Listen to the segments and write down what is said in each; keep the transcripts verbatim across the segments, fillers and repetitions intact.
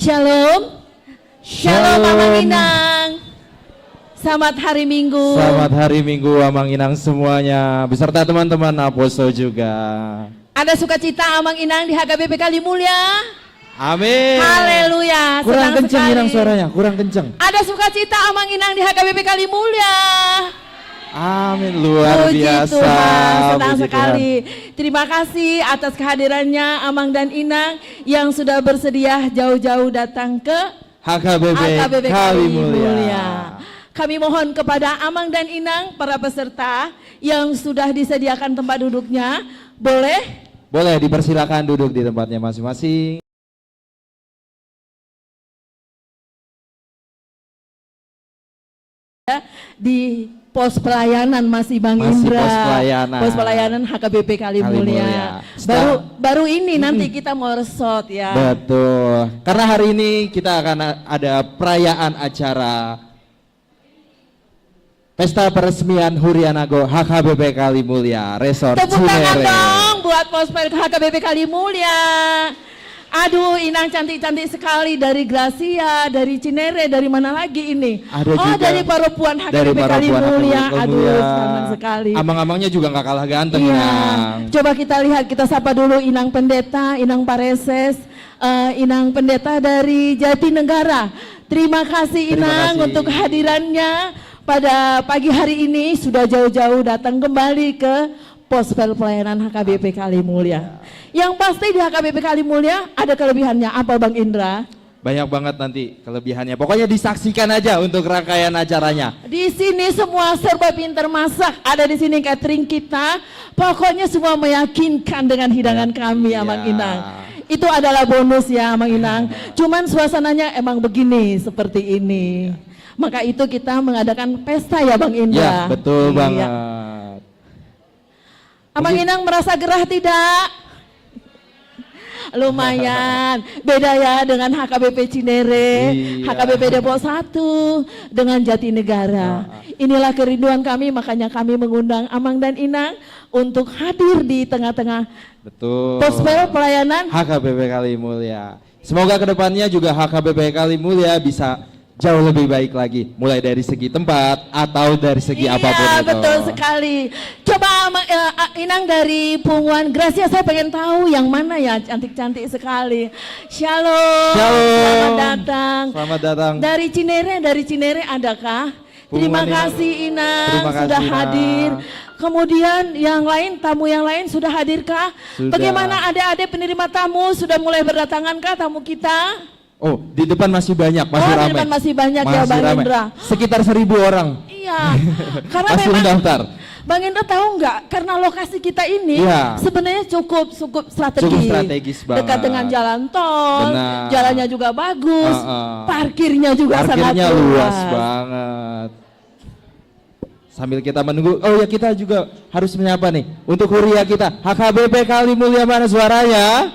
Shalom. Shalom, Shalom. Amang Inang. Selamat hari Minggu. Selamat hari Minggu, Amang Inang semuanya, beserta teman-teman Naposo juga. Ada sukacita Amang Inang di H K B P Kalimulia? Amin. Haleluya. Kurang kenceng, Inang, suaranya. Kurang kenceng. Ada sukacita Amang Inang di H K B P Kalimulia? Amin. Luar biasa. Puji Tuhan, senang sekali. Terima kasih atas kehadirannya Amang dan Inang yang sudah bersedia jauh-jauh datang ke H K B P Kalimulia. Kami mohon kepada Amang dan Inang, para peserta yang sudah disediakan tempat duduknya, boleh? Boleh, dipersilakan duduk di tempatnya masing-masing. Di pos pelayanan masih, Bang Indra. Masih pos pelayanan. Pos pelayanan H K B P Kalimulia. Kalimulia. Baru, baru ini nanti kita mau resort, ya. Betul. Karena hari ini kita akan a-, ada perayaan acara pesta peresmian Huria Nago H K B P Kalimulia Resort Cinere. Tepuk tangan dong buat pospel H K B P Kalimulia. Aduh, Inang cantik-cantik sekali, dari Gracia, dari Cinere, dari mana lagi ini? Ada juga dari Paropuan H K B P Kalimulia. Aduh, senang sekali. Amang-amangnya juga nggak kalah ganteng, Inang. Coba kita lihat, kita sapa dulu Inang Pendeta, Inang Pareses, eh, Inang Pendeta dari Jatinegara. Terima kasih, Inang, untuk hadirannya pada pagi hari ini, sudah jauh-jauh datang kembali ke pospel pelayanan H K B P Kalimulia. Yang pasti di H K B P Kalimulia ada kelebihannya. Apa, Bang Indra? Banyak banget nanti kelebihannya. Pokoknya disaksikan aja untuk rangkaian acaranya. Di sini semua serba pintar masak. Ada di sini catering kita. Pokoknya semua meyakinkan dengan hidangan kami, Amang Inang. Itu adalah bonus ya, Amang Inang. Cuman suasananya emang begini, seperti ini. Maka itu kita mengadakan pesta ya, Bang Indra. Ya, betul banget. Amang Inang merasa gerah tidak? Lumayan. Beda ya dengan H K B P Cinere, H K B P Depok satu, dengan Jatinegara. Inilah kerinduan kami, makanya kami mengundang Amang dan Inang untuk hadir di tengah-tengah pospel pelayanan H K B P Kalimulia. Semoga kedepannya juga H K B P Kalimulia bisa jauh lebih baik lagi, mulai dari segi tempat atau dari segi apapun itu. Iya, betul sekali. Coba, Amang, eh, a-, Inang dari Punguan Gracia, saya pengen tahu yang mana ya, cantik-cantik sekali. Shalom. Shalom. Selamat datang. Selamat datang. Dari Cinere, dari Cinere adakah? Terima kasih, Inang, sudah hadir. Kemudian yang lain, tamu yang lain sudah hadirkah? Sudah. Bagaimana adik-adik penerima tamu, sudah mulai berdatangankah tamu kita? Oh, di depan masih banyak, masih ramai. Oh, di depan masih banyak ya, Bang Indra. Sekitar seribu orang. Iya. Karena memang, Bang Indra tahu nggak, karena lokasi kita ini sebenarnya cukup, cukup strategis. Cukup strategis banget. Dekat dengan jalan tol, jalannya juga bagus, parkirnya juga sangat luas. Parkirnya luas banget. Sambil kita menunggu, oh ya, kita juga harus menyapa nih untuk huria kita, H K B P Kalimulia, mana suaranya?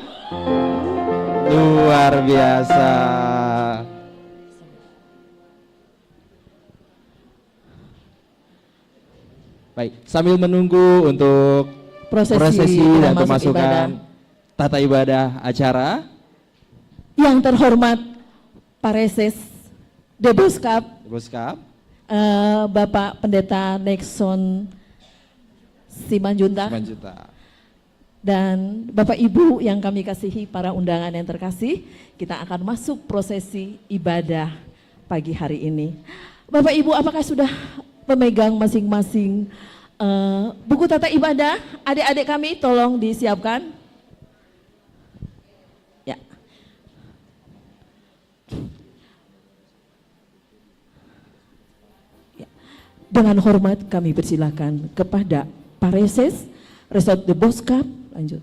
Luar biasa. Baik, sambil menunggu untuk prosesi dan pemasukan tata ibadah acara. Yang terhormat Pareses Deboskap, Deboskap, eh, Bapak Pendeta Nexon Simanjuntak. Simanjuntak. Dan Bapak Ibu yang kami kasihi, para undangan yang terkasih, kita akan masuk prosesi ibadah pagi hari ini. Bapak Ibu, apakah sudah memegang masing-masing, eh, buku tata ibadah? Adik-adik kami, tolong disiapkan. Ya. Ya. Dengan hormat kami persilakan kepada Pareses Resort Deboskap. Lanjut.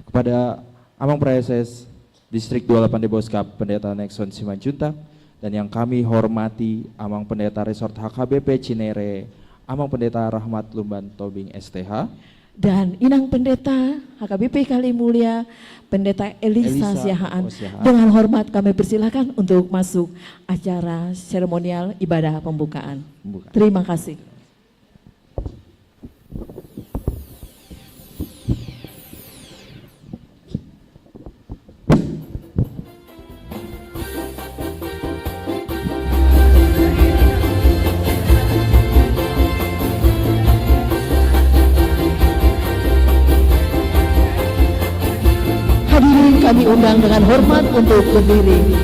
Kepada Amang Pareses Distrik dua puluh delapan Deboskap, Pendeta Nexon Simanjuntak, dan yang kami hormati Amang Pendeta Resort H K B P Cinere, Amang Pendeta Rahmat Lumban Tobing S T H. Dan Inang Pendeta H K B P Kalimulia, Pendeta Elisa Siahaan. Dengan hormat kami persilakan untuk masuk acara seremonial ibadah pembukaan. Terima kasih. Hadirin kami undang dengan hormat untuk berdiri.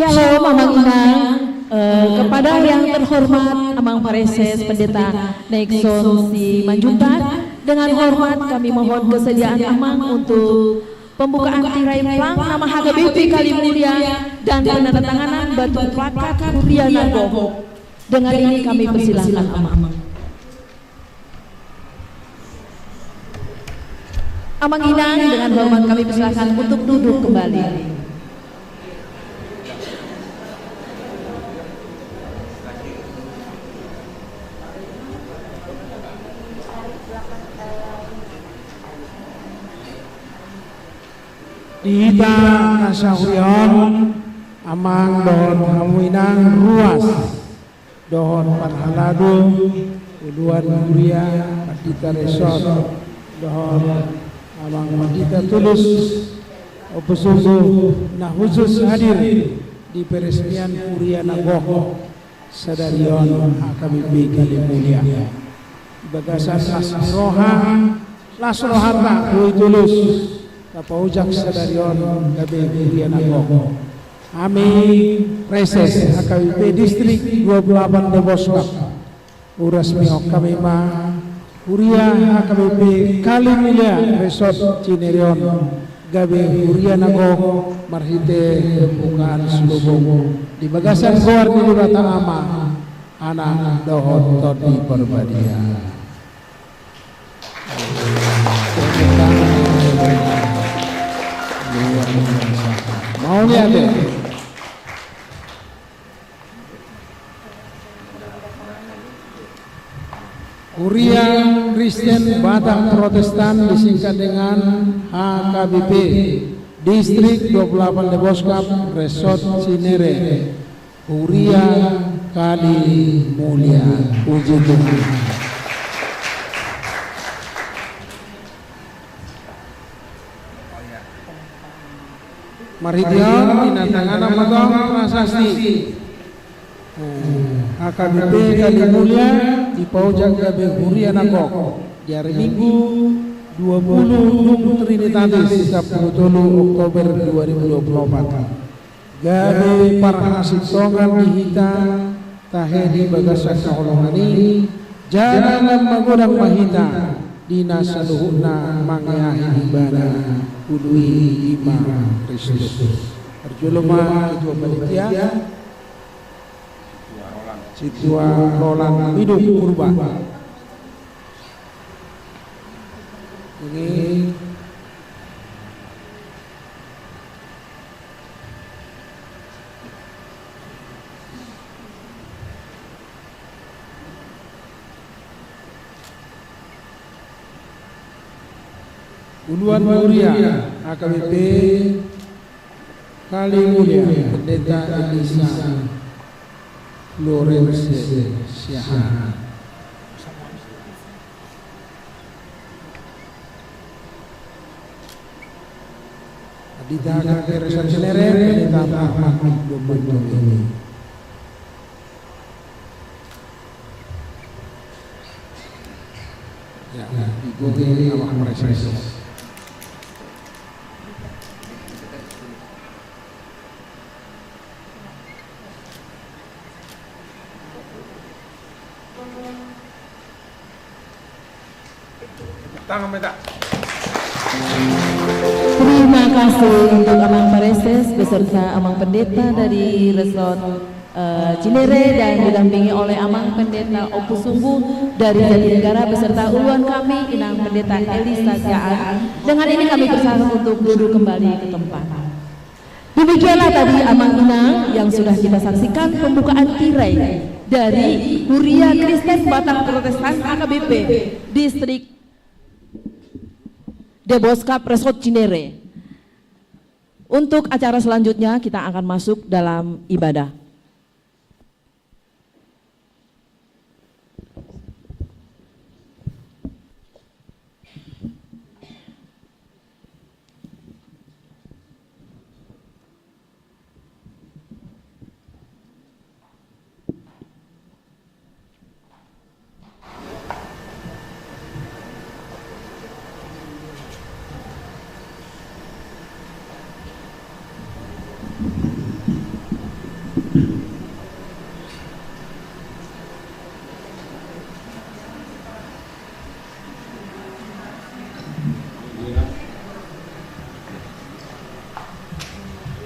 Shalom, Amang Inang. Eh, kepada yang terhormat Amang Praeses Pendeta Nexon Simanjuntak, dengan hormat kami mohon kesediaan Amang untuk pembukaan tirai plang nama H K B P Kalimulia dan penandatanganan batu plakat Huria na Gok. Dengan ini kami persilahkan Amang. Amang Inang, dengan hormat kami persilahkan untuk duduk kembali. Di hita na sahuria on, Amang dohot hamu Inang, ruas dohot parhalado, uluan huria, pandita Nexon dohot Amang Pandita Tulus, ompu sunggu na khusus hadir di peresmian Huria na Gok sadari on, H K B P Kalimulia. Di bagasan las ni roha, las rohanta, boi Tulus, Tapaojak sadari on gabe huria na gok. Hami Praeses H K B P Distrik dua puluh delapan Deboskap. Huresmi hami ma huria H K B P Kalimulia Resort Cinere on gabe huria na gok marhite pembukaan selubung di bagasan goar ni Debata Ama, Anak dohot Tondi Parbadia. Mauliate. Huria Kristen Batak Protestan disingkat dengan H K B P, Distrik dua puluh delapan Deboskap, Resort Cinere. Huria Kalimulia. Puji Tuhan. Marhite on tinantangan ma tong prasasti. H K B P Kalimulia dipaojak gabe huria na gok di ari Minggu dua puluh dung Trinitatis, sampulu tolu Oktober dua ribu dua puluh opat. Gabe parhasintongan di hita tahe di bagasan haholongan i, jala lam magodang ma hita di na saluhutna mangeahi ibana ulu i, i ma Kristus. Parjolo ma ketua panitia, Sintua Roland Miduk Purba. Ini Uluan huria H K B P Kalimulia, Pendeta Elisa Lorense Siahaan. Di H K B P Resort Cinere, Pendeta Ahmad Dombantong ini. Ya, digohi awak Praeses. Tangan minta. Terima kasih untuk Amang Praeses beserta Amang Pendeta dari Resort, eh, Cinere dan didampingi oleh Amang Pendeta Ompus Sungguh dari Jatinegara beserta uluan kami Inang Pendeta Elisa Siahaan. Dengan ini kami persilakan untuk duduk kembali ke tempat. Demikianlah tadi Amang Inang yang sudah kita saksikan pembukaan tirai dari Huria Kristen Batak Protestan H K B P Distrik Deboskap Resort Cinere. Untuk acara selanjutnya kita akan masuk dalam ibadah.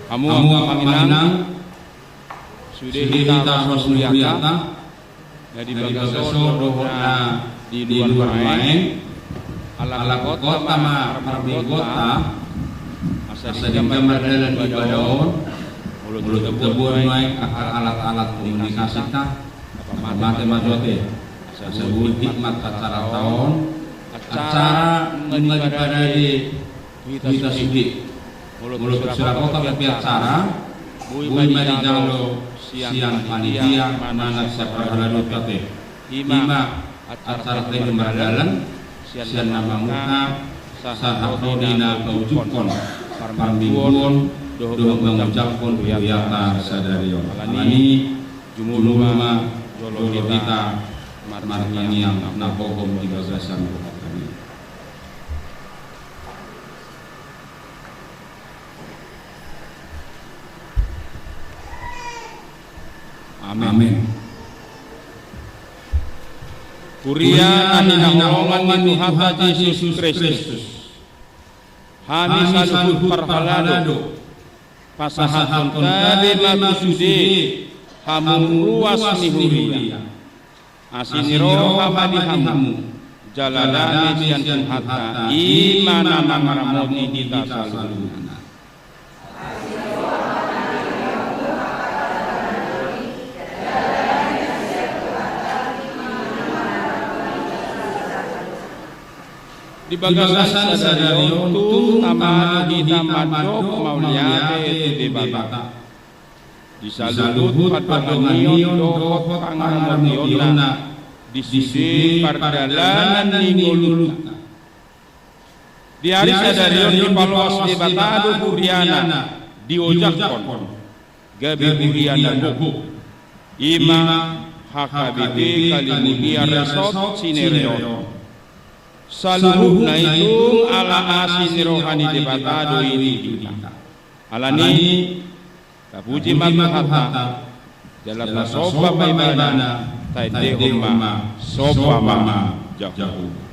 Hamu, hamu amang inang, sude hita ro sumurianta, na di bagasan on dohot na di luar nuaeng, ala hukota ma parmingguonta, asa denggan mardalan di ibadah on, molo taboan nuaeng angka alat-alat komunikasinta, mate ma jote, asa boi hikmat acaranta on, acara nunga diparade hita sude. Molo tung so dapotan pe acara, boi ma dijalo sian panitia manang sian parhalado ate. I ma acaranta i mardalan sian na mamungka sahat ro di na maujukhon parmingguon dohot mangucaphon huria-huria sadari on. Alani i jumolo ma jolo hita martangiang na hohom di bagasan roha nami. Amen. Huria na hinaholongan ni Tuhanta Jesus Kristus, hami saluhut parhalado, pasahathonta be ma tu sude hamu ruas ni huria. Asi ni roha ma di hamu, jala dame sian Tuhanta, i ma na mangaramoti hita saluhutna. Di bagasan sadari on tung amang hita mandok mauliate tu Debata di saluhut pardonganion dohot pangaramotionna di sude pardalanan ni ngolunta. Di ari sadari on dipaloas Debata do huriana, diojakhon gabe huria na gogo, i ma H K B P Kalimunia Resort Sinereon. Saluhutna i tung ala asi ni roha ni Debata do i di hita. Alani, tapuji ma Tuhanta, jala tasomba ma Ibana, taendehon ma somba ma Jahowa.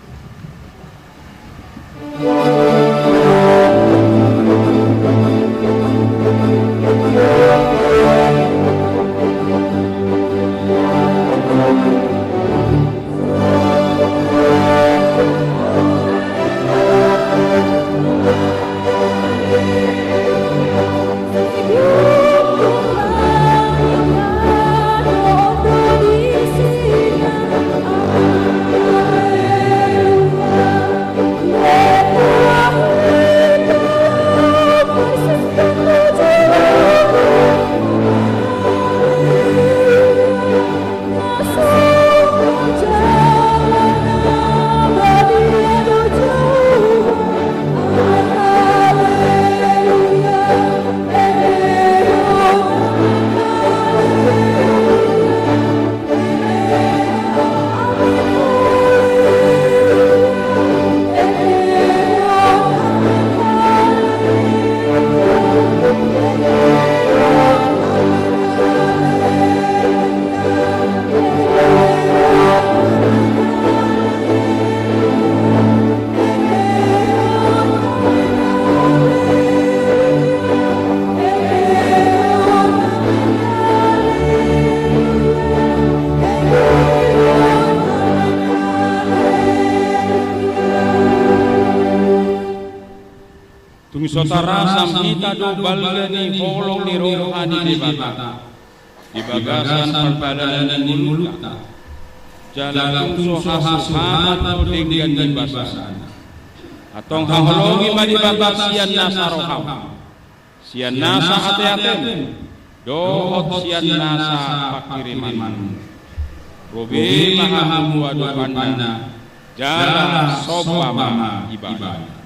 Tung so tarasam hita do balga ni holong ni roha ni Debata di bagasan pardalanan ni ngolunta, jala tung so hasuhatan do denggan ni basana. Antong haholongi ma Debata sian nasa roham, sian nasa ateatem, dohot sian nasa pangkirimanmu. Ro be ma hamu tu adopanna, jala somba ma Ibana.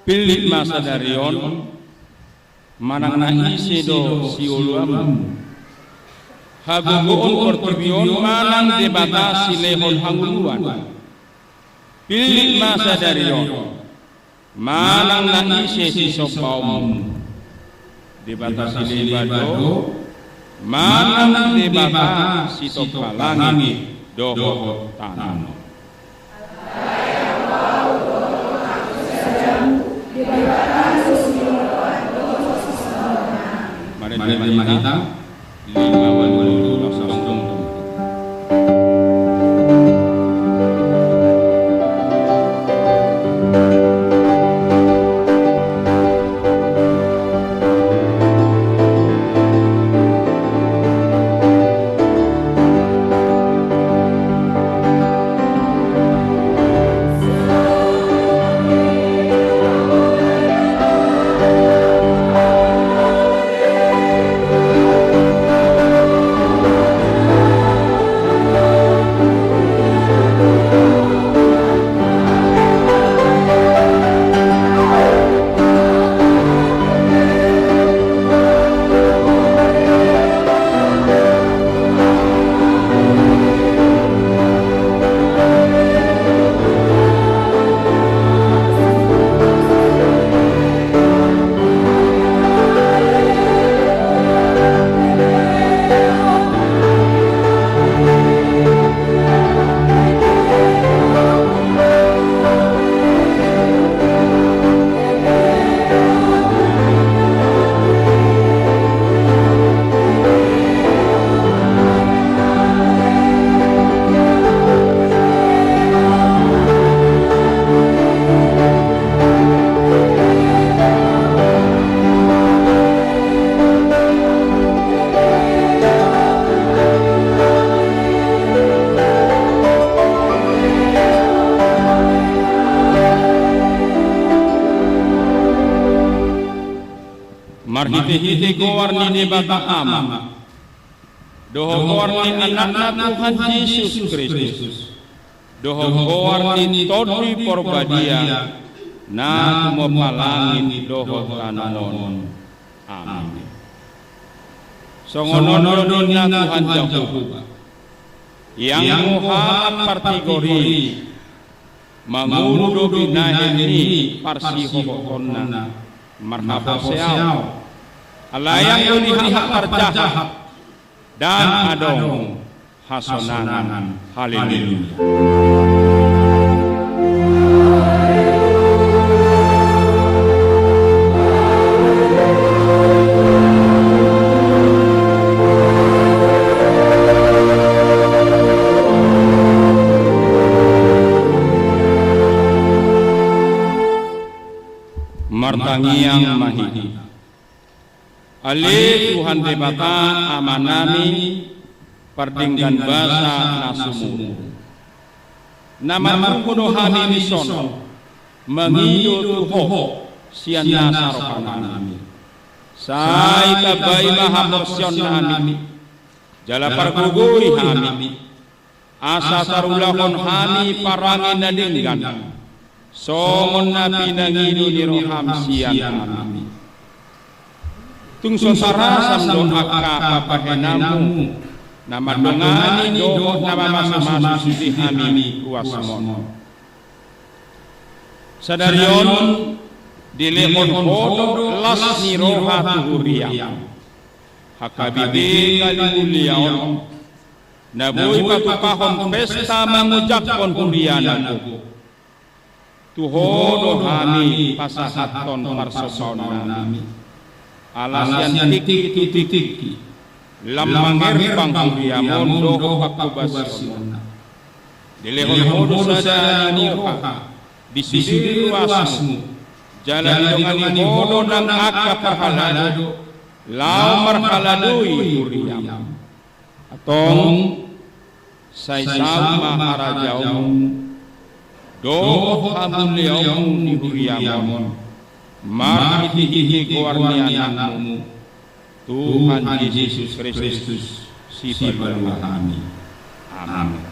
Pillit ma sadari on manang na ise do sioloanmu, hagogoon portibi on manang Debata silehon hangoluan. Pillit ma sadari on manang na ise sisombaonmu, Debata silehon do manang Debata sitompa langit dohot tano. Marende ma hita. Marhitehite goar ni Debata Ama dohot goar ni Anakna Tuhan Jesus Kristus dohot goar ni Tondi Porbadia na tumompa langit dohot tano on. Amin. Songon on do ninna Tuhan Jahowa: Ianggo Ham partigor i, mangolu do binahen ni parsihohotonna marhaporseaon. Alai anggo di Ham parjahat, ndang adong hasonangan. Haleluya. Martangiang ma hita. Ale Tuhan Debata Amanami, pardenggan basa na sumurung, na marpungu do hami dison mangido tu Ho sian nasa rohanami. Sai tambai ma haporseaonnami jala pargogoi hami, asa tarulahon hami parange na denggan, songon na pinangido ni roham sian hami. Tung so tarasam do angka pambahenanmu na mandongani dohot na mamasumasu di hami ruasmon. Sadari on dilehon Ho do las ni roha tu huriam, H K B P Kalimulia on, na boi patupahon pesta mangojakhon huriana gogo. Tu Ho do hami pasahathon parsombaonnami, ala sian tingki tu tingki lam mangerbang huriam on dohot pangkobasionna. Dilehon Ho do sada ni roha di sude ruasmu, jala didongani Ho do nang angka parhalado laho marhaladoi huriam. Antong, sai saut ma harajaonmu dohot hamuliaonmu di huriam on, marhitehite goar ni Anakmu, Tuhan Jesus Kristus, Sipalua hami. Amin.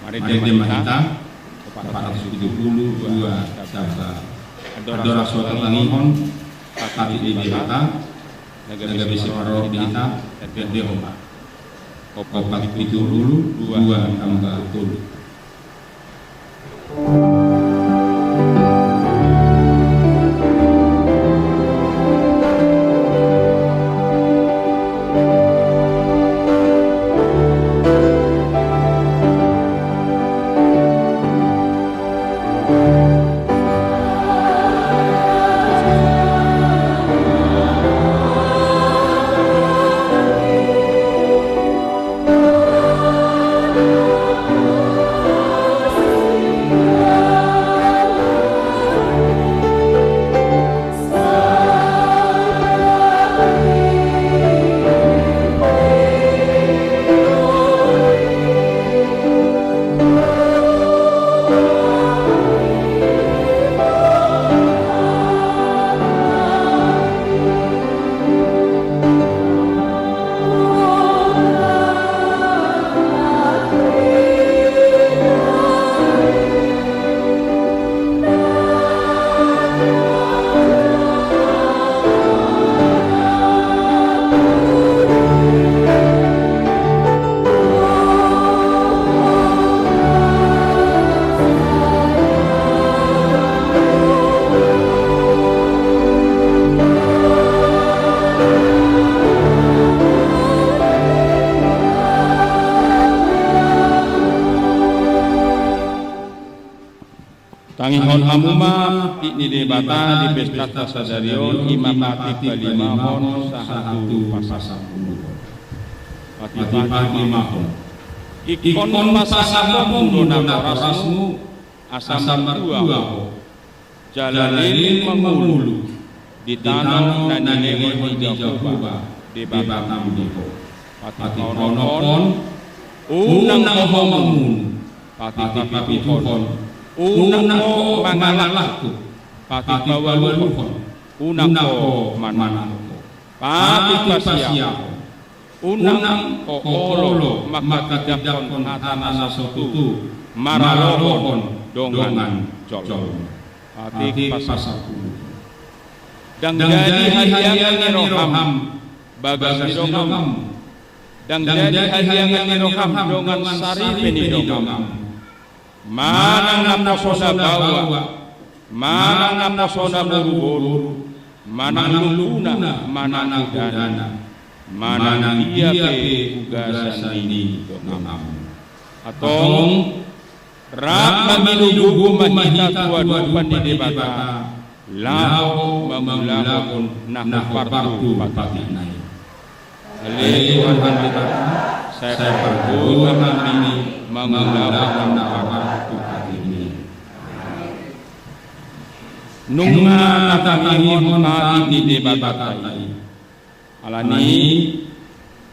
Marende ma hita. Opat ratus pitu pulu dua tamba. Andorang so tatangihon hata ni Debata, na gabe siparorot di hita, tandehon ma. Opat pitu pulu dua tamba tolu. Hamu ma tingki ni Debata di pestanta sadari on, i ma patipalimahon sahat tu pasampuluhon. Patipalimahon. Ingkon pasahathon muna horasmu, asa martua ho, jala leleng mangolu di tano na nilehon ni Jahowa Debatam di ho. Patipaonomhon, unang ho mangunu. Patipapituhon, unang ho mangalangkup. Patipawaluhon, unang ho manangko. Patipasiahon, unang ho olo manghatindanghon hata na so tutu maralohon dongan jolma. Patipasampuluhon. Ndang jadi haliangan ni roham bagas ni donganmu. Ndang jadi haliangan ni roham dongan saripe ni donganmu. Manang na poso na baoa, manang na poso na boruboru, manang lukuna, manang godana, manang dia pe ugasan ni donganmu. Antong, rap mangido gogo ma hita tu adopan ni Debata, laho mangulahon na hombar tu patikna i. Ale Tuhan Debata, sai pargogo ma hami mangulahon na hombar tu patikmi. Nunga tatangihon patik ni Debata i. Alani i,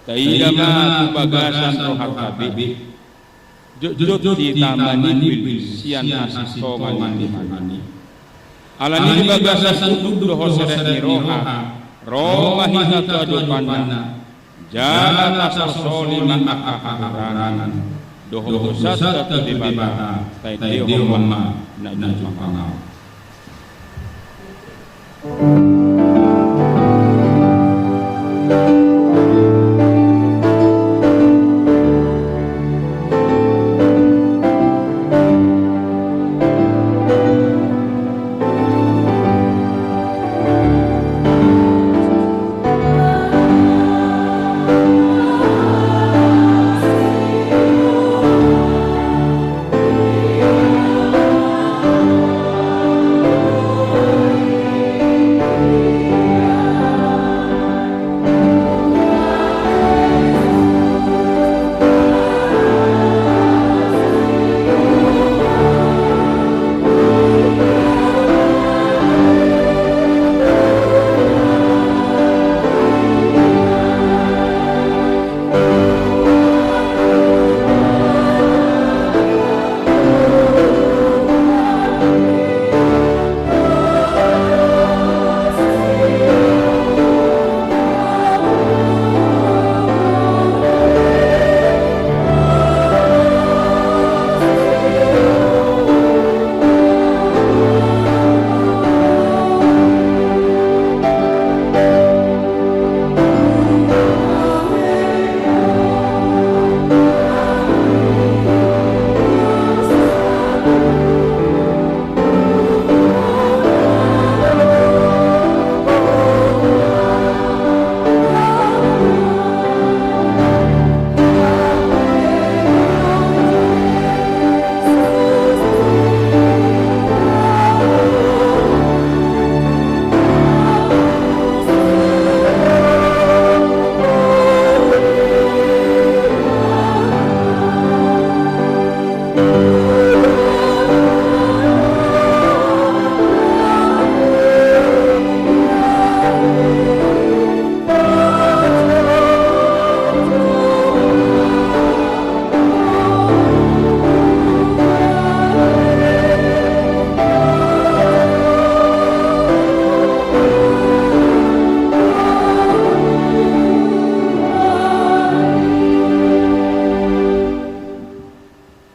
taida ma tu bagasan rohanta be. Jotjot hita manimbil sian hasintongan ni Tuhan i. Alani di bagasan unduk dohot serep ni roha, ro ma hita tu adopanna, jala tasolsoli ma angka hahurangan dohot dosanta tu Debata, taendehon ma na jumpang on.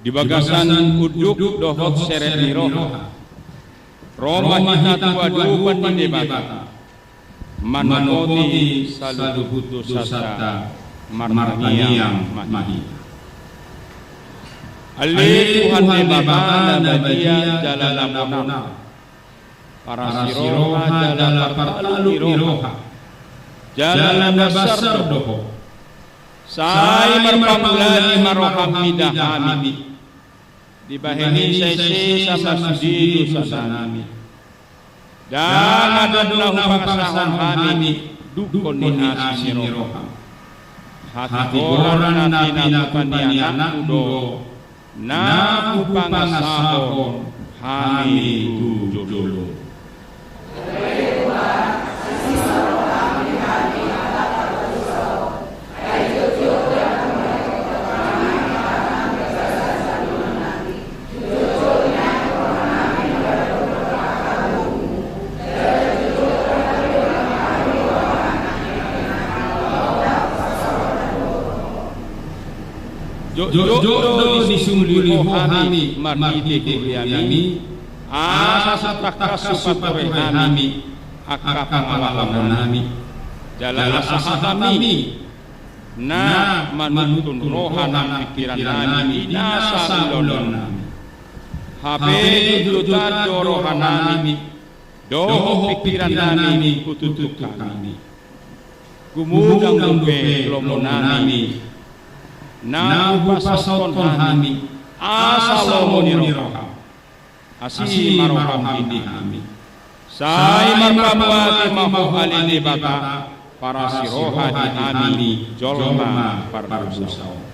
Di bagasan unduk dohot serep ni roha, ro ma hita tu adopan ni Debata, manopoti saluhut dosanta, martangiang ma hita. Ale Tuhan Debata na badia jala na bonar, parasiroha jala partaluk ni roha, jala na basar do Ho. Sai marpangulali ma roham mida hami. Dibahen i sai sesa ma sude dosanami. Ndang adong na hupangasahon hami dungkon ni asi ni roham. Hatigoran na pinaupani anakmu do na hupangasahon hami tu jolom. Jotjot do disungkuli Ho hami marhite huriami, asa tangkas hupature hami angka pangalaonami, jala asa hatami na manuntun roha nang pingkirannami di nasa ulaonnami. Hape jotjot do rohanami dohot pingkirannami hututunghon hami. Gumodang dope lomonami na hupasahathon hami asa lomo ni roham. Asi ma roham di hami. Sai marpamuati ma Ho ale Debata, parasi roha di hami jolma pardosa on.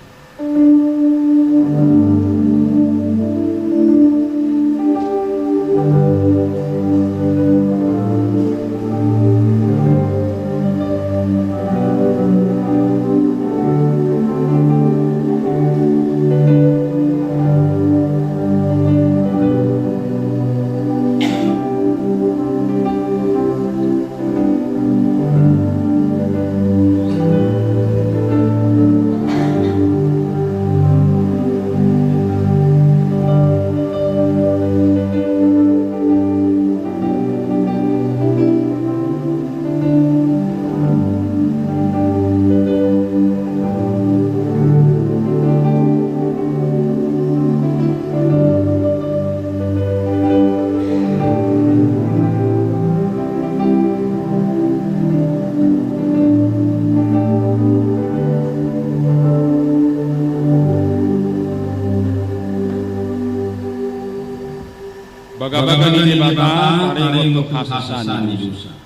Bagabaga ni Debata taringot tu hasesaan ni dosa.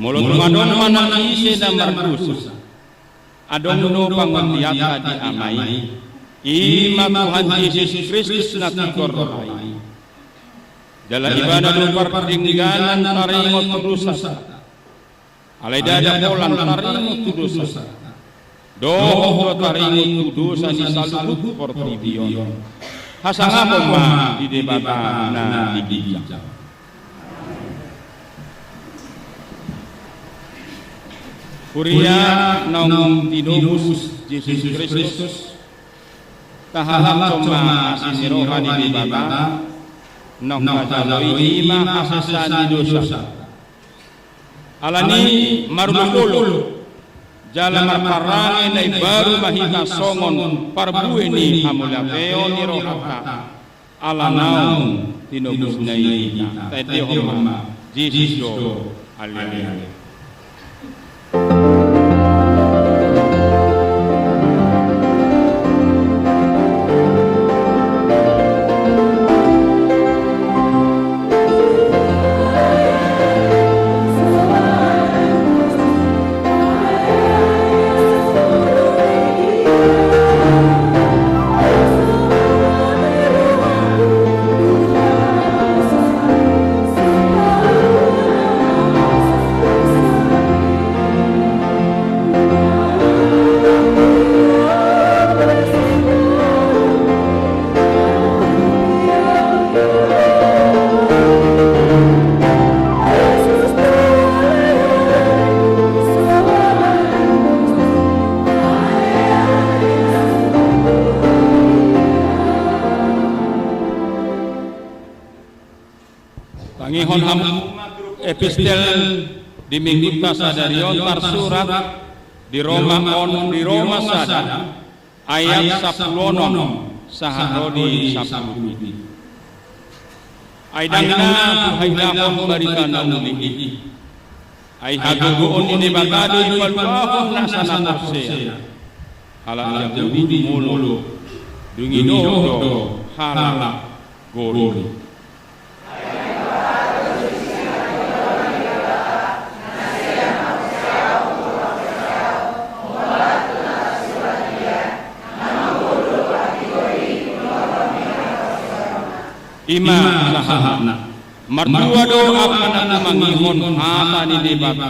Molo tung adong manang ise na mardosa, adong do pangondianna di Ama i, i ma Tuhan Jesus Kristus na tigor roha i. Jala Ibana do pardengganan taringot tu dosa. Alai ndada holan taringot tu dosa, dohot do taringot tu dosa ni saluhut portibi on. Hasangapon ma di Debata na di ginjang. Huria naung tinobus Jesus Kristus, tahalashon ma asi ni roha ni Debata, naung tajalo i ma hasesaan ni dosa. Alani i marolopolop jala marparange na imbaru ma hita songon parbue ni hamauliateon ni rohanta. Ala naung tinobusna i hita, taendehon ma, Jesus do, ale-ale. Tangihon hamu epistel di minggunta sadari on tarsurat di Roma on, di Roma sada, ayat sampulu onom sahat ro di sampulu pitu. Ai ndang na huhailahon barita na uli i. Ai hagogoon ni Debata do i paluahon nasa na porsea. Halak Jahudi molo, dung i dohot do halak gori. I ma sahatna. Martua do angka na tumangihon hata ni Debata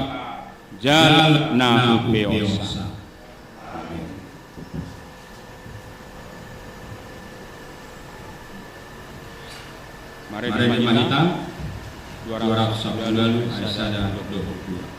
jala na umpeopsa. Marende ma hita. Dua ratus dua puluh, ayat sada dohot dua.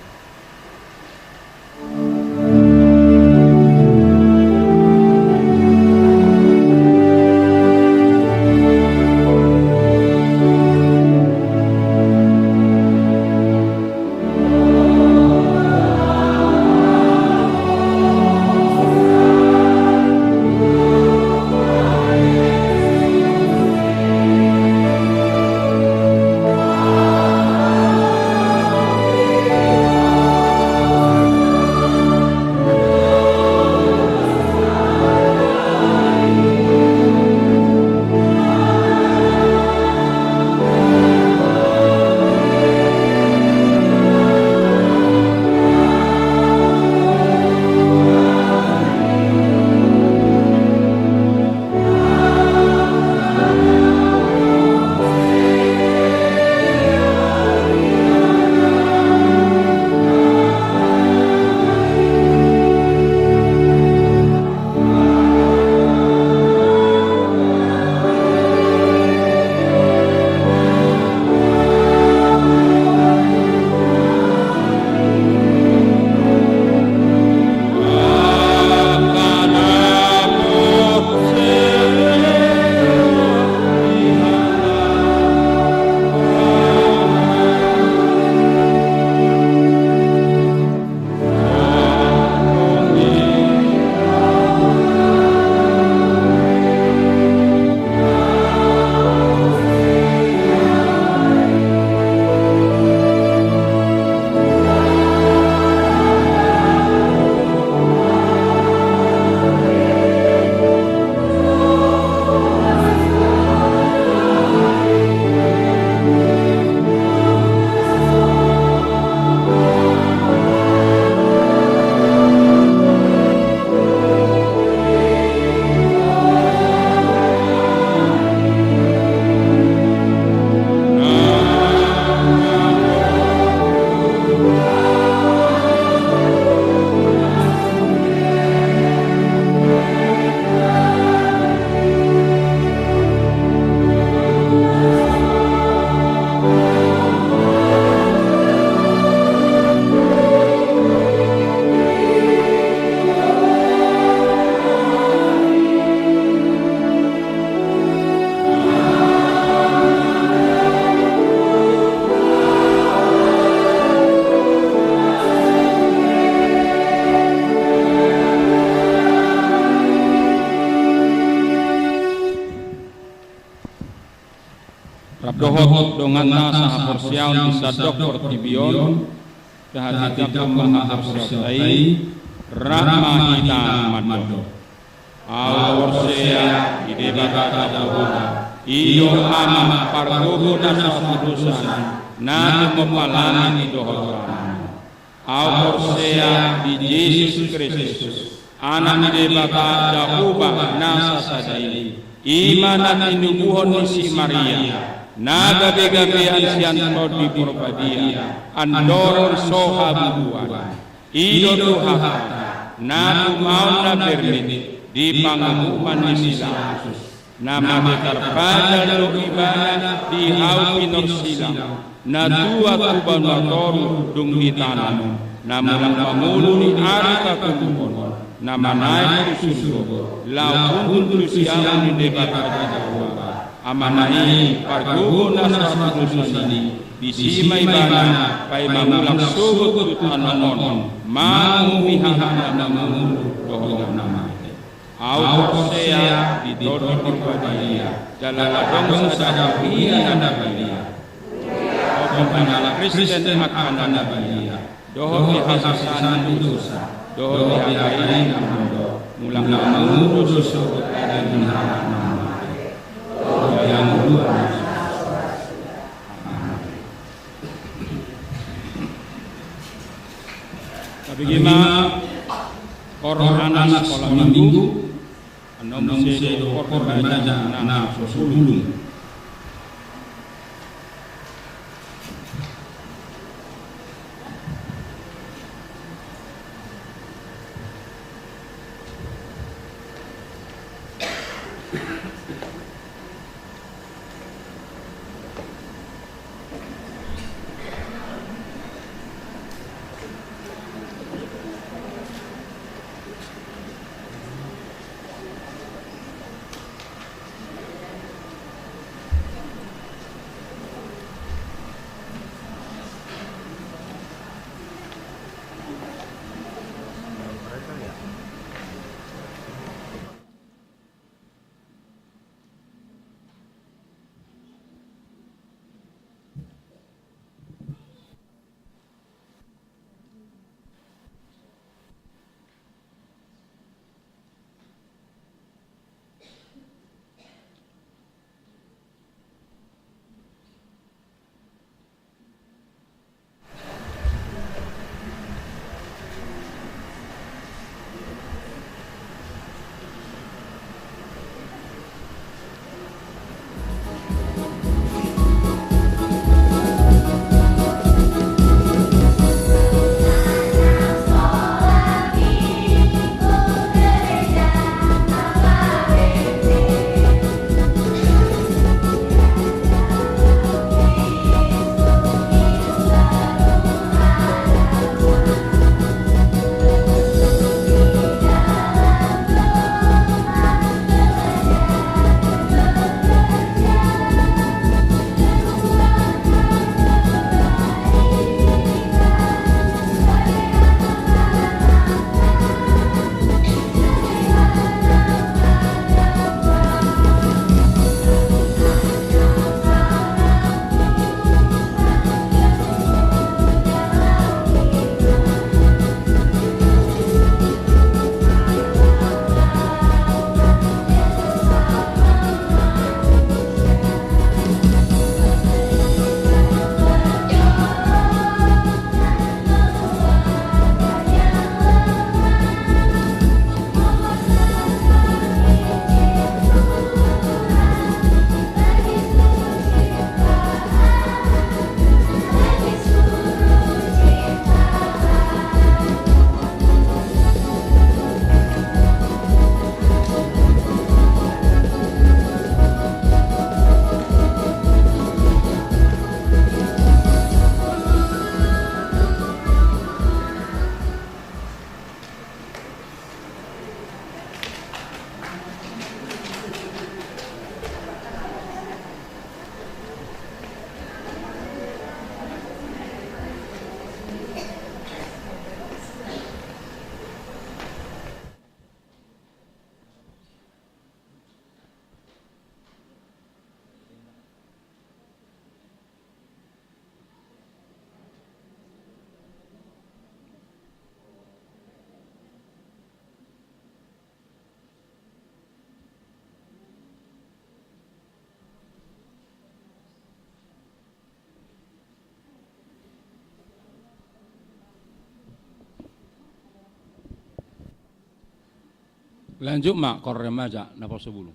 Rap dohot donganna sahaporseaon di sandok portibi on, tahatindangkon ma haporseaonta i, rap ma hita mandok. Ahu porsea di Debata Jahowa, i do Ama pargogo na so hatudosan, na tumompa langit dohot tano. Ahu porsea di Jesus Kristus, Anak ni Debata Jahowa na sasada i, i ma na tinubuhon ni si Maria, na gabegabean sian Tondi Porbadia, andorang so habubuhan. I do Tuhanta, na tumaon na bernik di pangamuan ni si Latus. Na mate tarpajal do Ibana di hau pinorsilang, na tuat tu banua toru dung ditanom, na mulak mangolu di ari patoluhon, na manaek tu surgo, laho hundul tu siamun ni Debata Jahowa. Amana i pargogo na so hatudosan i, disi ma Ibana paima mulak sogot tu tano on, manguhumi hahana na mangolu dohot na mate. Ahu porsea di Tondi Porbadia, jala adong sada huria na badia. Dohot halak Kristen angka na badia. Dohot di hahisahan ni dosa. Dohot di hata i na mandok, mulak mangolu do sogot ate ni halak na mate. Tabege ma koor anak sikola minggu. Annon muse do koor remaja na poso bulung. Lanjut ma koor remaja na poso bulung.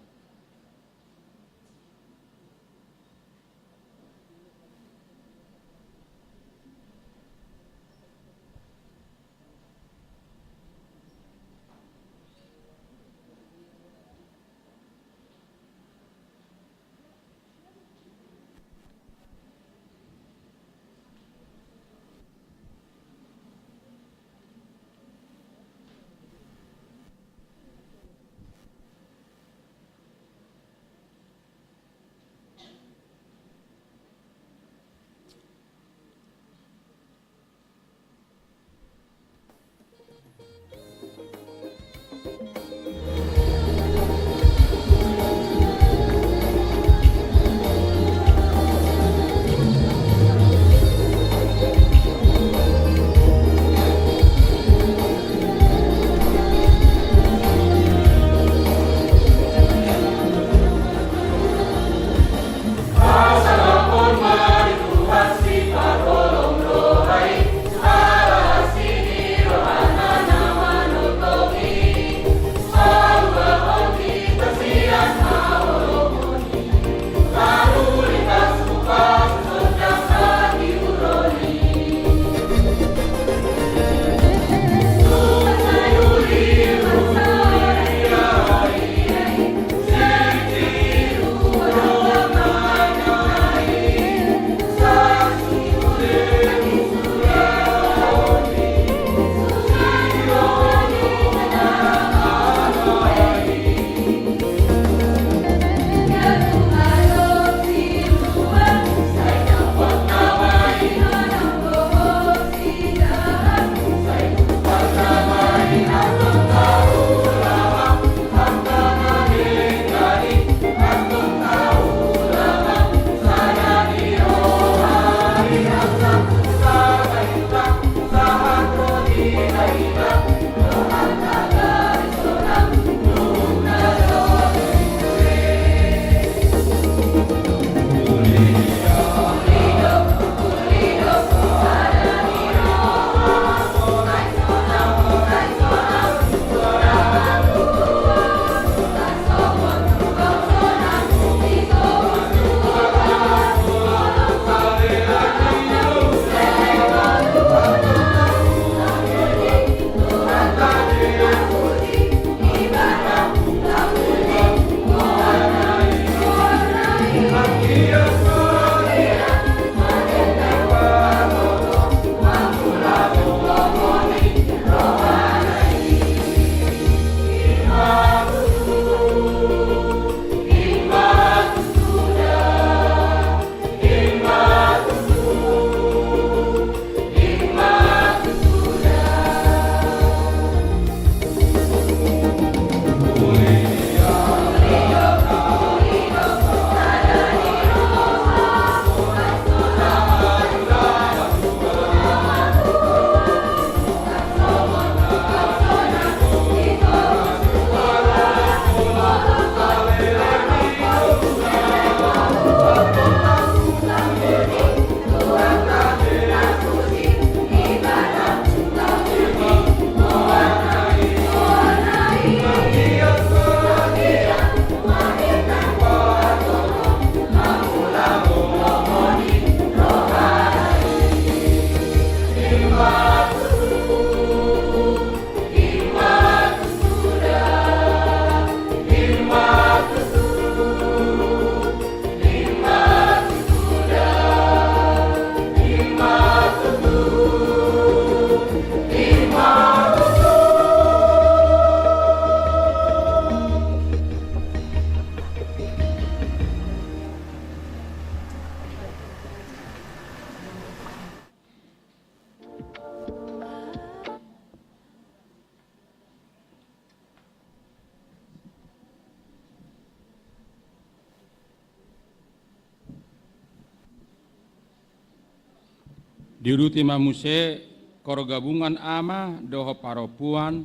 Diuduti ma muse Korgabungan Ama dohot Parompuan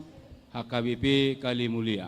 H K B P Kalimulia.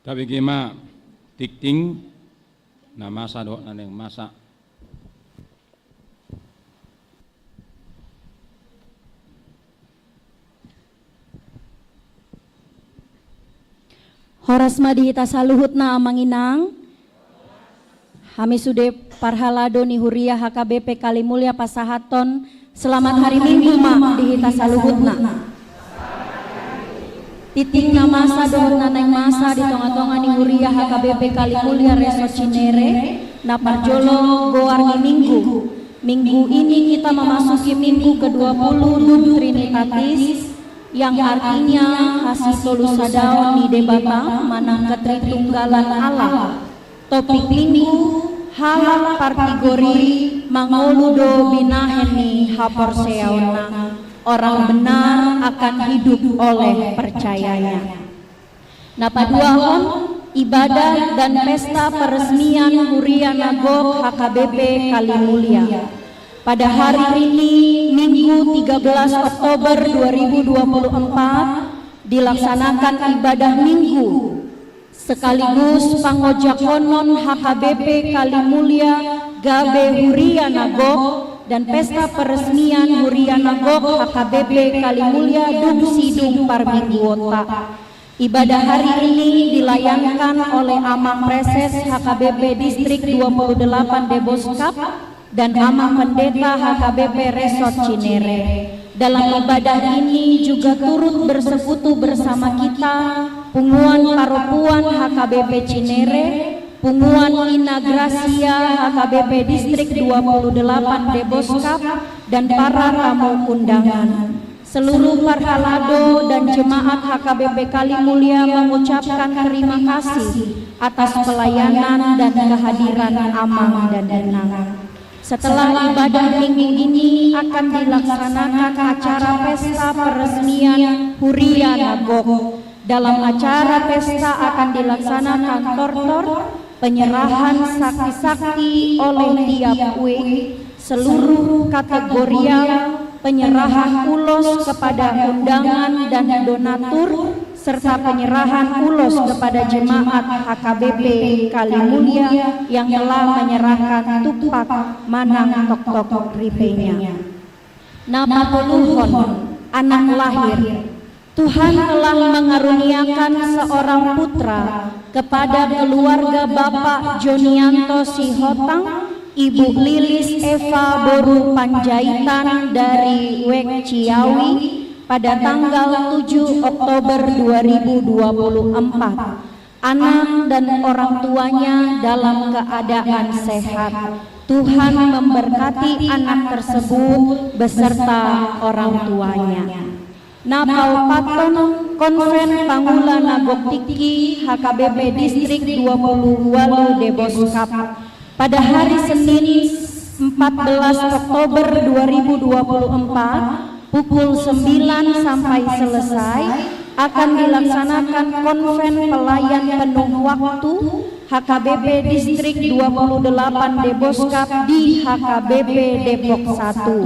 Tabege ma tingting na masa dohot na naeng masa. Horas ma di hita saluhutna amang inang. Hami sude parhalado ni huria H K B P Kalimulia pasahathon selamat hari Minggu ma di hita saluhutna. Tingting na masa dohot na naeng masa di tonga-tonga ni huria H K B P Kalimulia Resort Cinere, na parjolo goar ni Minggu. Minggu ini kita memasuki minggu kedua puluh dum Trinitatis, yang artinya hasitolu sadaon ni Debata manang ketritunggalan Allah. Topik Minggu, halak partigor i mangolu do binahen ni haporseaonna. Orang benar akan hidup oleh percayanya. Na paduahon, ibadah dan pesta peresmian Huria na gok H K B P Kalimulia. Pada hari ini, Minggu tiga belas Oktober dua ribu dua puluh empat, dilaksanakan ibadah Minggu sekaligus pangojakonon H K B P Kalimulia gabe Huria na gok dan pesta peresmian Huria na gok H K B P Kalimulia dung sidung parmingguonta. Ibadah hari ini dilayankan oleh Amang Praeses H K B P Distrik dua puluh delapan Deboskap dan Amang Pendeta H K B P Resort Cinere. Dalam ibadah ini juga turut bersekutu bersama kita punguan paropuan H K B P Cinere, punguan Ina Gracia H K B P Distrik dua puluh delapan Deboskap, dan para tamu undangan. Seluruh parhalado dan jemaat H K B P Kalimulia mengucapkan terima kasih atas pelayanan dan kehadiran Amang dan Inang. Setelah ibadah Minggu ini akan dilaksanakan acara pesta peresmian Huria na gok. Dalam acara pesta akan dilaksanakan tortor, penyerahan sakti-sakti oleh tiap W, seluruh kategorial, penyerahan ulos kepada undangan dan donatur, serta penyerahan ulos kepada jemaat H K B P Kalimulia yang telah menyerahkan tumpak manang toktok ripenya. Na patoluhon, anak lahir. Tuhan telah mengaruniakan seorang putra kepada keluarga Bapak Jonianto Sihotang, Ibu Lilis Eva boru Panjaitan dari Wek Ciawi pada tanggal tujuh Oktober dua ribu dua puluh empat. Anak dan orang tuanya dalam keadaan sehat. Tuhan memberkati anak tersebut beserta orang tuanya. Na paopathon, Konven Pangula na gok tingki H K B P Distrik dua puluh ualu Deboskap. Pada hari Senin, empat belas Oktober dua ribu dua puluh empat, pukul sembilan sampai selesai, akan dilaksanakan konven pelayan penuh waktu H K B P Distrik dua puluh delapan Deboskap di H K B P Depok satu.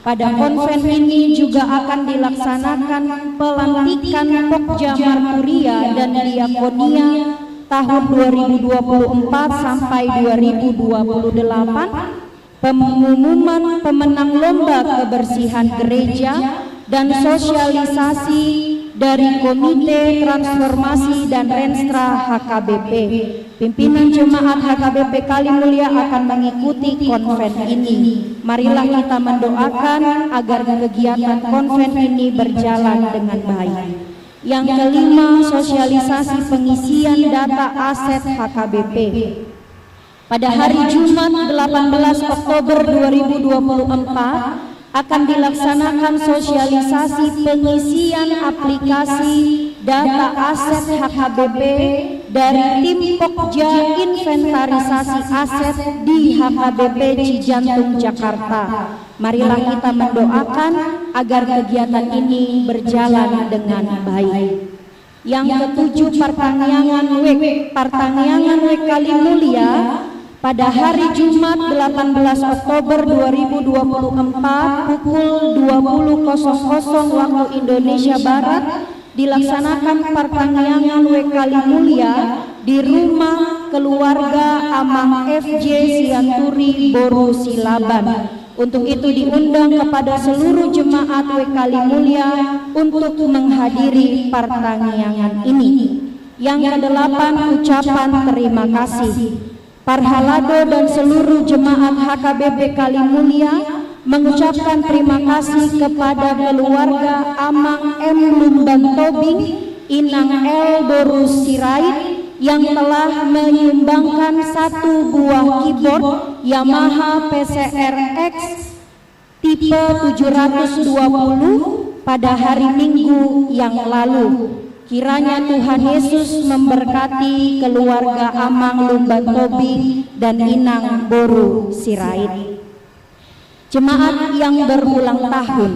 Pada konven ini juga akan dilaksanakan pelantikan Pokja Marturia dan Diakonia tahun dua ribu dua puluh empat sampai dua ribu dua puluh delapan, pengumuman pemenang lomba kebersihan gereja, dan sosialisasi dari Komite Transformasi dan Renstra H K B P. Pimpinan jemaat H K B P Kalimulia akan mengikuti konven ini. Marilah kita mendoakan agar kegiatan konven ini berjalan dengan baik. Yang kelima, sosialisasi pengisian data aset H K B P. Pada hari Jumat, delapan belas Oktober dua ribu dua puluh empat, akan dilaksanakan sosialisasi pengisian aplikasi data aset H K B P dari tim Pokja Inventarisasi Aset di H K B P Cijantung, Jakarta. Marilah kita mendoakan agar kegiatan ini berjalan dengan baik. Yang ketujuh, partangiangan Wek. Partangiangan Wek Kalimulia pada hari Jumat, delapan belas Oktober dua ribu dua puluh empat, pukul dua puluh kosong kosong waktu Indonesia Barat, Dilaksanakan partangiangan W K Kalimulia di rumah keluarga Amang F J Sianturi boru Silaban. Untuk itu diundang kepada seluruh jemaat W K Kalimulia untuk menghadiri partangiangan ini. Yang kedelapan, ucapan terima kasih. Parhalado dan seluruh jemaat H K B P Kalimulia mengucapkan terima kasih kepada keluarga Amang M Lumban Tobing, Inang L boru Sirait, yang telah menyumbangkan satu buah keyboard Yamaha P C R X tipe tujuh ratus dua puluh pada hari Minggu yang lalu. Kiranya Tuhan Yesus memberkati keluarga Amang Lumban Tobing dan Inang boru Sirait. Jemaat yang berulang tahun.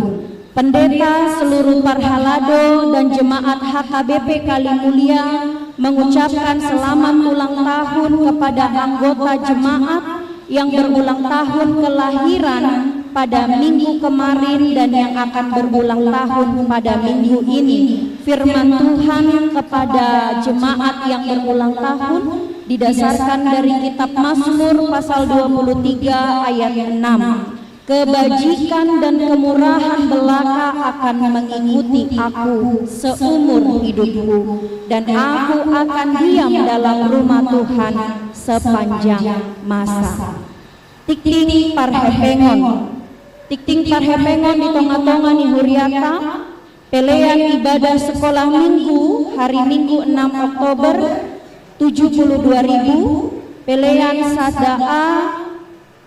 Pendeta, seluruh parhalado, dan jemaat H K B P Kalimulia mengucapkan selamat ulang tahun kepada anggota jemaat yang berulang tahun kelahiran pada minggu kemarin dan yang akan berulang tahun pada minggu ini. Firman Tuhan kepada jemaat yang berulang tahun didasarkan dari kitab Mazmur pasal dua puluh tiga ayat enam. Kebajikan dan kemurahan belaka akan mengikuti aku seumur hidupku, dan aku akan diam dalam rumah Tuhan sepanjang masa. Tingting parhepengon. Tingting parhepengon di tonga-tonga ni huriata, pelean ibadah sekolah minggu hari Minggu enam Oktober tujuh puluh dua ribu, pelean sada A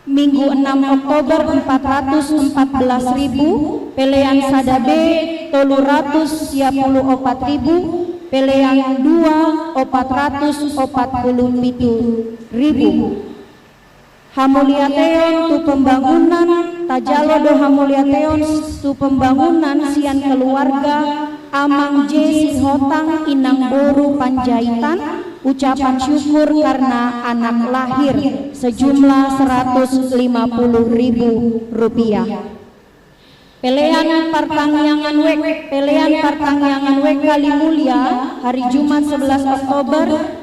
Minggu enam Oktober empat ratus empat belas ribu, pelean sada B tolu ratus sia puluh opat ribu, pelean dua opat ratus opat puluh pitu ribu. Hamuliateon tu pembangunan, tajalo do hamuliateon tu pembangunan sian keluarga Amang J Sihotang, Inang boru Panjaitan, ucapan syukur karena anak lahir sejumlah seratus lima puluh ribu rupiah. Pelean partangiangan W K, pelean partangiangan W K Kalimulia hari Jumat sebelas Oktober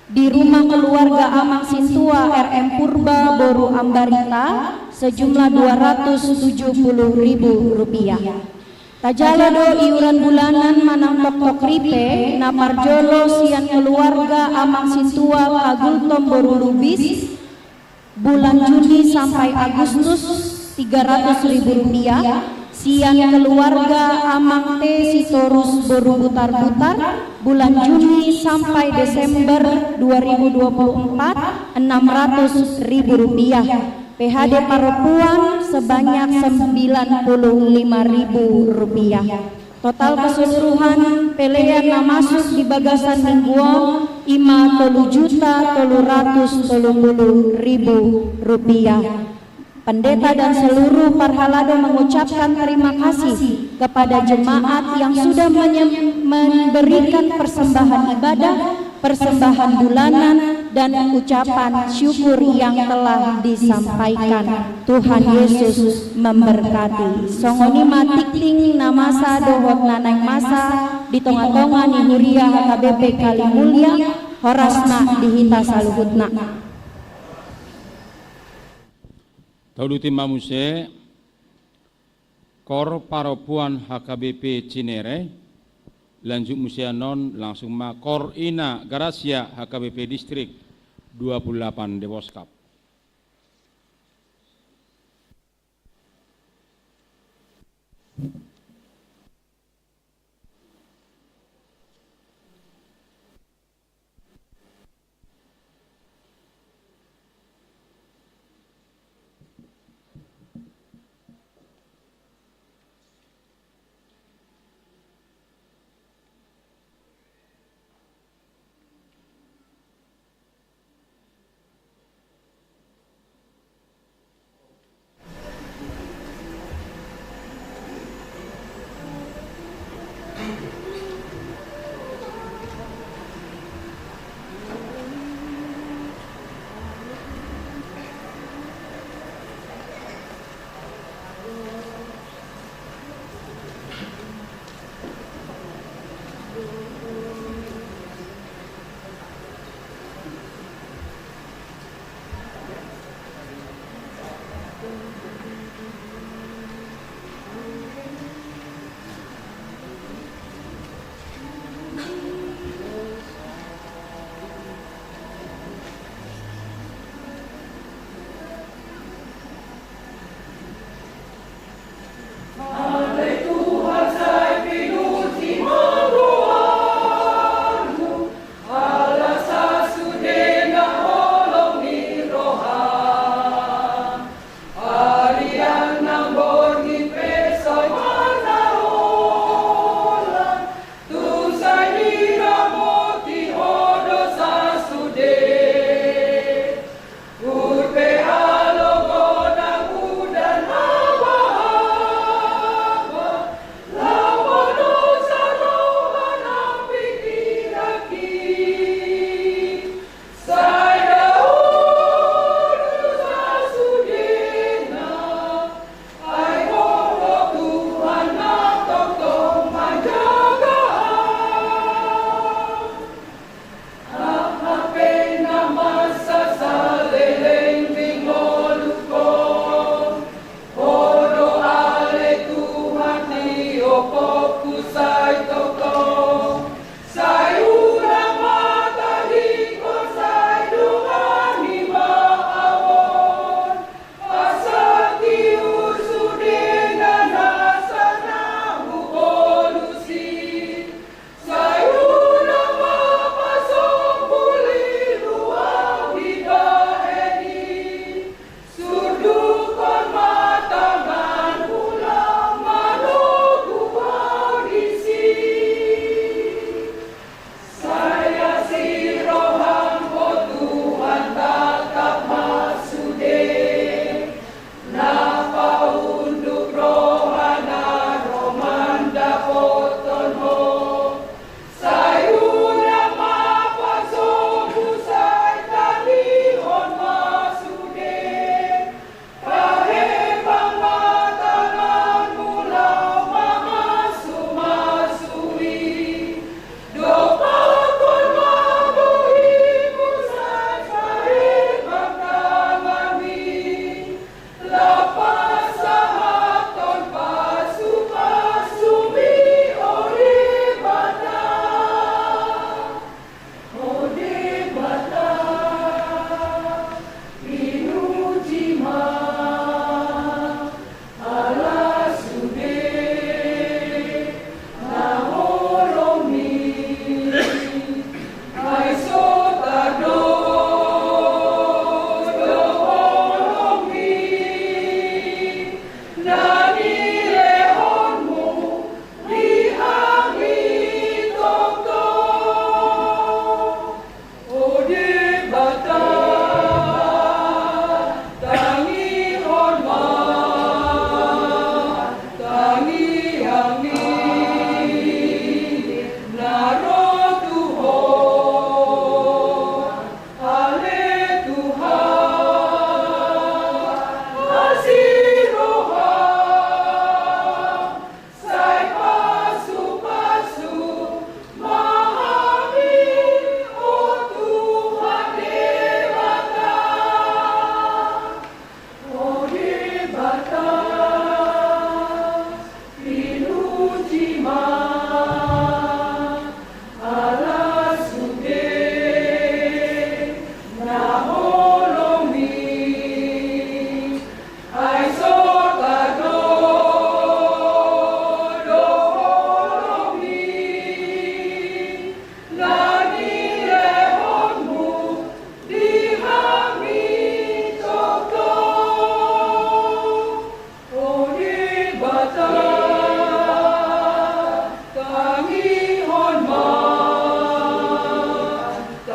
di rumah keluarga Amang Sintua R M Purba boru Ambarita sejumlah dua ratus tujuh puluh ribu rupiah. Tajalo do iuran bulanan manang toktok ripe na parjolo sian keluarga Amang Sintua Pagultom boru Lubis, bulan Juni sampai Agustus tiga ratus ribu rupiah, sian keluarga Amang T Sitorus boru Butarbutar, bulan Juni sampai Desember dua ribu dua puluh empat, enam ratus ribu rupiah. P H D parompuan sebanyak sembilan puluh lima ribu rupiah. Total keseluruhan pelean na masuk di bagasan minggu on ima tolu juta tolu ratus tolu puluh ribu rupiah. Pendeta dan seluruh parhalado mengucapkan terima kasih kepada jemaat yang sudah menye-, memberikan persembahan ibadah, persembahan bulanan, dan ucapan syukur yang telah disampaikan. Tuhan Yesus memberkati. Songon i ma tingting na masa dohot na naeng masa di tonga-tonga ni huria H K B P Kalimulia, horasna di hita saluhutna. Tauduti ma muse, Kor Parompuan H K B P Cinere, lanjut muse annon langsung ma Kor Ina Gracia H K B P Distrik dua puluh delapan Depok Cup.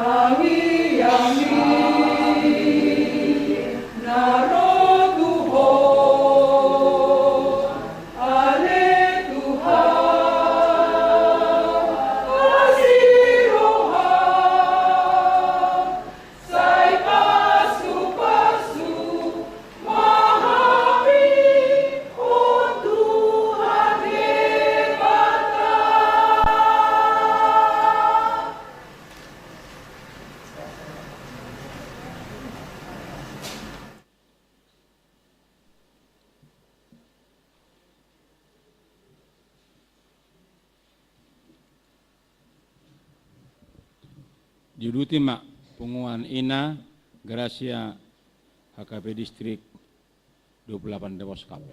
Tangiang ni na ro tu Ho, ale Tuhan, asi roham, sai pasupasu ma hami, o Tuhan Debata. Diuduti ma punguan Ina Gracia, H K P Distrik dua puluh delapan Depok Cup.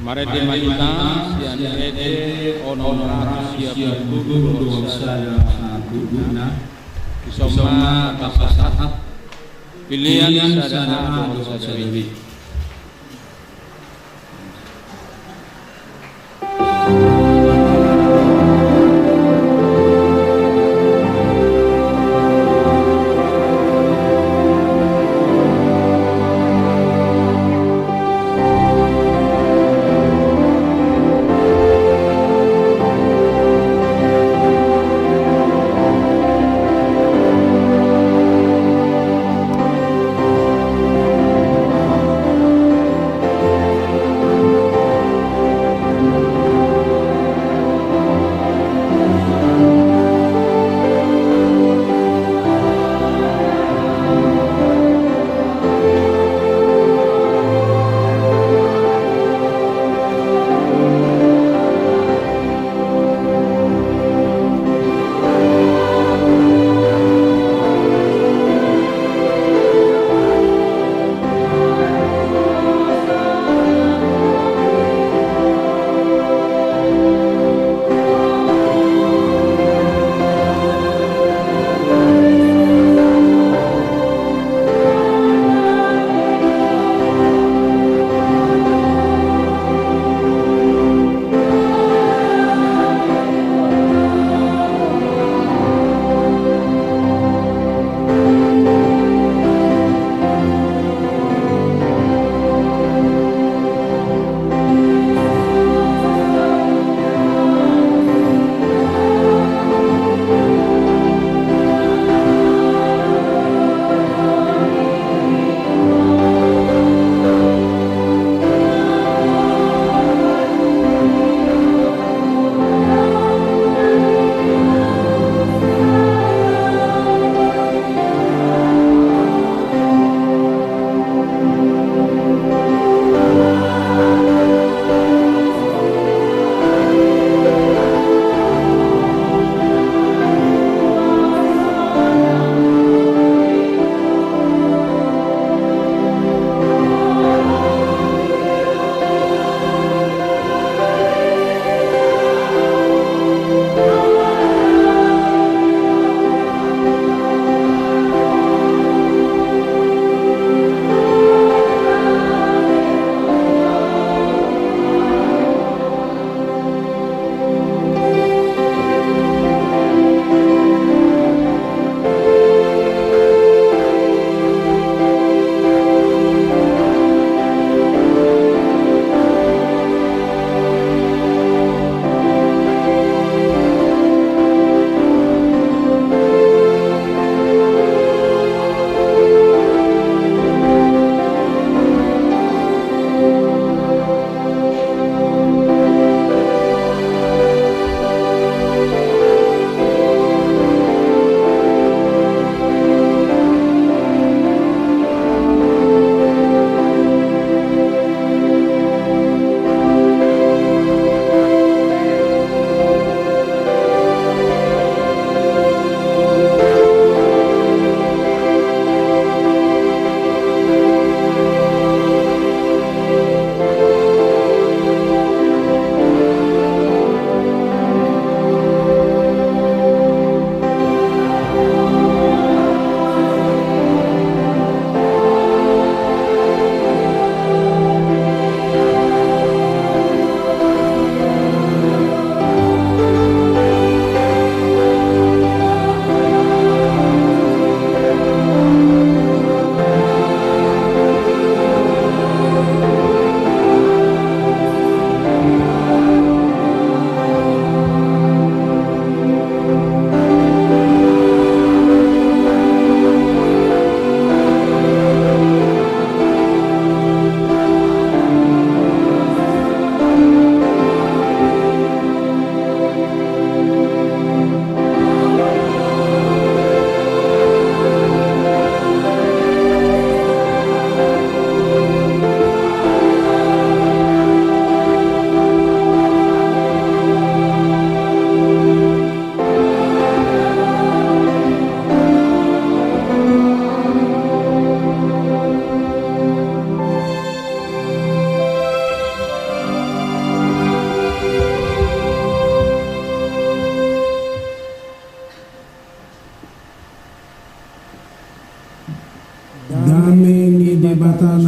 Marende ma hita sian ende onom ratus sia pulu tolu dohot sada, sada pulu na. Dison ma tapasahat pilihan sada A dohot sada B.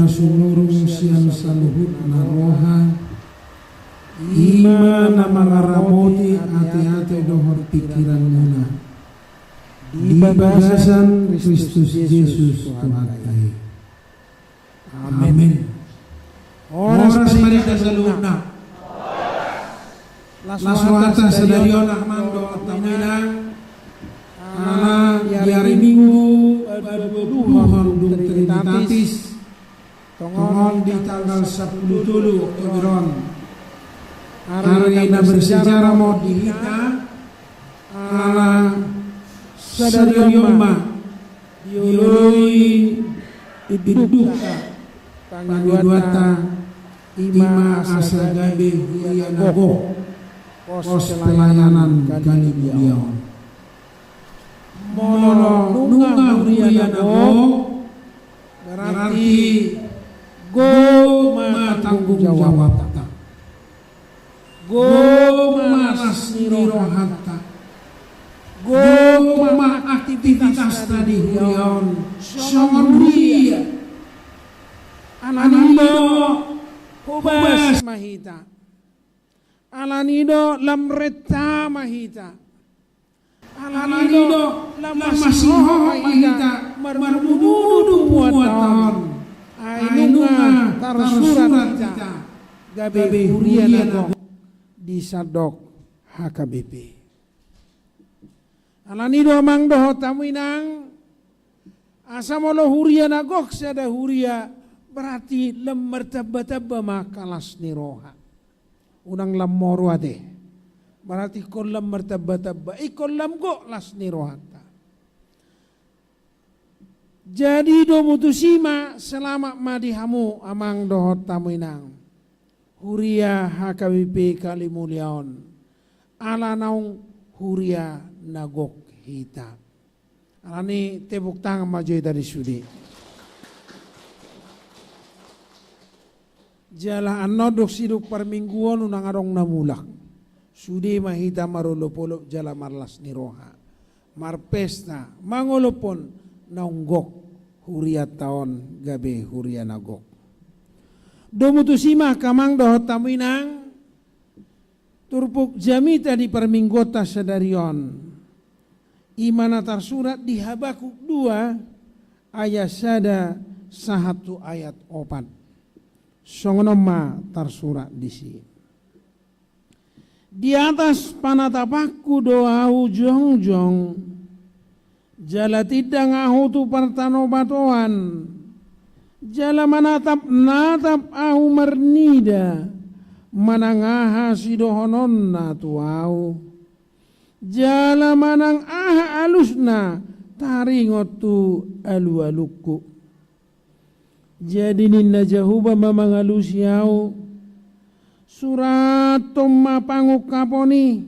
sumurung sian saluhutna roha, i ma na mangaramoti ateate dohot pingkiranmuna. Di bagasan Kristus Jesus Tuhanta i. Amen. Horas ma di hita saluhutna. Las rohanta sadari on, amang dohot hamu inang. Ala di ari Minggu, paduahon dung Trinitatis, tongon di tanggal sampulu tolu Oktober on. Ari na bersejarah ma on di hita, ala sadari on ma dioloi indukta, pangidoanta, i ma asa gabe huria na gok pos pelayanan Kalimulia on. Molo nunga huria na gok, berarti gok ma tanggung jawabta. Gok ma las ni rohanta. Gok ma aktivitasna di huria on songon huria. Alani do hobas ma hita. Alani do lam renta ma hita. Alani do lam masihohot ma hita marmudu-mudu muatta on. Ai nunga tarsurat hita gabe huria na gok di sandok H K B P. Alani do, amang dohot hamu inang, asa molo huria na gok sada huria, berarti lam martamba-tamba ma angka las ni roha. Unang lam moru ate. Berarti ingkon lam martamba-tamba, ingkon lam gok las ni rohanta. Jadi domu tusi ma, selamat ma di hamu, amang dohot hamu inang, huria H K B P Kalimulia on, ala naung huria na gok hita. Alani tepuk tangan ma jo hita di sude. Jala annon dung sidung parmingguon unang adong na mulak. Sude ma hita marolop-olop jala marlas ni roha, marpesta, mangolophon naung gok hurianta on gabe huria na gok. Domu tusi ma, amang dohot hamu inang, turpuk jamita di parmingguonta sadari on, i ma na tarsurat di Habakuk dua ayat sada sahat tu ayat opat. Songon on ma tarsurat disi. Di atas panatapanku do ahu jongjong, jala tindang ahu tu partanobatoan, jala manatap-natap ahu marnida, manang aha sidohononna tu ahu, jala manang aha alusna taringot tu alualungku. Jadi ninna Jahowa ma mangalusi ahu: Surathon ma pangungkapon i,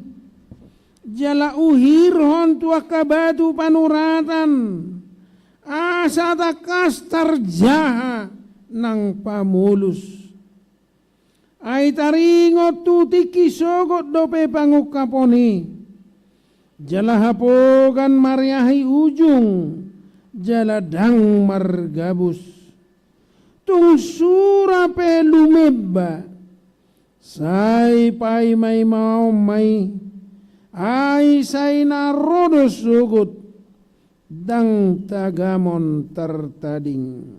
jala uhirhon tu angka batu panuratan, asa tangkas tarjaha nang pamolus. Ai taringot tu tingki sogot dope pangungkapon i, jala hapogan mareahi ujung, jala ndang margabus. Tung sura pe lumemba, sai paima-imaon ma i, ai sai na ro do sogot, ndang tagamon tartading.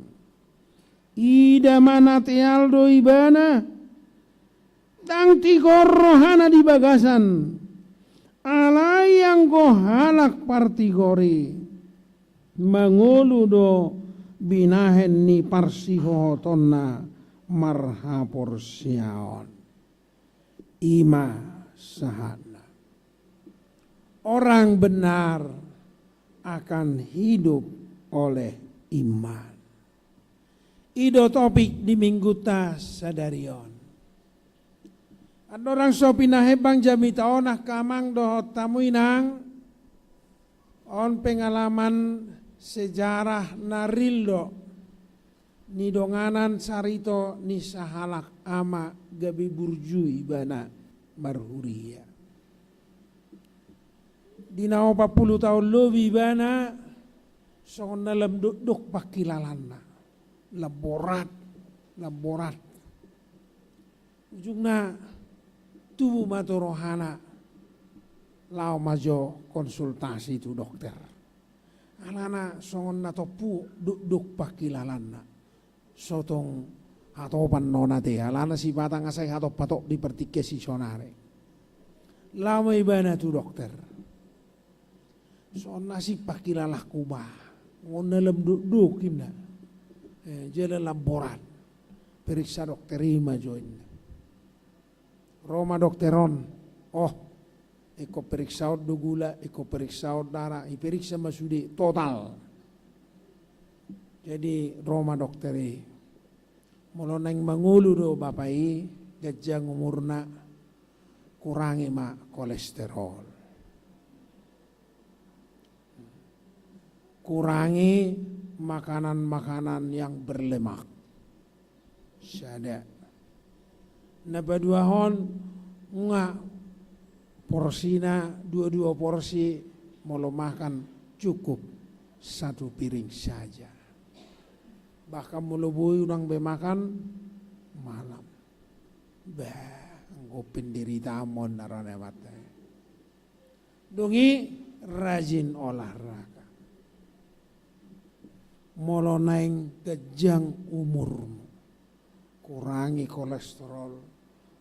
Ida ma na teal do ibana, ndang tigor rohana di bagasan, alai anggo halak partigor i, mangolu do binahen ni parsihohotonna marhaporseaon. I ma sahatna. Orang benar akan hidup oleh iman. I do topik di minggunta sadari on. Andorang so pinahembang jamita on, angka amang dohot hamu inang, on pengalaman sejarah na real do, ni donganan sarito ni sahalak ama gabe burju ibana marhuria. Di na opat pulu taon lobi ibana songon na lam dokdok pangkilalanna, lam borat. lam borat. Ujungna tubu ma tu rohana, laho ma jo konsultasi tu dokter. Alana songon na tompu dokdok pangkilalaanna. So tung hatopan nona te, alana sipata nga sai hatop-hatop di partingkian sisonari. Laho ma ibana tu dokter. Songon na sipangkilalaanku ba, songon na lam dokdok inna. Eh, jala lam borat. Periksa dokter i ma jo inna. Ro ma dokter on. Oh, ingkon periksa on do gula, ingkon periksa on darah, iperiksa ma sude total. Jadi ro ma dokter i. Molo naeng mangolu do bapa i, ganjang umurna, kurangi ma kolesterol. Kurangi makanan-makanan yang berlemak. Sada. Na paduahon, nga porsina dua-dua porsi, molo makan cukup satu piring saja. Bahkan molo boi unang be makan malam. Bah, anggo penderita amon na ro na mata. Dung i rajin olahraga. Molo naeng ganjang umurmu, kurangi kolesterol,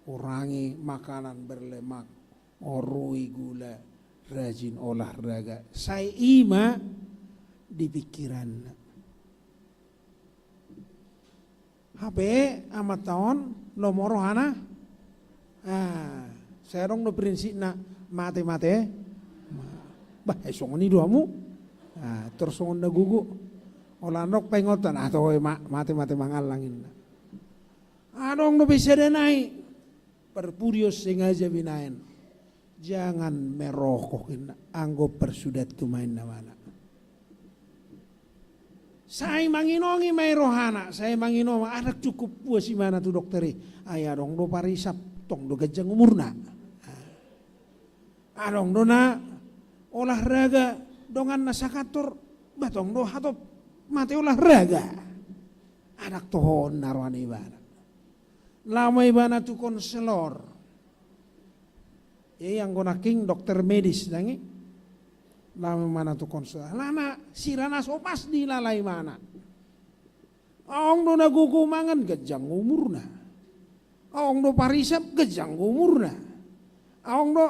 kurangi makanan berlemak, orui gula, rajin olahraga. Sai i ma di pikiranna. Hape amanta on lomo rohana. Ah, sai adong do prinsipna mate-mate. Bah, eh, songon i do hamu. Ah, tor songon na gogo. Olo, ndang paingotan, ah, toe ma-, mate-mate mangallang inna. Adong dope sada nai. Parpudi on sengaja binaen. Jangan merokok inna, anggo parsudat tu main na mana. Sai manginongi ma i rohana, sai manginongi ma, ndang cukup puas imana tu dokter i. Ai adong do parisap, tong do ganjang umurna. Adong do na olahraga donganna sakantor, bah tong do hatop mate olahraga. Ndang toho on na roha ni ibana. Laho ma ibana tu konselor. Ia anggo nangkin dokter medis nangkin. Laho ma ibana tu konselor. Alana sira na so pas dilala ibana. Adong do na gogo mangan ganjang umurna. Adong do parisap ganjang umurna. Adong do,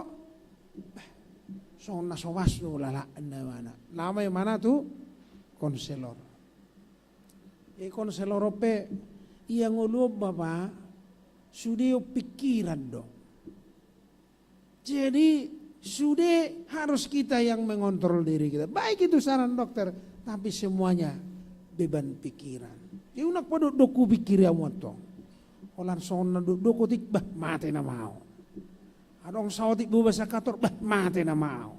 eh, songon na so pas do lalaanna ibana. Laho ma ibana tu konselor. Ia konselor on pe, ia ngolu on bapa, sude on pikiran do. Jadi sude harus kita yang mengontrol diri kita. Baik itu saran dokter, tapi semuanya beban pikiran. Ia unang padokdok hupikiri hamu antong. Holan songon na dokdok otik, bah, mate nama au. Adong saotik boba sakantor, bah, mate nama au.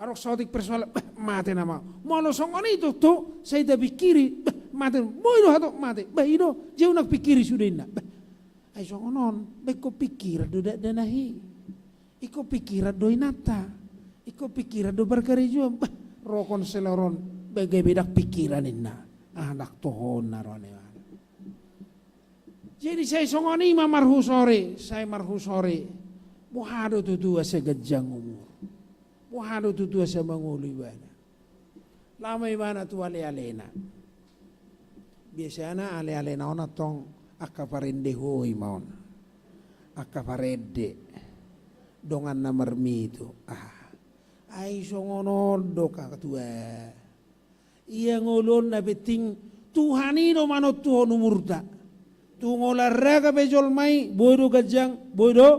Adong saotik persoalan, bah, mate nama au. Molo songon i tutu, sai tapikiri, bah, mate. Boi do hatop mate. Bah, i do, jala unang pikiri sude inna. Bah, ai songon on, bah, ingkon pikiran do dakdanak i. Ingkon pikiran do inanta. Ingkon pikiran do parkarejoan. Bah, ro konselor on, bah, gabe ndang pikiran inna. Ah, ndang toho on na roha ni ibana. Jadi sai songon i ma marhusori, sai marhusori. Boha do tutu asa ganjang umur? Boha do tutu asa mangolu ibana? Laho ma ibana tu alealena. Biasana alealena on antong angka parende hoi ma on. Angka parende. Dongan na marmitu. Ah. Ai songon on do, katua. Ia ngolu on na penting Tuhan i do manontuhon umurta. Tung olahraga pe jolma i, boi do ganjang, boi do.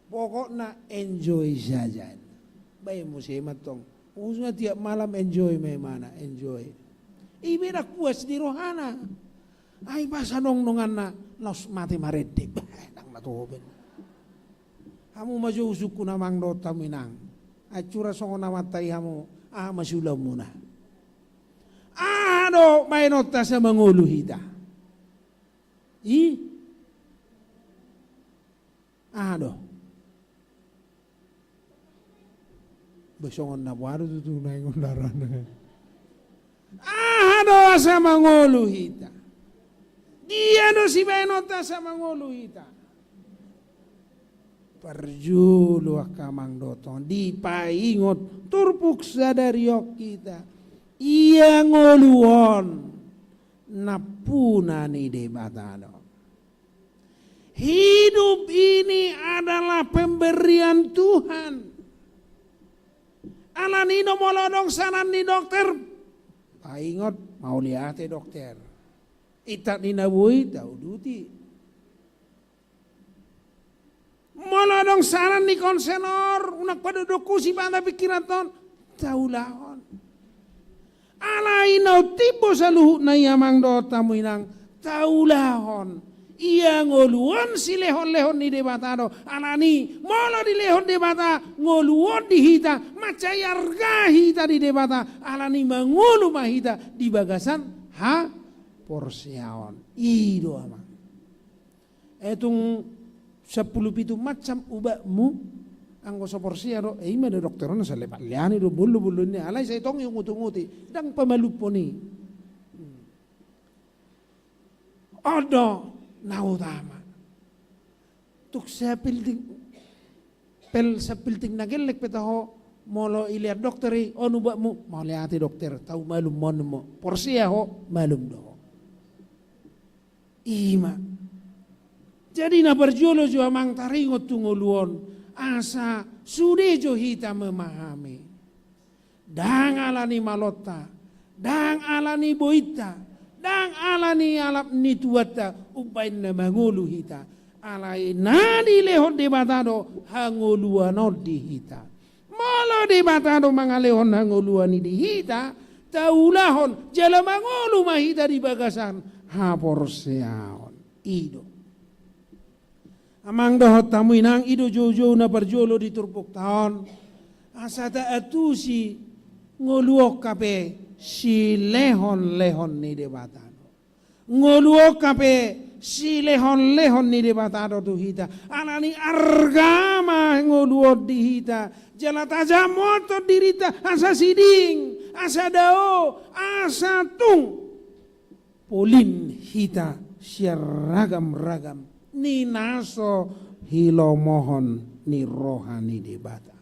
Pokokna enjoy saja. Baen muse ma antong. Ujungna tiap malam enjoy ma imana, enjoy. I pe ndang puas di rohana. Ai pas adong donganna laos mate marende. Bah, ndang na toho be. Hamu ma jo usungkun amang dohot hamu inang. Ai sura songon amanta i hamu, aha ma siulaonmuna? Aha do baenonta asa mangolu hita? I? Aha do? Bah, songon na boha do tutu na ingon darana. Aha do asa mangolu hita? Ia do sibahenonta asa mangolu hita. Parjolo angka amang dohot on, dipaingot turpuk sadari on hita. Ia ngolu on nampuna ni Debata do. Hidup ini adalah pemberian Tuhan. Alani do molo adong sanan ni dokter, paingot, mauliate dokter. Intat ni na boi tauduti. Molo adong sanan ni konselor, unang padodok hu sipata pingkiranhon, taulahon. Alai na umtimbo saluhutna i amang dohot hamu inang, taulahon. Ia ngolu on silehonlehon ni Debata do. Alani molo dilehon Debata ngolu on di hita, mansai arga hita di Debata. Alani mangolu ma hita di bagasan haporseaon. I do amang. E tung sampulu pitu macam ubatmu, anggo so porsea do, e ima do dokter on, sai lepat leani do bollo-bollo ni, alai sai tong i ungut-unguti, ndang pamalumhon i. On do na utama. Tung sapilting, pel sapilting na gellek pe taho, molo ilean dokter i, on ubatmu, mauliate dokter, tau malum, malum. Porsea ho, malum do ho. Ima. Jadi na parjolo jo amang taringot tu ngolu on, asa sude jo hita memahami. Ndang alani malonta, ndang alani bointa, ndang alani alap ni tuanta, umbahen na mangolu hita. Alai na dilehon Debata do hangoluan on di hita. Molo Debata do mangalehon hangoluan i di hita, taulahon, jala mangolu ma hita di bagasan haporseaon. I do. Amang dohot hamu inang, i do joujou na parjolo di turpukta on. Asa taantusi ngolu on hape silehonlehon ni Debata. Ngolu on hape silehonlehon ni Debata do tu hita. Alani arga ma ngolu on di hita. Jala tajamothon dirinta asa siding, asa dao, asa tung polin hita sian ragam-ragam ni na so hilomohon ni roha ni Debata.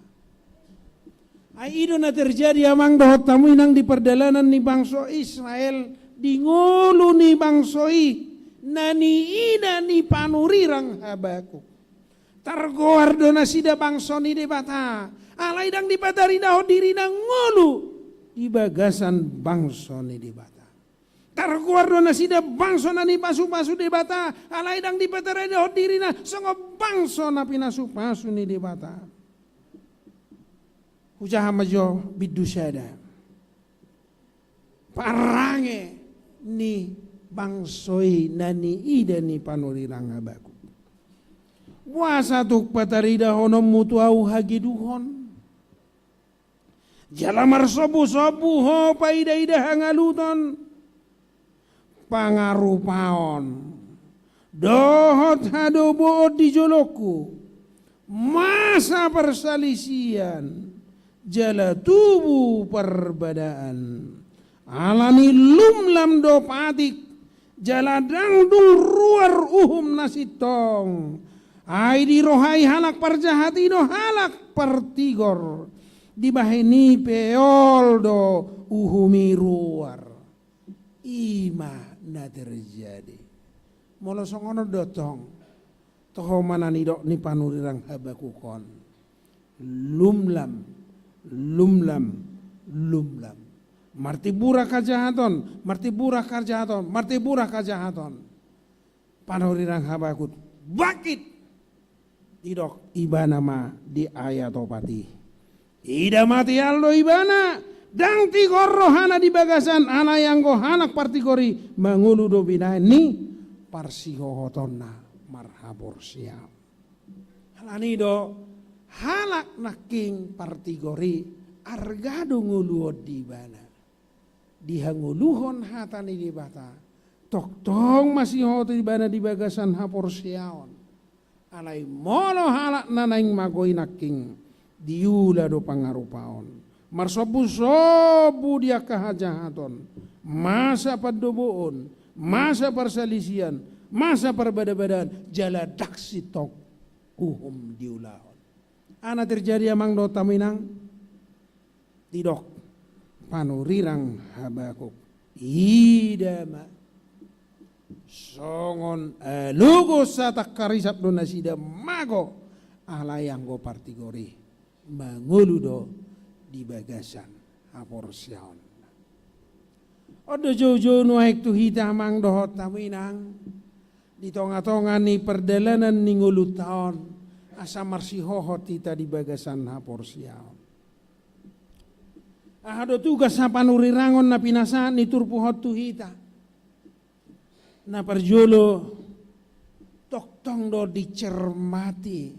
Ai i do na terjadi amang dohot hamu inang di pardalanan ni bangso Israel, di ngolu ni bangso i, na niida ni panurirang Habakuk. Targoar do nasida bangso ni Debata, alai ndang dipataridahon dirina ngolu di bagasan bangso ni Debata. Targoar do nasida bangso na nipasupasu Debata, alai ndang dipataridahon dirina songon bangso na pinasupasu ni Debata. Hujaha ma jo bindu sada. Parange ni bangso i na niida ni panurirang Habakuk. Boasa tung pataridahononmu tu ahu hageduhon? Jala marsombu-sombu ho paida-ida hangaluton, pangarupaon, dohot hadoboon di jolongku, masa parsalisian, jala tubu parbadaan. Alani lumlam do patik, jala ndang dung ruar uhum na sintong. Ai dirohai halak parjahat i do halak partigor. Dibahen i pe ol do uhum i ruar. Ima na terjadi. Molo songon on do tong, toho ma na nidok ni panurirang Habakuk on. Lumlam, lumlam, lumlam. Martimburan hajahaton, martimburan hajahaton, martimburan hajahaton. Panurirang Habakuk bangkit. Didok ibana ma di ayat opat i. Ida ma tial do ibana, ndang tigor rohana di bagasan, alai anggo halak partigor i mangolu do binahen ni parsihohotonna marhaporseaon. Alani do halak nangkin partigor i arga do ngolu on di ibana. Dihangoluhon hata ni Debata, tongtong masihohot ibana di bagasan haporseaon. Alai molo halak na naeng magoi nangkin, diula do pangarupaon. Marsombusombu di angka hajahaton, masa pandoboon, masa parsalisian, masa parbadabadaan, jala ndang sintong uhum diulahon. Aha na terjadi, amang dohot hamu inang? Didok panurirang Habakuk, ida ma songon alogo satangkarisap do nasida mago, alai anggo partigor i mangolu do di bagasan haporseaon. On do joujou nuaeng tu hita, amang dohot hamu inang, di tongatonga ni pardalanan ni ngolunta on, asa marsihohot hita di bagasan haporseaon. Aha do tugas hapanurirangon na pinasahat ni turpuk on tu hita? Na parjolo, tongtong do dicermati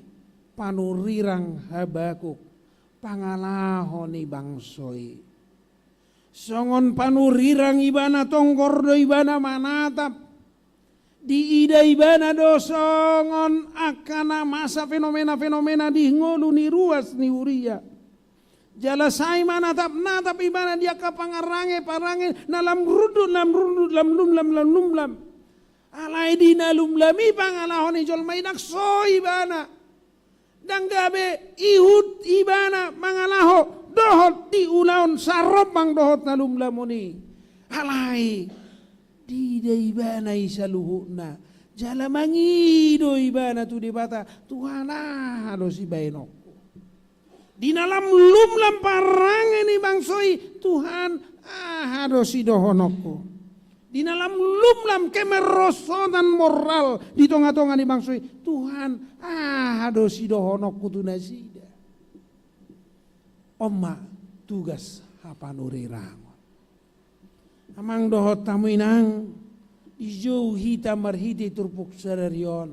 panurirang Habakuk pangalaho ni bangso i. Songon panurirang ibana, tonggor do ibana manatap. Diida ibana do songon angka na masa fenomena-fenomena di ngolu ni ruas ni huria. Jala sai manatap-natap ibana di angka pangarange-parange na lam rundut, lam rundut, lam lumlam, lam lumlam. Alai di na lumlam i pangalaho ni jolma i, ndang so ibana, ndang gabe ihut ibana mangalaho dohot diulahon sarombang dohot na lumlam on i. Alai diida ibana i saluhutna, jala mangido ibana tu Debata, Tuhan, aha do sibahenonku? Di na lam lumlam parange ni bangso i, Tuhan, aha do sidohononku? Di na lam lumlam kemerosotan moral di tongatonga ni bangso i, Tuhan, aha do sidohononku tu nasida? On ma tugas hapanurirangon. Amang dohot hamu inang, dijou hita marhite turpuk sadari on.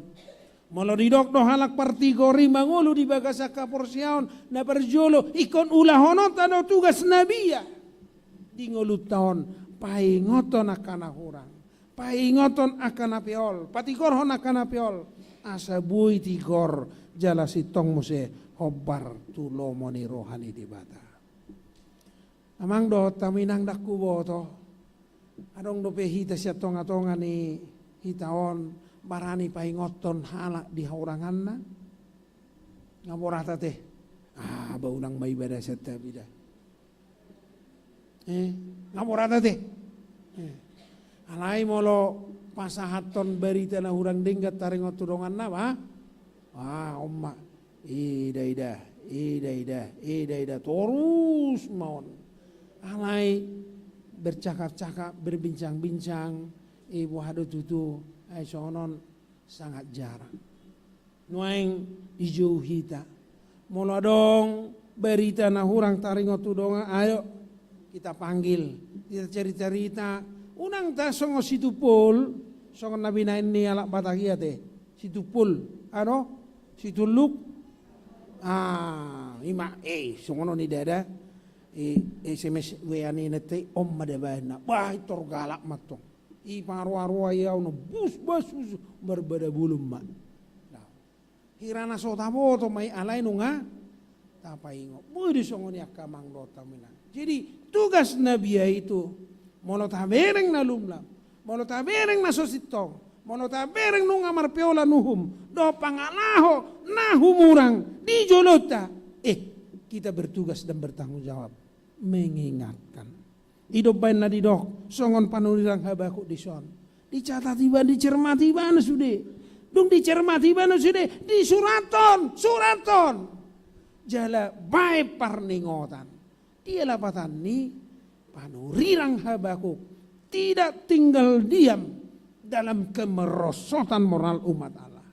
Molo didok do halak partigor i mangolu di bagasan haporseaon, na parjolo, ingkon ulahononta do tugas na bia di ngolunta on, paingothon angka na hurang, paingothon angka na peol, patigorhon angka na peol, asa boi tigor jala sintong muse hombar tu lomo ni roha ni Debata. Amang dohot hamu inang, ndang huboto, adong dope hita sian tongatonga ni hita on barani paingothon halak di hahuranganna? Nga borat ate. Ah, ba unang ma ibadah sian tapi da. Eh, nga borat ate. Eh. Alai molo pasahathon barita na hurang denggan taringot tu donganna, ba? Ah, on ma. Ida, ida, ida, ida, ida, ida, torus ma on. Alai bercakap-cakap, berbincang-bincang, eh, boha do tutu, ai songon on, sangat jarang. Nuaeng dijou hita. Molo adong barita na hurang taringot tu dongan, ayo, kita panggil, kita cerita-cerita. Unang ta songon situpul, songon na binahen ni halak Batak i ate. Situpul, ano? Situlluk. Ah, ima, eh, songon on i dada. Eh, S M S W A ni nete, on ma da bahenna. Bah, i tor galak ma tong. I paroa-roa i au na bus, bas, bus, marbada bolon ma. Nah. Hira na so taboto ma i, alai nunga tapaingot. Boi do songon i angka amang dohot hamu inang. Jadi, tugas na bia itu, molo tabereng na lumlam, molo tabereng na so sintong, molo tabereng nunga marpeolan uhum dohot pangalaho na humurang di jolonta, eh, kita bertugas dan bertanggung jawab mengingatkan. I do umbaen na didok songon panurirang Habakuk dison. Dicatat ibana, dicermati ibana sude. Dung dicermati ibana sude, disurathon, surathon. Jala baen parningotan. Dia lapatanni, panurirang Habakuk tidak tinggal diam dalam kemerosotan moral umat Allah.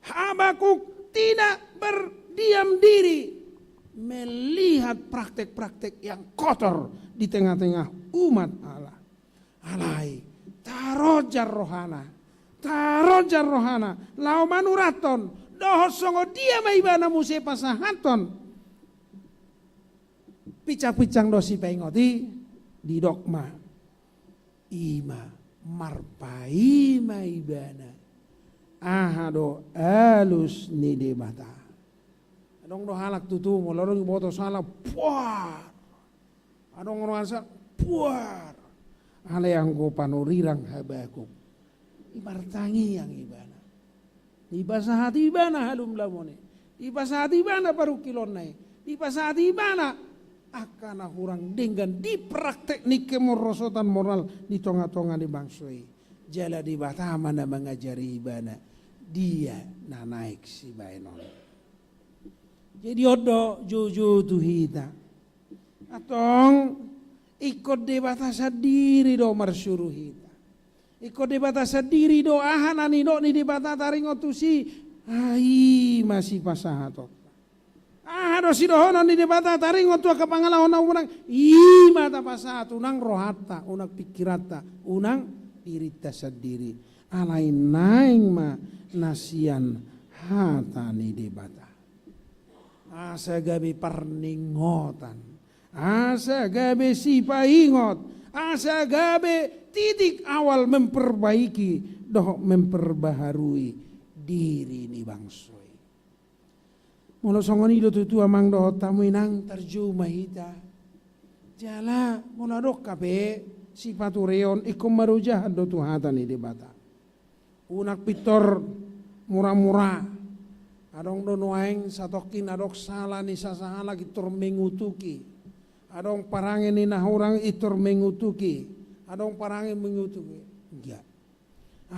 Habakuk tidak berdiam diri melihat praktek-praktek yang kotor di tengah-tengah umat Allah. Alai, tarojar rohana, tarojar rohana, laho manurathon, dohot songon dia ma ibana muse pasahathon pinsang-pinsang dohot sipaingot i, didok ma. Ima, marpaima ibana aha do alus ni Debata. Adong do halak tutu, molo adong iboto salah, puar. Adong rohasa, puar. Alai anggo panurirang Habakuk, i martangiang ibana. Dipasahat ibana halumlamon i. Dipasahat ibana parungkilonna i. Dipasahat ibana angka na hurang denggan di praktek ni kemorosotan moral di tonga-tonga ni bangso i. Jala Debata ma na mangajari ibana. Dia na naeng sibaenon. Jadi on do joujou tu hita. Antong, ingkon Debata sandiri do marsuru hita. Ingkon Debata sandiri do aha na nidok ni Debata taringot tusi, ai ma sipasahatonta. Aha do sidohonon ni Debata taringot tu angka pangalaho na umurang, i ma tapasahat, unang rohanta, unang pingkiranta, unang dirinta sandiri. Alai naeng ma na sian hata ni Debata. Asa gabe parningotan, asa gabe sipaingot, asa gabe titik awal memperbaiki dohot memperbaharui diri ni bangso i. Molo songon i do tutu amang dohot hamu inang, tarjou ma hita. Jala molo adong hape sipatureon, ingkon marojahan do tu hata ni Debata. Unang pintor mura-mura. Adong do nuaeng satongkin adong sala ni sasahalak intor mengutuki. Adong parange ni na hurang intor mengutuki. Adong parange mengutuki. Enggak.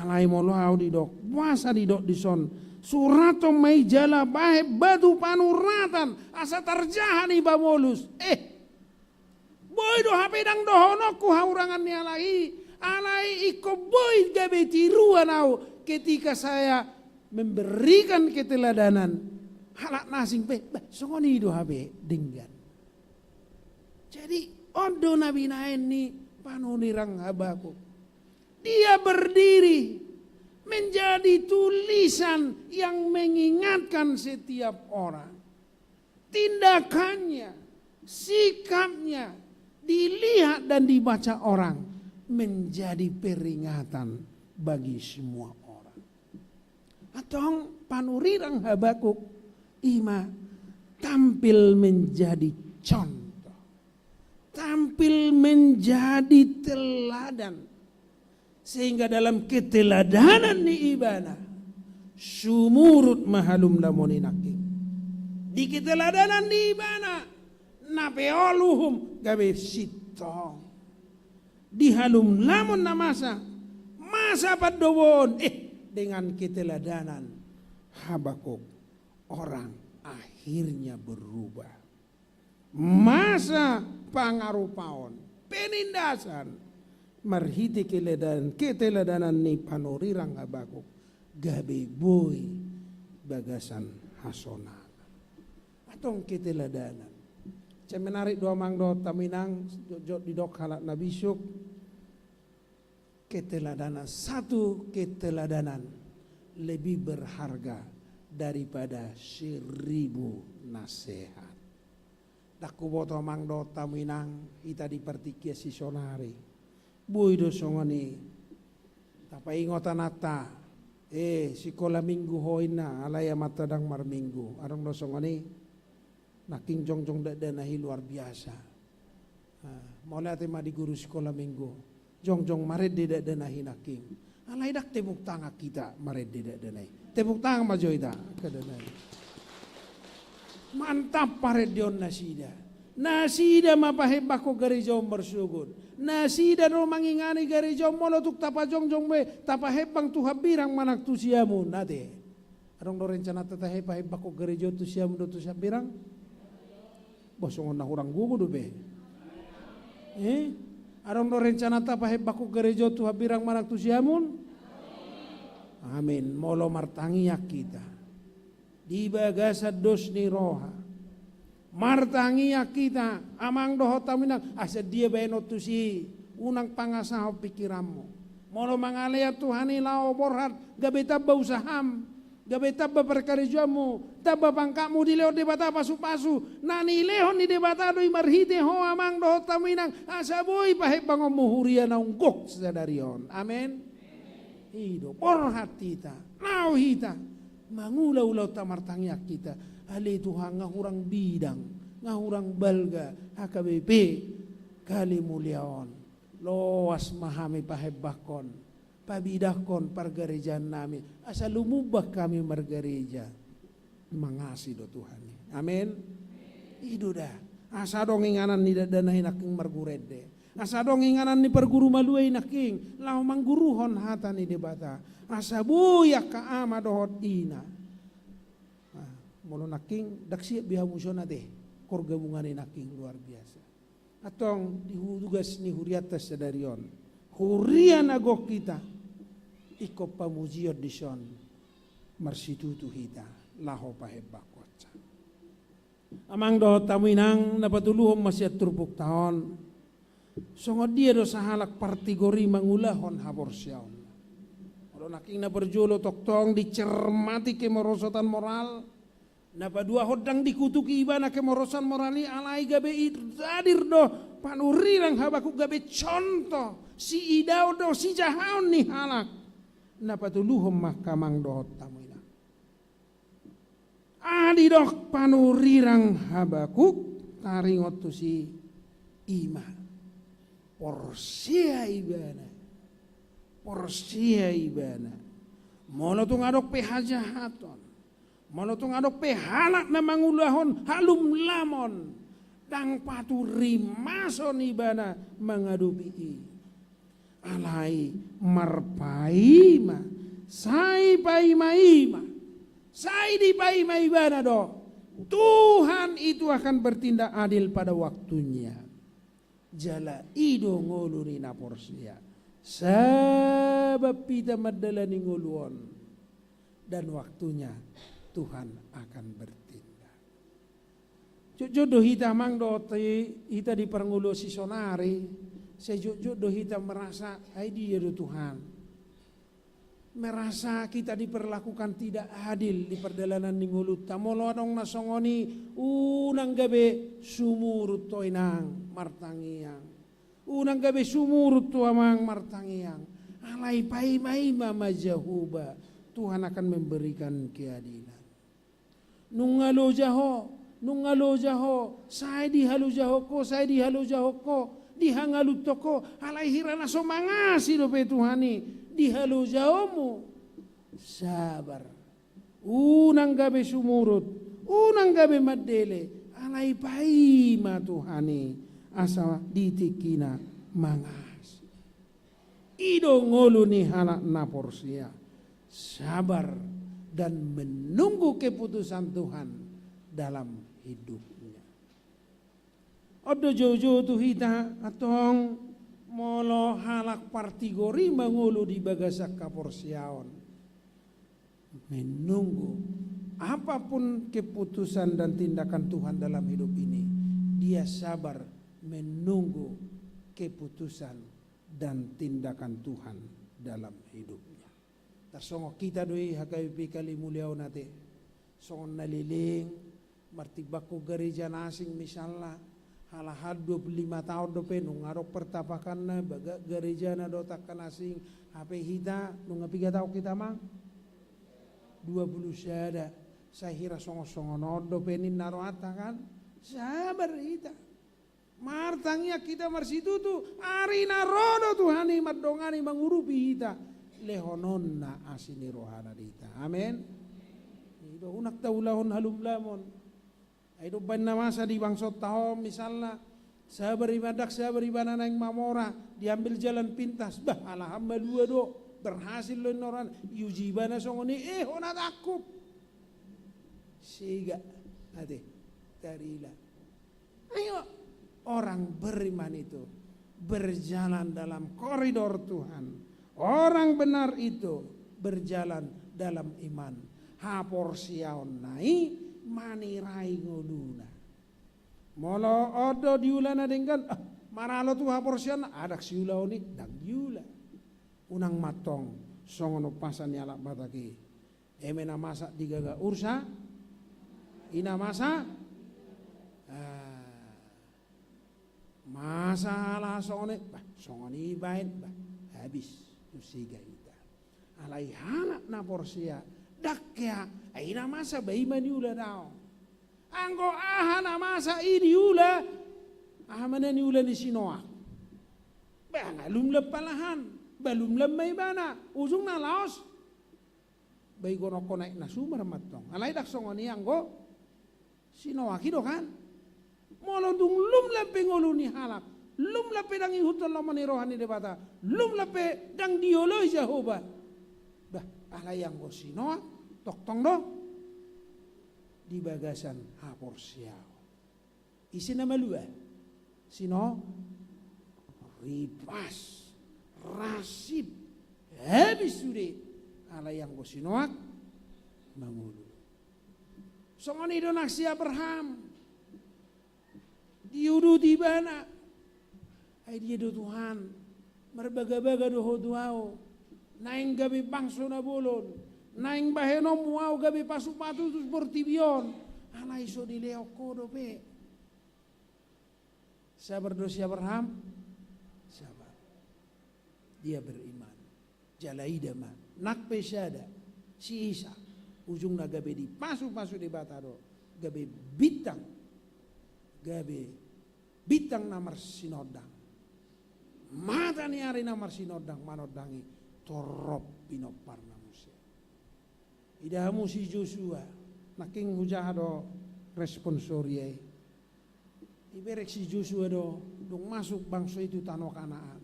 Alai molo au didok, boasa didok dison, surathon ma i jala bahen batu panuratan asa tarjaha ni pamolus. Eh, boi do hape ndang dohononku hahurangan ni halak i, alai ingkon boi gabe tiruan au ketika saya memberikan keteladanan. Halak na asing pe, bah, songon i do hape denggan. Jadi on do na binahen ni panurirang Habakuk. Dia berdiri menjadi tulisan yang mengingatkan setiap orang. Tindakannya, sikapnya dilihat dan dibaca orang menjadi peringatan bagi semua orang. Antong panurirang Habakuk i ma tampil menjadi contoh, tampil menjadi teladan. Sehingga dalam keteladanan ni ibana, sumurut ma halumlamon i nangkin. Di keteladanan ni ibana, na peol uhum gabe sintong. Di halumlamon na masa, masa pandoboon, eh, dengan keteladanan Habakuk, orang akhirnya berubah. Masa pangarupaon, penindasan, marhite keteladanan, keteladanan ni panurirang Habakuk, gabe boi bagasan hasonangan. Antong keteladanan. Semenarik do amang dohot hamu inang, jotjot didok halak na bisuk, keteladanan, satu keteladanan lebih berharga daripada seribu nasihat. Ndang huboto amang dohot hamu inang, hita di partingkian sisonari. Boi do songon i. Tapaingot anakta, eh, sikola minggu ho inna, alai amanta ndang marminggu. Adong do songon i. Nangkin jongjong dakdanak i luar biasa. Ah, mauliate ma di guru sikola minggu. Jongjong marende dakdanak i nangkin. Alai ndang tepuk tangan hita marende dakdanak i. Tepuk tangan ma jo hita. Dakdanak i. Mantap parendeon nasida. Nasida ma pahembangkon gareja on marsogot. Nasida do mangingani gareja on molo tung tapajongjong be, tapahembang tu hambirang manang tu siamun, ate. Adong do rencananta tahe pahembangkon gareja on tu siamun dohot tu hambirang? Bah, songon na hurang gogo dope. Eh? Adong do rencananta pahembangkon gareja on tu hambirang manang tu siamun? Amin. Molo martangiang hita di bagasan dos ni roha. Martangiang hita, amang dohot hamu inang, asa dia baenon tusi, unang pangasahon pingkiranmu. Molo mangalean Tuhan i laho borhat, gabe tamba usaham, gabe tamba parkarejoanmu, tamba pangkatmu, dilehon Debata pasupasu, na nilehon ni Debata do i marhite ho amang dohot hamu inang, asa boi pahembangonmu huria naung gok sadari on. Amen. I do, borhat hita, laho hita, mangula ulaonta martangiang hita, ale Tuhan, nga hurang bidang, nga hurang balga, H K B P, kali mulia on. Loas ma hami pahembangkon, pabidangkon pargarejaannami, asa lumumban hami margareja. Mangasi do Tuhan i. Amen. I do da. Asa adong inganan ni dakdanak i nangkin marguru ende. Asa adong inganan ni parguru malua i nangkin laho mangguruhon hata ni Debata. Asa boi angka ama dohot ina. Nah, molo nangkin ndang siap be hamu songon ate. Koor gabungan i nangkin luar biasa. Antong di tugas ni hurianta sadari on. Huria na gok hita. Ingkon pamujion dison. Marsitutu hita. Laho pahembangkonsa. Amang dohot hamu inang na patuluhon ma sian turpukta on. Songon dia do sahalak partigor i mangulahon haporseaon. Molo nangkin na parjolo tongtong dicermati kemerosotan moral. Na paduahon ndang dikutuki ibana kemerosotan moral i alai gabe i hadir do panurirang Habakuk gabe contoh siidaon do sijahaon ni halak. Na patuluhon ma angka amang dohot hamu inang. Adi didok panurirang Habakuk taringot tusi ima. Porsea ibana. Porsea ibana. Molo tung adong pe hajahaton. Molo tung adong pe halak na mangulahon halumlamon. Ndang paturimason ibana mangadopi i. Alai marpaima, sai paimaima, sai dipaima ibana do. Tuhan itu akan bertindak adil pada waktunya. Jala i do ngolu ni na porsea. Sabap hita mandalani ngolu on. Dan waktunya Tuhan akan bertindak. Jotjot do hita amang dohot hita di parngoluon sisonari, sai jotjot do hita merasa, ai dia do Tuhan. Merasa kita diperlakukan tidak adil di pardalanan ni ngolunta. Molo adong na songon i, unang gabe sumurut ho inang martangiang. Unang gabe sumurut ho amang martangiang. Alai paimaima ma Jahowa, Tuhan akan memberikan keadilan. Nunga loja ho, nunga loja ho, sai dihalojahon ho, sai dihalojahon ho, dihangaluthon ho, alai hira na so mangasi dope Tuhan i, dihalojaonmu. Sabar. Unang gabe sumurut, unang gabe mandele, alai paima Tuhan i, asa di tingkina mangasi. I do ngolu ni halak na porsea, sabar dan menunggu keputusan Tuhan dalam hidupnya. On do joujou tu hita, antong molo halak partigor i mangolu di bagasan haporseaon. Menunggu apapun keputusan dan tindakan Tuhan dalam hidup ini, dia sabar menunggu keputusan dan tindakan Tuhan dalam hidupnya. Tarsongon hita do i H K B P Kalimulia on ate. Songon na leleng, martimbangkon gareja na asing misalna, halahan dua puluh lima taon dope nunga adong pertapakanna, bagak garejana dohot angka na asing, hape hita nunga piga taon hita amang? Dua puluh sada. Sai hira songon-songon on dope ninna rohanta kan? Sabar hita. Martangiang hita marsitutu, ari na ro do Tuhan i mandongani mangurupi hita. Lehononna asi ni rohana di hita. Amen. I do unang taulahon halumlamon. Ai do umbaen na masa di bangsonta on misalna, sabar ibana, ndang sabar ibana naeng mamora, diambil jalan pintas, bah, halahan malua do, berhasil do inna rohana, iuji ibana songon i, eh, hona tangkup. Sega, ate, tarila. Ayo, orang beriman itu berjalan dalam koridor Tuhan. Orang benar itu berjalan dalam iman. Haporseaonna i manirai ngoluna. Molo on do diula na denggan, ah, maralo tu haporseaonna, adong siulaon i, ndang diula. Unang ma antong songon umpasa ni halak Batak i. Eme na masa digaga ursa, i na masa, ah, masa ala songon i, bah, songon i baen, bah, habis, tu sega hita. Alai halak na porsea, ndang hea, ai na masa bah i ma niula daong. Anggo aha na masa i niula, aha ma na niula ni si Noah. Nga lum lam palahan, ba lum lam ma ibana, ujungna laos. Ba igononkon aek na sumar mantong. Alai ndang songon i anggo si Noak i do kan. Molo dung lum lam pe ngolu ni halak, lum lam pe ndang ihuthon lomo ni roha ni Debata, lum lam pe ndang dioloi Jahowa. Bah, alai anggo si Noak, tongtong do di bagasan haporseaon. Ise na malua? Si Noak. Ripas, rasip, habis sude. Alai anggo si Noak mangolu. Songon i do nang si Abraham. Diuduti ibana. Ai dia do Tuhan, marbagabaga do Ho tu ahu, naeng gabe bangso na bolon, naeng bahenonmu ahu gabe pasupasu tu portibi on, alai so dilehon Ho dope. Sabar do si Abraham? Sabar. Dia beriman. Jala ida ma, nang pe sada, si Isak, ujungna gabe dipasupasu Debata do, gabe bintang, gabe bintang na marsinondang, mata ni ari na marsinondang, manondangi torop pinomparna muse. Ida hamu si Josua, nangkin hujaha do responsori i. Dibereng si Josua do, dung masuk bangso i tu tano Kanaan.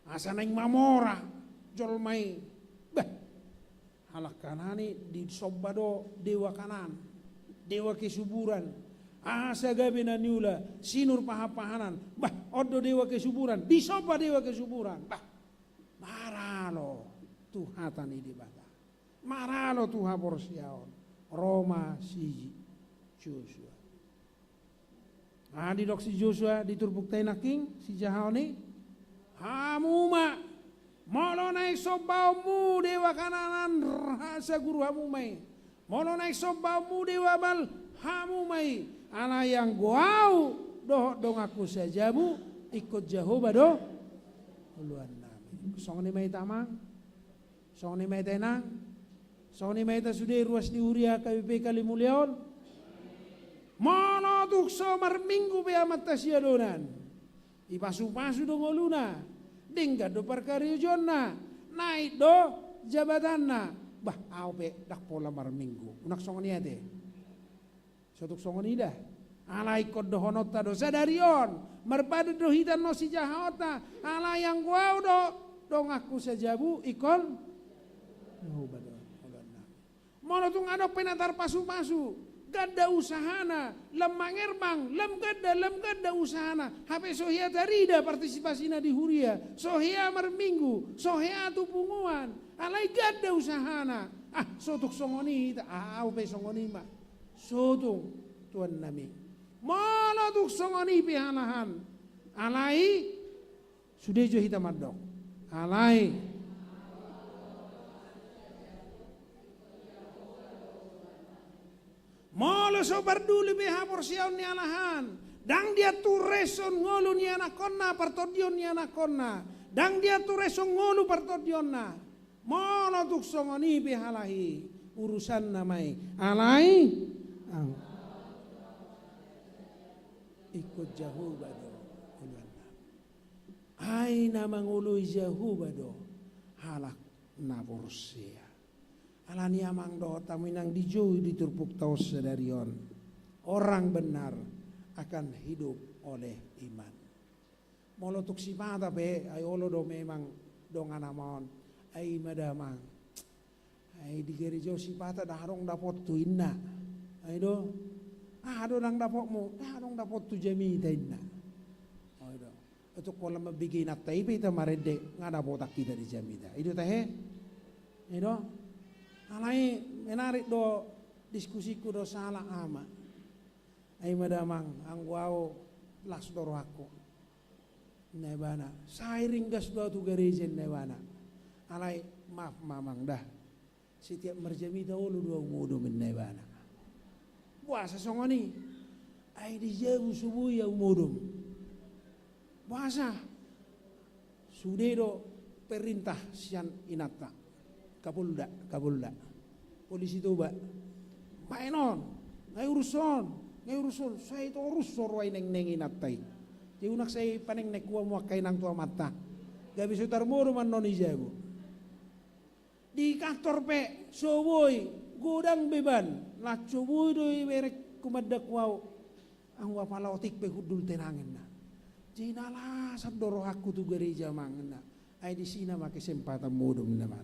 Asa naeng mamora jolma i. Bah, halak Kanaan i disomba do dewa Kanaan, dewa kesuburan. Asa gabe na niula, sinur pahanpahanan. Bah, on do dewa kesuburan, disomba dewa kesuburan. Bah, maralo tu hata ni Debata. Maralo tu haporseaon, ro ma si Josua. Aha didok si Josua di turpukta i nangkin, sijahaon i? Hamu ma, molo naeng sombaonmu dewa Kanaan, asa guru hamu ma i. Molo naeng sombaonmu dewa Baal, hamu ma i. Alai anggo ahu dohot donganku sajabu, ingkon Jahowa do oloannami. Songon i ma hita amang. Songon i ma hita inang. Songon i ma hita sude ruas ni huria K B P Kalimulia on. Molo tung so marminggu pe amanta siadonan, dipasupasu do ngoluna, denggan do parkarejonna, naik do jabatanna. Bah, ahu pe ndang pola marminggu. Unang songon i ate. So tung songon i da. Alai ingkon dohononta do sadari on, marpadan do hita annon sijahaonta. Alai anggo ahu dohot donganku sajabu, ingkon Jahowa do oloannami. Molo tung adong pe na tarpasupasu, ganda usahana, lam mangerbang, lam ganda, lam ganda usahana, hape so hea tarida partisipasina di huria, so hea marminggu, so hea tu punguan, alai ganda usahana. Ah, so tung songon i hita, ah, ahu pe songon i ma. So tung, tuannami. Molo tung songon i pe halahan. Alai, sude jo hita mandok. Alai. Molo so parduli pe haporseaon ni halahan. Ndang diatur resong ngolu ni anakkonna, partondion ni anakkonna. Ndang diatur resong ngolu partondionna. Molo tung songon i pe halak i, urusanna ma i. Alai, ang-, ingkon Jahowa do oloanna. Ai na mangoloi Jahowa do halak na porsea. Alani amang dohot hamu inang dijou di turpukta on sadari on. Orang benar akan hidup oleh iman. Molo tung sipata pe, ai olo do memang dongan ama on. Ai ima damang. Ai di gereja on sipata ndang adong dapothu inna. Ai do. Aha do ndang dapotmu? Ndang adong dapothu jamita inna. Ai do. Tung pola mambege inanta i pe hita marende, nga dapotan hita di jamita. I do tahe? Ai do. Alai menarik do diskusiku do sahalak ama. Ai ima damang, anggo ahu las do rohangku. Ninna ibana, sai ringgas do ahu tu gareja ninna ibana. Alai, maaf ma amang da. Setiap marjamita olo do ahu modom ninna ibana. Boasa songon i? Ai di jabu so boi ahu modom. Boasa? Sude do perintah sian inanta. Kapolda, Kapolda. Polisi Toba. Baen on. Nga iurushon. Nga iurushon. Sai torus so ro ai nengneng inanta i. Jadi unang sai panengneng hamu angka inang tu amanta. Gabe so tarmodom annon i jago. Di kantor pe so boi, godang beban, laos so boi do iberengku mandaku au. Anggo apala otik pe hundul tenang ninna. Jadi na lasan do rohangku tu gareja amang ninna. Ai disi nama kesempatan modom ninna ma.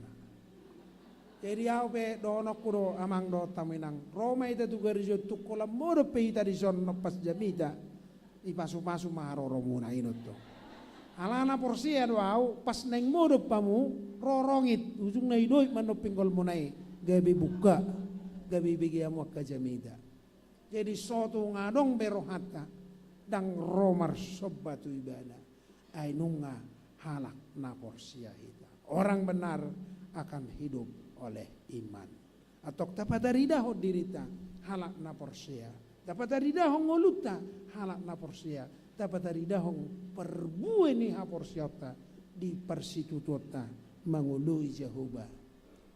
Jadi au pe dohononku do amang dohot hamu inang, ro ma hita tu gareja on, tung holan modom pe hita dison nompas jamita, dipasupasu ma haroromuna i ninna. Alana porsea do au, pas naeng modom hamu, rorongit, ujungna idoit ma annon pinggolmuna i, gabe buka, gabe ibege hamu angka jamita. Jadi so tung adong be rohanta, ndang ro marsomba tu ibana. Ai nunga halak na porsea hita. Orang benar akan hidup oleh iman. Antong tapataridahon dirinta halak na porsea. Tapataridahon ngolunta halak na porsea. Tapataridahon parbue ni haporseaonta di parsitutuonta mangoloi Jahowa.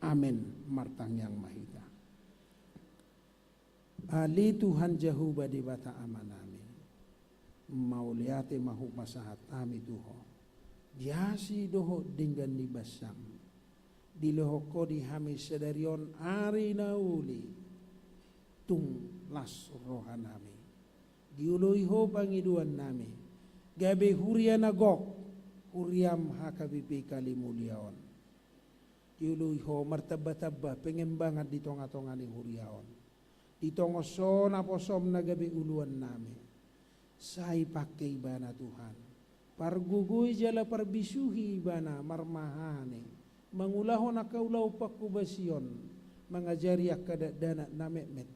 Amen. Martangiang ma hita. Ale Tuhan Jahowa Debata Amanami, mauliate ma hupasahat hami tu Ho. Di asi dohot denggan ni basam, dilehon Ho di hami sadari on ari na uli, tung las rohanami. Dioloi Ho pangidoannami, gabe huria na gok, huriam H K B P Kalimulia on. Dioloi Ho martambatamba pengembangan di tongatonga ni huria on. Di tonga on naposom na gabe uluannami. Sai pangke ibana Tuhan. Pargogoi jala parbisuhi ibana marmahani. Mangulahon angka ulaon pangkobasion. Mangajari angka dakdanak na metmet.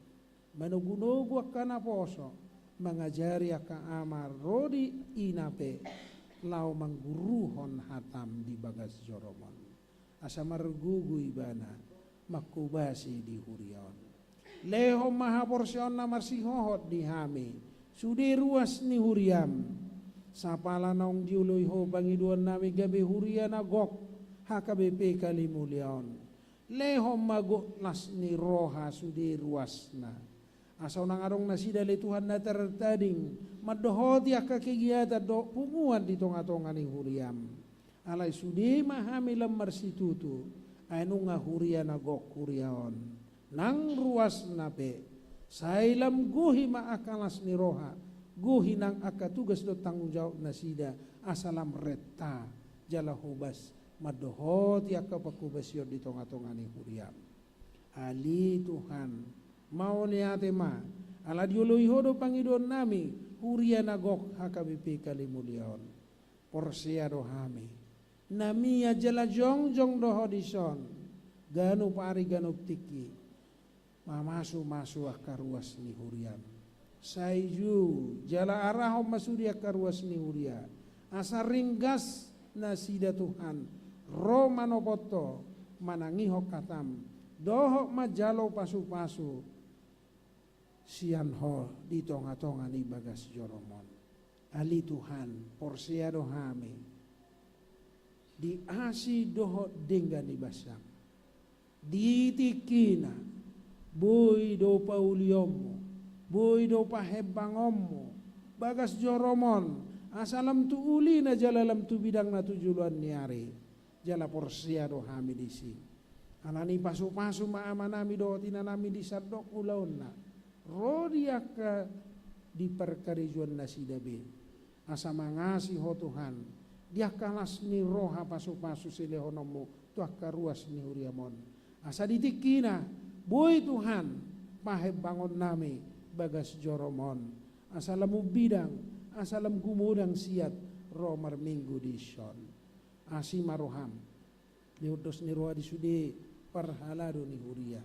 Manogunogu angka naposo, mangajari angka ama ro di ina pe, laho mangguruhon hatam di bagas jorom on. Asa margogo ibana, mangkobasi di huria on. Lehon ma haporseaon na marsihohot di hami, sude ruas ni huriam. Sapala naung dioloi Ho pangidoannami gabe huria na gok, H K B P Kalimulia on. Lehon ma gok las ni roha sude ruasna. Asa unang adong nasida ale Tuhan na tartading, mandohoti angka kegiatan dohot punguan di tongatonga ni huriam. Alai sude ma hami lam marsitutu, ai nunga huria na gok huria on. Nang ruasna pe, sai lam gohi ma angka las ni roha, gohi nang angka tugas dohot tanggung jawab nasida, asa lam renta, jala hobas, mandohoti angka pangkobasion di tongatonga ni huriam. Ale Tuhan, mauliate ma, ala dioloi Ho do pangidoannami, huria na gok H K B P Kalimulia on. Porsea do hami, na mian jala jongjong do Ho dison, ganup ari ganup tingki. Mamasumasu angka ruas ni huriam. Sai jou, jala arahon ma sude angka ruas ni huria. Asa ringgas nasida Tuhan, ro manopot Ho, manangihon hatam, dohot manjalo pasupasu sian Ho di tongatonga ni bagas jorom on. Ale Tuhan, porsea do hami, di asi dohot denggan ni basam. Di tingkina, boi do paulionmu, boi do pahembangonmu, bagas jorom on, asa lam tu ulina jala lam tu bidangna tu joloan ni ari, jala porsea do hami disi. Alani pasupasu ma amanami dohot inanami di sandok ulaonna, ro di angka di parkarejoan nasida be. Asa mangasi Ho Tuhan, di angka las ni roha pasupasu silehononmu tu angka ruas ni huriam on. Asa di tingkina, boi Tuhan, pahembangonnami bagas jorom on. Asa lam umbidang, asa lam gumodang siat ro marminggu dison. Asi ma roham, di ondos ni roha di sude parhalado ni huria.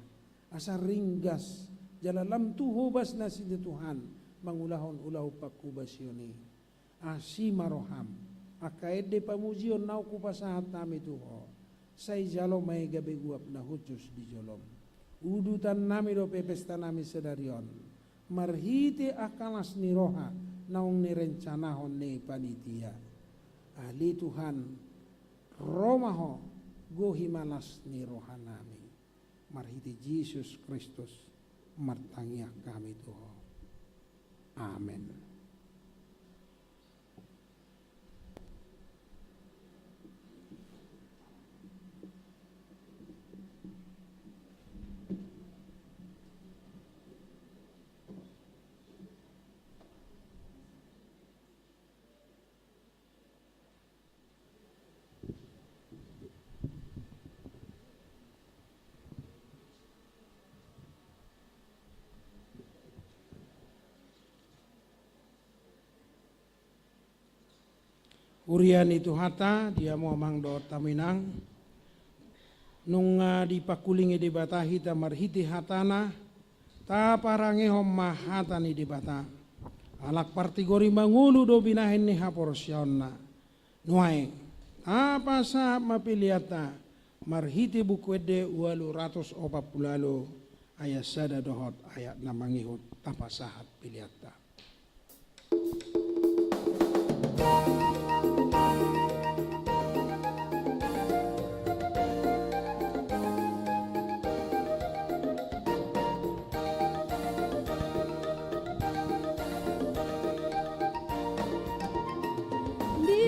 Asa ringgas, jala lam tu hobas nasida Tuhan, mangulahon ulaon pangkobasion i. Asi ma roham, angka ende pamujion naung hupasahat hami tu Ho. Sai jalo ma i gabe uap na hushus di jolom. Udutannami dope pestanami sadari on. Marhite angka las ni roha naung nirencanahon ni panitia. Ale Tuhan, ro ma Ho, gohi ma las ni rohanami. Marhite Jesus Kristus, martangiang hami tu Ho. Amen. Huria ni Tuhanta, di hamu amang dohot hamu inang, nunga dipangkulingi Debata hita marhite hatana, taparangehon ma hata ni Debata. Halak partigor i mangolu do binahen ni haporseaonna. Nuaeng, tapasahat ma peleanta, marhite Buku Ende ualu ratus opat pulu ualu, ayat sada dohot ayat na mangihut, tapasahat peleanta.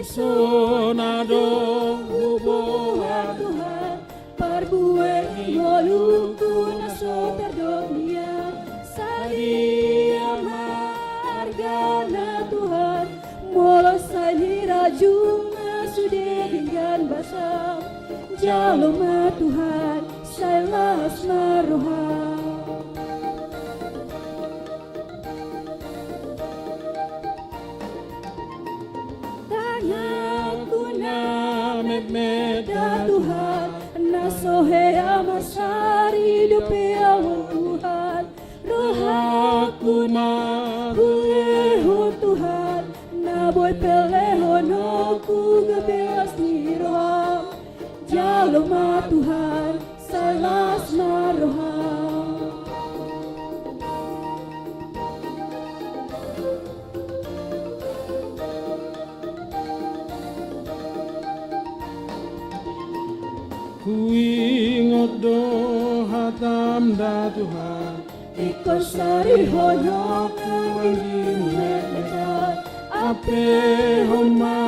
Dison adong huboan Tuhan, parbue ni ngolungku na so tardok nian. Sadia ma argana Tuhan, molo sai nirajum ma sude denggan basam. Jalo ma Tuhan, sai las ma roham. Tanganku na metmet da Tuhan, na so hea mansari dope ahu Tuhan. Rohangku ma hulehon Tuhan, na boi pelehononku gabe las ni roham. Jalo ma Tuhan, sai las ma roham. Huingot do hatam da Tuhan, ingkon sarihononku anggimu metmetan. Ampehon ma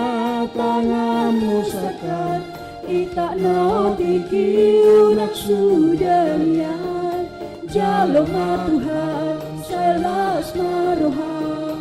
tanganmu sangkan, i tak na otik i unang suda nian. Jalo ma Tuhan, sai las ma roham.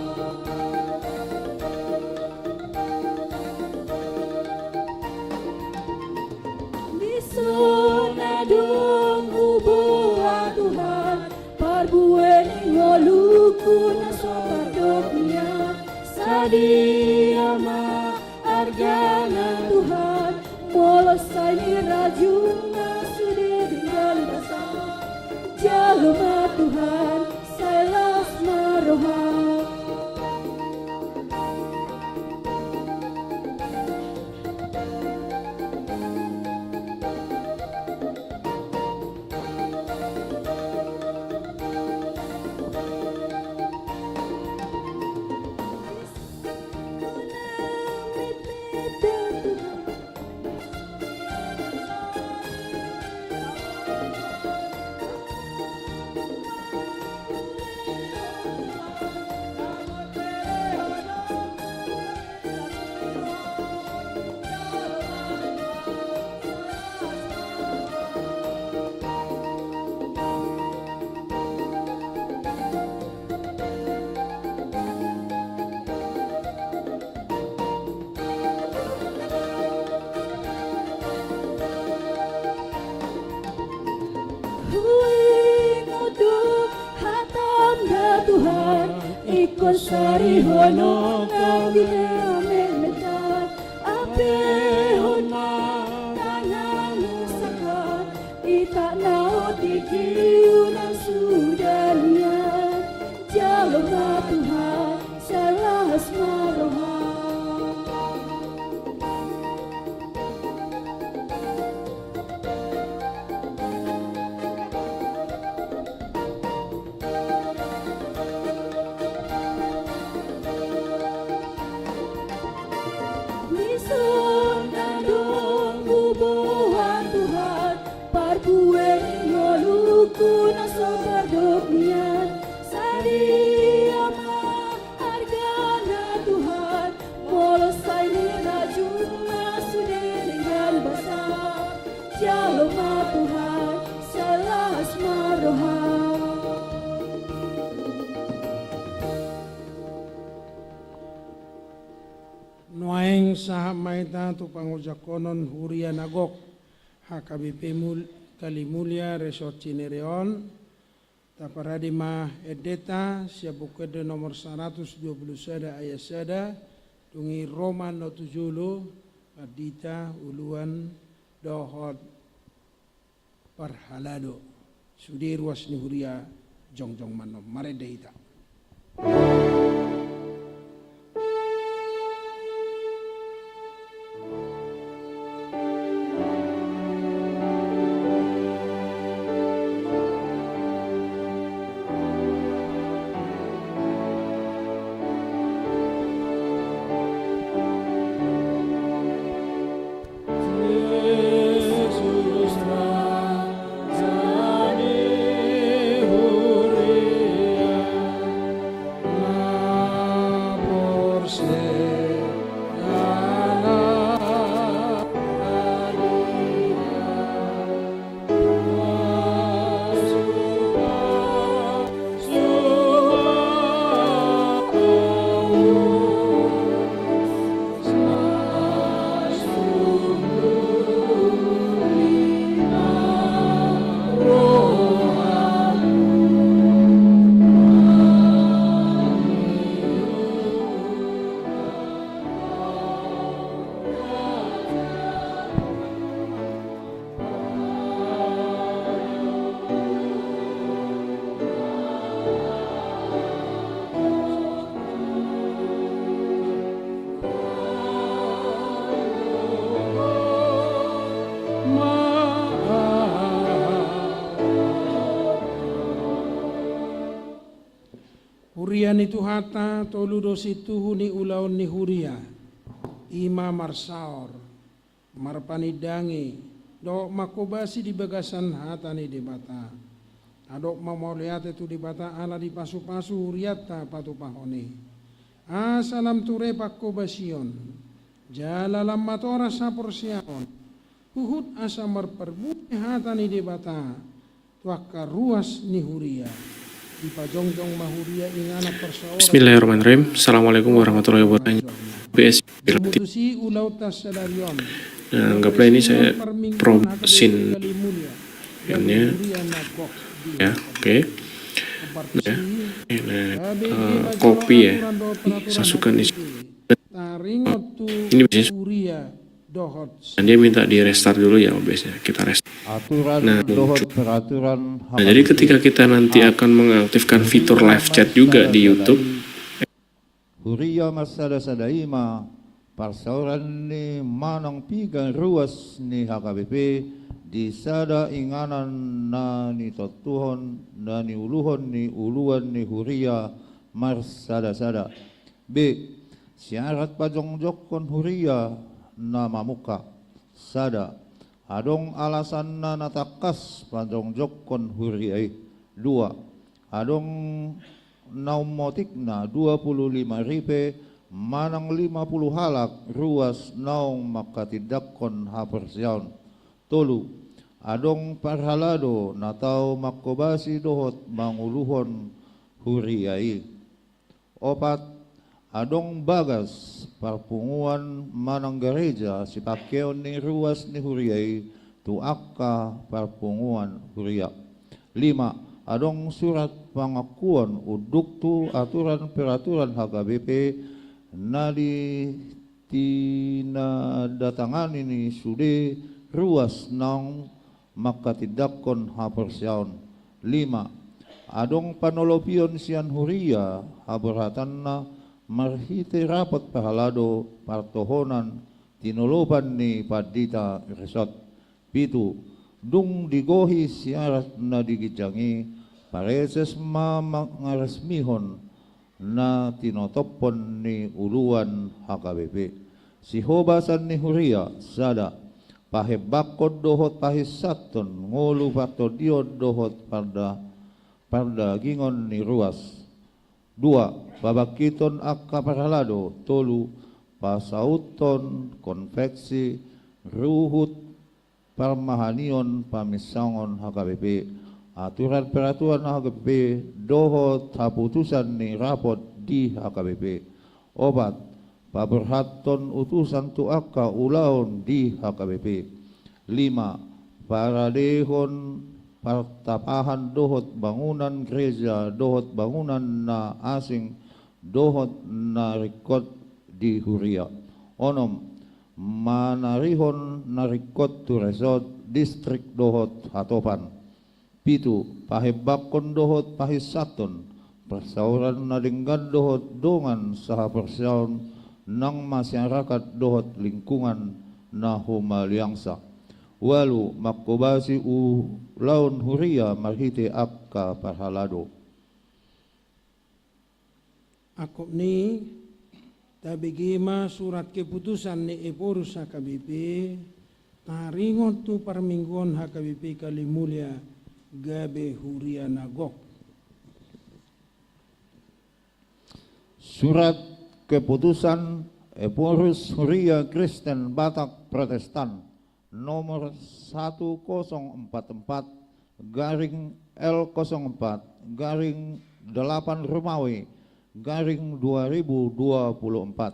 Dison adong huboan Tuhan, parbue ni ngolungku na so tardok nian. Sadia ma argana Tuhan, molo sai nirajum ma sude denggan basam. Jalo ma Tuhan, sai las ma roham. Huingot do hatam da Tuhan, ingkon sarihononku anggimu metmetan. Ampehon ma tanganmu sangkan, i tak na otik i unang suda nian. Jalo ma Tuhan, sai las ma roham. Dison adong huboan Tuhan, parbue ni ngolungku na so tardok nian. Sadia ma argana Tuhan, molo sai nirajum ma sude denggan basam. Jalo ma Tuhan, sai las ma roham. Nuaeng sahat ma hita tu pangojangkonon huria na gok H K B P Mul-, Kalimulia Resort Cinere on. Taparade ma endenta sian Buku Ende nomor saratus dua pulu sada ayat sada, Dung i ro ma annon tu jolo pandita, uluan dohot parhalado. Sude ruas ni huria jongjong ma annon, marende hita. Huria ni Tuhanta, tolu do sintuhu ni ulaon ni huria, i ma marsaor, marpanindangi, dohot manghobasi di bagasan hata ni Debata. Adong ma mauliate tu Debata ala dipasupasu hurianta patupahon i. Asa lam ture panghobasion, jala lam matoras haporseaon, huhut asa marparbue hata ni Debata tu angka ruas ni huria. Dipajongjong ma huria inganan parsaoran. Bismillahirrahmanirrahim. Assalamualaikum warahmatullahi wabarakatuh. B S. Dimutusi ulaonta sadari on. Nah, anggaplah ini saya probe sin. Ini ya, oke. Nah, ya. Ini, eh, kopi ya. Ih, saya suka nih. Ini bisnis. Dan dia minta di restart dulu ya, O B S-nya. Kita restart. Nah, muncul. Nah, jadi ketika kita nanti akan mengaktifkan fitur live chat juga di YouTube. Huria marsadasada i ma parsaoran ni manang piga ruas ni H K B P di sada inganan na nitontuhon, na niuluhon ni uluan ni huria marsadasada. B. Syarat pajongjongkon huria na mamungka. Sada. Adong alasanna na tangkas pajongjongkon huria i. Dua. Adong na ummotikna dua pulu lima ripe manang lima pulu halak ruas naung manghatindanghon haporseaon. Tolu. Adong parhalado na tau manghobasi dohot manguluhon huria i. Opat. Adong bagas parpunguan manang gareja sipangkeon ni ruas ni huria i tu angka parpunguan huria. Lima. Adong surat pangakuon unduk tu aturan peraturan H K B P na ditinandatangani ni sude ruas naung manghatindanghon haporseaon. Lima. Adong panolopion sian huria haborhatanna marhite rapot parhalado partohonan tinolopan ni pandita resort. Pitu. Dung digohi syarat na di ginjang i, pareses ma mangaresmihon na tinotophon ni uluan H K B P. Sihobasan ni huria. Sada. Pahembangkon dohot pahinsanhon ngolu partondion dohot parda-, pardagingon ni ruas. Dua. Pabangkithon angka parhalado. Tolu. Pasauthon konveksi ruhut parmahanion paminsangon H K B P, aturan peraturan H K B P dohot haputusan ni rapot di H K B P. Opat. Paborhathon utusan tu angka ulaon di H K B P. Lima. Paradehon partapahan dohot bangunan gereja dohot bangunan na asing dohot na ringkot di huria. Onom, manarihon na ringkot tu resort, distrik dohot hatopan. Pitu, pahembangkon dohot pahinsathon parsaoran na denggan dohot dongan sahaporseaon nang masyarakat dohot lingkungan na humaliangsa. Ualu, manghobasi ulaon huria marhite angka parhalado. Angkup ni i, tabege ma surat keputusan ni Ephorus H K B P, taringot tu parmingguon H K B P Kalimulia gabe huria na gok. Surat keputusan Ephorus Huria Kristen Batak Protestan nomor satu kosong empat empat garing L kosong empat garing delapan Romawi garing dua ribu dua puluh empat,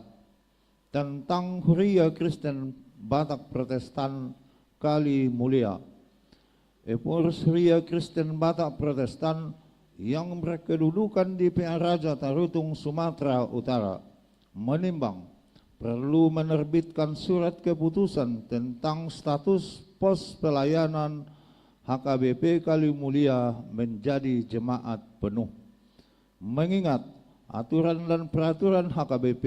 tentang Huria Kristen Batak Protestan Kalimulia. Ephorus Huria Kristen Batak Protestan yang berkedudukan di Pearaja Tarutung, Sumatera Utara, menimbang perlu menerbitkan surat keputusan tentang status pos pelayanan H K B P Kalimulia menjadi jemaat penuh. Mengingat aturan dan peraturan H K B P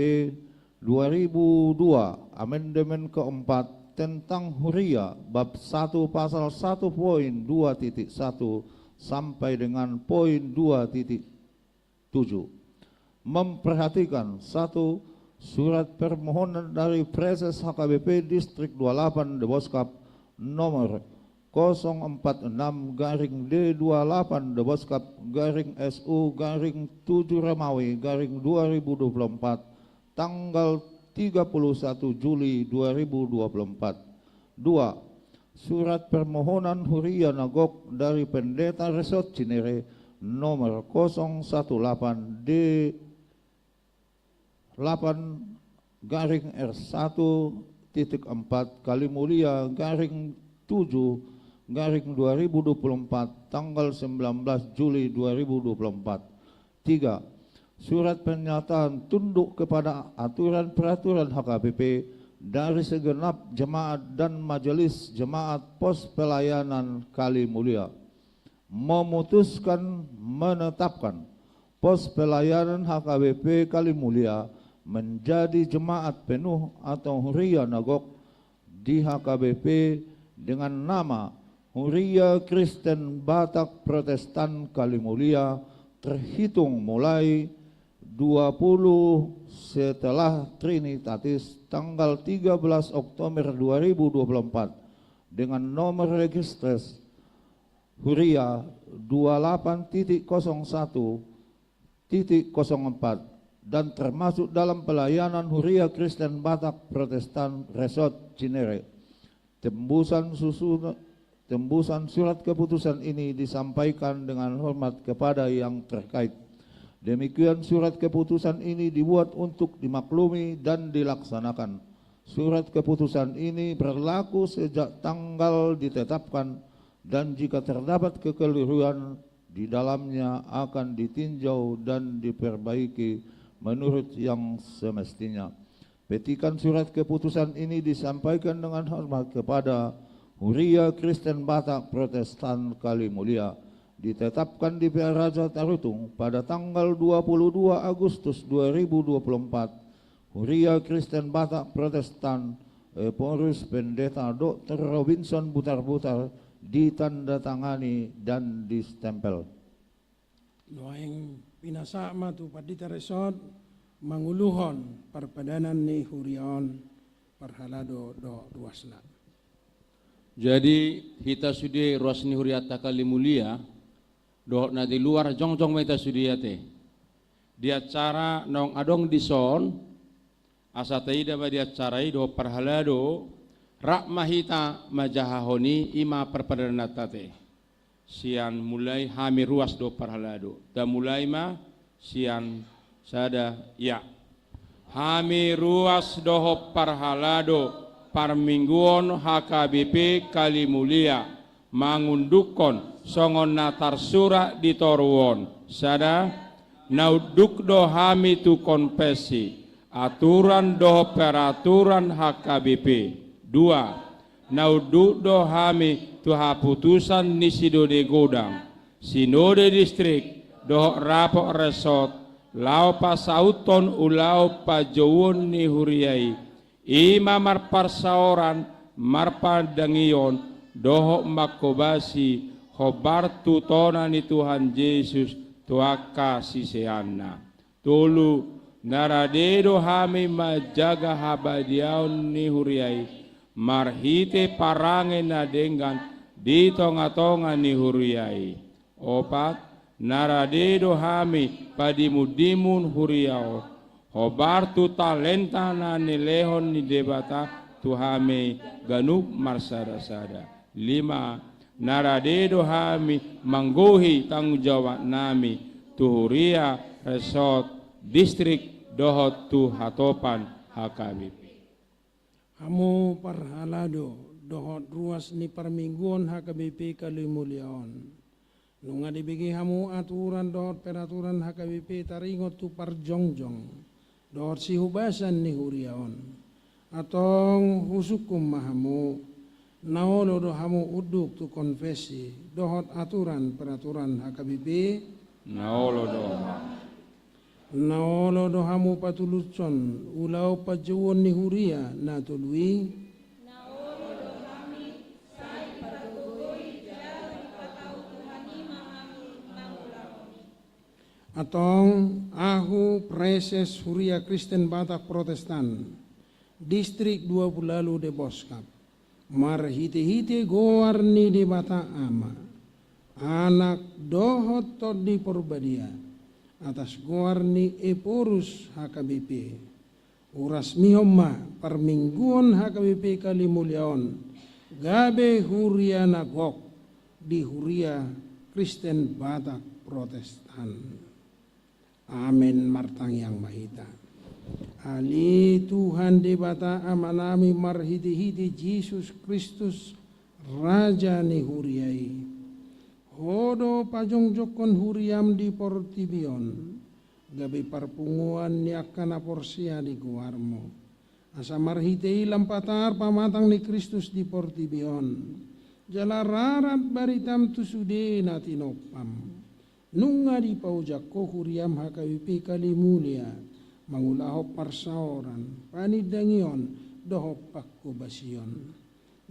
dua ribu dua, amendemen keempat tentang huria, bab satu pasal satu poin dua titik satu sampai dengan poin dua titik tujuh. Memperhatikan, satu, surat permohonan dari Praeses H K B P Distrik dua puluh delapan Deboskap nomor kosong empat enam garing D dua puluh delapan Deboskap garing S U garing tujuh Romawi garing dua ribu dua puluh empat, tanggal tiga puluh satu Juli dua ribu dua puluh empat. Dua, surat permohonan huria na gok dari Pendeta Resort Cinere nomor kosong satu delapan D delapan garing R satu titik empat Kalimulia garing tujuh garing dua ribu dua puluh empat, tanggal sembilan belas Juli dua ribu dua puluh empat. Tiga, surat pernyataan tunduk kepada aturan peraturan H K B P dari segenap jemaat dan majelis jemaat pos pelayanan Kalimulia. Memutuskan menetapkan pos pelayanan H K B P Kalimulia menjadi jemaat penuh atau huria na gok di H K B P dengan nama Huria Kristen Batak Protestan Kalimulia, terhitung mulai dua puluh setelah Trinitatis tanggal tiga belas Oktober dua ribu dua puluh empat, dengan nomor registris huria dua delapan titik kosong satu titik kosong empat, dan termasuk dalam pelayanan Huria Kristen Batak Protestan Resort Cinere. Tembusan susun, tembusan surat keputusan ini disampaikan dengan hormat kepada yang terkait. Demikian surat keputusan ini dibuat untuk dimaklumi dan dilaksanakan. Surat keputusan ini berlaku sejak tanggal ditetapkan, dan jika terdapat kekeliruan di dalamnya akan ditinjau dan diperbaiki menurut yang semestinya. Petikan surat keputusan ini disampaikan dengan hormat kepada Huria Kristen Batak Protestan Kalimulia, ditetapkan di Pearaja Tarutung pada tanggal dua puluh dua Agustus dua ribu dua puluh empat, Huria Kristen Batak Protestan, Ephorus Pendeta Doktor Robinson Butarbutar, ditandatangani dan distempel. Nuaeng pinasahat ma tu Pandita Resort manguluhon parpadanan ni huria on, parhalado dohot ruasna. Jadi, hita sude ruas ni hurianta Kalimulia, dohot na di luar, jongjong ma hita sude ate. Di acara naung adong dison, asa taida ma di acara i dohot parhalado, rap ma hita manjahahon i, i ma parpadananta ate. Sian mulai hami ruas dohot parhalado. Tamulai ma sian sada, ia. Hami ruas dohot parhalado parmingguon H K B P Kalimulia mangundukhon songon na tarsurat di toru on. Sada, na unduk do hami tu konfesi, aturan dohot peraturan H K B P. Dua, na unduk do hami tu haputusan ni sinode godang, sinode distrik, dohot rapot resort, laho pasauthon ulaon panjouon ni huria i, i ma marparsaoran, marpandangion, dohot manghobasi hombar tu tona ni Tuhan Jesus tu angka siseanna. Tolu, na rade do hami manjaga habadiaon ni huria i, marhite parange na denggan di tongatonga ni huria i. Opat, na rade do hami padimundimun huria on, hombar tu talenta na nilehon ni Debata tu hami ganup marsadasada. Lima, na rade do hami manggohi tanggung jawab nami tu huria, resort, distrik, dohot tu hatopan H K B P. Hamu parhalado dohot ruas ni parmingguon H K B P Kalimulia on. Nunga dibege hamu aturan dohot peraturan H K B P taringot tu parjongjong dohot sihubasan ni huria on. Antong husungkun ma hamu, na olo do hamu unduk tu konfesi dohot aturan peraturan H K B P? Na olo do. Na olo do hamu patulushon ulaon panjouon ni huria na tolu i? Na olo do hami, sai pargogoi jala dipatau Tuhan i ma hami mangulahon i. Antong ahu, Praeses Huria Kristen Batak Protestan, Distrik dua pulu ualu Deboskap, marhitehite goar ni Debata Ama, Anak, dohot Tondi Porbadia, atas goar ni Ephorus H K B P, hurasmihon ma parmingguon H K B P Kalimulia on gabe huria na gok di Huria Kristen Batak Protestan. Amen. Martangiang ma hita. Ale Tuhan Debata Amanami, marhitehite Jesus Kristus, Raja ni huria i, Ho do pajongjongkon huriam di portibi on gabe parpunguan ni angka na porsea di goarmu, asa marhite i lam patar pamatang ni Kristus di portibi on, jala rarat baritam tu sude na tinompam. Nunga dipaojak Ho huriam H K B P Kalimulia mangulahon parsaoran, panindangion, dohot panghobasion.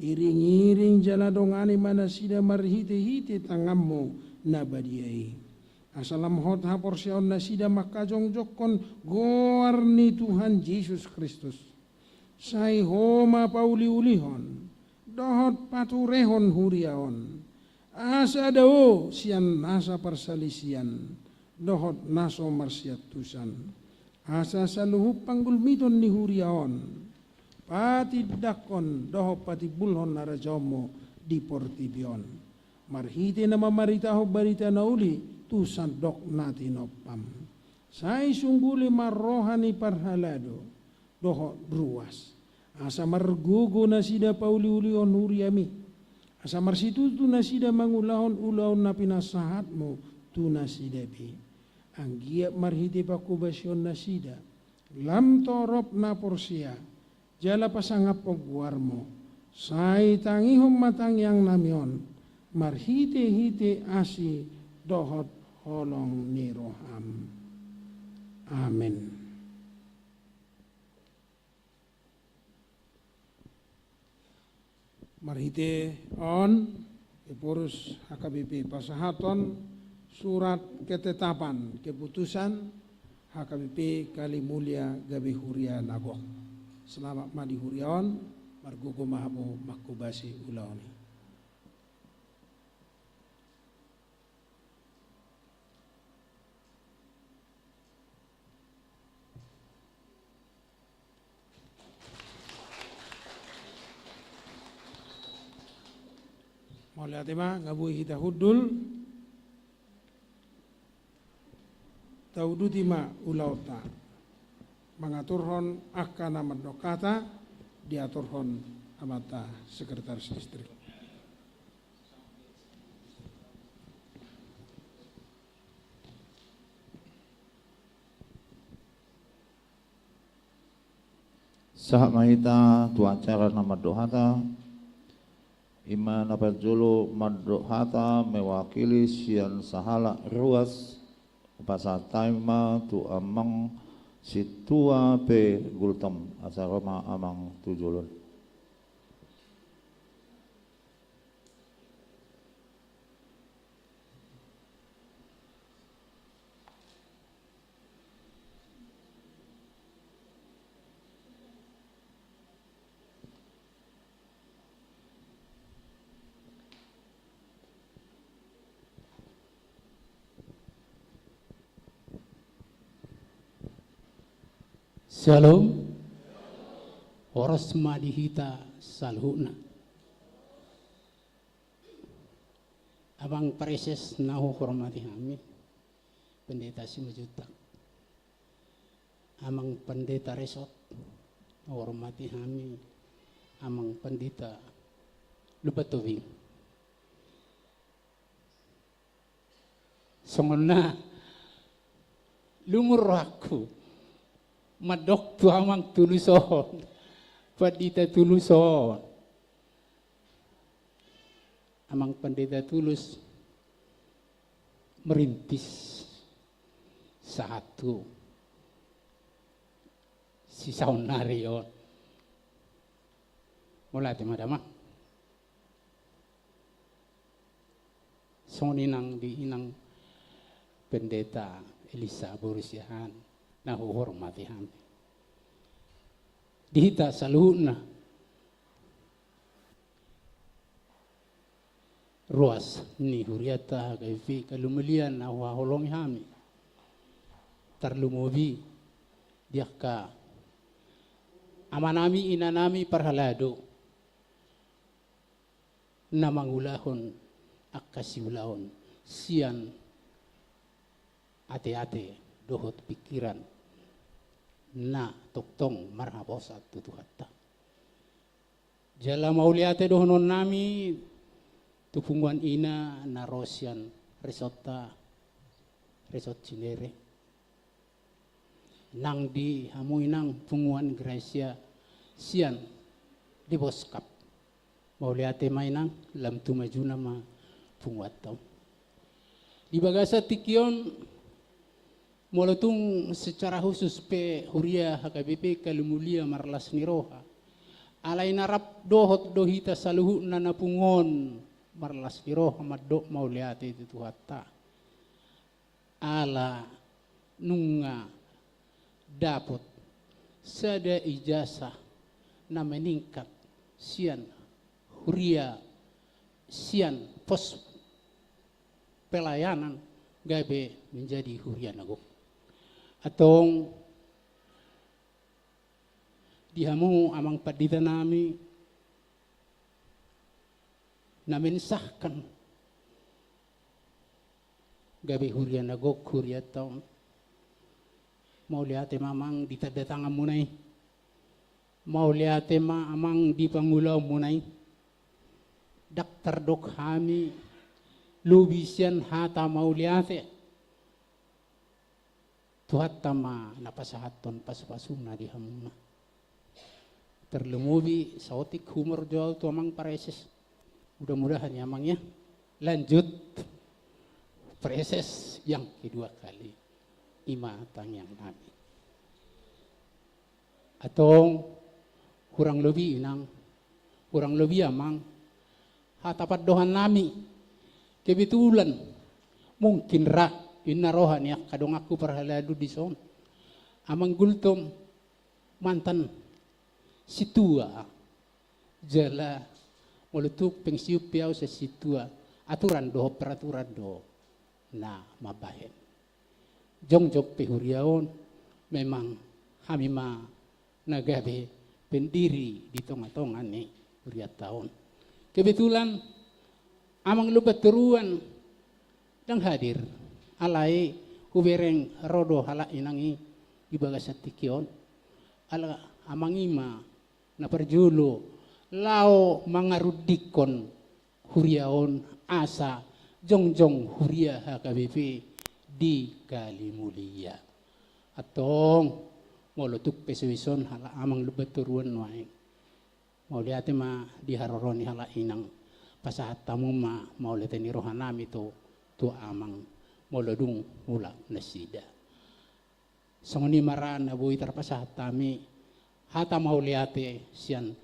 Iringiring jala dongani ma nasida marhitehite tanganmu na badia i, asa lam hot haporseaon nasida mangkajongjongkon goar ni Tuhan Jesus Kristus. Sai Ho ma pauliulihon dohot paturehon huria on, asa dao sian nasa parsalisian dohot na so marsiantusan, asa saluhut panggulmiton ni huria on patindangkon dohot patimbulhon harajaonmu di portibi on, marhite na mamaritahon barita na uli tu sandok na tinompam. Sai sungguli ma roha ni parhalado dohot ruas, asa margogo nasida pauliulihon huriami, asa marsitutu nasida mangulahon ulaon na pinasahatmu tu nasida be. Anggiat marhite panghobasion nasida, lam torop na porsea jala pasangaphon goarmu, sai tangihon ma tangiangnami on marhitehite asi dohot holong ni roham. Amen. Marhite on, Ephorus H K B P pasahathon surat ketetapan, keputusan, H K B P Kalimulia gabe huria na gok. Selamat ma di huria on, margogo ma hamu manghobasi ulaon i. Mauliate ma, nga boi hita hundul. Tauduti ma ulaonta. Mangaturhon angka na mandok hata, diaturhon amanta sekretaris distrik. Sahat ma hita tu acara na mandok hata. Ima na parjolo mandok hata mewakili sian sahalak ruas, pasahat hami ma tu amang sintua pe Gultom, asa ro ma amang tu jolo on. Syalom. Horas ma di hita saluhutna. Amang Praeses na huhormati hami, Pendeta Simanjuntak. Amang Pendeta Resort na huhormati hami, Amang Pendeta Lumban Tobing. Songon na lungun rohangku mandok tu amang Tulus on, Pandita Tulus on. Amang Pandita Tulus merintis sahat tu sisaonnari on. Mauliate ma da amang. Songon i nang di inang Pendeta Elisa boru Siahaan na huhormati hami. Di hita saluhutna ruas ni hurianta H K B P Kalimulia na huhaholongi hami. Tarlumobi di angka amanami, inanami parhalado na mangulahon angka siulaon sian ateate dohot pingkiran na tongtong marhaposan tu Tuhanta. Jala mauliate dohononnami tu punguan ina na ro sian resortta, Resort Cinere. Nang di hamu inang punguan Gracia sian Deboskap. Mauliate ma inang, lam tu majuna ma punguanta on. Di bagasan tingki on, molo tung secara khusus pe huria H K B P Kalimulia marlas ni roha. Alai na rap dohot do hita saluhutna na pungu on marlas ni roha mandok mauliate tu Tuhanta. Ala nunga dapot sada ijazah na meningkat sian huria, sian pos pelayanan gabe menjadi huria na gok. Antong di hamu amang panditanami na mensahkan gabe huria na gok hurianta on. Mauliate ma amang di tanda tanganmuna i. Mauliate ma amang di pangulaonmuna i. Ndang tardok hami lobi sian hata mauliate. Tuhanta ma na pasahathon pasupasuna di hamuna. Tarlumobi saotik humor jo au tu amang Praeses. Mudah-mudahan ya amang ya. Lanjut Praeses yang kedua kali. Ima tangiangnami. Antong hurang lobi inang, hurang lobi amang, hata pandohannami. Kebetulan mungkin ra inna roha ni angka donganku parhalado dison. Amang Gultom mantan sintua, jala molo tung pensiun pe au sian sintua, aturan dohot peraturan do na mambahen. Jongjong pe huria on, memang hami ma na gabe pendiri di tongatonga ni hurianta on. Kebetulan amang Lumban Toruan ndang hadir, alai hubereng ro do halak inang i di bagasan tingki on. Ala amang i ma na parjolo laho mangarundingkon huria on asa jongjong huria H K B P di Kalimulia. Antong Molo tung pe so dison halak amang lumban toruan nuaeng, mauliate ma di haroro ni halak inang. Pasahat hamu ma mauliate ni rohanami tu, tu amang, molo dung mulak nasida. Songon i ma ra na boi tarpasahat hami hata mauliate sian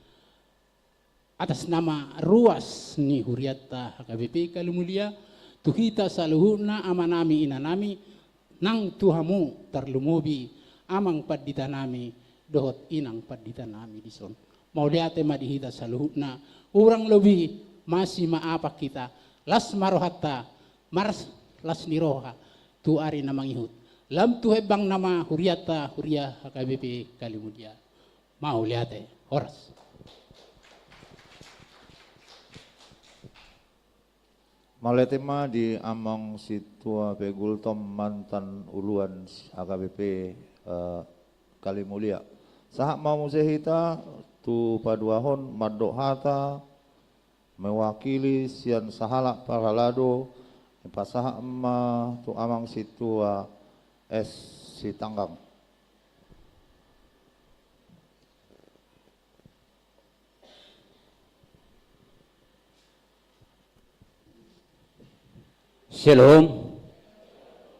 atas nama ruas ni hurianta H K B P Kalimulia, tu hita saluhutna amanami inanami, nang tu hamu tarlumobi amang panditanami dohot inang panditanami dison. Mauliate ma di hita saluhutna, hurang lobi masimaafan hita, las ma rohanta, marlas ni roha tu ari na mangihut. Lam tu hembangna ma hurianta, huria H K B P Kalimulia. Mauliate, horas. Mauliate ma di amang sintua P. Gultom, mantan uluan H K B P, eh, Kalimulia. Sahat ma muse hita tu paduahon mandok hata mewakili sian sahalak parhalado, pasahat ma tu amang sintua S. Sitanggang. Syalom.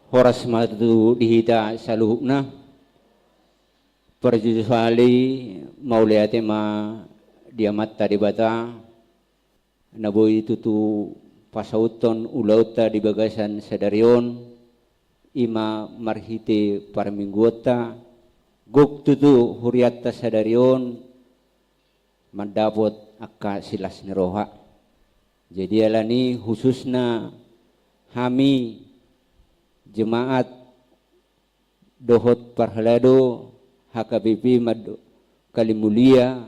Horas ma tu di hita saluhutna. Parjolo sahali mauliate ma di Amanta Debata na boi tutu pasauthon ulaonta di bagasan sadari on, i ma marhite parmingguonta, gok tutu hurianta sadari on mandapot angka silas ni roha. Jadi alani khususna hami jemaat dohot parhalado H K B P mandok Kalimulia,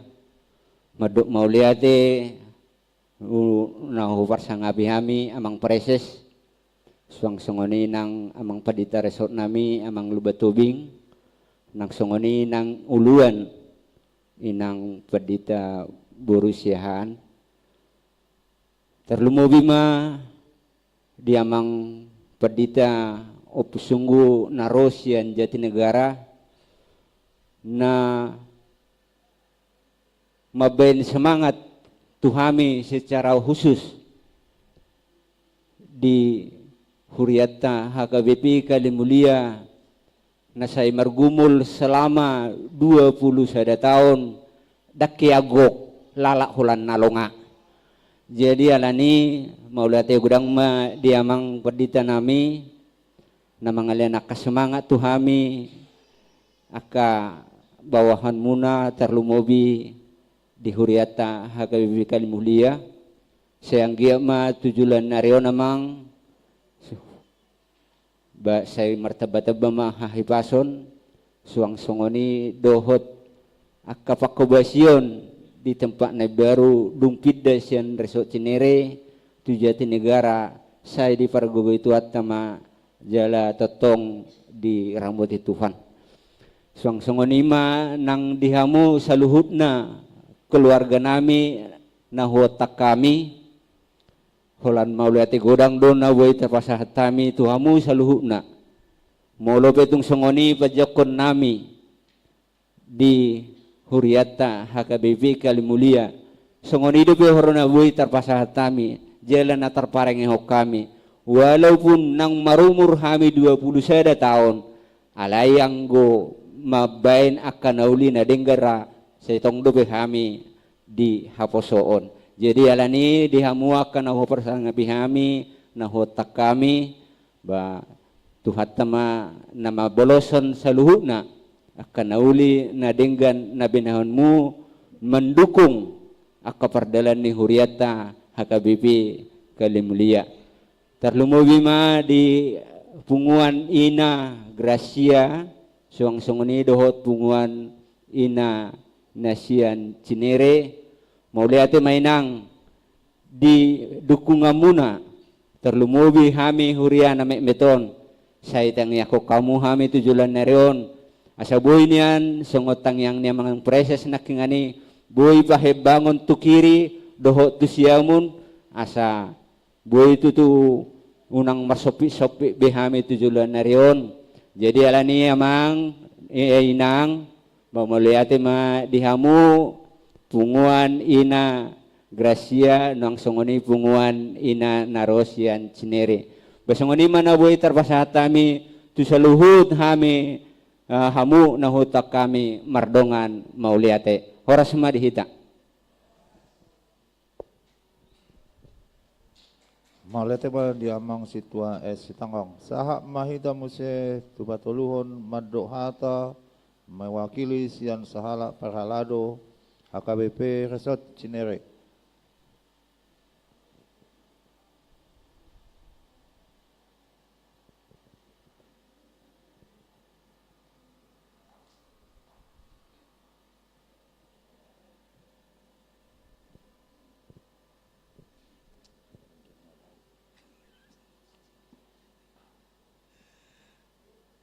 mandok mauliate, u-, na huparsangapi hami amang preses, suang songon i nang amang pandita resort nami amang Lumban Tobing, nang songon i nang uluan inang pandita boru Siahaan. Tarlumobi ma di amang pandita Ompu Sunggu na ro sian Jatinegara, na mambaen semangat tu hami secara khusus di hurianta H K B P Kalimulia na sai margumul selama dua puluh sada taon, dang hea gok, lalap holan na longa. Jadi alani mauliate godang ma di amang pandita nami na mangalean angka semangat tu hami, angka bawahanmuna tarlumobi di hurianta H K B P Kalimulia. Sai anggiat ma tu joloan ni ari on amang, ba sai martambatamba ma hahipason, suang songon i dohot angka pangkobasion di tempat na imbaru dung pinda sian Resort Cinere tu Jatinegara, sai dipargogoi Tuhanta ma jala tongtong diramoti Tuhan. Suang songon i ma nang di hamu saluhutna keluarga nami na huontak hami, holan mauliate godang do na boi tarpasahat hami tu hamu saluhutna. Molo pe tung songon i panjangkon nami di hurianta H K B P Kalimulia, songon i dope horong na boi tarpasahat hami jala na tarparengehon hami. Walaupun nang marumur hami dua puluh sada taon, alai anggo mambaen angka na uli na denggan ra, sai tong dope hami di haposoon. Jadi alani di hamu angka na huparsangapi hami, na huontak hami, ba Tuhanta ma na mamboloshon saluhutna angka na uli na denggan na binahenmu mandukung angka pardalan ni hurianta H K B P Kalimulia. Tarlumobi ma di punguan Ina Gracia, suang songon i dohot punguan Ina na sian Cinere, mauliate ma inang di dukunganmuna, tarlumobi hami huria na metmet on, sai tangiangkon hamu hami tu joloan ni ari on, asa boi nian songon tangiang ni amang preses nangkiningan i, boi pahembangon tu kiri dohot tu siamun, asa boi tutu unang marsompit-sompit be hami tu joloan ni ari on. Jadi alani amang, eh, inang, Mauliate ma di hamu punguan ina Gracia, nang songon i punguan ina na ro sian Cinere. Ba songon i ma na boi tarpasahat hami tu saluhut hami, eh, hamu na huhut hami mardongan mauliate. Horas ma di hita. Mauliate ma di amang sintua S Sitanggang. Sahat ma hita muse tu patoluhon mandok hata mewakili sian sahalak parhalado H K B P Resort Cinere.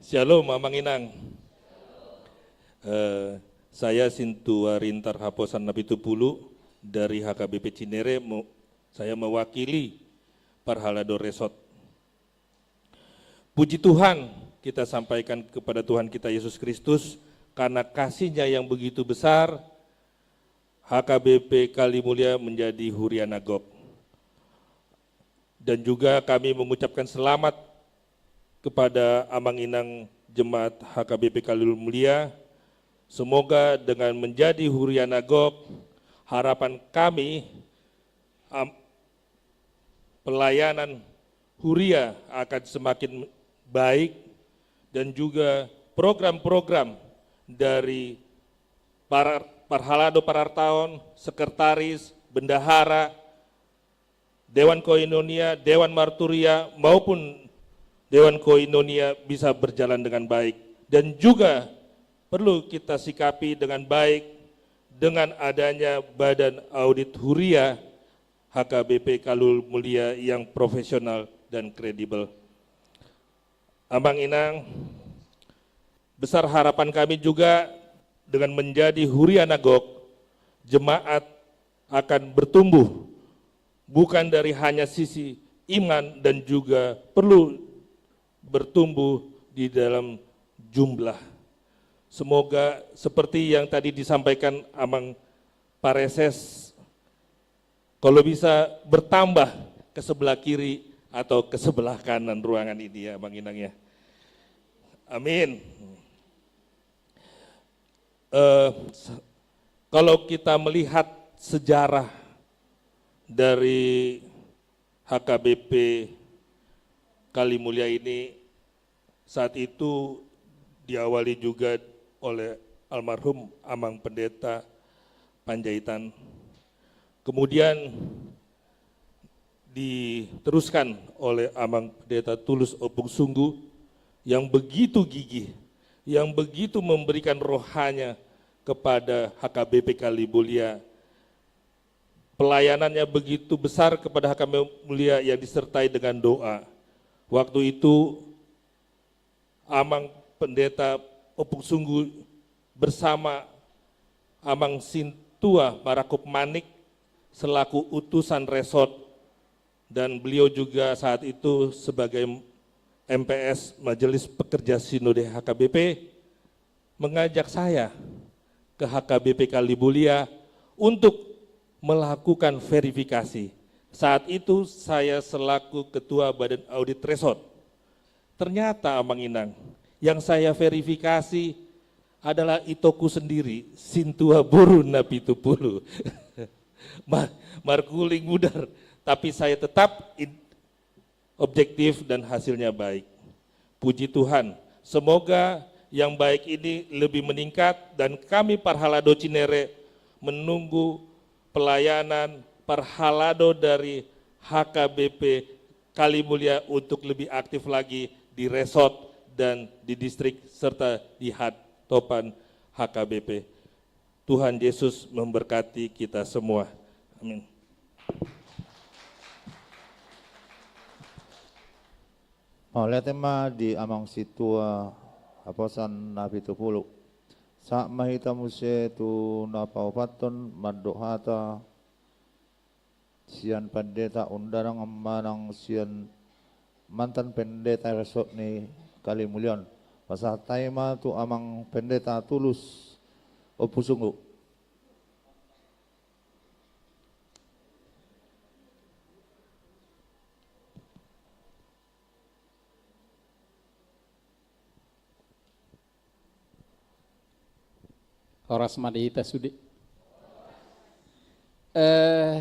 Syalom, Amang Inang. Eh, saya Sintua Rintar Haposan Napitupulu dari H K B P Cinere, mo-, saya mewakili Parhalado Resort. Puji Tuhan kita sampaikan kepada Tuhan kita Yesus Kristus, karena kasih-Nya yang begitu besar, H K B P Kalimulia menjadi huria na gok. Dan juga kami mengucapkan selamat kepada Amang Inang Jemaat H K B P Kalimulia. Semoga dengan menjadi huria na gok, harapan kami, am-, pelayanan huria akan semakin baik, dan juga program-program dari para parhalado parartaon, sekretaris, bendahara, Dewan Koinonia, Dewan Marturia, maupun Dewan Koinonia bisa berjalan dengan baik. Dan juga perlu kita sikapi dengan baik dengan adanya Badan Audit Huria H K B P Kalimulia yang profesional dan kredibel. Amang Inang, besar harapan kami juga dengan menjadi huria na gok, jemaat akan bertumbuh bukan dari hanya sisi iman dan juga perlu bertumbuh di dalam jumlah. Semoga seperti yang tadi disampaikan Amang Pareses, kalau bisa bertambah ke sebelah kiri atau ke sebelah kanan ruangan ini ya, Amang Inang ya. Amin. Eh, se-, kalau kita melihat sejarah dari H K B P Kalimulia ini, saat itu diawali juga oleh almarhum Amang Pendeta Panjaitan. Kemudian diteruskan oleh Amang Pendeta Tulus Ompung Sungguh yang begitu gigih, yang begitu memberikan rohanya kepada H K B P Kalimulia. Pelayanannya begitu besar kepada H K B P Kalimulia yang disertai dengan doa. Waktu itu, Amang Pendeta Ompung Sungguh bersama Amang Sintua Marakup Manik selaku utusan resort, dan beliau juga saat itu sebagai M P S, Majelis Pekerja Sinode H K B P, mengajak saya ke H K B P Kalimulia untuk melakukan verifikasi. Saat itu saya selaku Ketua Badan Audit Resort. Ternyata, Amang Inang, yang saya verifikasi adalah itoku sendiri, Sintua Boru Napitupulu. Ma-, marguling mudar, tapi saya tetap in-, objektif dan hasilnya baik. Puji Tuhan, semoga yang baik ini lebih meningkat dan kami parhalado Cinere menunggu pelayanan parhalado dari H K B P Kalimulia untuk lebih aktif lagi di resort dan di distrik serta di hatopan H K B P. Tuhan Yesus memberkati kita semua. Amin. Mauliate ma di Amang Sintua Haposan Napitupulu. Sahat ma hita muse tu na paopathon mandok hata sian Pendeta Undanang manang sian mantan Pendeta Resort ni Kalimulia on. Pasahat hami ma tu Amang Pendeta Tulus Ompusungku. Horas ma di hita sude. Eh,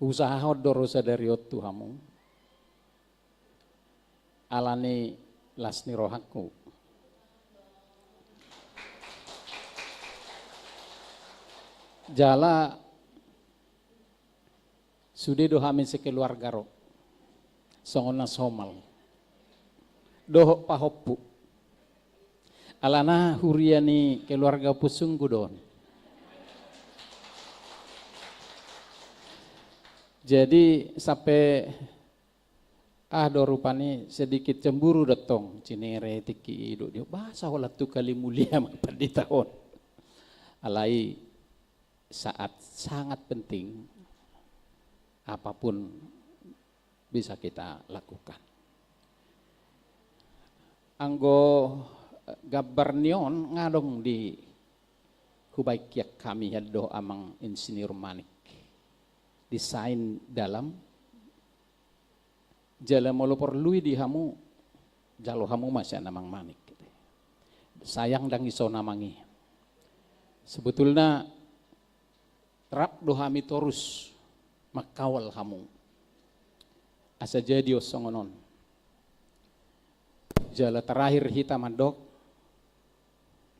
husahahon do ro sadari on tu hamu. Alani las ni rohangku. Jala sude do hami sekeluarga ro. Songon na somal. Dohot pahompu. Alana huria ni keluarga ompusungku do on. Jadi sampe aha do rupani sedikit cemburu do tong, cinere tingki i do dia. Bah, saholan tu Kalimulia ma pandita on. Alai saat sangat penting, apapun bisa kita lakukan. Anggo, eh, gambar ni on nga adong di hubaen hian hami, hian dohot amang Insinyur Manik. Desain dalam, jala molo porlu i di hamu, jalo hamu ma sian amang Manik. Sayang ndang dison amang i. Sebetulna rap do hami torus mangkawal hamu. Asa jadi on songon on. Jala terakhir hita mandok,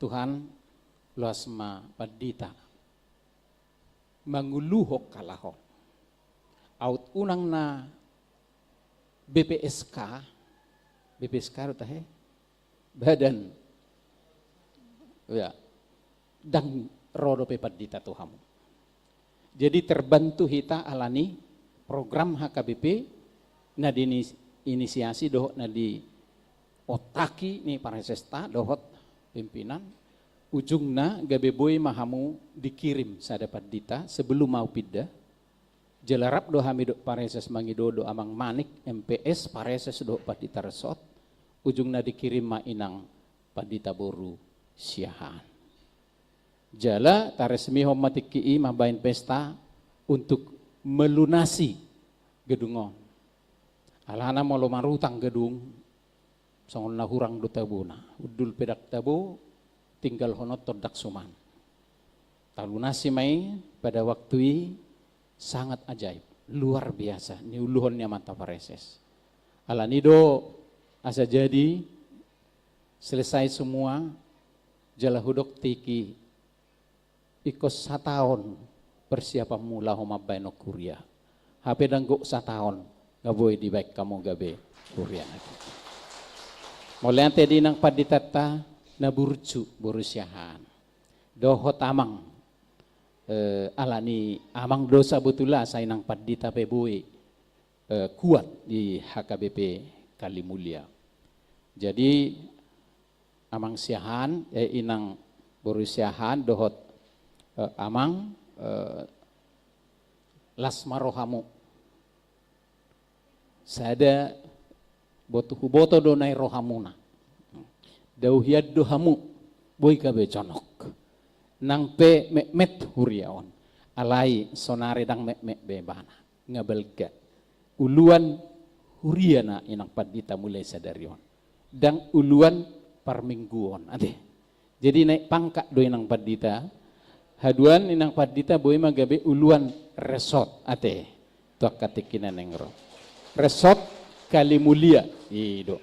Tuhan, loas ma pandita manguluhon halak on. Aut unang na B P S K, B P S K do tahe? Badan. Ya. Ndang ro dope pandita tu hamu. Jadi terbantu hita alani program H K B P na diinisiasi dohot na diontaki ni paresesta dohot pimpinan, ujungna gabe boi ma hamu dikirim sada pandita sebelum ahu pindah. Jala rap do hami dohot pareses mangido do amang Manik, M P S, pareses dohot pandita resort, ujungna dikirim ma inang pandita boru Siahaan. Jala taresmihon ma tingki i mambaen pesta untuk melunasi gedung on. Alana molo marutang gedung, songon na hurang do tabona. Hundul pe ndang tabo, tinggalhononton ndang suman. Talunasi ma i pada waktu i, sangat ajaib, luar biasa niuluhon ni amanta pareses. Alani do asa jadi, selesai semua, jala hudok tingki, ingkon sataon persiapanmu laho mambaen on huria. Hape ndang gok sataon, nga boi dibaen hamu gabe huria na tingki. Mauliate di inang panditanta na burju boru Siahaan. Dohot amang, eh, alani amang do sabotulna asa inang pandita pe boi, eh, kuat di H K B P Kalimulia. Jadi amang Siahaan, eh, inang boru Siahaan dohot, eh, amang, eh, las ma rohamu. Sada boto, huboto do na i rohamuna. Dao hian do hamu, boi gabe jonok. Nang pe metmet huria on. Alai sonari ndang metmet be ibana. Nga balga. Uluan huria na inang pandita mulai sadari on. Ndang uluan parmingguon. Ate. Jadi naik pangkat do inang pandita. Haduan inang pandita boi ma gabe uluan resort. Ate. Tu angka tingki na naeng ro. Resort Kalimulia. I do.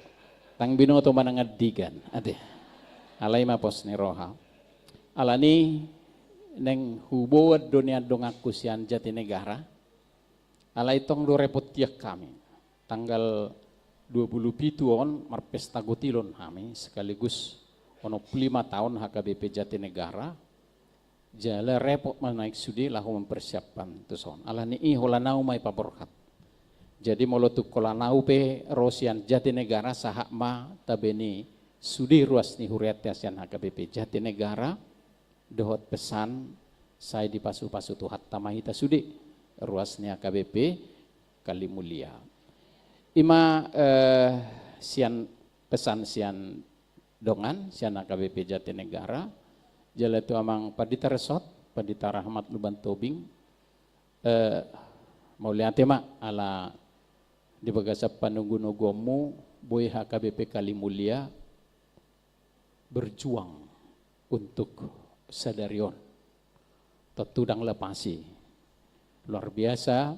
Ndang binoto manang andigan. Ate. Alai ma pos ni roha. Alani naeng huboan do nian donganku sian Jatinegara. Alai tong do repot hian hami. Tanggal dua puluh pitu on marpesta gotilon hami, sekaligus onom puluh lima taon H K B P Jatinegara. Jala repot ma naeng sude laho mempersiapkan tuson. Alani i holan ahu ma i paborhat. Jadi molo tung holan ahu pe ro sian Jatinegara, sahat ma tabe ni sude ruas ni hurianta sian H K B P Jatinegara, dohot pesan, sai dipasupasu Tuhanta ma hita sude, ruas ni H K B P Kalimulia. I ma, eh, sian pesan sian dongan sian H K B P Jatinegara, jala tu amang Pandita Resort, Pandita Rahmat Lumban Tobing, eh, mauliate ma ala di bagasan panogunoguonmu boi H K B P Kalimulia berjuang untuk sadari on. Tontu ndang lepas i. Luar biasa,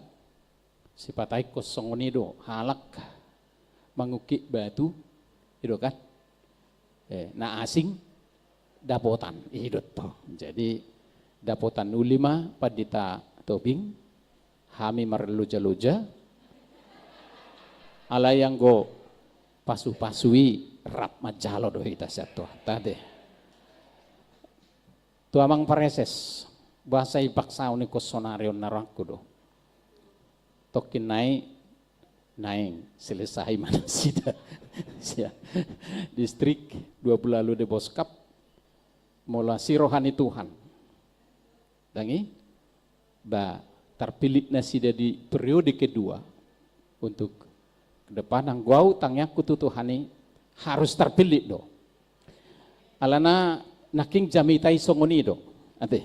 sipata ingkon songon i do halak mangungkit batu, i do kan? Eh, na asing dapotan, i do tong. Jadi dapotan uli ma Pandita Tobing, hami marloja-loja, alai anggo pasu-pasu i rap manjalo do hita sian Tuhanta, ate. Tu amang pareses, boasa dipaksa au ingkon sonari on na rohangku do. Tongkin nai naeng selesai ma nasida sian Distrik dua puluh ualu Deboskap, molo asi roha ni Tuhan. Ndang i, ba tarpillit nasida di periode kedua untuk ke depan, anggo au tangiangku tu Tuhan i harus tarpillit do. Alana nangkin jamita i songon i do, ate.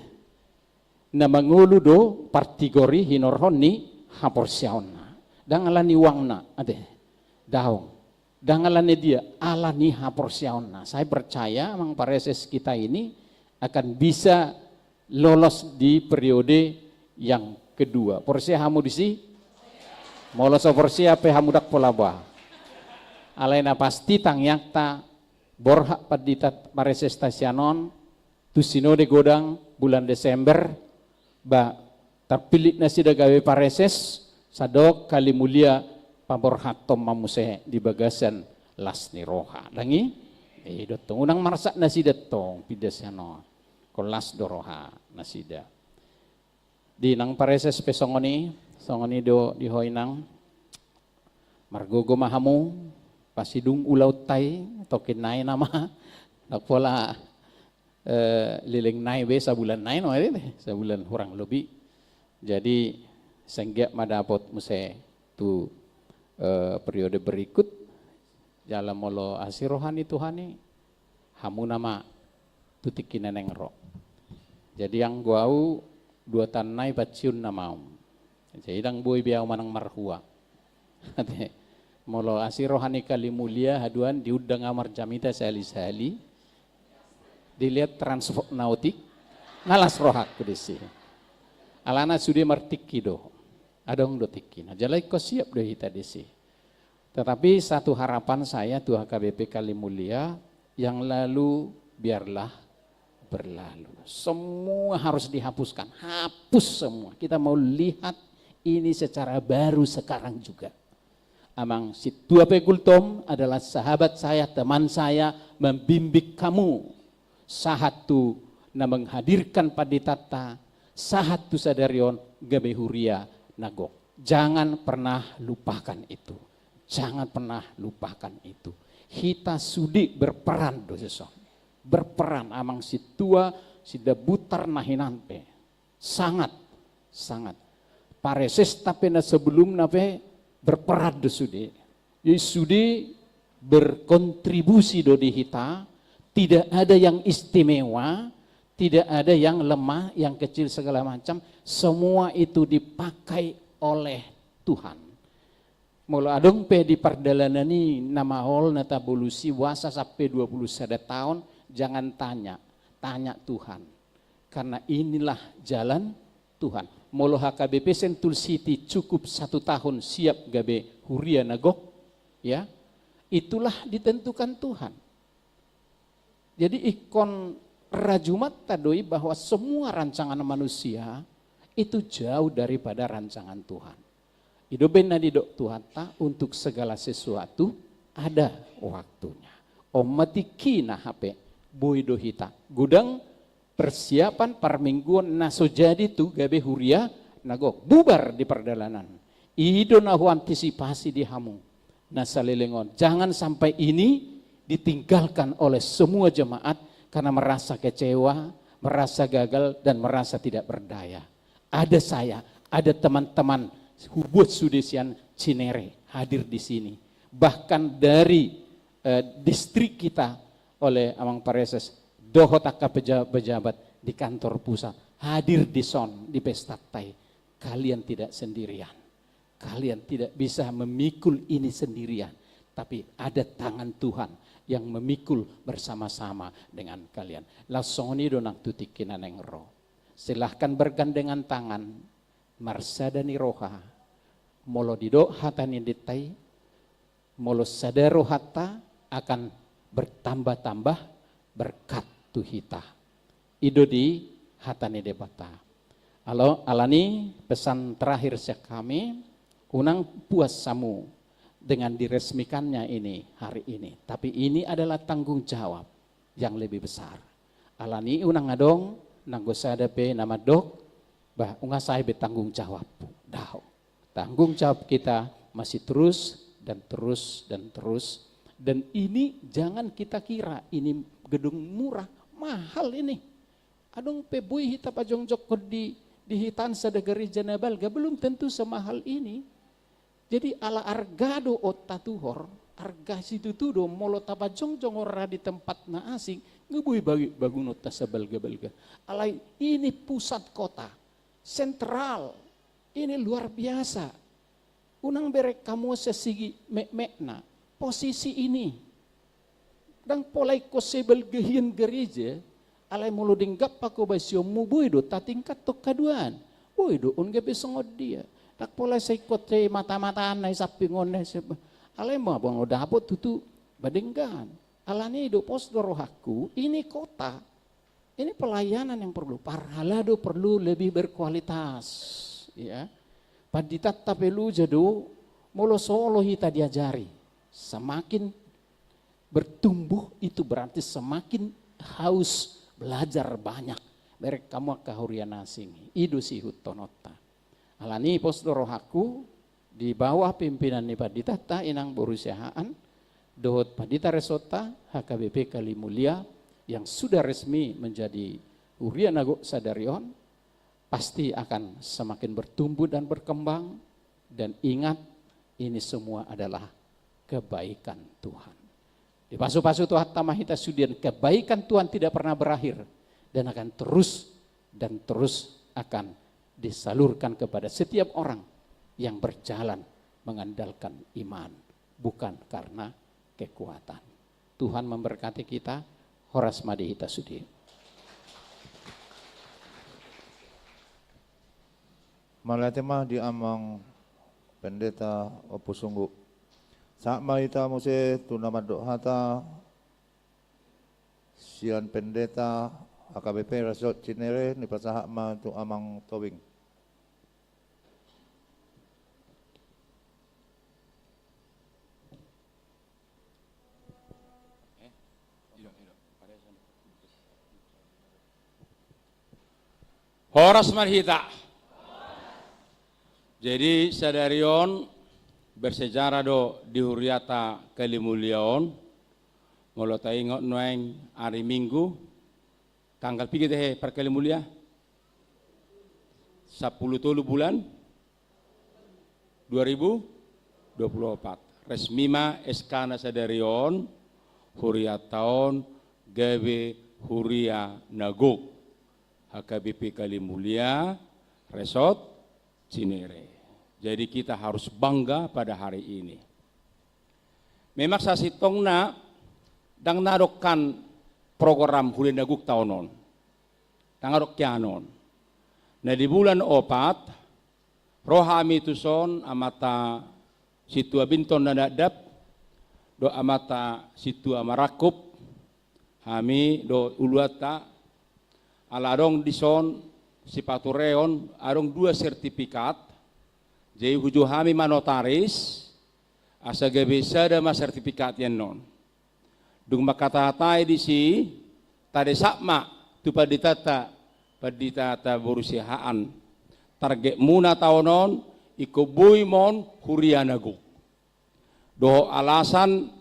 Na mangolu do partigor i hinorhon ni haporseaonna. Ndang ala ni uangna, ate. Daong. Ndang ala ni dia, ala ni haporseaonna. Saya percaya amang pareses kita ini akan bisa lolos di periode yang kedua. Porsea hamu disi? Molo so porsea pe hamu ndang pola boha. Alai na pasti tangiangta borhat pandita paresesta sian on, tu sinode godang bulan Desember, ba tarpillit nasida gabe pareses, sandok Kalimulia paborhathon ma muse di bagasan las ni roha. Ndang i? I do tong, unang marsak nasida tong pinda sian on. Ingkon las do roha nasida. Di inang pareses pe songon i, songon i do di ho inang. Margogo ma hamu, pasidung ulaonta i, tongkin nai nama, ndang pola, eh, leleng nai be, sabulan nai nama, sabulan kurang lebih. Jadi, senggiat ma dapot muse tu, eh, periode berikut, jala molo asi roha ni Tuhan i, hamu nama tu tingki na naeng ro. Jadi anggo au dua taon nai panciun nama au. Jadi ndang boi be au manang marhua. Ate, molo asi roha ni Kalimulia haduan diundang au marjamita sahali-sahali. Dilihat transport na otik, na las rohangku disi. Alana sude martingki do. Adong do tingkina. Jala ingkon siap do hita disi. Tetapi satu harapan saya tu H K B P Kalimulia, yang lalu biarlah berlalu. Semua harus dihapuskan, hapus semua. Kita mau lihat ini secara baru sekarang juga. Amang Sintua pe Gultom adalah sahabat saya, teman saya, membimbing kamu. Sahat tu na menghadirkan panditanta, sahat tu sadari on gabe huria na gok. Jangan pernah lupakan itu. Jangan pernah lupakan itu. Hita sude berperan do dison. Berperan amang Sintua, Sindabutar na hinan pe. Sangat, sangat. Paresesta pe na sebelumna pe berperan do sude. Jadi sude berkontribusi do di hita, tidak ada yang istimewa, tidak ada yang lemah, yang kecil segala macam, semua itu dipakai oleh Tuhan. Molo adong pe di pardalanan i na maol na tabolusi boasa sampe dua puluh sada taon, jangan tanya, tanya Tuhan. Karena inilah jalan Tuhan. Molo H K B P Sentul City cukup satu tahun siap gabe huria na gok, ya, itulah ditentukan Tuhan. Jadi ingkon rajumanta do i bahwa semua rancangan manusia itu jauh daripada rancangan Tuhan. I do umbahen na nidok Tuhanta, untuk segala sesuatu ada waktunya. On ma tingkina hape, boi do hita godang persiapan parmingguon na so jadi tu gabe huria na gok, bubar di pardalanan. I do na huantisipasi di hamu na saleleng on. Jangan sampai ini ditinggalkan oleh semua jemaat karena merasa kecewa, merasa gagal, dan merasa tidak berdaya. Ada saya, ada teman-teman hubuat sude sian Cinere hadir di sini. Bahkan dari, eh, distrik kita, oleh amang pareses dohot angka peja-, pejabat di kantor pusat hadir dison di pestanta i. Kalian tidak sendirian. Kalian tidak bisa memikul ini sendirian, tapi ada tangan Tuhan yang memikul bersama-sama dengan kalian. Laos songon i do nang tu tingki na naeng ro. Silahkan bergandengan tangan, marsada ni roha. Molo didok hata ni denta i, molo sada rohanta akan bertambah-tambah berkat tu hita. I do di hata ni Debata. Alo, alani pesan terakhir sian hami, unang puas hamu dengan diresmikannya ini hari ini. Tapi ini adalah tanggung jawab yang lebih besar. Alani unang adong nanggo sada pe na mandok, bah, unang sae be tanggung jawabku. Daong. Tanggung jawab kita masih terus dan terus dan terus. Dan ini jangan kita kira ini gedung murah, mahal ini. Adong pe boi hita pajongjongkon di, di hitaan sada gereja na balga, belum tentu semahal ini. Jadi ala arga do on tatuhor, arga situtu do molo tapajongjong on ra di tempat na asing, nunga boi bagi-, bangunonta sabalga-balga. Alai ini pusat kota, sentral, ini luar biasa. Unang bereng hamu sian segi mekmekna, posisi ini. Ndang pola ingkon sai balga hian gereja, alai molo denggan pangkobasionmu boi do tatingkathon haduan. Boi do on gabe songon dia. Ndang pola sai ingkon sai mata-mataan na i sampingon na i se-, alai ma molo dapot tutu ba denggan. Alani do pos do rohangku, ini kota. Ini pelayanan yang perlu, parhalado perlu lebih berkualitas, ya. Panditanta pe loja do, molo so olo hita diajari, semakin bertumbuh itu berarti semakin haus belajar banyak. Bereng hamu angka huria na asing, i do siihuthononta. Alani pos do rohangku, di bawah pimpinan ni panditanta, inang boru siahaan, dohot pandita resonta, H K B P Kalimulia, yang sudah resmi menjadi huria na gok sadari on, pasti akan semakin bertumbuh dan berkembang. Dan ingat, ini semua adalah kebaikan Tuhan. Dipasu-pasu Tuhanta ma hita sude, kebaikan Tuhan tidak pernah berakhir dan akan terus dan terus akan disalurkan kepada setiap orang yang berjalan mengandalkan iman, bukan karena kekuatan. Tuhan memberkati kita, horas ma di hita sude. Mauliate ma di amang pendeta Ompu Sunggu. Sahat ma hita muse tu na mandok hata sian pendeta H K B P Resort Cinere, dipasahat ma tu amang Tobing. Horas ma di hita. Jadi sadari on bersejarah do di huriata Kalimulia on. Molo taingot nuaeng ari Minggu, tanggal piga tahe par Kalimulia? Sampulu tolu bulan dua ribu dua puluh opat. Resmi ma S K na sadari on, huriata on gabe huria na gok, H K B P Kalimulia Resort Cinere. Jadi kita harus bangga pada hari ini. Memang sasintongna ndang na adong kan program huria na gok taon on. Ndang adong hian on. Na di bulan opat, ro hami tuson amanta Sintua Binton na dakdap, dohot amanta Sintua Marangkup, hami dohot uluanta, ala adong dison sipatureon, adong dua sertifikat, jadi hujou hami ma notaris, asa gabe sada ma sertifikat i annon. Dung mangkatahatai disi, tadesak ma tu panditanta, panditanta boru siahaan. Targetmuna taon on, ingkon boi ma on huria na gok. Dohot alasan,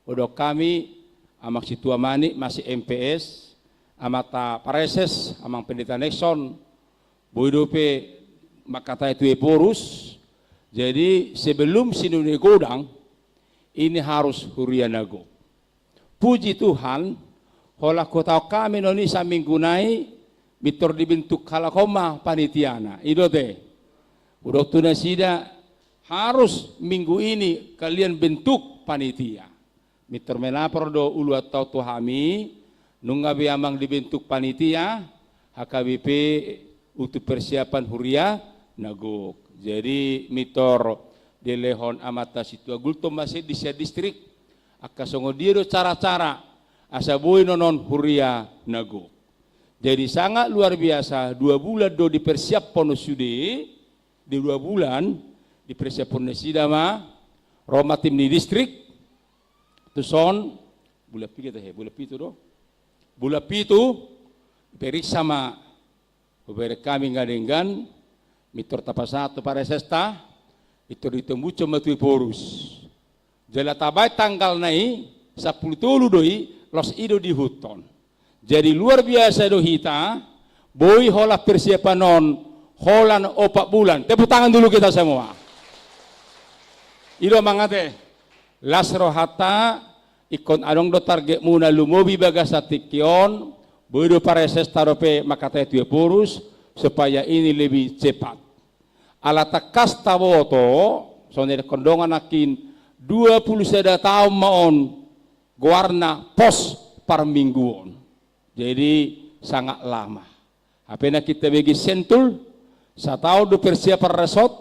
dohot hami, amang Sintua Manik, masih M P S, amanta pareses, amang pendeta Nexon, boi dope mangkatai tu Ephorus. Jadi sebelum sinuni godang, ini harus huria na gok. Puji Tuhan, holan hutaon hami non i saminggu nai, mintor dibentuk halak on ma panitiana. I do te. Hudok tu nasida, harus minggu ini kalian bentuk panitia. Mintor melapor do uluan hutaon tu hami, nunga be amang dibentuk panitia H K B P untuk persiapan huria na gok. Jadi mintor dilehon amanta Situa Gultom ma sian distrik, angka songon dia do cara-cara asa boi non on huria na gok. Jadi sangat luar biasa, dua bulan do dipersiaphon on sude, di dua bulan dipersiaphon nasida ma, ro ma tim ni distrik, tuson, bulan piga tahe, bulan pitu do. Bulan pitu, periksa ma, hubereng hami nga denggan, mintor tapasahat tu paresesta, mintor ditombushon ma tu Ephorus. Jala tabaen tanggal nai, sampulu tolu do i, laos i do diihuthon. Jadi luar biasa do hita, boi holan persiapan on, holan opat bulan. Tepuk tangan dulu kita semua. I do amang ate, las rohanta, ingkon adong do targetmuna lumobi bagasan tingki on, boi do paresesta dope mangkatai tu Ephorus, supaya ini lebih cepat. Ala tangkas taboto, songon na didok dongan nangkin, dua puluh sada taon ma on goarna pos parmingguon. Jadi sangat lama. Hape nangkin tabege Sentul, sataon do persiapan resort,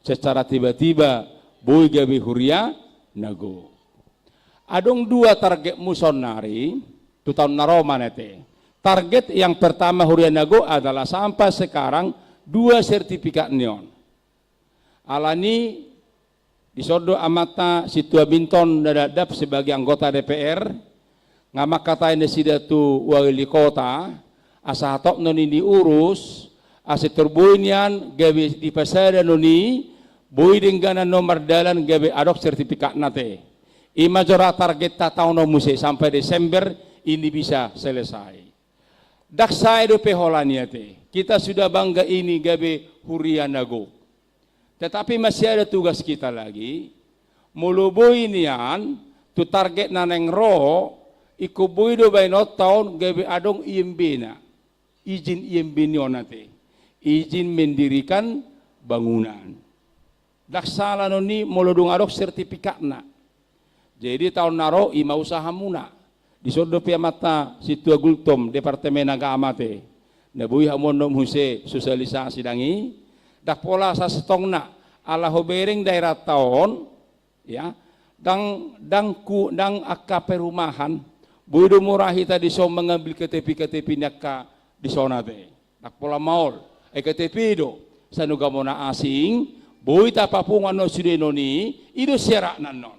secara tiba-tiba boi gabe huria na gok. Adong dua targetmu saonnari, tu taon na ro ma na ate. Target yang pertama huria na gok adalah sampai sekarang dua sertifikat ni on. Alani dison do amanta Situa Binton na dadap sebagai anggota D P R, nga mangkatai nasida tu wali kota, asa hatop non i diurus, asa tor boi nian gabe dipasada non i, boi dengganan non mardalan gabe adong sertifikatna ate. I ma jora targetta taon on muse sampai Desember ini bisa selesai. Ndang sae dope holan i ate. Kita sudah bangga ini gabe huria na gok. Tetapi masih ada tugas kita lagi. Molo boi nian tu target na naeng ro, ingkon boi do baenonta on gabe adong I M B-na. Izin I M B ni on ate. Izin mendirikan bangunan. Ndang sala non i molo dung adong sertifikatna. Jadi taon na ro i ma usahamuna. Dison dope amanta Situa Gultom, Departemen Agama ate. Na boi hamu on muse sosialisasi dang i. Ndang pola sasetongna, ala hubereng daerah taon, ya, ndang, ndang ku, ndang angka perumahan, boi do mura hita dison mangambil K T P-K T P ni angka dison ate. Ndang pola maol, ai K T P do, sai nunga muna asing, boi tapapungu annon sude non i, i do syaratna annon.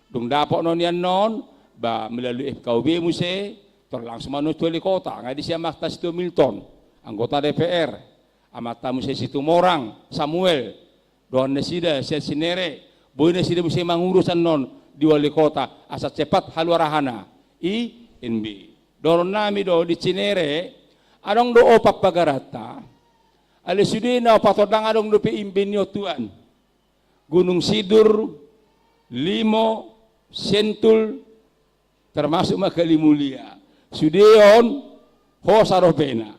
Dung dapot non i annon, ba melalui F K U B muse, tor langsung ma annon tu wali kota, nga disi amanta Situa Milton, anggota D P R, amanta muse Situmorang, Samuel, dohot nasida sian Cinere, boi nasida muse mangurus annon di wali kota, asa cepat haluar ahana, I M B. Dohononnami do di Cinere, adong do opat pagaranta, alai sude na opat on ndang adong dope I M B ni on tuan. Gunung Sindur, Limo, Sentul, termasuk ma Kalimulia. Sude on, hosa dope na.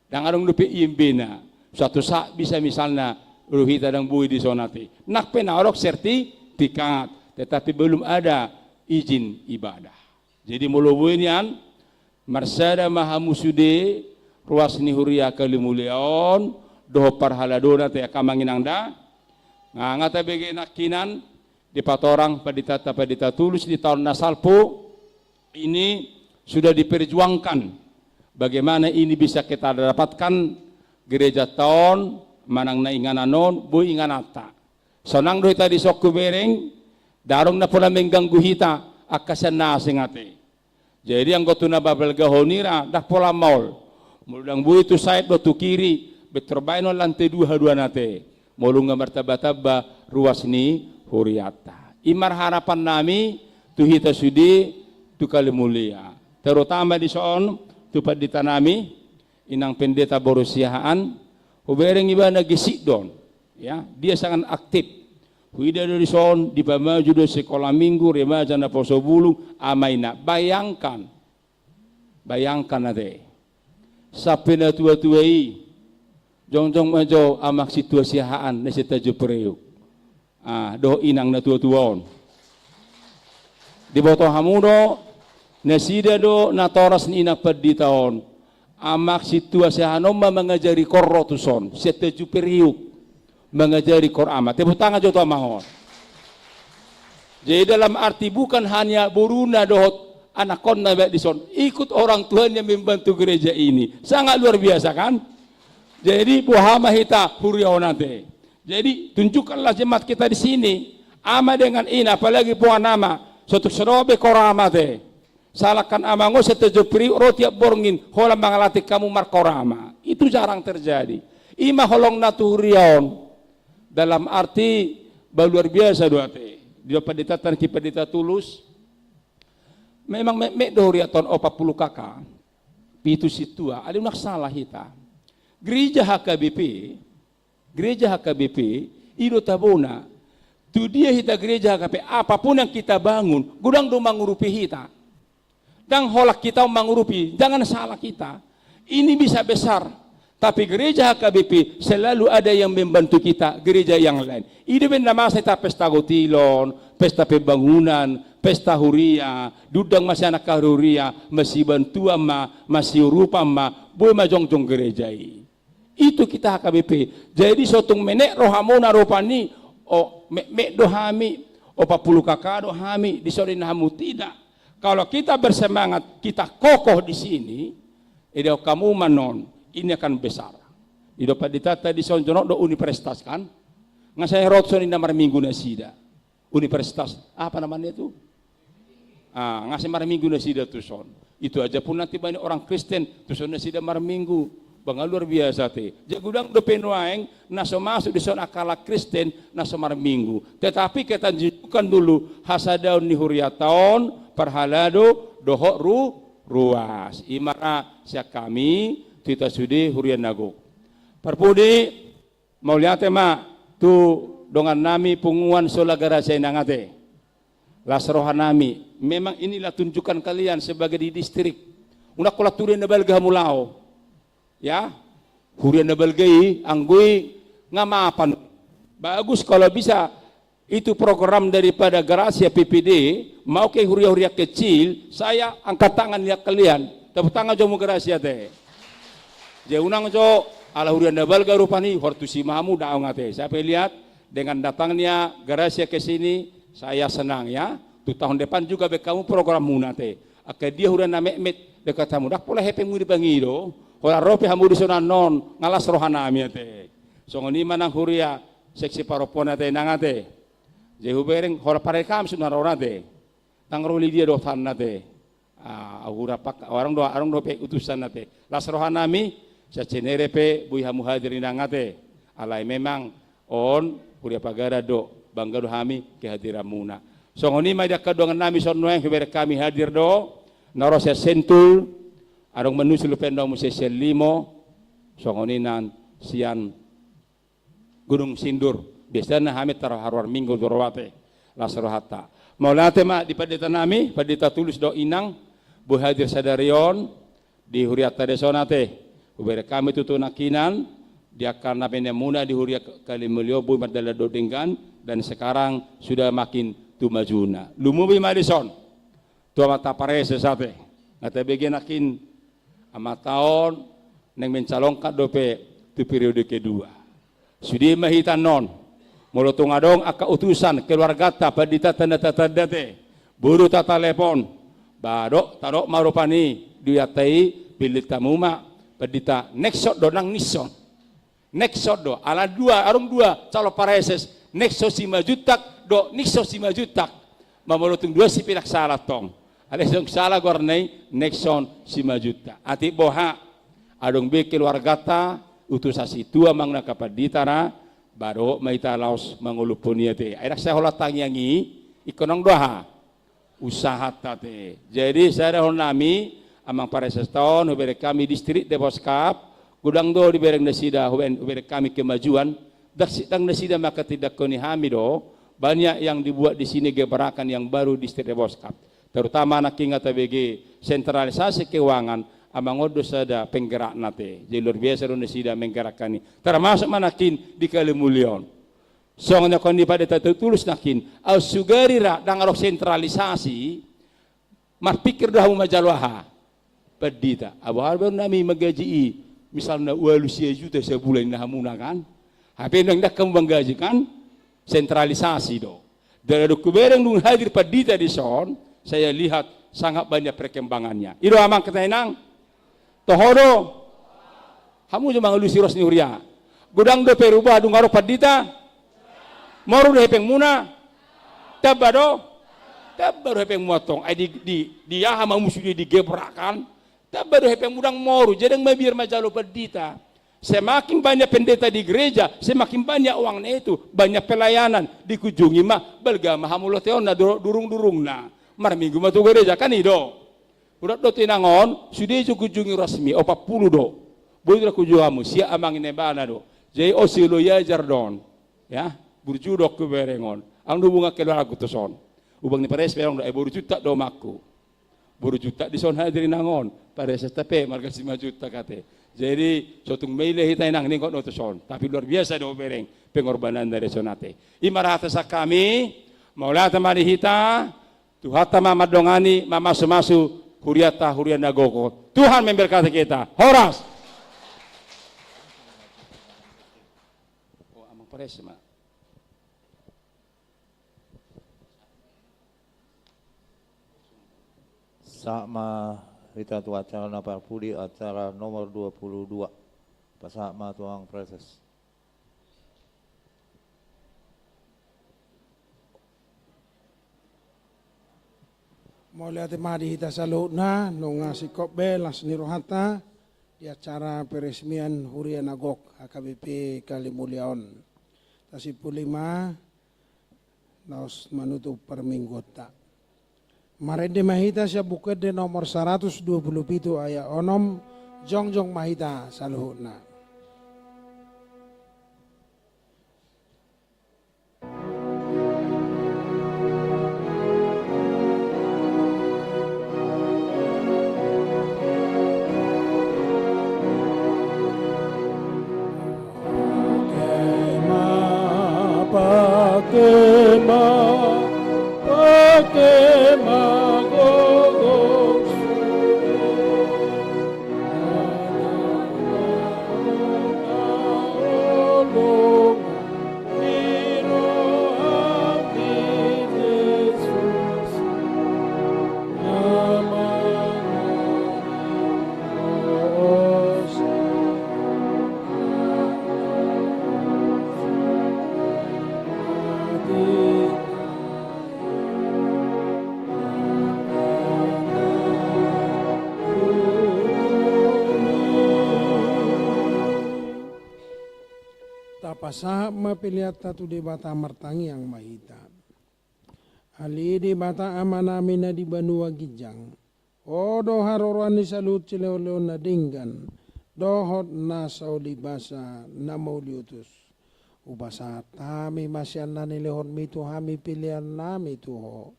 Ndang adong dope I M B-na. Suatu saat bisa misalna, ro hita ndang boi dison ate. Nang pe na adong sertifikat, tetapi belum ada izin ibadah. Jadi molo boi nian, marsada ma hamu sude ruas ni huria Kalimulia on, dohot parhaladona ate angka amang inang da. Nga, nga tabege nangkinan, dipatorang panditanta Pandita Tulus di taon na salpu, ini sudah diperjuangkan bagaimana ini bisa kita dapatkan gereja taon manang na inganan on, boi ingananta. Sonang do hita dison hubereng, ndang adong na pola mengganggu hita, angka sian na asing ate. Jadi anggo tu na pabalgahon i ra, ndang pola maol. Molo ndang boi tu saet dohot tu kiri, pintor baenon lantai dua haduan ate. Molo nga martamba-tamba ruas ni hurianta. I ma harapan nami, tu hita sude, tu Kalimulia. Terutama dison, tu pandita nami, Inang Pendeta boru Siahaan, hubereng ibana gesik do on. Ya, dia sangat aktif. Huida do dison, dipamaju do sikola minggu, remaja, naposobulung, ama ina. Bayangkan. Bayangkan ate. Sampe natuatua i. Jongjong ma jo amak sintua Siahaan, na sian Tanjung Priuk. Ah, dohot inang natuatua on. Diboto hamu do, nasida do natoras ni inang pandita on. Amak sintua Siahaan on ma mangajari korro tuson, sian Tanjung Priuk. Mangajari korro ama. Tepuk tangan jo tu amang on. Jadi dalam arti bukan hanya boruna dohot anakkonna baen dison. Ikut orang tuanya membantu gereja ini. Sangat luar biasa kan? Jadi boha ma hita huria on ate. Jadi tunjukkanlah jemaat kita di sini. Ama dengan ina, apalagi poan ama. Sotung so dope korro ama ate. Salangkan amang on sian Tanjung Priuk ro tiap borngin, holan mangalatih hamu markorro ama. Itu jarang terjadi. I ma holongna tu huria on. Dalam arti ba luar biasa do ate. Di pandita, tangki pandita Tulus. Memang metmet do huriata on opat pulu K K. Pitu sintua, alai unang salah hita. Gereja H K B P, gereja H K B P, i do tabona. Tu dia hita gereja H K B P, apapun yang kita bangun, godang do mangurupi hita. Ndang holan hita on mangurupi, jangan salah kita. Ini bisa besar. Tapi gereja H K B P selalu ada yang membantu kita, gereja yang lain. I do umbahen na masa hita pesta gotilon, pesta pembangunan, pesta huria, diundang ma sian angka huria, masibantuan ma, masiurupan ma, boi ma jongjong gereja i. Itu kita H K B P. Jadi sotung menek rohamuna rupani, o, metmet do hami, opat pulu K K do hami, dison do inna hamu, tidak. Kalau kita bersemangat, kita kokoh di sini, idaon hamu ma non, ini akan besar. Ido panditanta dison, jonok do universitas kan? Nga sai ro tuson inna marminggu nasida. Universitas, apa namanya itu? Ah, nga sai marminggu nasida tuson. Itu aja pun nanti banyak orang Kristen, tuson nasida marminggu. Bah, nga luar biasa ate. Jadi godang dope nuaeng na so masuk dison angka halak Kristen na so marminggu. Tetapi kita tunjukkan dulu hasadaon ni huriata on, parhalado dohot ru-, ruas. I ma ra sian hami tu hita sude huria na gok. Parpudi, mauliate ma tu dongannami punguan Sola Gratia, inang ate. Las rohanami. Memang inilah tunjukkan kalian sebagai di distrik. Unang holan tu huria na balga hamu laho. Ya, huria na balga i, anggo i nga mapan. Bagus kalau bisa itu program daripada Gratia P P D, mau ke huria-huria kecil, saya angkat tangan lihat kalian. Tepuk tangan jo hamu Gratia ate. Jadi unang jo, ala huria na balga rupani, hor tusi ma hamu daong ate. Saya pe lihat, dengan datangnya Gratia ke sini, saya senang ya. Tu tahun depan juga baen hamu programmuna ate. Angka dia huria na metmet dekat hamu. Ndang pola hepeng muni bangido. Holan ro pe hamu dison annon, nga las rohanami ate. Songon i ma nang huria seksi parompuan ate, inang ate. Jadi hubereng holan parhari Kamis do na ro ate. Ndang ro Lidia dohot Hanna ate. Ah, huria pak, adong do, adong dope utusan ate. Las rohanami, sian Cinere pe boi hamu hadir, inang ate. Alai memang on huria pagaran do, bangga do hami kehadiranmuna. Songon i ma di angka dongannami, son nuaeng hubereng hami hadir do, na ro sian Sentul, adong manusul pe annon muse sian Limo, songon i nang sian Gunung Sindur. Biasana hami tarharuar minggu do ro ate, las rohanta. Mauliate ma di panditanami, Pandita Tulus dohot inang, boi hadir sadari on di hurianta dison ate. Hubereng hami tutu nangkinan, di angka na pinamuna di huria Kalimilion boi mardalan dohot denggan, dan sekarang sudah makin tu majuna. Lumobi ma dison tu amanta Praeses ate. Nga tabege nangkin amanta on naeng mencalonkan dope tu periode kedua. Sude ma hita annon. Molo tung adong angka utusan keluarganta, panditanta na tatanda ate, boi do tatalepon. Ba dok, tadok ma rupani di wiatta i, pillit hamu ma pandita Nexon do nang Nixon. Nexon do, ala dua, adong dua calon Praeses, Nexon Simanjuntak dohot Nixon Simanjuntak. Ma molo tung dua si pe ndang sala tong. Alai song sala goarna i Nexon Simanjuntak. Atik boha, adong be keluarganta, utusan sintua manang angka pandita ra, ba dohot ma hita laos mangolumhon i ate. Ai ndang sai holan tangiang i, ingkon adong do aha? Usahanta ate. Jadi sadahononnami, amang Praesesta on, hubereng hami distrik Depok Cup, godang do dibereng nasida, hubereng, hubereng hami kemajuan, ndang si-, ndang nasida mangkatindangkon i, hami do, Banyak yang dibuat di sini gebrakan yang baru di Setiabasari. Terutama nangkin nga tabege sentralisasi keuangan, amang on do sada penggerakna te. Jadi luar biasa do nasida menggerakkan i. Termasuk ma nangkin di Kalimulia on. Songon na hon ni Pandita Tulus nangkin, au sugari ra ndang adong sentralisasi, marpikir do hamu manjalo aha? Pandita. Boha baru nami manggaji i, misalna ualu sia juta sabulan na hamuna kan? Hape ndang ndang hamu manggaji kan? Sentralisasi do. Jadi dung hubereng dung hadir pandita dison, saya lihat sangat banyak perkembangannya. I do amang, hita inang? Toho do? Hamu jo mangalusi ruas ni huria. Godang do perubahan dung adong pandita? Moru do hepengmuna? Tamba do? Tamba do hepengmu antong. Ai di, di, di aha ma hamu sude digebrakan? Tamba do hepengmu, ndang moru. Jadi ndang mabiar manjalo pandita. Semakin banyak pendeta di gereja, semakin banyak uangnya itu, banyak pelayanan, dikunjungi ma, balga ma hamu loteonna, du-, durung-durungna. Marminggu ma tu gereja, kan i do? Urat do tu inang on, sude jo kunjungi rasmi, opat pulu do. Boi do kunjungi hamu, sia amang inebana do. Jadi on si Olo Yajar do on. Ya, burju do hubereng on. Adong do hubungan keluargaku tuson. Hubungan ni pares pe adong do, eh, boru Juntak do omakku. Boru Juntak dison hadir inang on. Pares pe marga Simanjuntak ate. Jadi, so tung maila hita inang, ningkot do tuson. Tapi luar biasa do hubereng pengorbananna dison ate. I ma hata sian hami, mauliate ma di hita, Tuhanta ma mandongani, mamasumasu hurianta, huria na gok on. Tuhan memberkati kita. Horas. Oh, amang pares ma. Sahat ma hita tu acara na parpudi, acara nomor dua puluh dua. Pasahat ma tu amang pares. Mauliate ma di hita saluhutna, nunga singkop be las ni rohanta di acara peresmian huria na gok H K B P Kalimulia on. Tasimpuli ma, laos manutup parmingguonta. Marende ma hita sian Buku Ende nomor saratus dua pulu pitu ayat onom, jongjong ma hita saluhutna. Pake ma, pake ma, pake ma gogom sude. Tapasahat ma peleanta tu Debata, martangiang ma hita. Ale Debata Amanami na di banua ginjang, Ho do haroroan ni saluhut silehonlehon na denggan dohot na saulibasa na mauliutus. Hupasahat hami ma sian na nilehonmi tu hami peleannami tu Ho.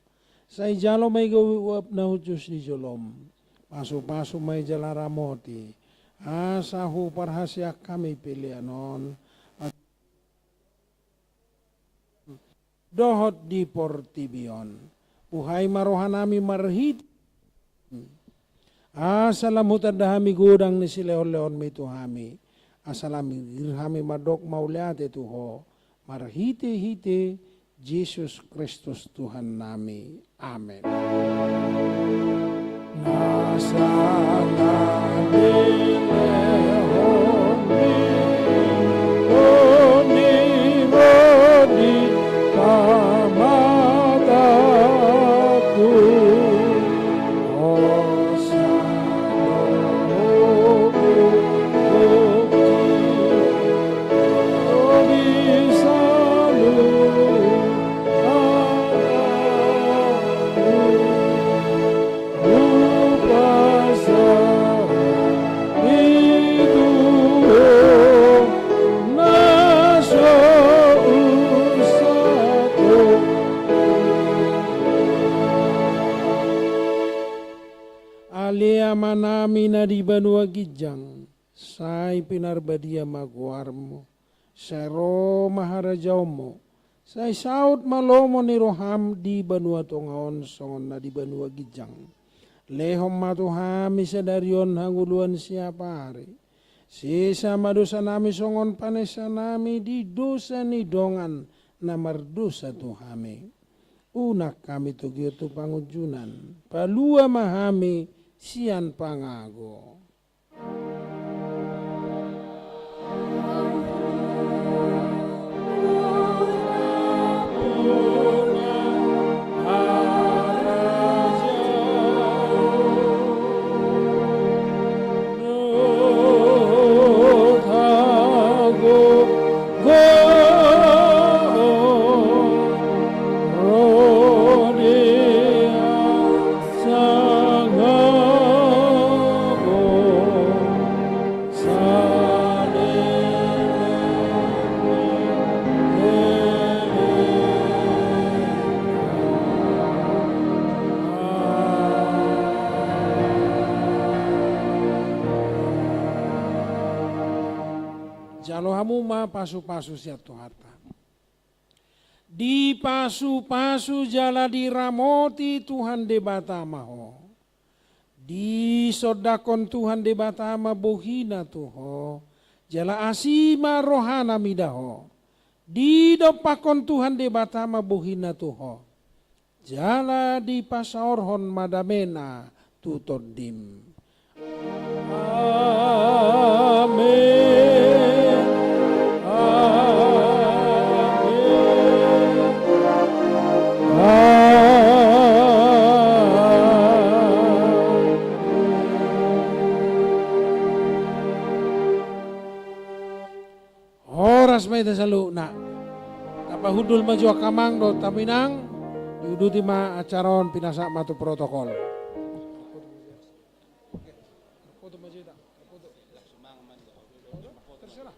Sai jalo ma i gabe uap na hushus di jolom. Pasupasu ma i jala ramoti, asa huparhaseang hami pelean on dohot di portibi on. Buhai ma rohanami marhite, asa lam hutanda hami godang ni silehonlehonmi tu hami, asa lam gir hami mandok mauliate tu Ho, marhitehite Jesus Kristus Tuhannami. Amen. Na salelehon ni, ni rodi pamatangku, hosa do ho, di saluhut. banua ginjang, sai pinarbadia ma goarmu, sai ro ma harajaonmu, sai saut ma lomo ni roham di banua tonga on songon na di banua ginjang. Lehon ma tu hami sadari on hangoluan siapari. Sesa ma dosanami songon panesanami di dosa ni dongan na mardosa tu hami. Unang hami togihon tu pangunjunan, palua ma hami sian pangago. Jalo hamu ma pasu-pasu sian Tuhanta. Dipasupasu jala diramoti Tuhan Debata ma ho. Disondangkon Tuhan Debata ma bohina tu ho, jala asi ma rohana mida ho. Didompakkon Tuhan Debata ma bohina tu ho, jala dipasaorhon ma damena tu tondim. Amen. Amen. Amen. Horas ma hita saluhutna. Tapahundul ma jo angka amang dohot hamu inang. Diuduti ma acara on, pinasahat ma tu protokol. Foto ma jo hita. Foto. Terserah.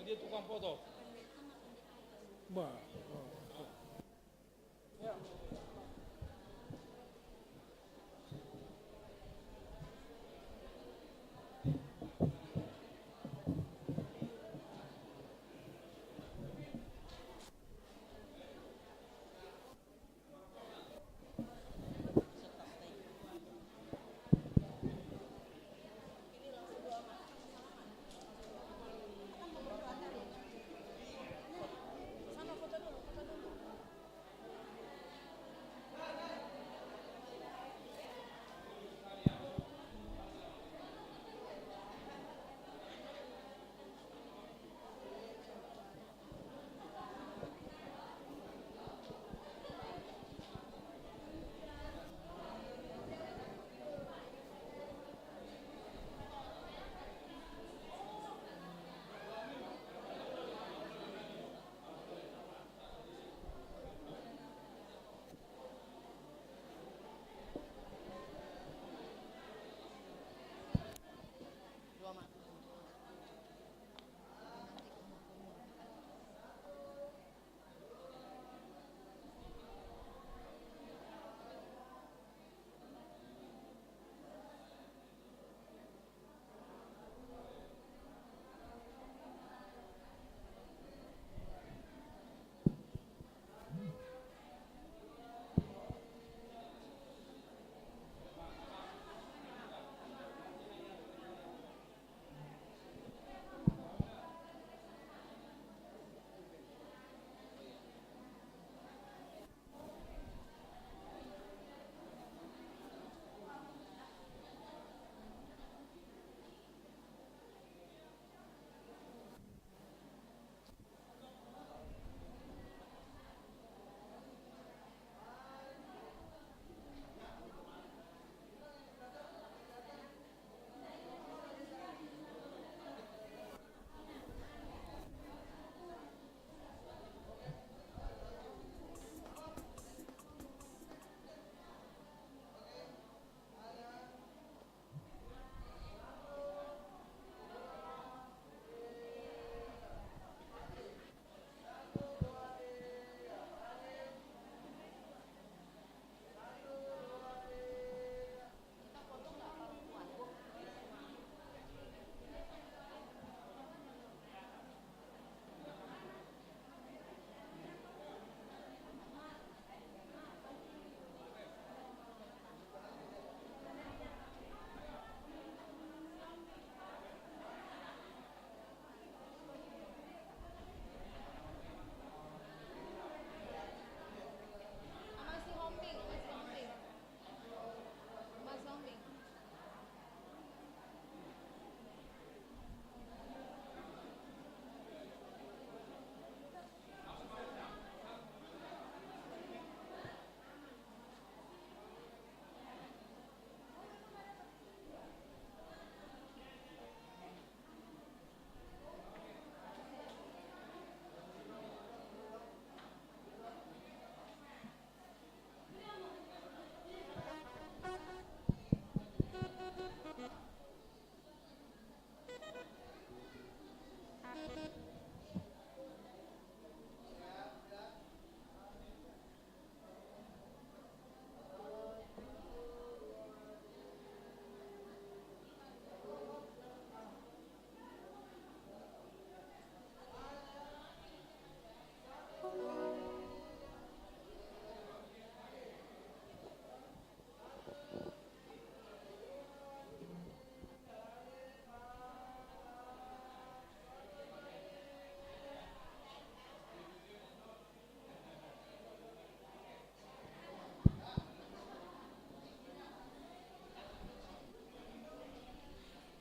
Dia tukang foto. Bah.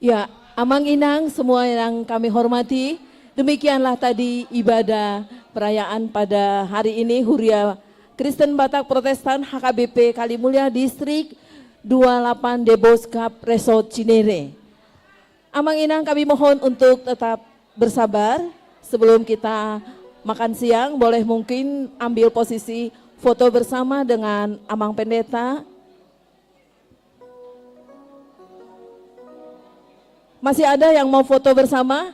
Ya, Amang Inang semua yang kami hormati, demikianlah tadi ibadah perayaan pada hari ini Huria Kristen Batak Protestan H K B P Kalimulia Distrik dua puluh delapan Deboskap Resort Cinere. Amang Inang, kami mohon untuk tetap bersabar sebelum kita makan siang. Boleh mungkin ambil posisi foto bersama dengan Amang Pendeta. Masih ada yang mau foto bersama?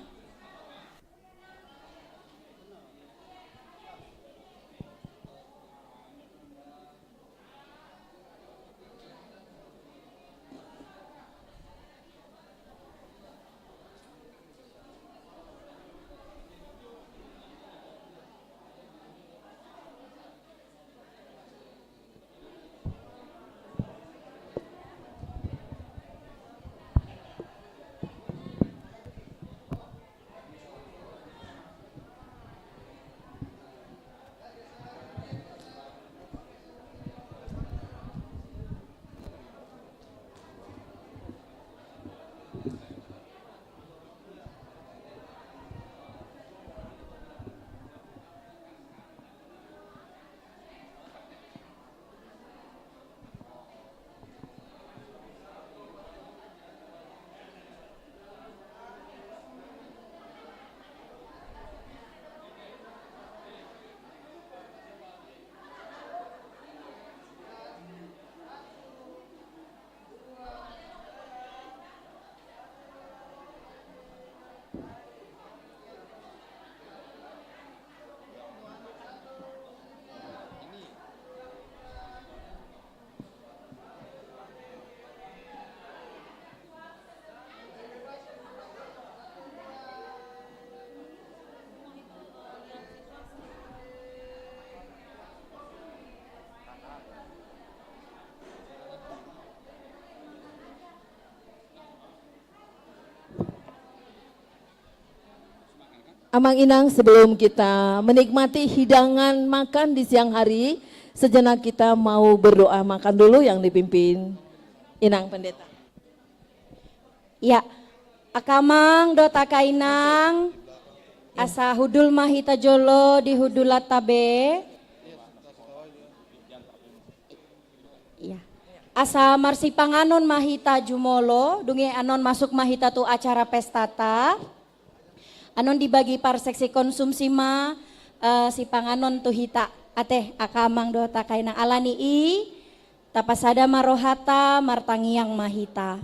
Amang Inang, sebelum kita menikmati hidangan makan di siang hari, sejenak kita mau berdoa makan dulu yang dipimpin Inang Pendeta. Ya, angka amang dohot angka inang, asa hundul ma hita jolo di hundulanta be. Iya. Asa marsipanganon ma hita jumolo, dung i annon masuk ma hita tu acara pestata. Annon dibagi par seksi konsumsi ma, eh, sipanganon tu hita. Ate, angka amang dohot angka inang, ala ni i, tapasada ma rohanta, martangiang ma hita.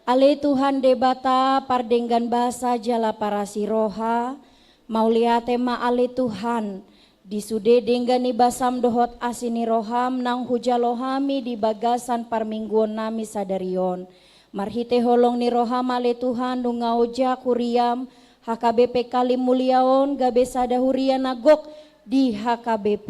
Ale Tuhan Debata, pardenggan basa jala parasi roha, mauliate ma ale Tuhan, di sude denggan ni basam dohot asi ni roham naung hujalo hami di bagasan parmingguonnami sadari on. Marhite holong ni roham ale Tuhan, nunga ojak huriam, H K B P Kalimulia on, gabe sada huria na gok di H K B P.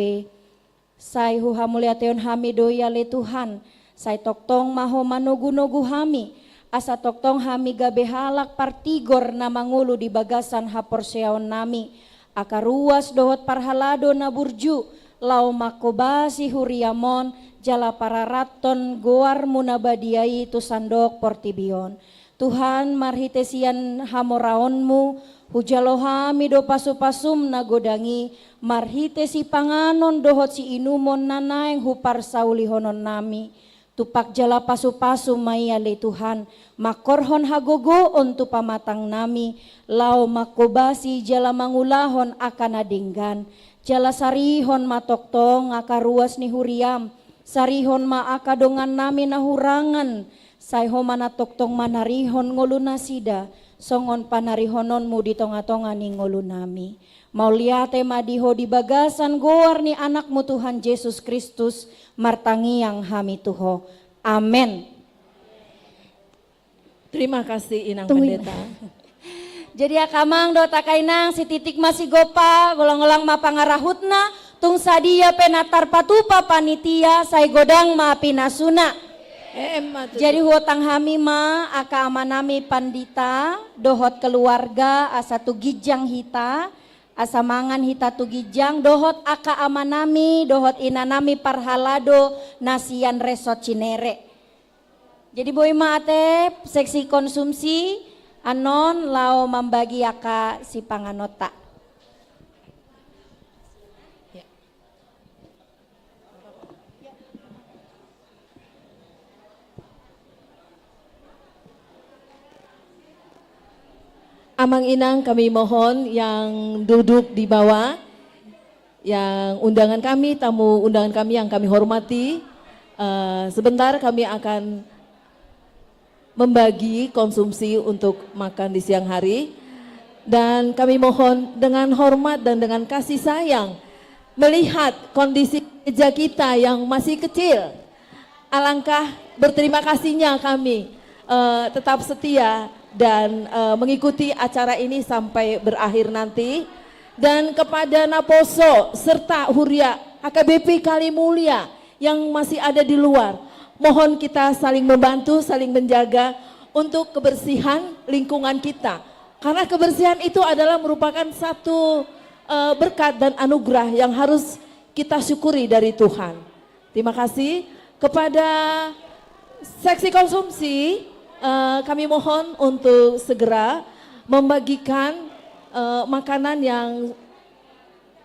Sai huhamauliateon hami do i ale Tuhan, sai tongtong ma Ho manogunogu hami, asa tongtong hami gabe halak partigor na mangolu di bagasan haporseaonnami, angka ruas dohot parhalado na burju, laho manghobasi huriam on, jala pararathon goarmu na badia i tu sandok portibi on. Tuhan, marhite sian hamoraonmu, hujalo hami do pasupasum na godang i, marhite sipanganon dohot siinumon na naeng huparsaulihononnami. Tumpak jala pasupasu ma i ale Tuhan, mangkorhon hagogoon tu pamatangnami, laho manghobasi jala mangulahon angka na denggan, jala sarihon ma tongtong angka ruas ni huriam, sarihon ma angka dongannami na hurangan, sai Ho ma na tongtong manarihon ngolunasida, songon panarihononmu di tongatonga ni ngolunami. Mauliate ma di Ho di bagasan goar ni Anakmu Tuhan Jesus Kristus, martangiang hami tu Ho. Amen. Terima kasih, Inang Pendeta. Jadi angka amang dohot angka inang, sititik ma sigompa, golanggolang ma pangarahutna, tung sadia pe na tarpatupa panitia, sai godang ma pinasuna. Emma tutu. Jadi huhutang hami ma angka amanami pandita dohot keluarga, asa tu ginjang hita, asa mangan hita tu ginjang, dohot angka amanami dohot inanami parhalado na sian Resort Cinere. Jadi boi ma ate, seksi konsumsi, Annon laho mambagi angka sipanganonta. Amang inang, kami mohon yang duduk di bawah, yang undangan kami, tamu undangan kami yang kami hormati, eh, sebentar kami akan membagi konsumsi untuk makan di siang hari. Dan kami mohon dengan hormat dan dengan kasih sayang, melihat kondisi gereja kita yang masih kecil, alangkah berterima kasihnya kami, eh, tetap setia dan, eh, mengikuti acara ini sampai berakhir nanti. Dan kepada Naposo serta Huria H K B P Kalimulia yang masih ada di luar, mohon kita saling membantu, saling menjaga untuk kebersihan lingkungan kita. Karena kebersihan itu adalah merupakan satu, eh, berkat dan anugerah yang harus kita syukuri dari Tuhan. Terima kasih. Kepada seksi konsumsi, eh, kami mohon untuk segera membagikan, eh, makanan yang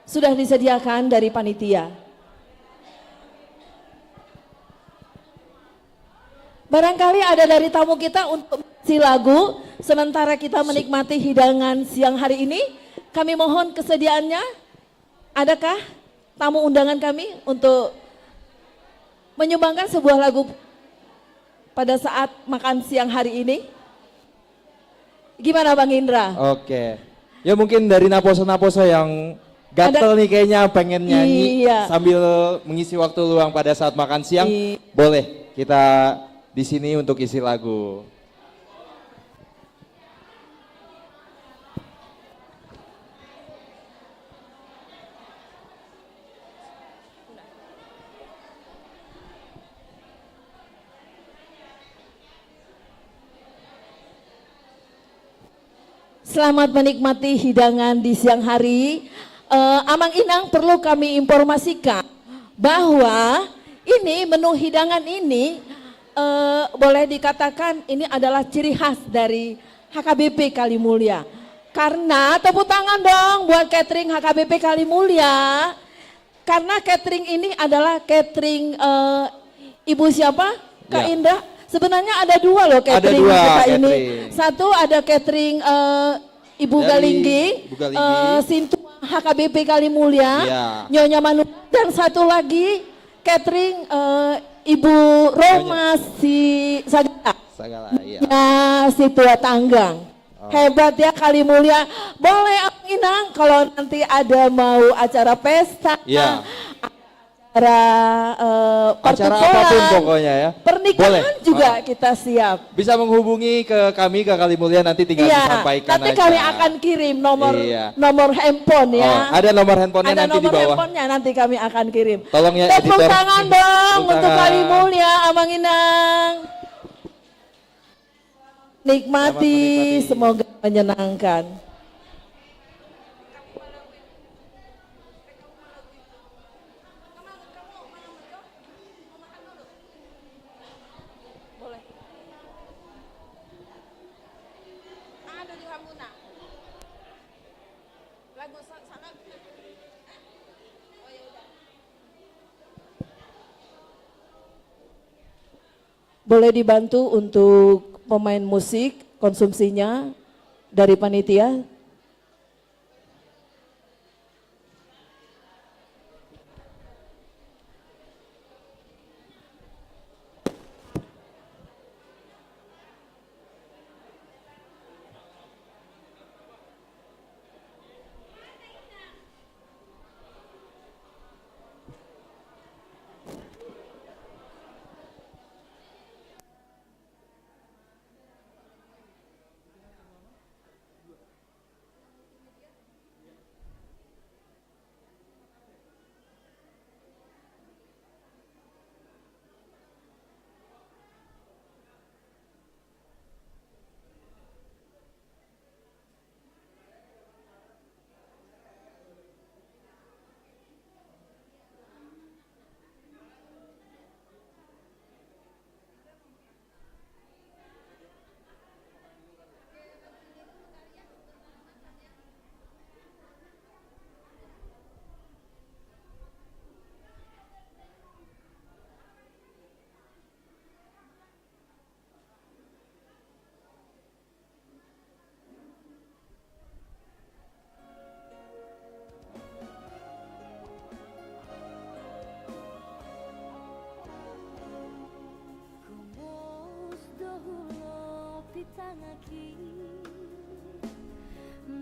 sudah disediakan dari panitia. Barangkali ada dari tamu kita untuk mengisi lagu, sementara kita menikmati hidangan siang hari ini. Kami mohon kesediaannya. Adakah tamu undangan kami untuk menyumbangkan sebuah lagu pada saat makan siang hari ini? Gimana, Bang Indra? Oke. Ya, mungkin dari naposo-naposo yang gatel nih kayaknya, pengen nyanyi sambil mengisi waktu luang pada saat makan siang. Boleh kita di sini untuk isi lagu. Selamat menikmati hidangan di siang hari. Eh, Amang Inang, perlu kami informasikan bahwa ini, menu hidangan ini, eh, boleh dikatakan ini adalah ciri khas dari H K B P Kalimulia. Karena, tepuk tangan dong buat catering H K B P Kalimulia. Karena catering ini adalah catering, eh, Ibu siapa, Kak Indra? Sebenarnya ada dua loh catering kita ini. Satu ada catering, eh, Ibu Galinggi, eh, Sintua H K B P Kalimulia, Nyonya Manu, dan satu lagi catering, eh, Ibu Roma si Sagala. Sagala, iya. Ya, Sintua Tanggang. Hebat ya, Kalimulia. Boleh, Amang Inang, kalau nanti ada mau acara pesta, acara, eh, acara apapun pokoknya ya. Pernikahan juga kita siap. Bisa menghubungi ke kami, ke Kalimulia, nanti tinggal disampaikan aja. Nanti kami akan kirim nomor, nomor handphone ya. Oh, ada nomor handphonenya nanti di bawah. Ada nomor handphonenya, nanti kami akan kirim. Tolong ya, editor. Tepuk tangan dong untuk Kalimulia, Amang Inang. Nikmati, semoga menyenangkan. Boleh dibantu untuk pemain musik, konsumsinya dari panitia?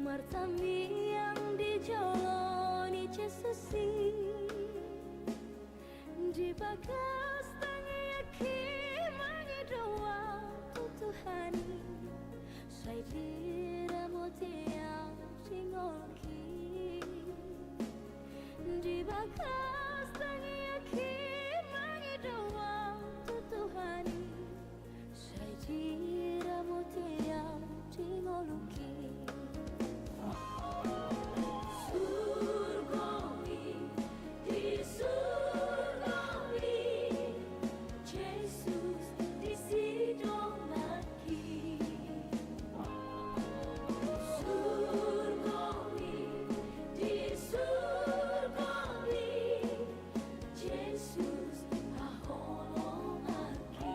Martamiang di jolo ni Jesus i, di bagas tangiangki mangido au tu Tuhan i, sai diramoti au di ngolungki. Di bagas tangiangki mangido au tu Tuhan i, sai diramoti au di ngolungki. Surgo i, di surgo i, Jesus disi donganki. Surgo i, di surgo i, Jesus haholonganki.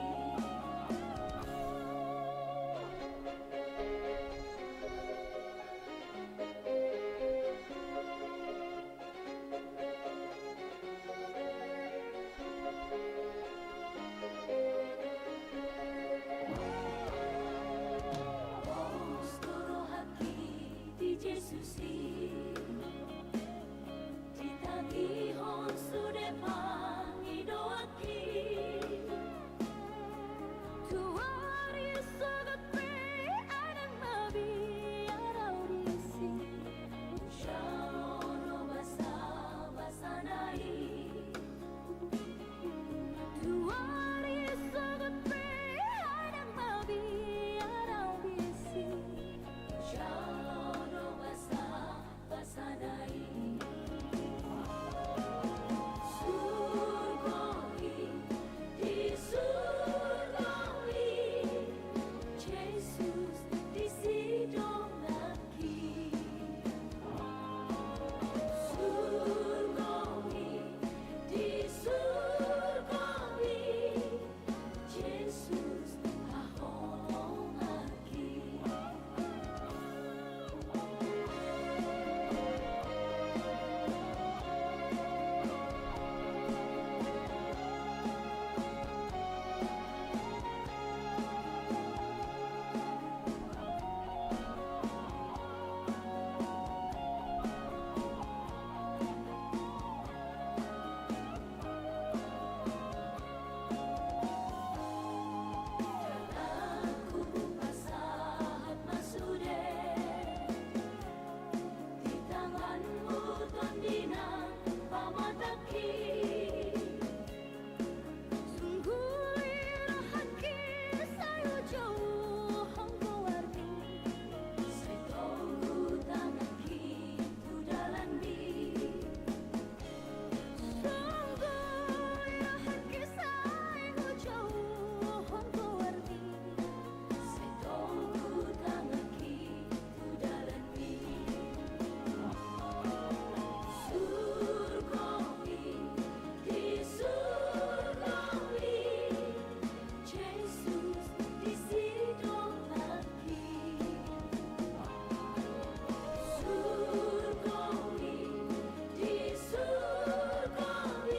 Pos do rohangki di Jesus i, ditangihon sude pangidoanki. Tu ari sogot pe adong mabiar au disi, jalo do basabasana i. Tu ari sogot pe adong mabiar au disi, jalo do basa basana i. Surgo i, di surgo i, Jesus disi donganki. Surgo i, di surgo i, Jesus haholonganki. Dohononku pasahat ma sude di tanganmu, Tondi nang pamatangki. Sungguli rohangki sai hujouhon goarmi, sai tonggu tanganki tu dalanmi. Sungguli rohangki sai hujouhon goarmi, sai tonggu tanganki tu dalanmi. Surgo i, di surgo i, Jesus disi donganki. Surgo i, di surgo i,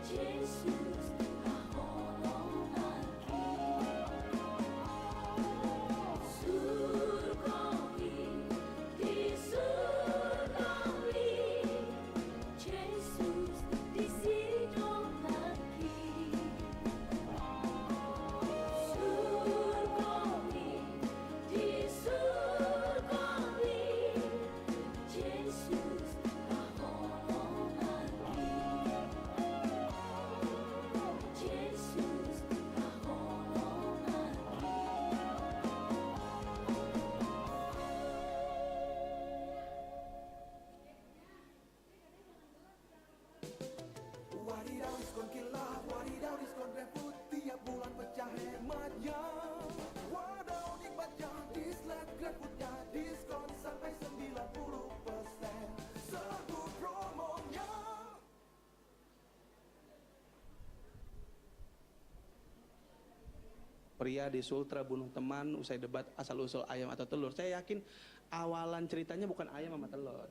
Jesus haholonganki. Surgo i, di surgo i, Jesus disi donganki. Surgo i, di surgo i, Jesus haholonganki. Jesus haholonganki. Wadidaw diskon kilap, wadidaw diskon GrabFood, tiap bulan pecah hematnya. Wadaw nikmatnya, dislike GrabFoodnya, diskon sampai sembilan puluh persen. Serbu promonya. Pria di Sultra bunuh teman usai debat asal usul ayam atau telur. Saya yakin awalan ceritanya bukan ayam sama telur.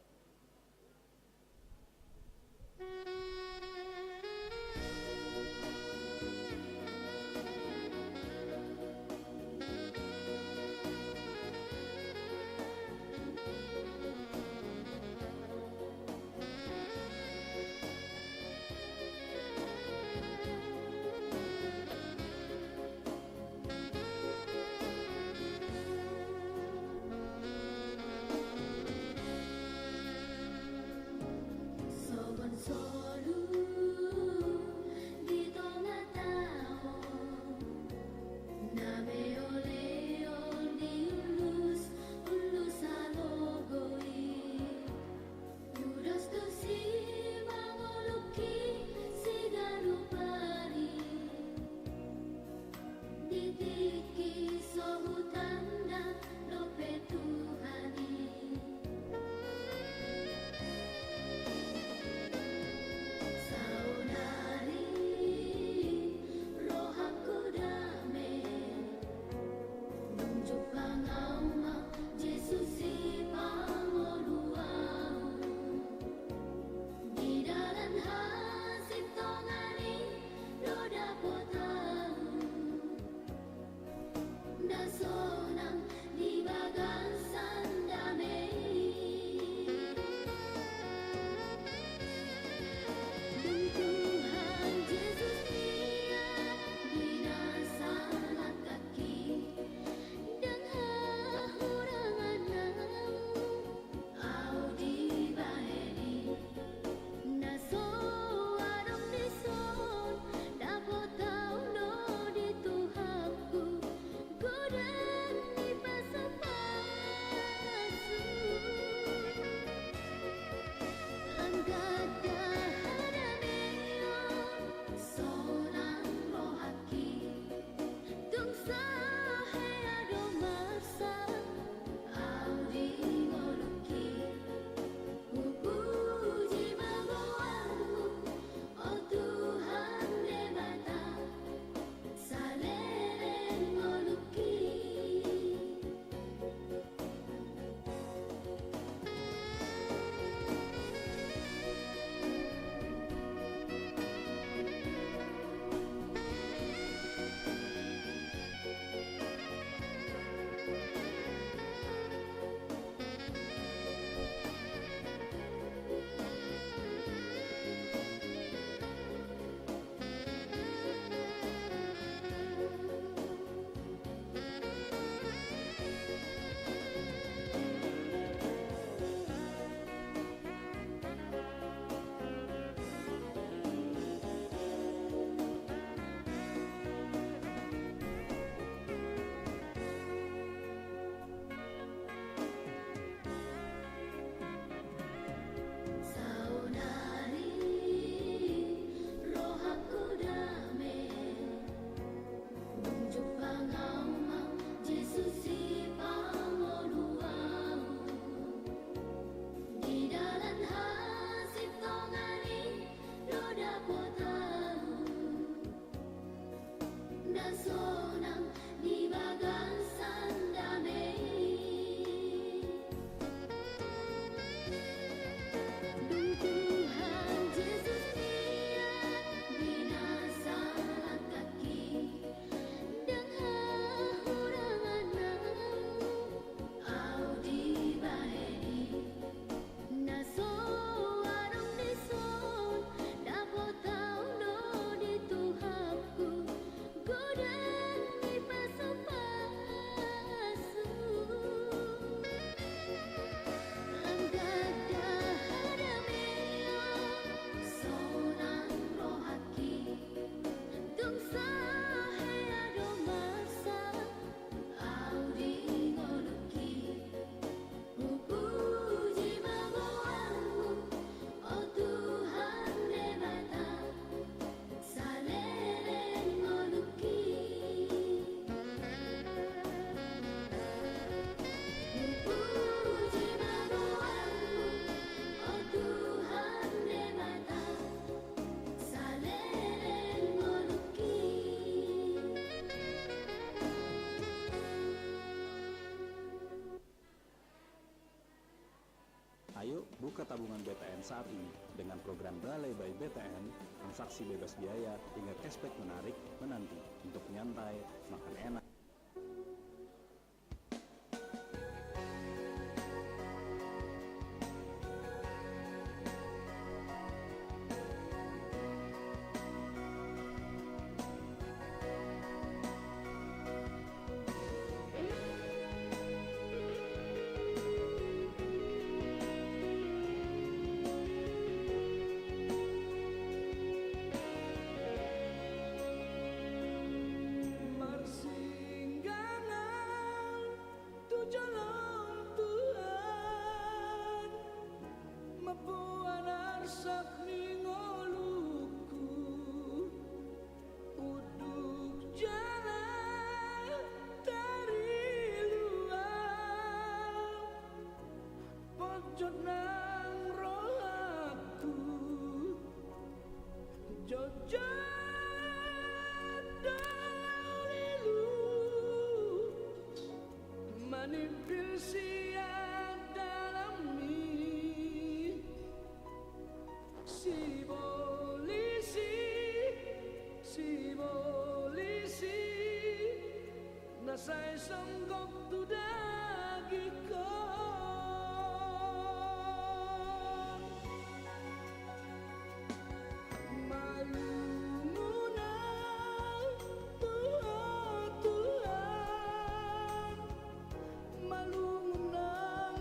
Buka tabungan B T N saat ini dengan program Balai by B T N, transaksi bebas biaya hingga cashback menarik menanti untuk nyantai, makan enak. Marsinggangan tu jolom Tuhan, mamboan arsak ni ngolungku, unduk jala tariluan, pojok nang rohangku, jotjot do lilu, manimpil sian dalanmi. Sibolisi, sibolisi, na sai songgop tu dagingkon. Malungun au tu Ho Tuhan, malungun au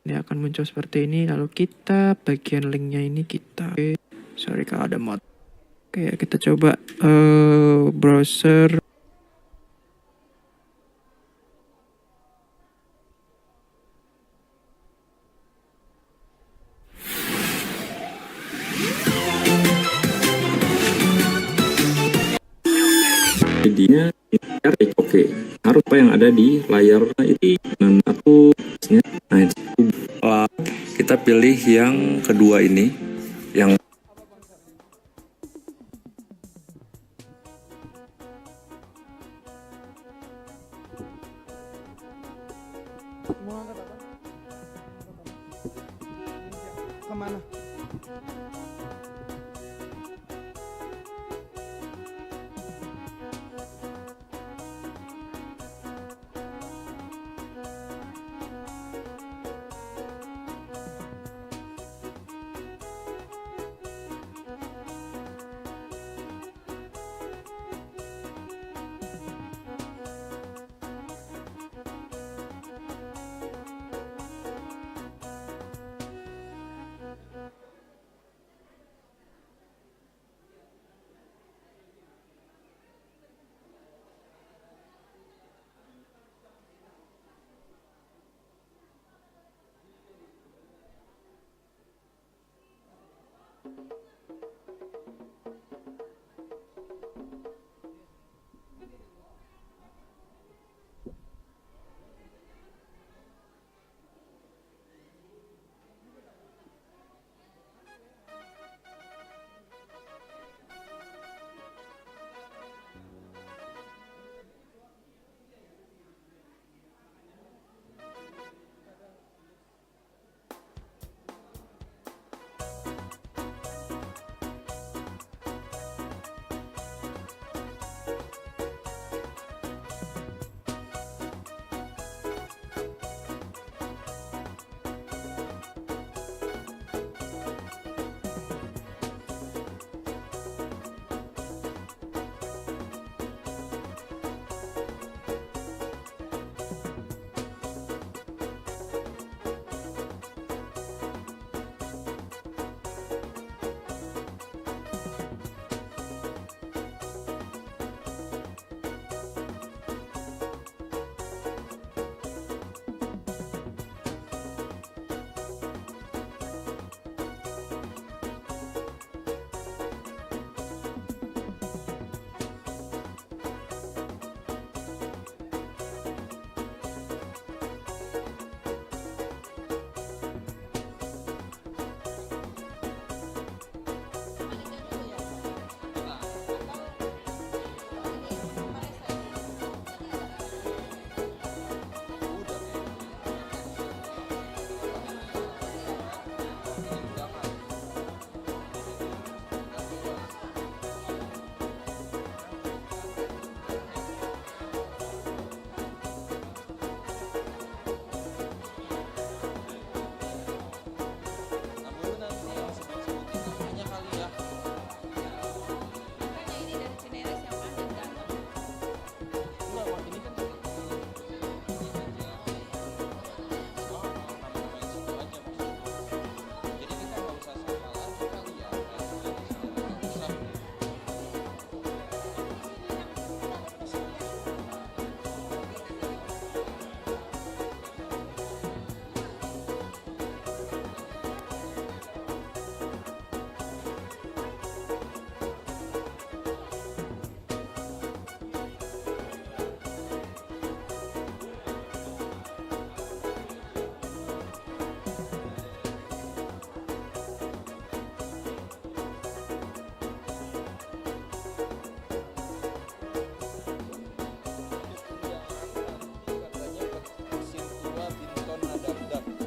Dia akan muncul seperti ini, lalu kita bagian linknya ini kita, oke, sorry kalau ada mod. Oke, kita coba, eh, browser. Jadinya, oke, harus apa yang ada di layar itu. Nah, itu, nah, itu. Kita pilih yang kedua ini, yang Kemana?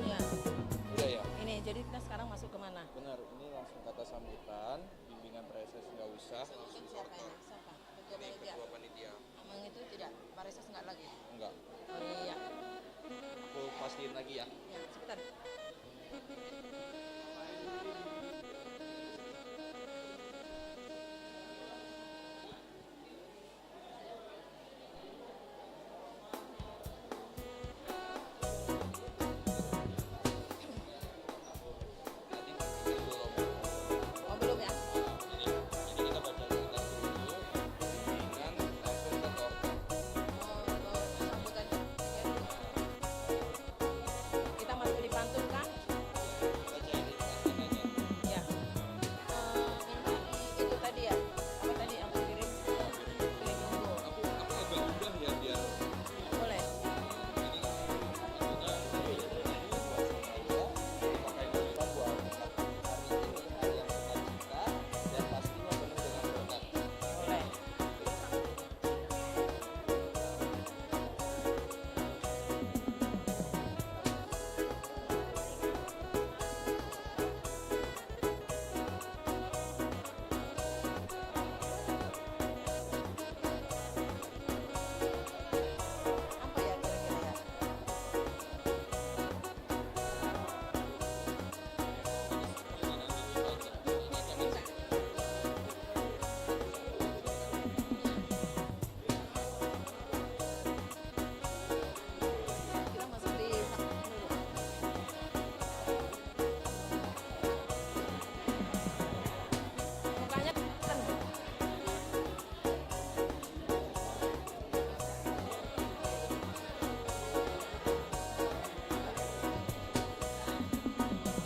Iya. Udah ya? Ini, jadi kita sekarang masuk ke mana? Benar, ini langsung kata sambutan, bimbingan praeses nggak usah. Siapa ini? Siapa? Ketua panitia. Ketua panitia. Emang itu tidak, praeses nggak lagi? Enggak. Oh, iya. Aku pastiin lagi ya. Ya, sebentar.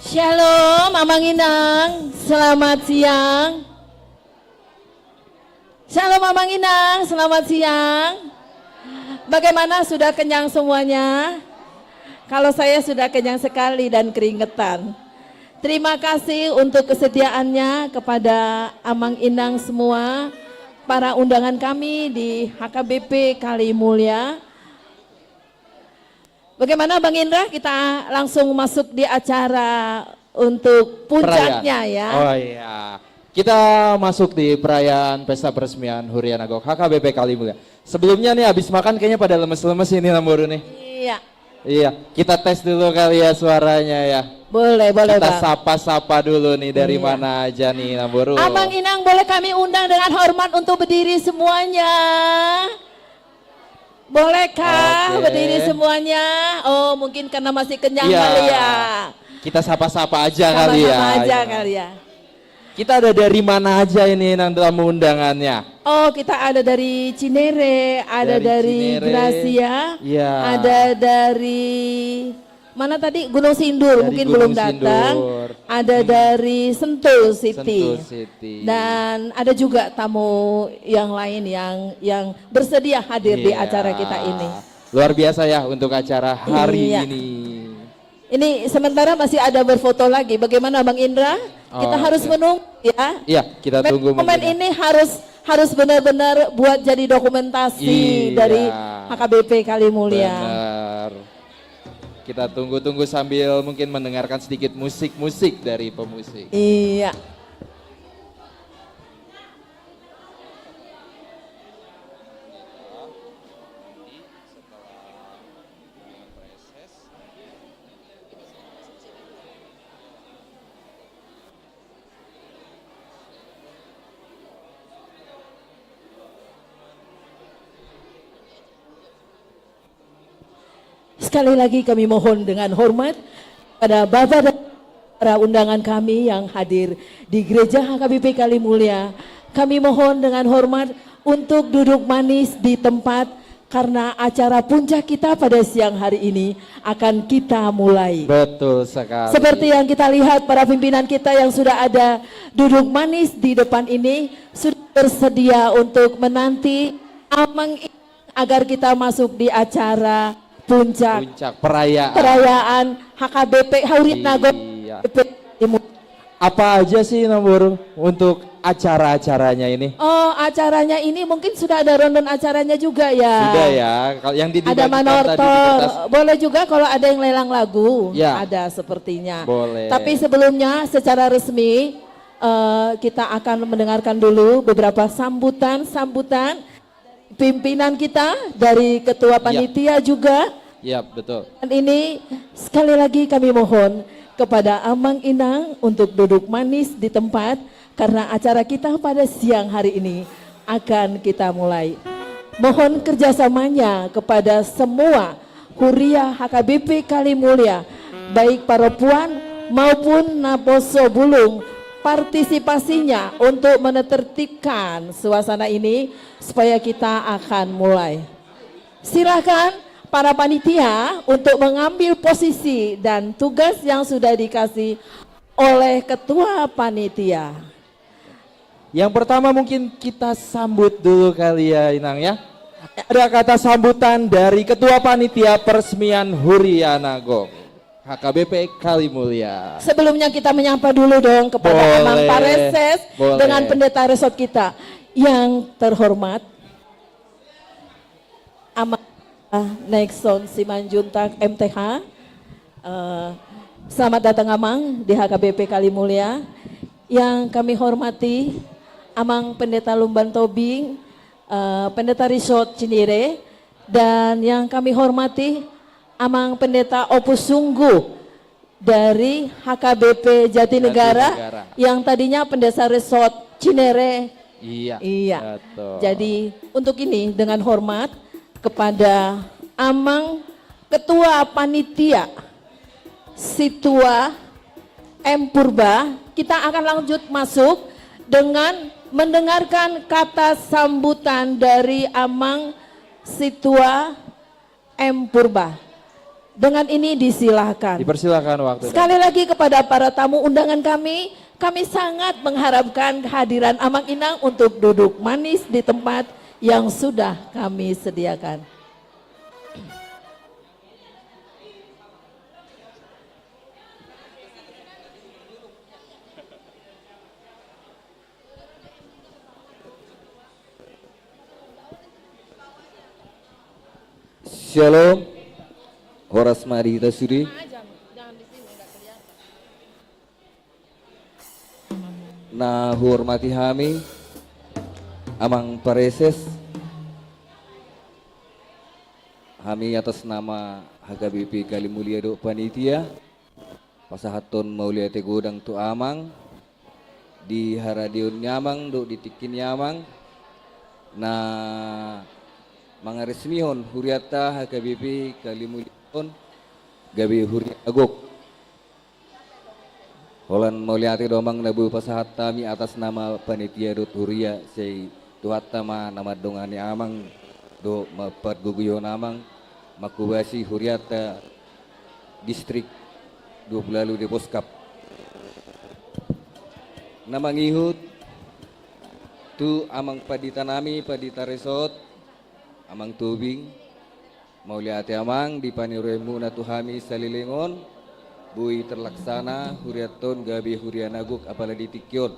Shalom, Amang Inang. Selamat siang. Shalom, Amang Inang. Selamat siang. Bagaimana, sudah kenyang semuanya? Kalau saya sudah kenyang sekali dan keringetan. Terima kasih untuk kesediaannya kepada Amang Inang semua, para undangan kami di H K B P Kalimulia. Bagaimana, Bang Indra? Kita langsung masuk di acara untuk puncaknya, ya. Oh iya. Kita masuk di perayaan pesta peresmian Huria Nagok H K B P Kalimulia. Sebelumnya nih, habis makan kayaknya pada lemes-lemes ini, Namboru nih. Iya. Iya, kita tes dulu kali ya suaranya ya. Boleh, boleh, Bang. Kita sapa-sapa dulu nih, dari mana aja nih, Namboru. Amang Inang boleh kami undang dengan hormat untuk berdiri semuanya. Bolehkah berdiri semuanya? Oh, mungkin karena masih kenyang kali ya. Kita sapa-sapa aja kali ya. Sapa-sapa aja kali ya. Kita ada dari mana aja ini, Nang, tamu undangannya? Oh, kita ada dari Cinere, ada dari Gracia, ada dari mana tadi? Gunung Sindur, mungkin belum datang. Ada dari Sentul City. Sentul City. Dan ada juga tamu yang lain yang yang bersedia hadir di acara kita ini. Luar biasa ya untuk acara hari ini. Ini sementara masih ada berfoto lagi. Bagaimana, Bang Indra? Kita harus menunggu ya. Iya, kita tunggu. Momen ini harus harus benar-benar buat jadi dokumentasi dari H K B P Kalimulia. Benar. Kita tunggu-tunggu sambil mungkin mendengarkan sedikit musik-musik dari pemusik. Iya. Sekali lagi kami mohon dengan hormat kepada Bapak dan para undangan kami yang hadir di Gereja H K B P Kalimulia. Kami mohon dengan hormat untuk duduk manis di tempat karena acara puncak kita pada siang hari ini akan kita mulai. Betul sekali. Seperti yang kita lihat, para pimpinan kita yang sudah ada duduk manis di depan ini sudah bersedia untuk menanti Amang agar kita masuk di acara puncak perayaan H K B P Huria Nagok H K B P Kalimulia. Apa aja sih, Namboru, untuk acara-acaranya ini? Oh, acaranya ini mungkin sudah ada rundown acaranya juga ya. Sudah ya, kalau yang dibagikan tadi di kertas. Ada manortor, boleh juga kalau ada yang lelang lagu, ada sepertinya. Boleh. Tapi sebelumnya secara resmi, eh, kita akan mendengarkan dulu beberapa sambutan-sambutan pimpinan kita, dari ketua panitia juga. Ya, betul. Dan ini sekali lagi kami mohon kepada Amang Inang untuk duduk manis di tempat, karena acara kita pada siang hari ini akan kita mulai. Mohon kerjasamanya kepada semua Huria H K B P Kalimulia, baik Paropuan maupun Naposo Bulung, partisipasinya untuk menertibkan suasana ini supaya kita akan mulai. Silakan para panitia untuk mengambil posisi dan tugas yang sudah dikasih oleh ketua panitia. Yang pertama mungkin kita sambut dulu kali ya, Inang ya. Ada kata sambutan dari Ketua Panitia Peresmian Huria Nagok H K B P Kalimulia. Sebelumnya kita menyapa dulu dong kepada Amang Pareses dengan pendeta resort kita. Yang terhormat, Amang Nexon Simanjuntak M T H. Eh, selamat datang, Amang, di H K B P Kalimulia. Yang kami hormati Amang Pendeta Lumban Tobing, eh, Pendeta Resort Cinere, dan yang kami hormati Amang Pendeta Opus Sungguh dari H K B P Jatinegara, yang tadinya Pendeta Resort Cinere. Iya, betul. Jadi, untuk ini dengan hormat kepada Amang Ketua Panitia Situa M Purba, kita akan lanjut masuk dengan mendengarkan kata sambutan dari Amang Situa M Purba. Dengan ini disilahkan. Dipersilahkan waktu dan Sekali lagi kepada para tamu undangan kami, kami sangat mengharapkan kehadiran Amang Inang untuk duduk manis di tempat yang sudah kami sediakan. Syalom. Horas ma di hita sude. Na huhormati hami, Amang Pareses, hami atas nama H K B P Kalimulia dohot panitia, pasahathon mauliate godang tu Amang, di haradeon ni Amang dohot di tingki ni Amang, na mangaresmihon hurianta H K B P Kalimulia on, gabe huria na gok. Holan mauliate do Amang na boi pasahat hami atas nama panitia dohot huria, sai Tuhanta ma na mandongani Amang dohot mampargogoi Amang, mangkobasi hurianta distrik dua pulu ualu Depok Cup. Na mangihut tu Amang Pandita nami, Pandita Resort, Amang Tobing, mauliate Amang di paniroianmuna tu hami saleleng on, boi terlaksana hurianta on gabe huria na gok apala di tingki on.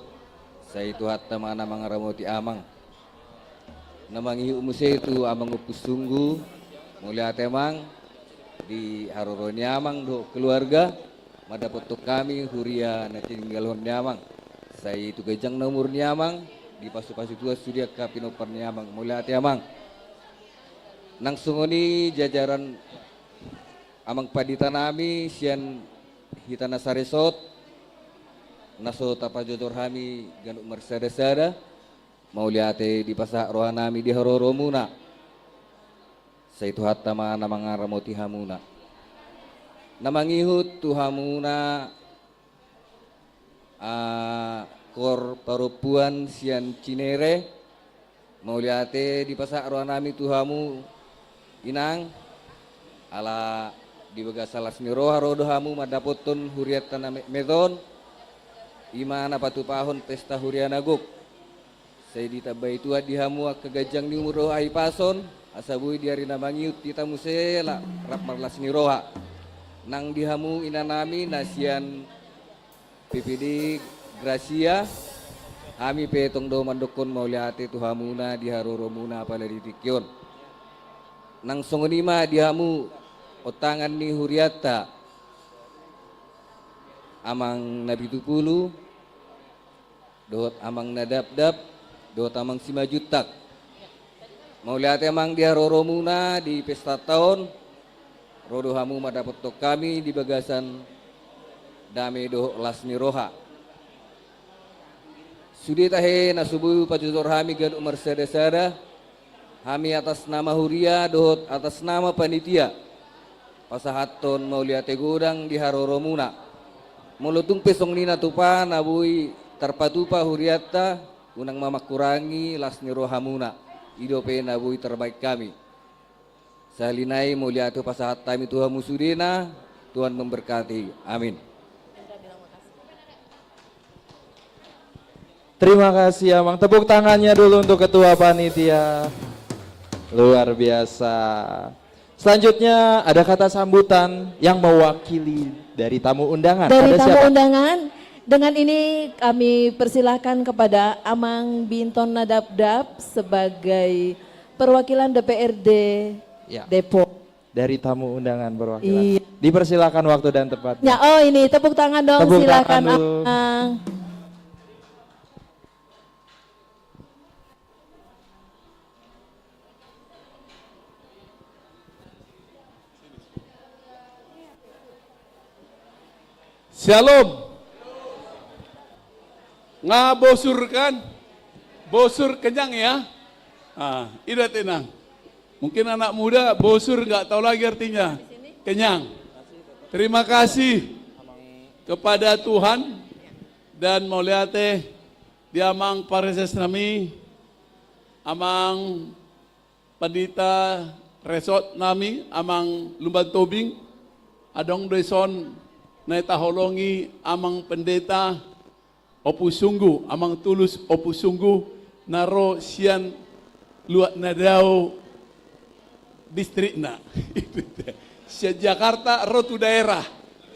Sai Tuhanta ma na mangaramoti Amang. Na mangihut muse tu Amang Ompung Sunggu, mauliate Amang di haroro ni Amang dohot keluarga, mandapothon hami huria na tininggalhon ni Amang. Sai tu ganjang na umur ni Amang, dipasupasu Tuhan sude angka pinompar ni Amang, mauliate Amang. Nang songon i jajaran Amang Pandita nami sian hita na saresort, na so tapajojor hami ganup marsadasada, mauliate dipasahat roha nami di haroromuna. Sai Tuhanta ma na mangaramoti hamuna. Na mangihut tu hamuna, ah, kor parompuan sian Cinere, mauliate dipasahat roha nami tu hamu Inang, ala di bagasan las ni roha ro do hamu mandapothon hurianta na metmet on, i ma na patupahon pesta huria na gok. Sai ditambai Tuhan di hamu angka ganjang ni umur dohot hahipason, asa boi di ari na mangihut hita muse la rap marlas ni roha. Nang di hamu inanami na sian P P D Gracia, hami pe tong do mandokkon mauliate tu hamuna di haroromuna apala di tingki on. Nang songon i ma di hamu ontangan ni hurianta, Amang Napitupulu, dohot Amang Nadapdap, dohot Amang Simanjuntak. Mauliate Amang di haroromuna di pestanta on, ro do hamu mandapothon hami di bagasan dame dohot las ni roha. Sude tahe na so boi pajojor hami ganup marsadasada, hami atas nama huria dohot atas nama panitia, pasahathon mauliate godang di haroromuna. Molo tung pe songon i na tupa na boi tarpatupa hurianta, unang ma mangkurangi las ni rohamuna. I dope na boi tarbahen hami. Sahali nai mauliate pasahat hami tu hamu sudena, Tuhan memberkati. Amin. Terima kasih, Amang. Tepuk tangannya dulu untuk Ketua Panitia. Luar biasa. Selanjutnya ada kata sambutan yang mewakili dari tamu undangan. Dari Ada tamu siapa? undangan, dengan ini kami persilahkan kepada Amang Binton Nadapdap sebagai perwakilan D P R D Ya. Depok. Dari tamu undangan perwakilan. Iya. Dipersilakan waktu dan tempatnya. Ya, oh ini tepuk tangan dong, Tepuk silakan tangan dulu. Amang. Shalom. Nga bosur kan? Bosur kenyang ya? Ah, i do tenang. Mungkin anak muda bosur nggak tahu lagi artinya. Kenyang. Terima kasih kepada Tuhan dan mauliate di Amang Pareses nami, Amang Pandita Resort nami, Amang Lumban Tobing, Adong do dison na taholongi Amang Pendeta Opu Sunggu, Amang Tulus Opu Sunggu, na ro sian Luat Nadao distrikna. Sian Jakarta ro tu daerah.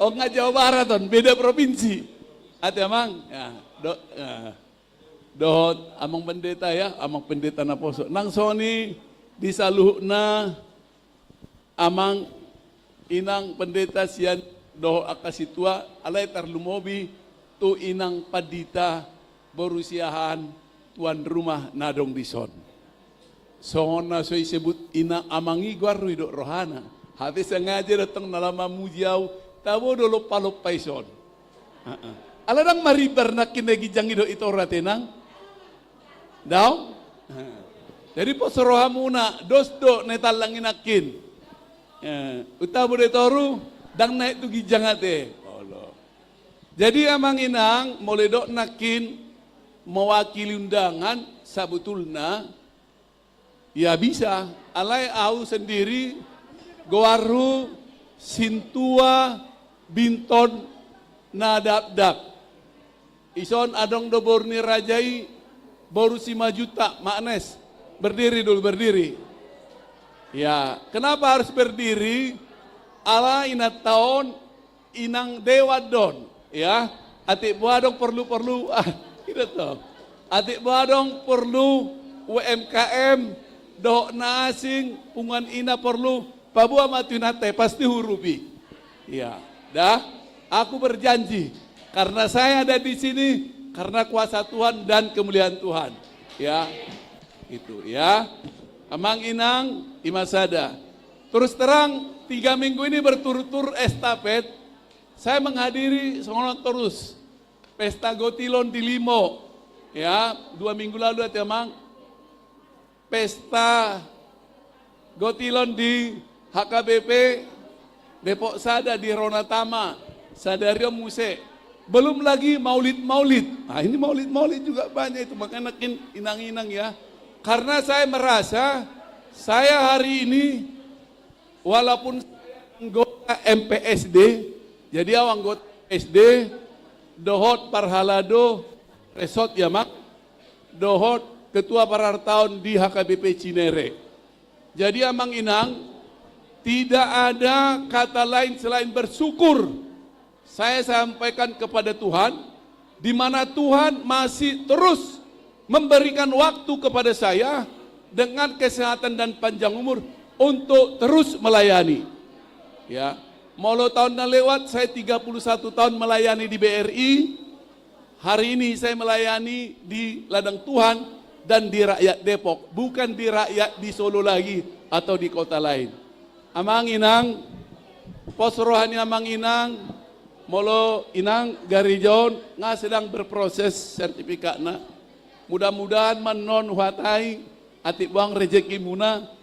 Oh, nga Jawa Barat on, beda provinsi. Ate Amang, ya, do, ya. Dohot Amang Pendeta, ya, Amang Pendeta naposo. Nang songon i di saluhutna Amang Inang Pendeta sian dohot angka sintua, alai tarlumobi tu Inang Pandita boru Siahaan, tuan rumah na adong dison. Songon na so disebut inang Amang i, goarhu i didok rohana. Hape sengaja do tong na laho mamuji au, tabo do lompa-lompa dison. Heeh. Ala ndang marimbar nangkin na di ginjang i dohot di toru, ate Inang? Daong? Heeh. Jadi pos rohamuna, dos do na tallang i nangkin. Eh, untabu do di toru, ndang naek tu ginjang ate. Olo. Jadi Amang Inang, molo didok nangkin mewakili undangan, sabotulna, ya bisa, alai au sendiri goarhu Sintua Binton na Dakdak. Dison adong do boru ni raja i, boru Simanjuntak, Mak Nes. Berdiri dulu, berdiri. Ya, kenapa harus berdiri? Ala inanta on inang dewan do on, ya. Atik boha adong porlu-porlu, ah, inanta on. Atik boha adong porlu U M K M, dohot na asing, punguan ina porlu, paboa ma tu inanta i, pasti huurupi. Iya, dah. Aku berjanji, karena saya ada di sini, karena kuasa Tuhan dan kemuliaan Tuhan. Ya, itu ya. Amang Inang, i ma sada. Terus terang, tiga minggu ini berturut-turut estafet, saya menghadiri songon on terus. Pesta Gotilon di Limo, ya, dua minggu lalu, ate Amang. Pesta Gotilon di H K B P Depok Sada, di Rona Tama, sadari on muse. Belum lagi maulid-maulid. Nah, ini maulid-maulid juga banyak itu, makanya nangkin inang-inang, ya. Karena saya merasa, saya hari ini, walaupun saya anggota M P S D, jadi au anggota M P S D, dohot parhalado resort, ya, Mak, dohot ketua parartaon di H K B P Cinere. Jadi, Amang Inang, tidak ada kata lain selain bersyukur saya sampaikan kepada Tuhan, di mana Tuhan masih terus memberikan waktu kepada saya dengan kesehatan dan panjang umur untuk terus melayani. Ya, molo taon na lewat, saya tiga puluh satu tahun melayani di B R I, hari ini saya melayani di ladang Tuhan dan di rakyat Depok, bukan di rakyat di Solo lagi atau di kota lain. Amang Inang, pos roha ni Amang Inang, molo Inang gareja on nga sedang berproses sertifikatna. Mudah-mudahan ma annon huhatai, atik boha rezekimuna.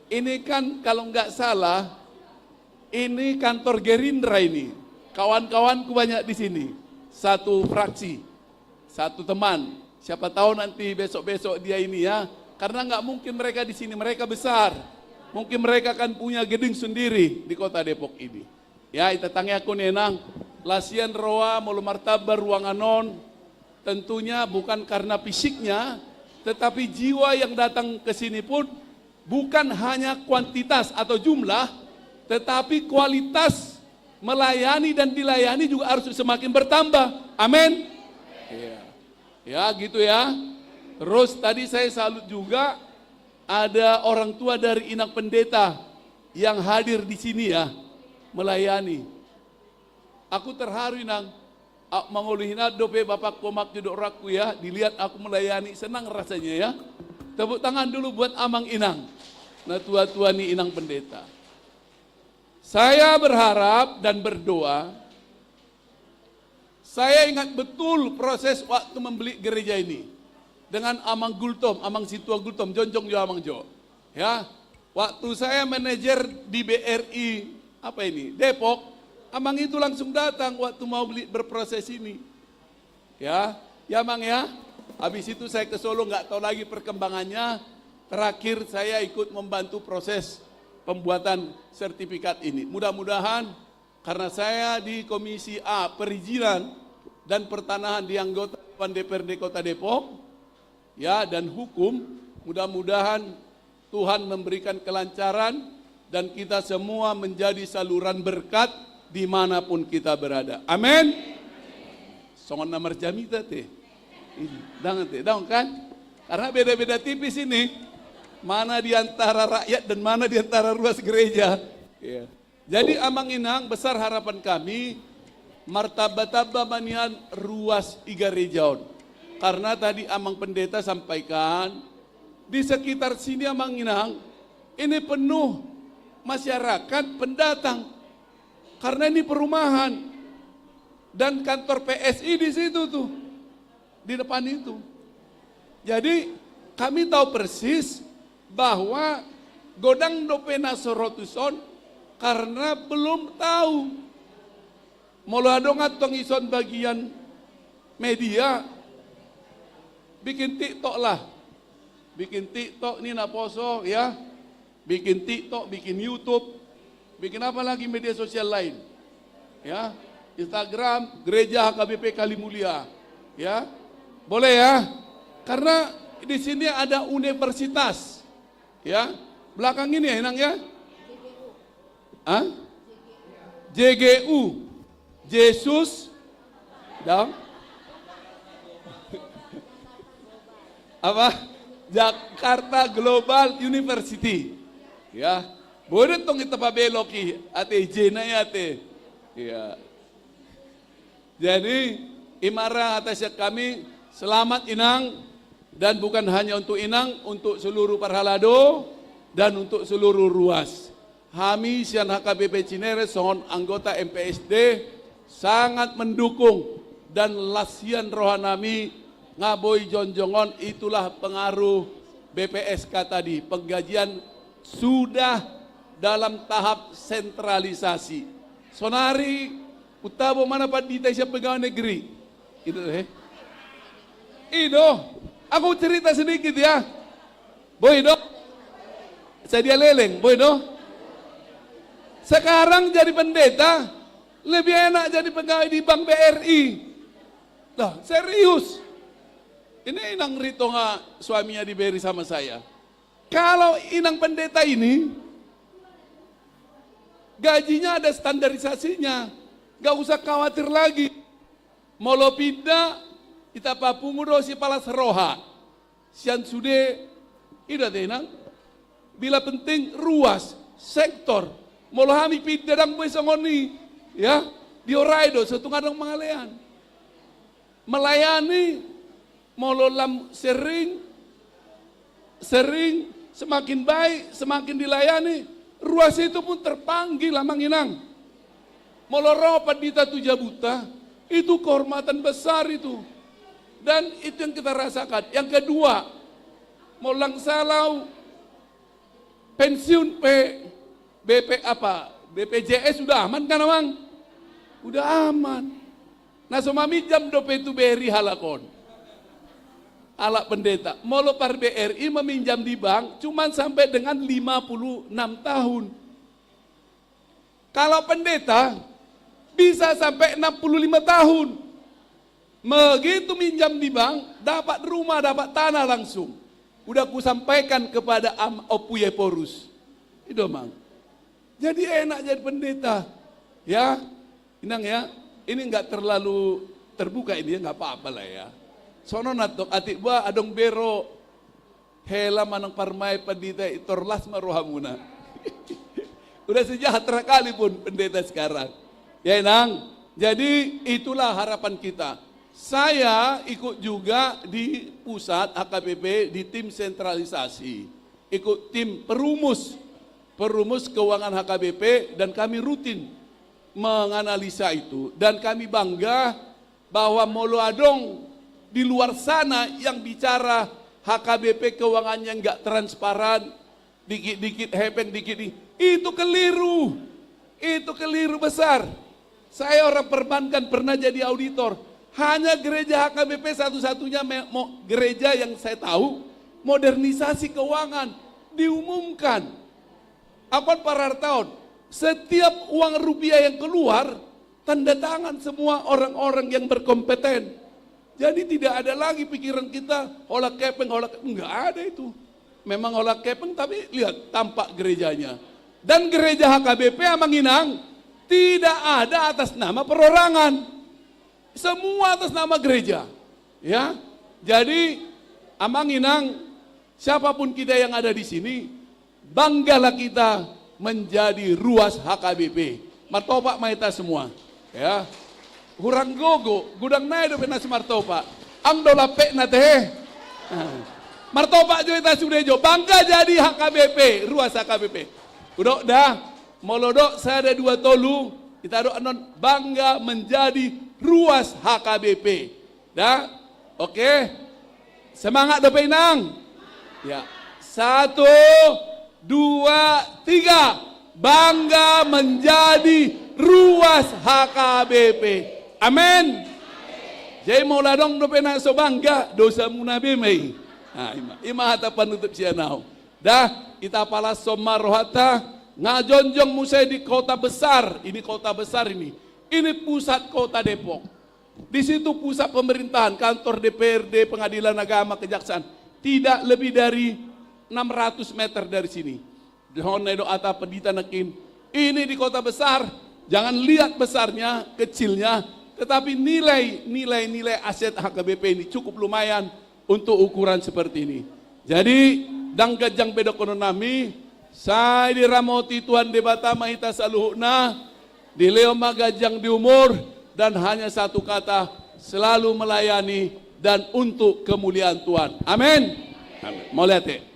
Ini kan kalau nggak salah, ini kantor Gerindra ini. Kawan-kawanku banyak di sini. Satu fraksi, satu teman. Siapa tahu nanti besok-besok dia ini, ya. Karena nggak mungkin mereka di sini, mereka besar. Mungkin mereka akan punya gedung sendiri di kota Depok ini. Ya, ita tangiangkon, Inang. Las sian roha, molo martamba ruangan on, tentunya bukan karena fisiknya, tetapi jiwa yang datang ke sini pun bukan hanya kuantitas atau jumlah, tetapi kualitas melayani dan dilayani juga harus semakin bertambah. Amin. Iya. Ya, gitu ya. Terus tadi saya salut juga, ada orang tua dari Inang Pendeta yang hadir di sini, ya, melayani. Aku terharu, Inang. Au mangolu hinan dope, bapakku, omakku dohot rohakku, ya, dilihat aku melayani, senang rasanya, ya. Tepuk tangan dulu buat Amang Inang, na tua-tua ni Inang Pendeta. Saya berharap dan berdoa, saya ingat betul proses waktu membeli gereja ini dengan Amang Gultom, Amang Sintua Gultom, jonjong jo Amang jo. Ya, waktu saya manajer di B R I, apa ini, Depok, Amang itu langsung datang waktu mau beli, berproses ini. Ya, ya, Mang, ya. Habis itu saya ke Solo, nggak tahu lagi perkembangannya. Terakhir saya ikut membantu proses pembuatan sertifikat ini. Mudah-mudahan Karena saya di Komisi A Perizinan dan Pertanahan, di anggota Dewan D P R D Kota Depok, ya, dan hukum. Mudah-mudahan Tuhan memberikan kelancaran dan kita semua menjadi saluran berkat dimanapun kita berada. Amin. Songon na marjamita te. Ndang te, ndang kan? Karena beda-beda tipis ini. Mana di antara rakyat dan mana di antara ruas gereja. Iya. Jadi, Amang Inang, besar harapan kami, martamba-tamba ma nian ruas i gareja on. Karena tadi Amang Pendeta sampaikan, di sekitar sini, Amang Inang, ini penuh masyarakat pendatang. Karena ini perumahan. Dan kantor P S I di situ tuh, di depan itu. Jadi, kami tahu persis bahwa godang dope na so ro tuson karena belum tahu. Molo adong antong ison bagian media, bikin TikTok lah. Bikin TikTok ni naposo, ya. Bikin TikTok, bikin YouTube, bikin apa lagi media sosial lain? Ya, Instagram, Gereja H K B P Kalimulia. Ya, boleh ya? Karena di sini ada universitas. Ya, belakang ini ya, Inang ya? Hah? J G U. Jesus, dong. Apa? Jakarta Global University. Ya. Boleh tong kita pabeloki ate, ijena ya ate. Ya. Jadi, i ma ra hata sian kami, selamat Inang, dan bukan hanya untuk Inang, untuk seluruh parhalado dan untuk seluruh ruas. Hami sian H K B P Cinere songon anggota M P S D sangat mendukung dan las hian rohanami nga boi jongjong on. Itulah pengaruh B P S K tadi, penggajian sudah dalam tahap sentralisasi. Sonari, untabo mana pandita sian pegawai negeri. Itu, eh. Ido, aku cerita sedikit ya. Boi do? Sadia leleng, boi do? Sekarang jadi pendeta, lebih enak jadi pegawai di Bank B R I. Lah, serius. Ini Inang Rito nga suaminya diberi sama saya. Kalau Inang Pendeta ini, gajinya ada standarisasinya. Gak usah khawatir lagi. Molo pinda, ita papungu do sipalas roha. Sian sude, ido ate Inang. Bila penting ruas, sektor. Molo hami pinda ndang boi songon i. Ya, diorai do, so tung adong mangalean. Melayani, molo lam sering, sering, semakin baik, semakin dilayani, ruas itu pun terpanggil, Amang Inang. Molo ro pandita tu jabunta, itu kehormatan besar itu. Dan itu yang kita rasakan. Yang kedua, molo ndang salah au, pensiun pe, B P apa, B P J S sudah aman kan, Amang? Udah aman. Na so maminjam dope tu B R I halak on. Halak pendeta. Molo par B R I meminjam di bank cuman sampai dengan lima puluh enam tahun. Kalau pendeta bisa sampai enam puluh lima tahun. Begitu minjam di bank, dapat rumah, dapat tanah langsung. Udah kusampaikan kepada Am-, Ompu Yephorus. Ido, Mang. Jadi enak jadi pendeta. Ya, Inang ya. Ini nggak terlalu terbuka ini ya, nggak apa-apa lah ya. Sonon antong, atik bua adong be ro hela manang parmae pandita i, tor las ma rohamuna. Udah sejahtera kali pun pendeta sekarang. Ya, Inang. Jadi, itulah harapan kita. Saya ikut juga di pusat H K B P, di tim sentralisasi. Ikut tim perumus, perumus keuangan H K B P, dan kami rutin menganalisa itu. Dan kami bangga bahwa molo adong di luar sana yang bicara H K B P keuangannya nggak transparan, dikit-dikit hepeng, dikit di-, itu keliru. Itu keliru besar. Saya orang perbankan, pernah jadi auditor. Hanya gereja H K B P satu-satunya me-, mo-, gereja yang saya tahu modernisasi keuangan diumumkan. Aku kan parhartaon. Setiap uang rupiah yang keluar, tanda tangan semua orang-orang yang berkompeten. Jadi tidak ada lagi pikiran kita, holan hepeng, holan, enggak ada itu. Memang holan hepeng, tapi lihat tampak gerejanya. Dan gereja H K B P, Amang Inang, tidak ada atas nama perorangan. Semua atas nama gereja. Ya. Jadi, Amang Inang, siapapun kita yang ada di sini, banggalah kita menjadi ruas H K B P. Martopak ma hita semua. Ya. Hurang gogo, godang nai dope na so martopak. Ang do lampekna tehe. Martopak jo hita sude jo. Bangga jadi H K B P, ruas H K B P. Hudok da, molo dok sada dua tolu, hita dok annon bangga menjadi ruas H K B P. Da? Oke. Semangat dope Inang. Ya. Satu, dua, tiga. Bangga menjadi ruas H K B P. Amin. Jadi molo adong dope na so bangga, dosamuna be ma i. Nah, ima, ima hata panutup sian ahu. Da, hita palashon ma rohanta, nga jongjong muse di kota besar, ini kota besar ini. Ini pusat kota Depok. Di situ pusat pemerintahan, kantor D P R D, pengadilan agama, kejaksaan. Tidak lebih dari enam ratus meter dari sini. Didok hata pandita nangkin, ini di kota besar, jangan lihat besarnya, kecilnya, tetapi nilai, nilai, nilai aset H K B P ini cukup lumayan untuk ukuran seperti ini. Jadi, ndang ganjang be dohonon nami, sai diramoti Tuhan Debata ma hita saluhutna, dilehon ma ganjang di umur, dan hanya satu kata, selalu melayani dan untuk kemuliaan Tuhan. Amin. Amin. Mauliate.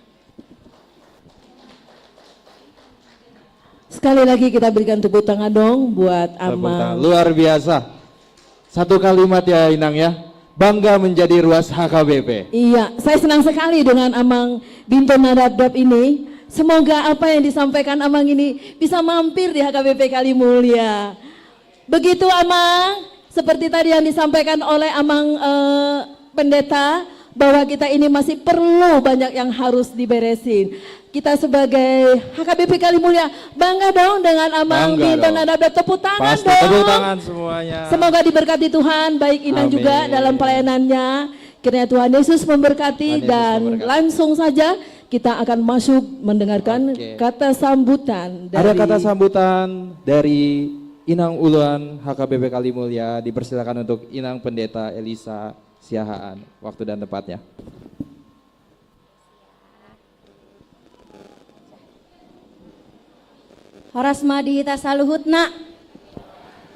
Sekali lagi kita berikan tepuk tangan dong buat Amang. Tepuk tangan. Luar biasa. Satu kalimat ya, Inang ya. Bangga menjadi ruas H K B P. Iya, saya senang sekali dengan Amang Binto Nadabdab ini. Semoga apa yang disampaikan Amang ini bisa mampir di H K B P Kalimulia. Begitu, Amang, seperti tadi yang disampaikan oleh Amang, eh, Pendeta, bahwa kita ini masih perlu banyak yang harus diberesin. Kita sebagai H K B P Kalimulia, bangga dong dengan Amang Binto Nadabdab. Bangga dong. Tepuk tangan dong. Pasti, tepuk tangan semuanya. Semoga diberkati Tuhan, baik Inang juga dalam pelayanannya. Amin. Kiranya Tuhan Yesus memberkati. Tuhan Yesus memberkati. Dan langsung saja kita akan masuk mendengarkan kata sambutan dari. Oke. Ada kata sambutan dari Inang Uluan H K B P Kalimulia, dipersilakan untuk Inang Pendeta Elisa Siahaan. Waktu dan tempatnya. Horas ma di hita saluhutna.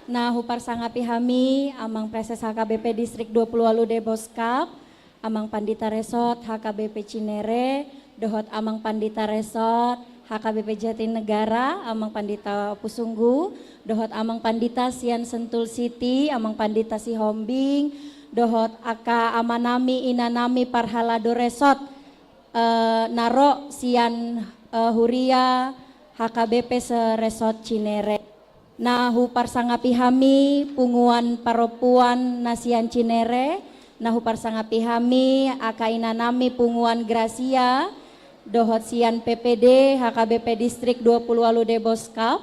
Na huparsangapi hami, Amang Praeses H K B P Distrik dua puluh walu Deboskap, Amang Pandita Resort H K B P Cinere, dohot Amang Pandita Resort H K B P Jatinegara, Amang Pandita Pusunggu, dohot Amang Pandita sian Sentul City, Amang Pandita Sihombing, dohot angka amanami, inanami parhalado resort, eh, na ro sian, eh, huria H K B P se-Resort Cinere. Na huparsangapi hami punguan parompuan na sian Cinere, na huparsangapi hami angka inanami punguan Gracia, dohot sian P P D H K B P Distrik dua puluh walu Deboskap,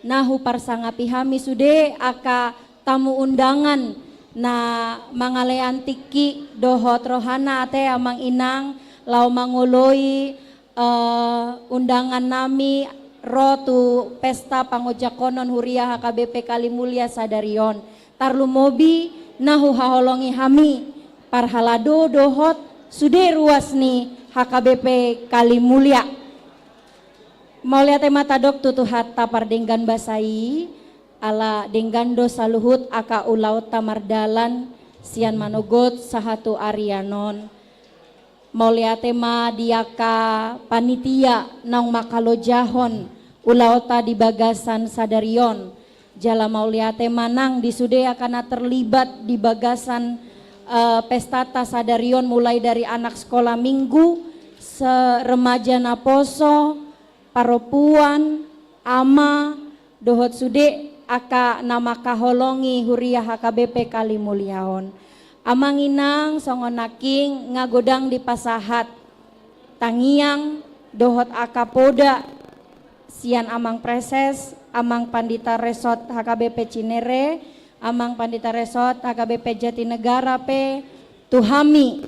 na huparsangapi hami sude angka tamu undangan na mangalean tingki dohot rohana ate Amang Inang laho mangoloi eh, undangan nami ro tu pesta pangojakonon huria H K B P Kalimulia sadari on. Tarlumobi na huhaholongi hami parhalado dohot sude ruas ni H K B P Kalimulia. Mauliate ma tadok tu Tuhanta pardenggan basa i, ala denggan do saluhut angka ulaonta mardalan sian manogot sahat tu arian on. Mauliate ma di angka panitia naung mangkalojahon ulaonta di bagasan sadari on. Jala mauliate ma nang di sude angka na terlibat di bagasan, eh, pestata sadari on, mulai dari anak sekolah minggu, se-, remaja naposo, parompuan, ama, dohot sude angka na mangkaholongi huria H K B P Kalimulia on. Amang Inang, songon nangkin nga godang dipasahat tangiang dohot angka poda sian Amang Praeses Amang Pandita Resort H K B P Cinere, Amang Pandita Resort H K B P Jatinegara pe tu hami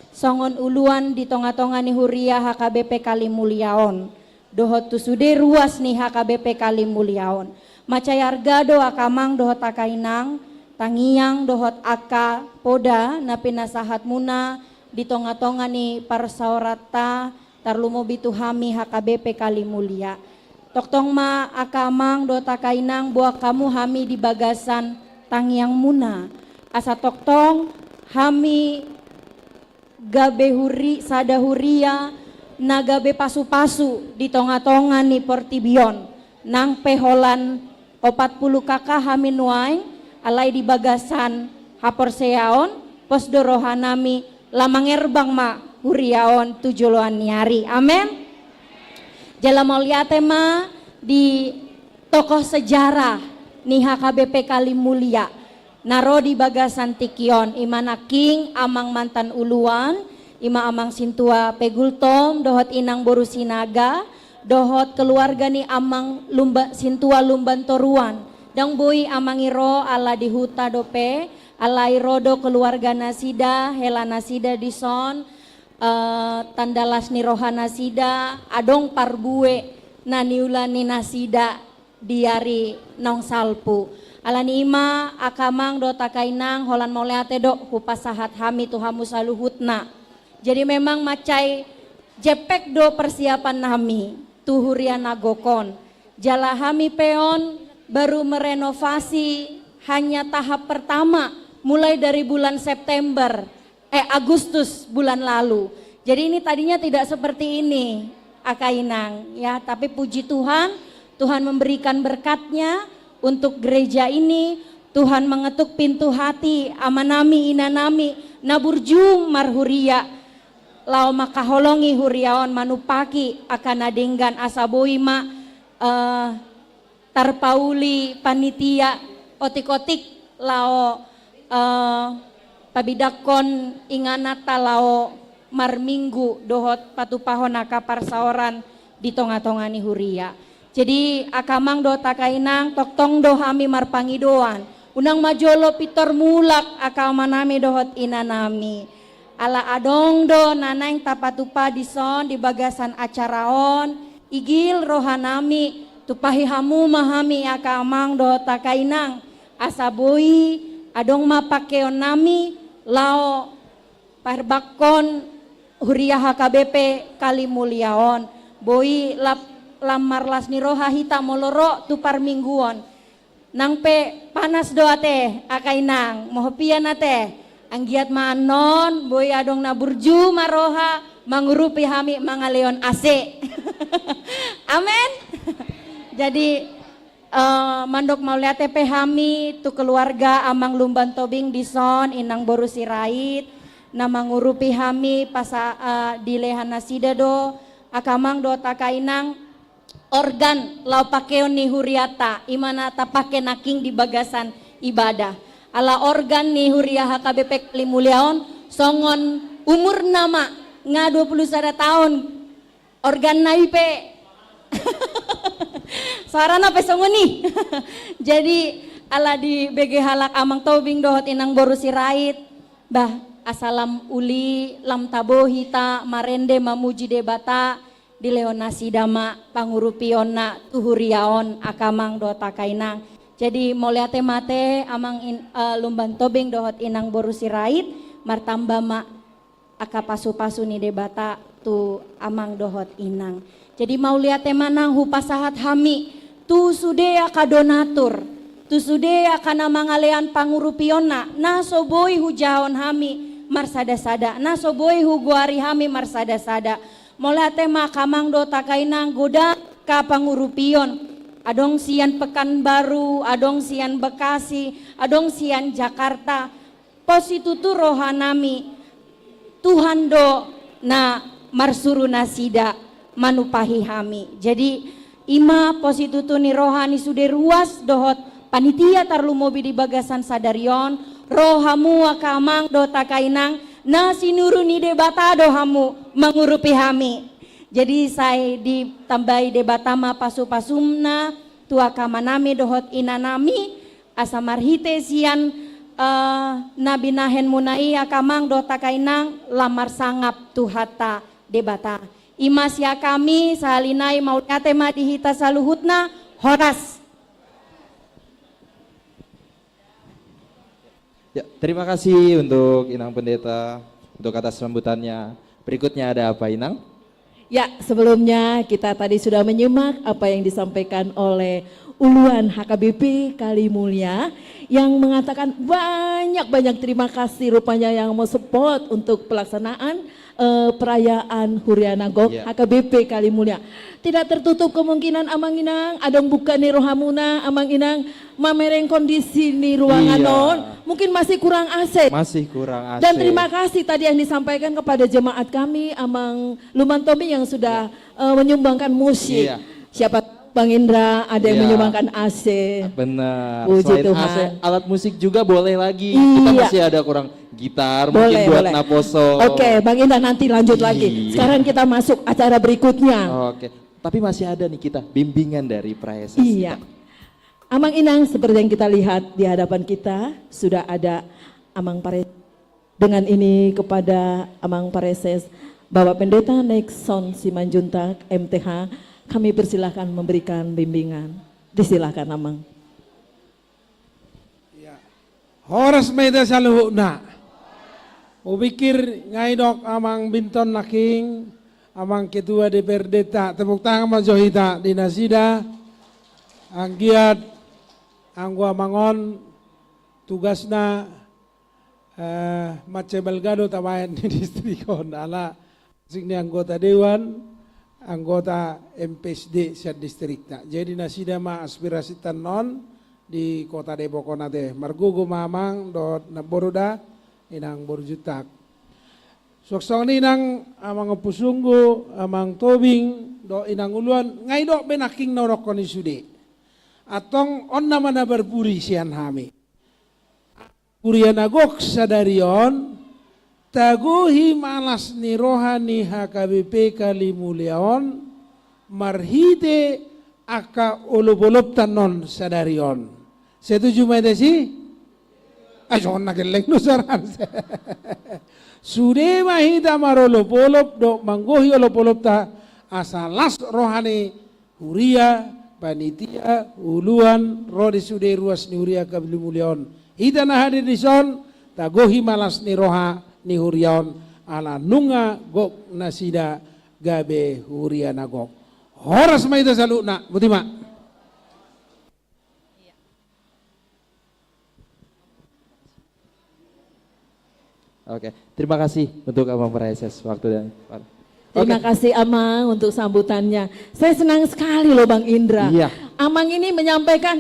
songon uluan di tonga-tonga ni huria H K B P Kalimulia on, dohot tu sude ruas ni H K B P Kalimulia on. Mansai arga do angka amang dohot angka inang, tangiang dohot angka poda na pinasahatmuna di tonga-tonga ni parsaoranta, tarlumobi tu hami H K B P Kalimulia. Tongtong ma angka amang dohot angka inang, boan hamu hami di bagasan tangiangmuna. Asa tongtong hami gabe huri, sada huria na gabe pasu-pasu di tonga-tonga ni portibi on. Nang pe holan opat pulu K K hami nuaeng, alai di bagasan haporseaon, pos do rohanami, lam mangerbang ma huria on tu joloan ni ari. Amen. Jala mauliate ma di tokoh sejarah ni H K B P Kalimulia na ro di bagasan tingki on, i ma nangkin amang mantan uluan, i ma amang sintua Pegultom dohot inang boru Sinaga, dohot keluarga ni amang Lumba, sintua Lumban Toruan. Ndang boi amang i ro ala di huta dope, alai ro do keluarga nasida, hela nasida dison, eh, tanda las ni roha nasida, adong parbue na niula ni nasida di ari naung salpu. Alani i ma angka amang dohot angka inang, holan mauliate do hupasahat hami tu hamu saluhutna. Jadi memang mansai jempek do persiapannami tu huria na gok on. Jala hami pe on baru merenovasi hanya tahap pertama, mulai dari bulan September, eh, Agustus bulan lalu. Jadi ini tadinya tidak seperti ini, angka inang, ya, tapi puji Tuhan, Tuhan memberikan berkat-Nya untuk gereja ini. Tuhan mengetuk pintu hati amanami, inanami na burju marhuria, laho mangkaholongi huria on, manumpahi angka na denggan, asa boi ma, eh, tarpauli panitia otik-otik laho, eh, pabidangkon ingananta laho marminggu dohot patupahon angka parsaoran di tonga-tonga ni huria. Jadi angka amang dohot angka inang, tongtong do hami marpangidoan, unang ma jolo pintor mulak angka amanami dohot inanami. Ala adong do na naeng tapatupa dison di bagasan acara on, igil rohanami, tumpahi hamu ma hami angka amang dohot angka inang, asa boi adong ma pangkeonnami laho paherbangkon huria H K B P Kalimulia on. Boi lam, lam marlas ni roha hita molo ro tu parmingguon. Nang pe panas do ate, angka inang, mohop hian ate. Anggiat ma annon boi adong na burju ma roha mangurupi hami mangalehon A C. Amen. Jadi, eh, mandok mauliate pe hami tu keluarga amang Lumban Tobing dison, inang boru Sirait, na mangurupi hami pasa, eh, dilehon nasida do angka amang dohot angka inang organ laho pangkeon ni hurianta, i ma na tapangke nangkin di bagasan ibadah. Ala organ ni huria H K B P Kalimulia on songon umurna ma, nga dua pulu sada taon organna i pe. Suarana pe songon i. Jadi ala dibege halak amang Tobing dohot inang boru Sirait, bah, asa lam uli, lam tabo hita marende mamuji Debata, dilehon nasida ma pangurupionna tu huria on angka amang dohot angka inang. Jadi mauliate ma ate amang in, eh, Lumban Tobing dohot inang boru Sirait, martamba ma angka pasupasu ni Debata tu amang dohot inang. Jadi mauliate ma nang hupasahat hami tu sude angka donatur, tu sude angka na mangalehon pangurupionna, na so boi hujahahon hami marsada-sada, na so boi hugoari hami marsada-sada. Mauliate ma angka amang dohot angka inang, godang angka pangurupion. Adong sian Pekanbaru, adong sian Bekasi, adong sian Jakarta. Pos situtu rohanami, Tuhan do na marsuru nasida manumpahi hami. Jadi i ma pos situtu ni roha ni sude ruas dohot panitia tarlumobi di bagasan sadari on, ro hamu angka amang dohot angka inang, na sinuru ni Debata do hamu mangurupi hami. Jadi sai ditambai Debata ma pasupasuna, tu angka amanami dohot inanami, asa marhite sian, eh, na binahenmuna i angka amang dohot angka inang, lam marsangap tu hata Debata. I ma sian hami, sahali nai mauliate ma di hita saluhutna, horas. Ya, terima kasih untuk Inang Pendeta, untuk kata sambutannya. Berikutnya ada apa, Inang? Ya, sebelumnya kita tadi sudah menyimak apa yang disampaikan oleh Uluan H K B P Kalimulia yang mengatakan banyak-banyak terima kasih rupanya yang mau support untuk pelaksanaan, eh, perayaan Huria Nagok. Iya. H K B P Kalimulia. Tidak tertutup kemungkinan Amang Inang, adong buka ni rohamuna Amang Inang, mamereng kondisi ni ruangan. Iya. On, mungkin masih kurang A C. Masih kurang A C. Dan terima kasih tadi yang disampaikan kepada jemaat kami, Amang Lumantomi yang sudah, iya, eh, menyumbangkan musik. Iya. Siapa tahu Bang Indra ada yang, iya, menyumbangkan A C. Benar. Puji Tuhan. Selain A C, alat musik juga boleh lagi. Kita, iya, masih ada kurang gitar, mungkin boleh, buat, boleh, naposo. Oke, Bang Indra nanti lanjut lagi. Iya. Sekarang kita masuk acara berikutnya. Oke, tapi masih ada nih kita bimbingan dari Praeses. Iya. Kita. Amang Inang, seperti yang kita lihat di hadapan kita, sudah ada Amang Pare-, dengan ini kepada Amang Praeses, Bapak Pendeta Nexon Simanjuntak, M T H, kami persilahkan memberikan bimbingan. Disilahkan, Amang. Ya. Horas ma hita saluhutna. Hupikir nga didok Amang Binton nangkin, Amang Ketua D P R D-ta, tepuk tangan ma jo hita di nasida. Anggiat anggo Amang on tugasna, eh, mansai balga do tabaen di distrik on, ala asing ni anggota dewan, anggota M P S D sian distrikta. Jadi nasida ma aspirasi tannon di Kota Depok on ate. Margogo ma Amang dohot namboru da, Inang boru Juntak. Suang songon i nang Amang Ompu Sunggu, Amang Tobing, dohot Inang Uluan, nga didok be nangkin na hudokhon i sude. Antong on nama na parpudi sian hami. Huria Nagok sadari on, tagohi ma las ni roha ni H K B P Kalimulia on, marhite angka olopolopta annon sadari on. Setuju ma hita disi? Ai songon na gelleng do saran. Sude ma hita marolopolop dohot manggohi olopolopta asa las roha ni huria, panitia, uluan, ro di sude ruas ni huria Kalimulia on. Hita na hadir dison, tagohi ma las ni roha ni huria on, ala nunga gok nasida gabe huria na gok. Horas ma hita saluhutna, boti ma. Oke, terima kasih untuk Amang Praeses waktu dan, terima kasih, Amang, untuk sambutannya. Saya senang sekali loh, Bang Indra. Iya. Amang ini menyampaikan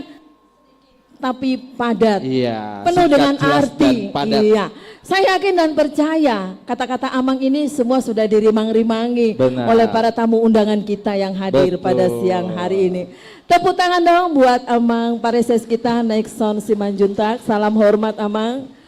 tapi padat. Iya, penuh dengan arti. Iya. Saya yakin dan percaya kata-kata Amang ini semua sudah dirimang-rimangi oleh para tamu undangan kita yang hadir pada siang hari ini. Betul. Tepuk tangan dong buat Amang Praeses kita, Nexon Simanjuntak. Salam hormat, Amang.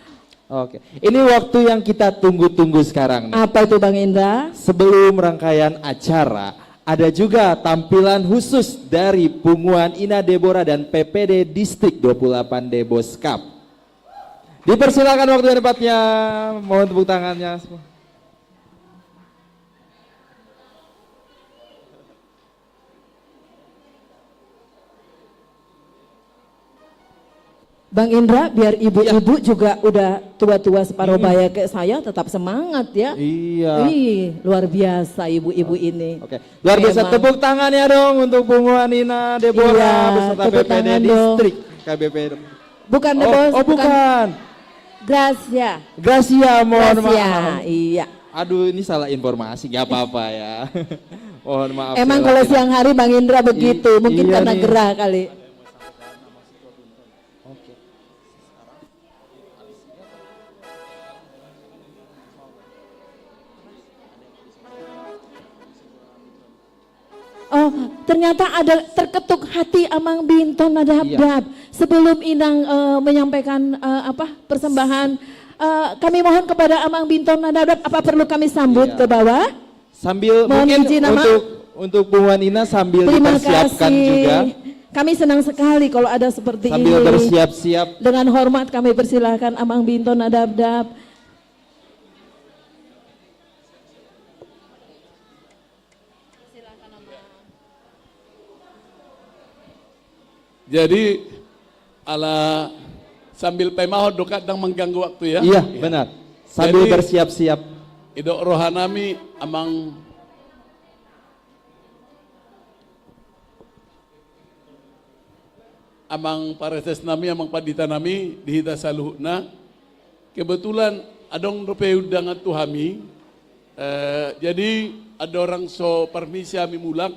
Oke, ini waktu yang kita tunggu-tunggu sekarang nih. Apa itu, Bang Indra? Sebelum rangkaian acara, ada juga tampilan khusus dari Punguan Ina Debora dan P P D Distrik dua puluh delapan Deboskap. Dipersilakan waktu dan tempatnya, mohon tepuk tangannya semua. Bang Indra, biar ibu-ibu juga udah tua-tua separuh baya kayak saya, tetap semangat ya. Iya. Ih, luar biasa ibu-ibu ini. Oke, luar biasa. Memang. Tepuk tangannya dong untuk Punguan Ina Debora beserta P P D Distrik K B P. Bukan Debos, oh, bukan. Gracia. Gracia, mohon maaf. Iya. Aduh, ini salah informasi, nggak apa-apa ya. Mohon maaf. Emang kalau siang hari Bang Indra begitu, mungkin karena gerah kali. Oke. Oh, ternyata ada terketuk hati Amang Binton Nadapdap. Iya. Sebelum Inang, eh, menyampaikan, eh, apa, persembahan, eh, kami mohon kepada Amang Binton Nadapdap, apa perlu kami sambut ke bawah? Sambil mohon mungkin izin, Amang. Untuk, untuk Punguan Ina sambil dipersiapkan juga. Terima kasih. Kami senang sekali kalau ada seperti ini. Sambil bersiap-siap. Dengan hormat kami persilahkan Amang Binton Adapdap. Jadi, ala sambil paimahon do, kan, ndang mengganggu waktu, ya? Iya, benar. Sambil bersiap-siap. Jadi, didok roha nami, Amang, Amang Praeses nami, Amang Pandita nami, di hita saluhutna. Kebetulan adong dope undangan tu hami. Eh, jadi, andorang so parmisi hami mulak,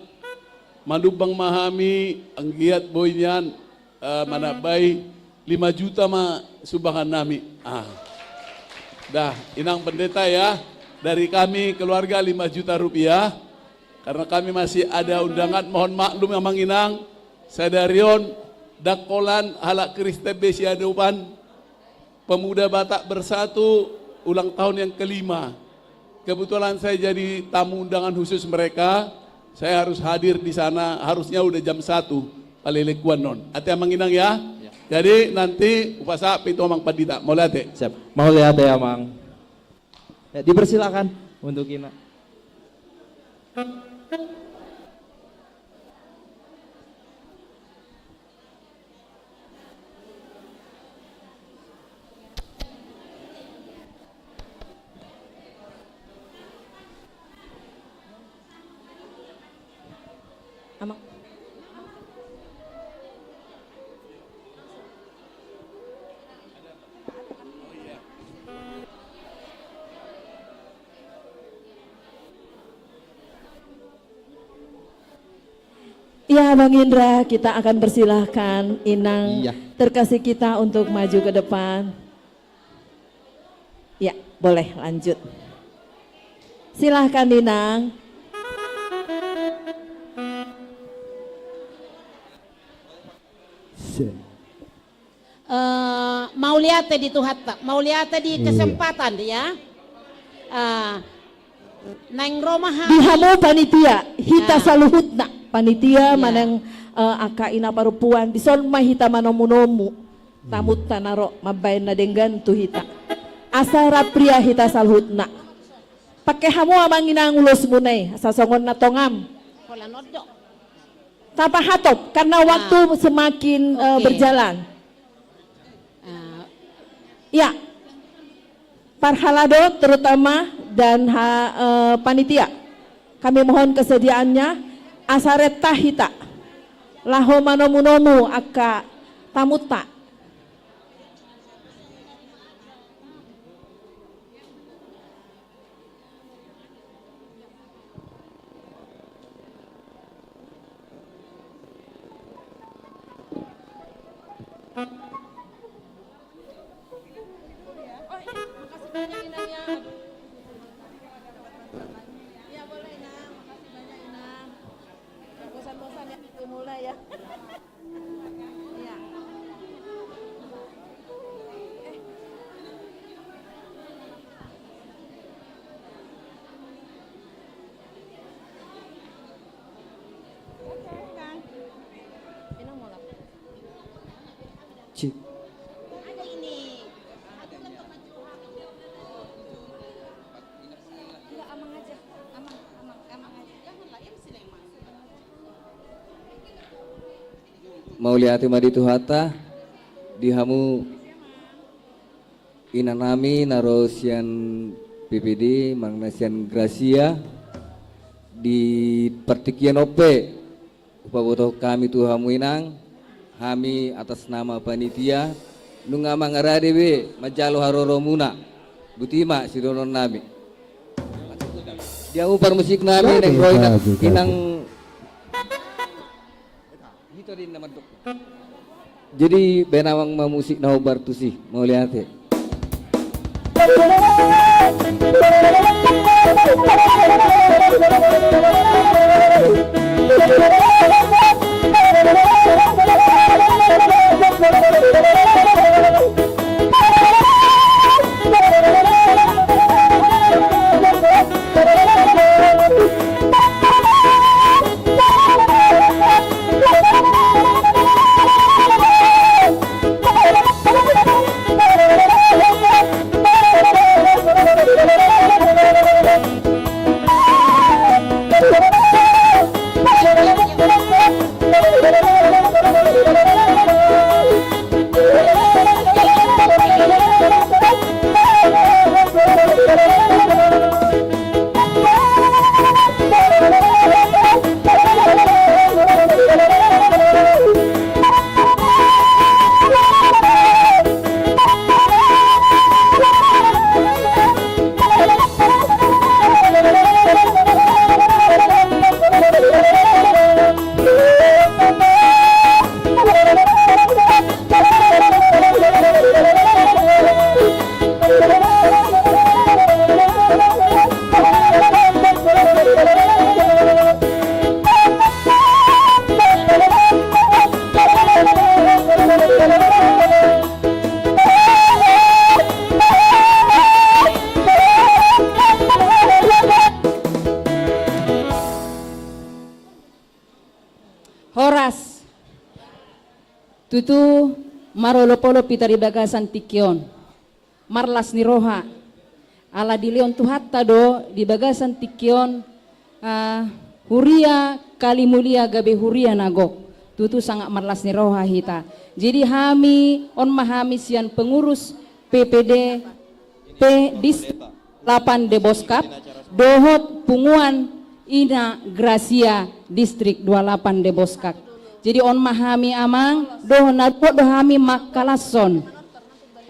manumbang ma hami, anggiat boi nian, eh, manambai lima juta ma sumbangan nami. Ah. Dah, Inang Pendeta, ya, dari kami keluarga lima juta rupiah. Karena kami masih ada undangan, mohon maklum, Amang Inang, sadari on ndang holan halak Kristen be siadopan. Pemuda Batak Bersatu ulang tahun yang kelima. Kebetulan saya jadi tamu undangan khusus mereka, saya harus hadir di sana, harusnya udah jam satu, palelekuan non. Ate Amang Inang ya. Ya. Jadi nanti hupasahat pe tu Amang Pandita. Mauliate. Siap. Mauliate, Amang. Ya, dipersilakan untuk Ina. Amang. Ya, Bang Indra, kita akan persilahkan Inang terkasih kita untuk maju ke depan. Ya, boleh lanjut. Silahkan, Inang. Eh, mauliate di Tuhanta, mauliate di kesempatan, ya. Eh, naeng ro ma hami. Di hamu panitia, hita saluhutna panitia, manang, eh, angka ina parompuan, dison ma hita manomunomu tamunta na ro mambahen na denggan tu hita. Asa rap ria hita saluhutna. Pangke hamu, Amang Inang, ulosmuna i, asa songon na tongam. Tapahatop, karena waktu semakin, eh, berjalan. Ya. Parhalado terutama dan ha-, eh, panitia. Kami mohon kesediaannya, asa rap hita laho manomunomu angka tamunta. Iya, boleh, Inang. Makasih banyak, Inang. Bosan-bosan ya, mulai ya. Cik. Mauliate ma di Tuhanta, di hamu ina nami na ro sian P P D, manang na sian Gracia, di partingkian on pe hupabotohon hami tu hamu inang, hami atas nama panitia, nunga mangarade be manjalo haroromuna, botima sidohonon nami. Di hamu parmusik nami, naeng ro inang. Jadi baen amang ma musik na hombar tusi, mauliate. Horas. Tutu marolopolop hita di bagasan tingki on. Marlas ni roha. Ala dilehon Tuhanta do di bagasan tingki on, ah, huria Kalimulia gabe huria na gok. Tutu sangat marlas ni roha hita. Jadi hami, on ma hami sian pengurus P P D P Distrik dua puluh delapan Deboskak, dohot punguan Ina Gracia Distrik dua puluh delapan Deboskak. Jadi on ma hami amang, dohot na dohot do hami mangkalashon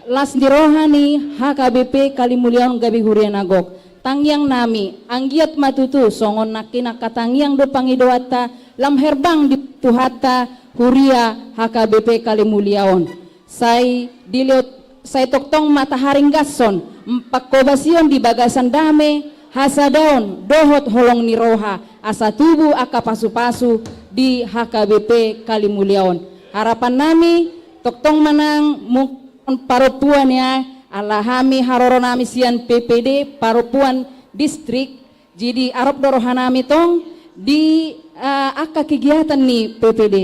las ni roha ni H K B P Kalimulia on gabe huria na gok. Tangiang nami, anggiat ma tutu, songon nangkin angka tangiang do pangidoanta, lam herbang di Tuhanta, huria H K B P Kalimulia on. Sai dilehon, sai tongtong ma taharinggashon, panghobasion di bagasan dame, hasadaon, dohot holong ni roha, asa tubu angka pasupasu di H K B P Kalimulia on. Harapan nami, tongtong ma nang mung-, parompuan ya, ala hami haroro nami sian P P D, parompuan distrik, jadi arop do roha nami tong di, eh, angka kegiatan ni P P D.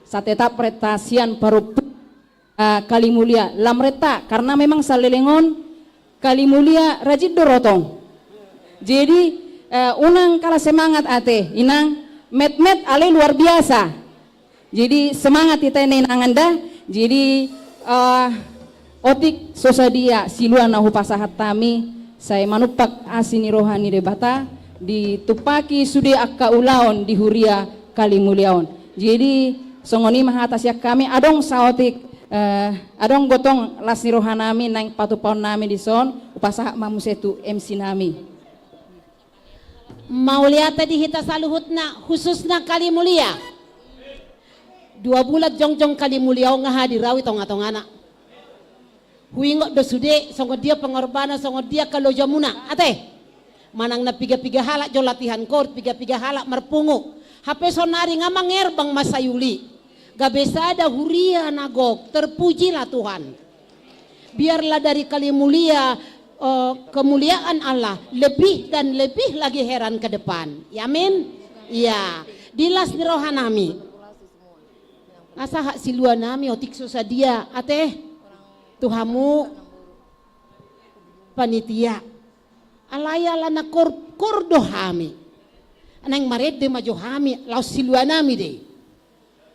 Sai tetap renta sian parompuan, eh, Kalimulia, lam renta, karena memang saleleng on Kalimulia rajin do ro tong. Jadi, eh, unang kalah semangat ate, inang, metmet ale luar biasa. Jadi semangat hita ninna inang da. Jadi, eh, otik so sadia silua na hupasahat hami, sai manumpak asi ni roha ni Debata, ditumpaki sude angka ulaon di huria Kalimulia on. Jadi songon i ma hata sian hami, adong saotik, eh, adong do tong las ni roha nami naeng patupaon nami dison, hupasahat ma muse tu M C nami. Mauliate di hita saluhutna, khususna Kalimulia. Dua bulan jongjong Kalimulia on nga hadir au di tongatongana. Huingot do sude songon dia pengorbanan, songon dia angka lojamuna ate. Manang na piga-piga halak jo latihan kor, piga-piga halak marpungu. Hape sonari nga mangerbang ma sai uli. Gabe sada huria na gok, terpujilah Tuhan. Biarlah dari Kalimulia, eh, kemuliaan Allah lebih dan lebih lagi heran ke depan. Ya, amin. Iya. Di las ni roha nami, nga sahat silua nami otik so sadia ate tu hamu panitia. Alai ala na kor, kor do hami. Naeng marende ma jo hami laos silua nami do i.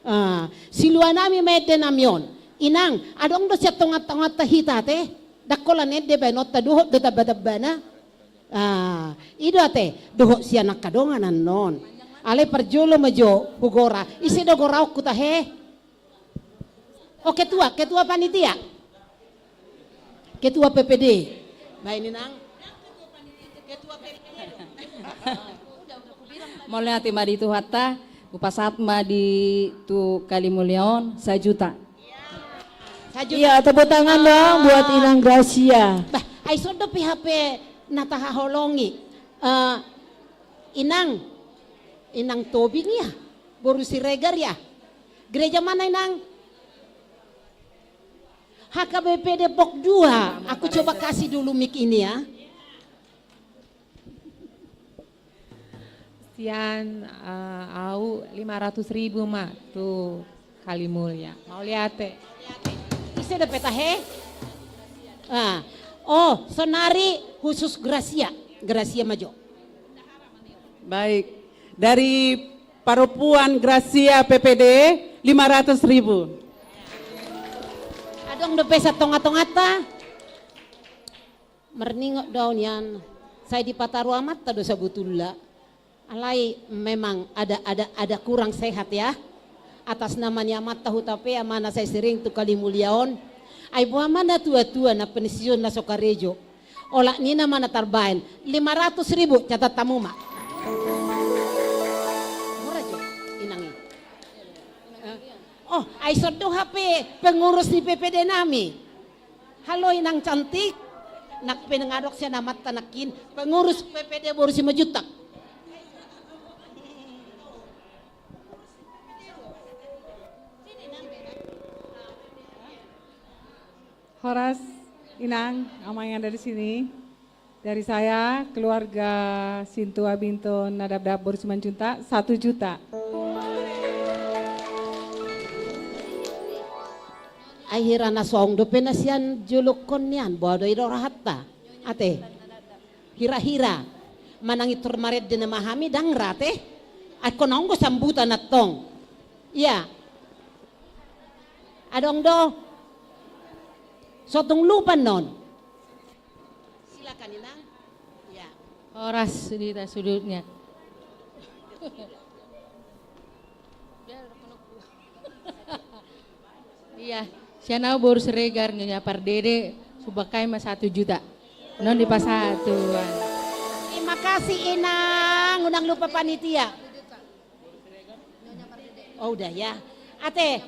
Ah, silua nami ma ende nami on. Inang, adong do sian tongatonganta hita ate. Ndang holan ende baenonta, dohot do tambatambana. Ah, i do ate, dohot sian angka dongan annon. Alai parjolo ma jo hugora. Ise do goraonku tahe? Oh, ketua, ketua panitia. Ketua P P D. Baen inang. Mauliate ma di Tuhanta, hupasahat ma di tu Kalimulia on sajuta. Sajuta. Iya, tepuk tangan dong buat Inang Gracia. Bah, ai songon dope hape na tahaholongi. Eh, Inang, Inang Tobing ya, boru Siregar ya. Gereja mana, Inang? H K B P Depok dua. Aku coba kasih dulu mic ini ya. Sian, eh, au lima ratus ribu ma tu Kalimulia. Mauliate. Ise dope tahe? Ah. Oh, sonari khusus Gracia. Gracia ma jo. Baik. Dari parompuan Gracia P P D, lima ratus ribu. Adong dope sian tongatonganta. Marningot do au nian, sai dipataru amanta do sabotulna. Alai memang ada, ada, ada kurang sehat ya. Atas nama ni amanta hutapea ma na sai sering tu Kalimulia on. Ai boha ma na tua-tua na pensiun na so karejo. Olat ni na ma na tarbaen. Lima ratus ribu, catat hamu ma. Mura jo, inang i. Eh, oh, ai songon do hape pengurus ni P P D nami. Halo, Inang cantik. Nang pengadok sian amanta nangkin, pengurus P P D boru Simanjuntak. Horas, Inang, amang yang ada di sini. Dari saya, keluarga Sintua Binton Nadapdap boru Simanjuntak, satu juta. Ai hira na song dope na sian jolokkon nian, boha do i do rohanta. Ate. Hira-hira. Manang intor marende nama hami ndang ra ate. Ai hona on do sambutan antong. Ia. Adong do. So tung lupa non. Silakan Inang. Ya. Horas di atas sudutnya. Iya, sian au boru Siregar Nyonya Pardede, sumbangkon ma satu juta. Non dipasahat Tuhan. Terima kasih Inang, unang lupa panitia. Oh, udah ya. Ate,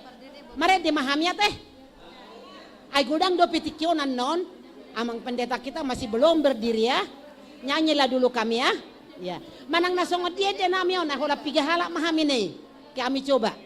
marende ma hami ate. Ai godang dope tingki on annon. Amang pendeta kita masih belum berdiri ya. Nyanyilah dulu kami ya. Ya. Manang na songon dia dia nami on, nah, holan piga halak ma hami ni. Kami coba.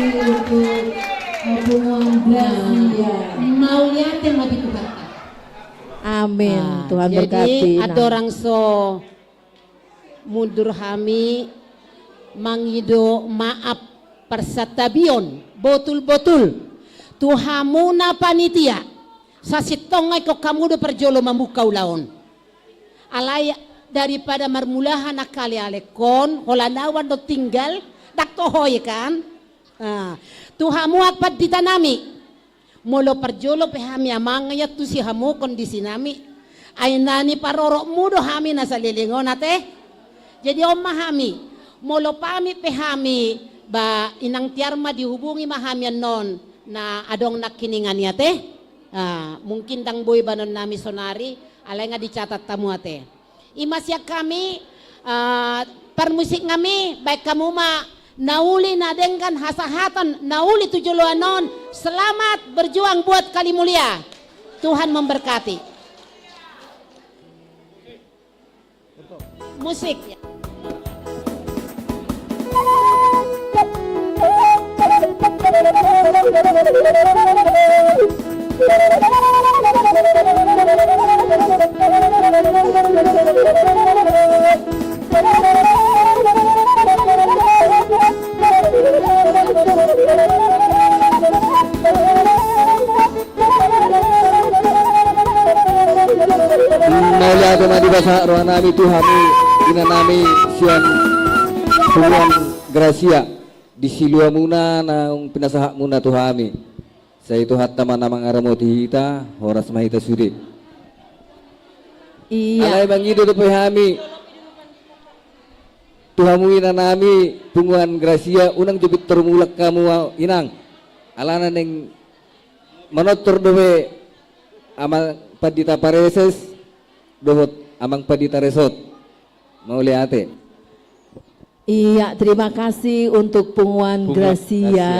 Terima kasih untuk, eh, punguan Gracia. Mauliate ma di Tuhanta. Amin. Ah, Tuhan jadi berkati. Andorang so mundur hami mangido maaf parsantabion botul-botul tu hamuna panitia. Sasintongna ingkon hamu do parjolo mambuka ulaon. Alai daripada marmula hami nangkalealekhon, holan au andorang tinggal, ndang toho i kan? Ah, tu hamu angka pandita nami. Molo parjolo pe hami amang i antusi hamu kondisi nami. Ai na niparorotmu do hami na saleleng on ate. Jadi on ma hami, molo pamit pe hami, ba inang tiar ma dihubungi ma hami annon, na adong nangkiningan i ate. Ah, mungkin ndang boi baenon nami sonari, alai nga dicatat hamu ate. I ma sian hami, ah, parmusik nami, baen hamu ma na uli na denggan hasahatan na uli tu joloan on. Selamat berjuang buat Kalimulia. Tuhan memberkati. Musik. Mauliate ma di basa roha nami tu hami, ina nami sian Punguan Gracia, di siluamuna naung pinasahatmuna tu hami. Sai Tuhanta ma na mangaramoti hita, horas ma hita sude. Iya. Alai mangido dope hami tu hamu ina nami Punguan Gracia, unang jo pintor mulak hamu inang. Alana naeng manortor dope Amang Pandita Pareses dohot Amang Pandita Resort. Mauliate. Iya, terima kasih untuk Punguan Gracia, Gracia.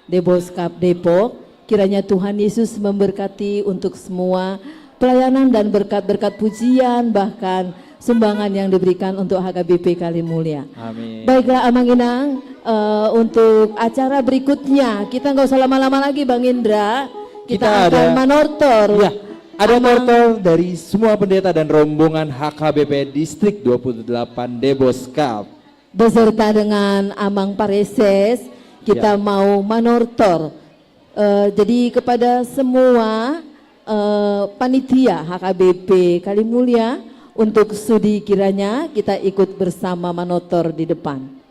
Deboskap Depok. Kiranya Tuhan Yesus memberkati untuk semua pelayanan dan berkat-berkat pujian, bahkan sumbangan yang diberikan untuk H K B P Kalimulia. Amin. Baiklah, Amang Inang, eh, untuk acara berikutnya, kita nggak usah lama-lama lagi, Bang Indra. Kita akan manortor. Iya, ada manortor dari semua pendeta dan rombongan H K B P Distrik dua puluh delapan Deboskap. Beserta dengan Amang Pareses, kita mau manortor. Eh, jadi kepada semua, eh, panitia H K B P Kalimulia, untuk studi kiranya kita ikut bersama manortor di depan.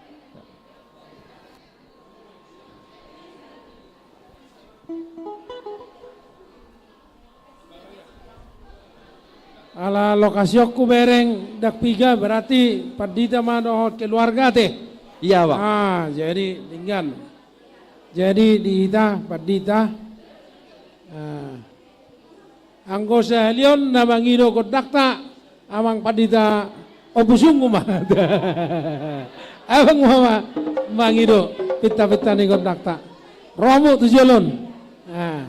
Ala lokasi on hubereng ndang piga, berarti pandita ma dohot keluarga ate. Iya, Bang. Ah, jadi denggan. Jadi di hita pandita, ah, anggo sahali on na mangido gondangta, Amang Pandita, ombusonku ma. Amang ma mangido pinta-pinta ni gondangta. Ro hamu tu jolo on. Ah.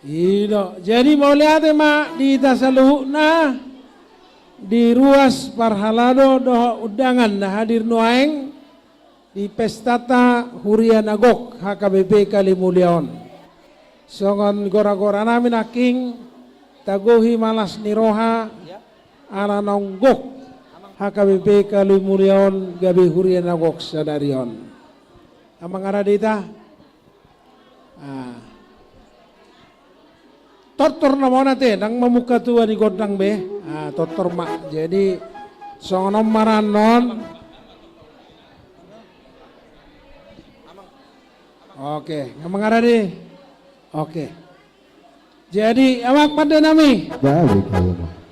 I do. Jadi mauliate ma di hita saluhutna di ruas parhalado dohot undangan na hadir nuaeng di pestanta Huria na gok H K B P Kalimulia on. Songon gora-gora nami nangkin, tagohi ma las ni roha, ala naung gok H K B P Kalimulia on gabe huria na gok sadari on. Amang ara di hita. Ah. Tortor nama on ate, ndang mamungka tua ni gondang be. Ah, tortor ma. Jadi songon on ma ra annon. Oke, nga mangaradi. Oke. Jadi, amang pande nami.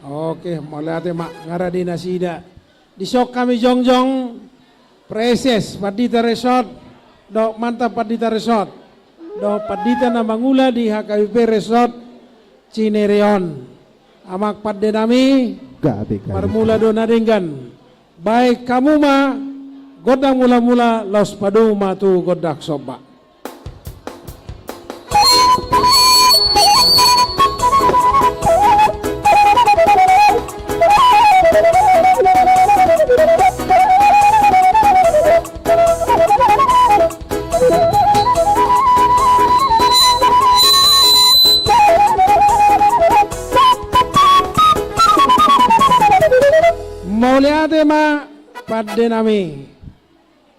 Oke, mauliate ma, ngaradi nasida. Dison hami jongjong, Praeses, Pandita Resort, dohot mantan Pandita Resort, dohot pandita na mangula di H K B P Resort Cinere on. Amang pande nami, marmula do na denggan. Baen hamu ma gondang mula-mula, laos padomu ma tu gondang somba. Mauliate ma pande nami.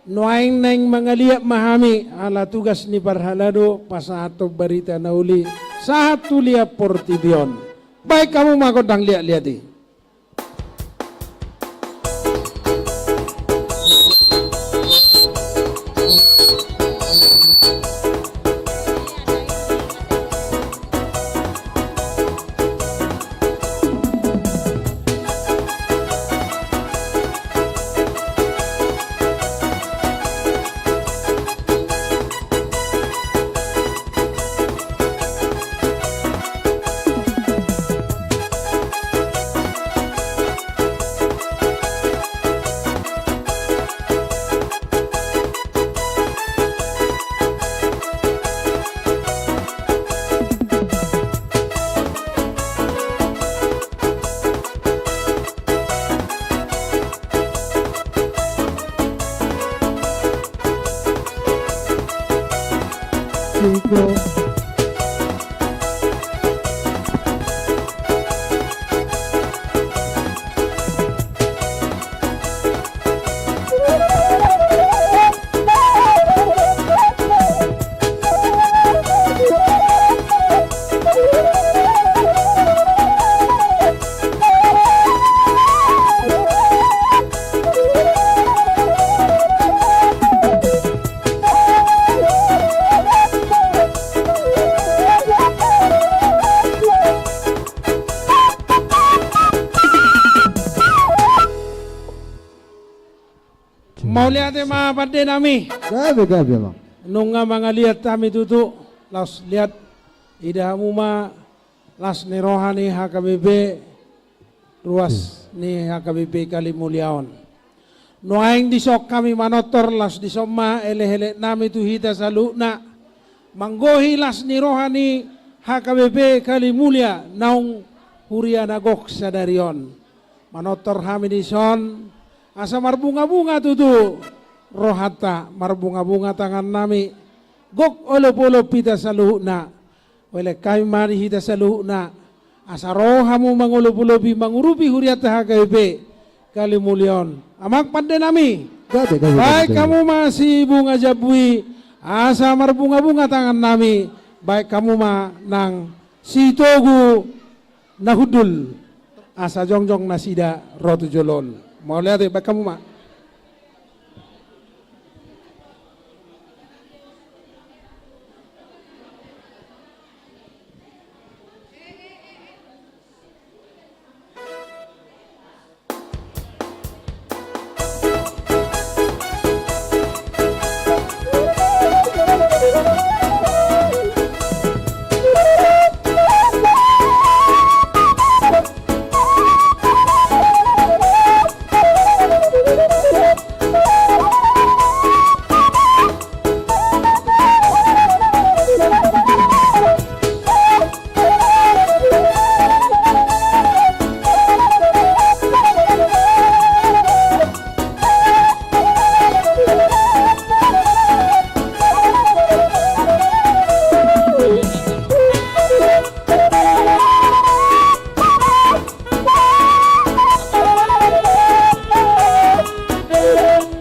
Nuaeng naeng mangaliat ma hami, ala tugas ni parhalado pasahathon barita na uli sahat tu liat portibi on. Baen hamu ma gondang liat-liat i. Mauliate ma pande nami. Gabe, gabe, Amang. Nunga mangaliat hami tutu, laos liat, ida hamu ma las ni roha ni H K B P, ruas ni H K B P Kalimulia on. Nuaeng dison hami manortor, laos dison ma elek-elek nami tu hita saluhutna, manggohi las ni roha ni H K B P Kalimulia naung huria na gok sadari on. Manortor hami dison, asa marbunga-bunga tutu rohanta, marbunga-bunga tangan nami, gok olop-olop hita saluhutna. Elek hami ma di hita saluhutna, asa ro hamu mangolop-olopi, mangurupi hurianta H K B P Kalimulia on. Amang pande nami. Gabe, gabe, gabe, gabe. Baen hamu ma si bunga jambu i, asa marbunga-bunga tangan nami, baen hamu ma nang sitogu na hundul, asa jongjong nasida ro tu jolo on. Mauliate, baen hamu ma.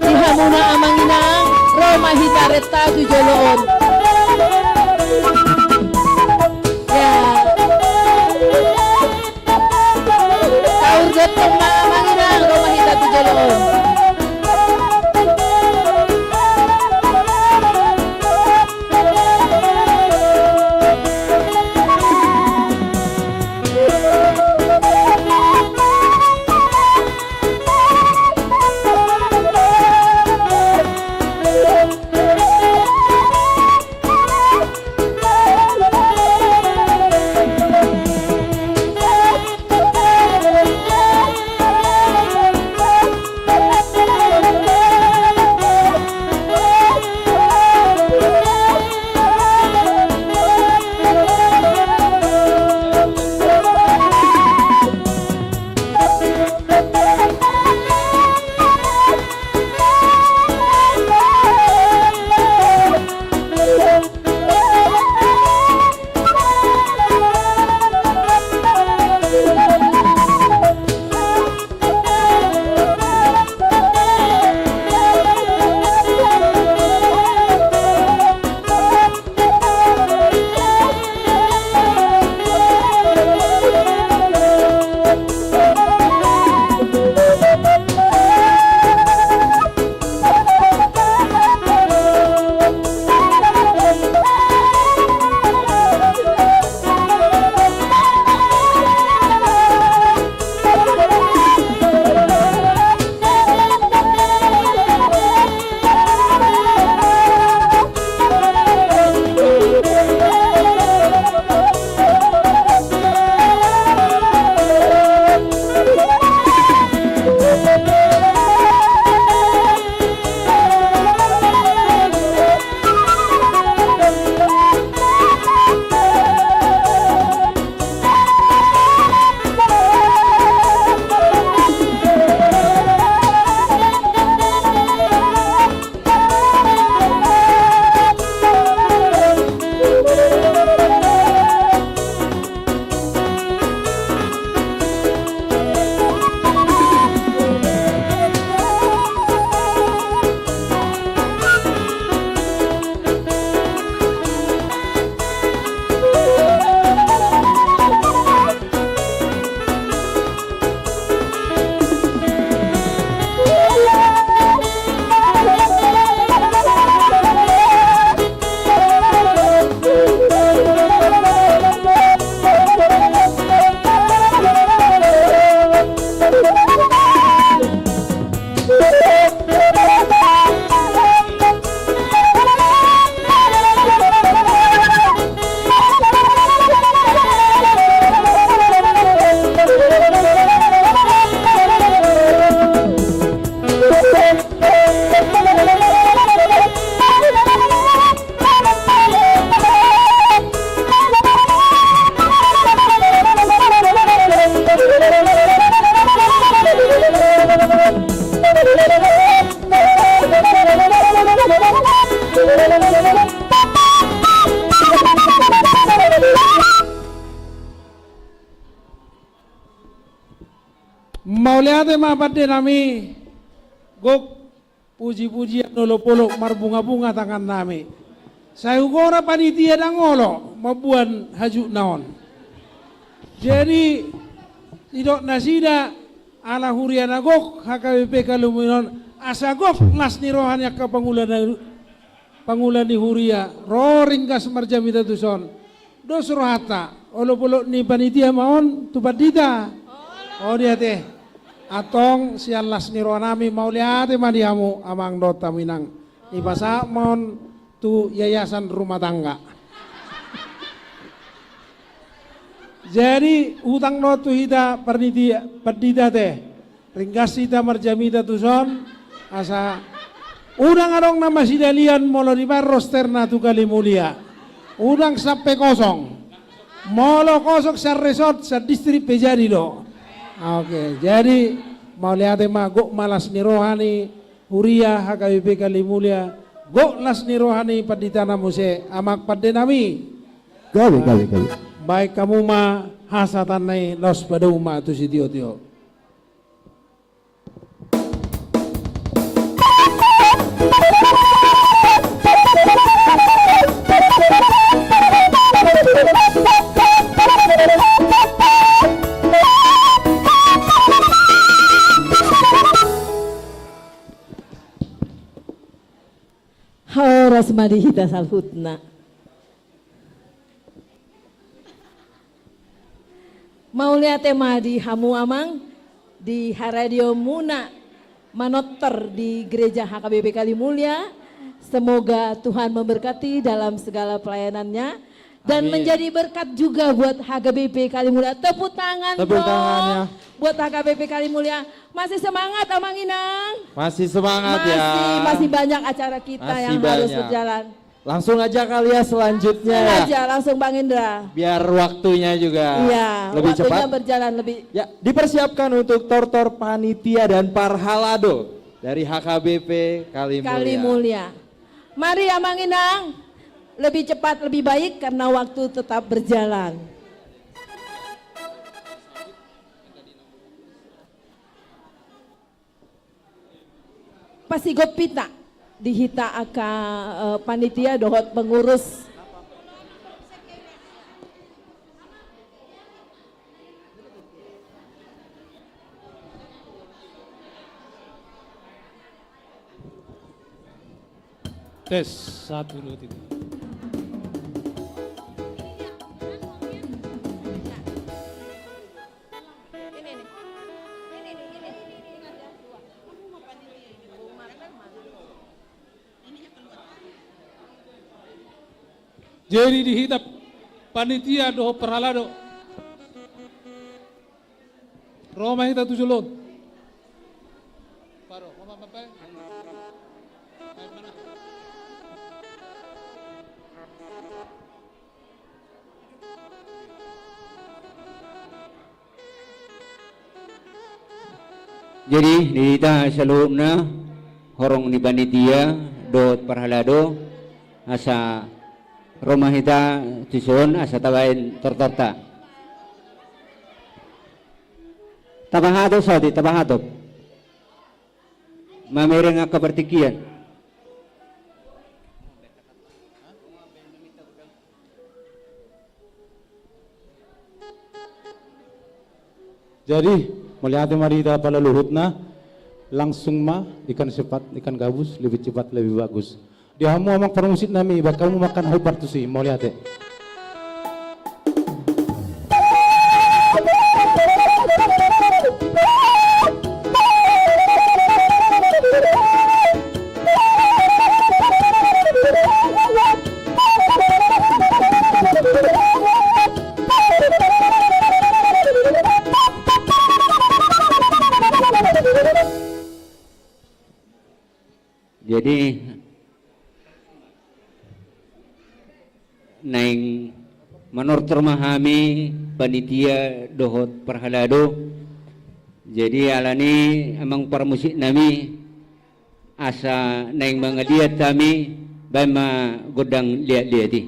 Di hamuna amang inang, ro ma hita renta tu jolo on. Ya. Saur gotong ma amang inang, ro ma hita tu jolo on. Ate ma pande nami, gok puji-pujian olop-olop marbunga-bunga tangan nami. Sai hugora panitia ndang olo mamboan hajutna on. Jadi, didok nasida ala huria na gok H K B P Kalimulia on, asa gok las ni roha ni angka pangula na, pangula ni huria, ro ringgas marjamita tuson. Dos rohanta, olop-olop ni panitia ma on tu pandita. O, dia te. Antong sian las ni roha nami, mauliate ma di hamu amang dohot hamu inang. Dipasahat ma on tu yayasan rumah tangga. Jadi hutang do tu hita panitia, pandita te. Ringgas hita marjamita tuson, asa unang adong na masidalian molo dibaen rosterna tu Kalimulia. Unang sampe kosong. Molo kosong sian resort, sian distrik pe jadi do. Oke, jadi mauliate ma, gok ma las ni roha ni huria H K B P Kalimulia, gok las ni roha ni panditana muse, amang pande nami. Gabe, gabe, gabe. Baen hamu ma hasahatanna i, laos padomu ma tu sitio-tio. Horas ma di hita saluhutna. Mauliate ma di hamu amang, di haradeonmuna manortor di Gereja H K B P Kalimulia. Semoga Tuhan memberkati dalam segala pelayanannya dan, amin, menjadi berkat juga buat H K B P Kalimulia. Tepuk tangan, tepuk dong, tangannya, buat H K B P Kalimulia. Masih semangat, Amang Inang? Masih semangat, ya. Masih, masih banyak acara kita, masih, yang harus banyak, berjalan. Langsung aja kali ya selanjutnya, ya. Langsung aja, langsung, Bang Indra. Biar waktunya juga, iya, lebih waktunya cepat, berjalan lebih. Ya, dipersiapkan untuk tortor panitia dan parhalado dari H K B P Kalimulia. Kalimulia. Mari, Amang Inang, lebih cepat lebih baik karena waktu tetap berjalan. Pasigop hita di hita angka, eh, panitia dohot pengurus. Tes, satu, dua, tiga. Jadi di hita panitia dohot parhalado, ro ma hita tu jolo on. Jadi di hita saluhutna, horong ni panitia dohot parhalado, asa ro ma hita tu son asa tabaen tortorta. Tapahatop saotik, tapahatop. Mamereng angka partingkian. Jadi, mauliate ma di hita pala luhutna, langsung ma, ikan sepat, ikan gabus, lebih cepat, lebih bagus. Di hamu amang parmusik nami, baen hamu ma angka na hombar tusi, mauliate. Jadi, naeng manortor ma hami panitia dohot parhalado. Jadi, alani amang parmusik nami, asa naeng mangaliat hami, baen ma gondang liat-liat i.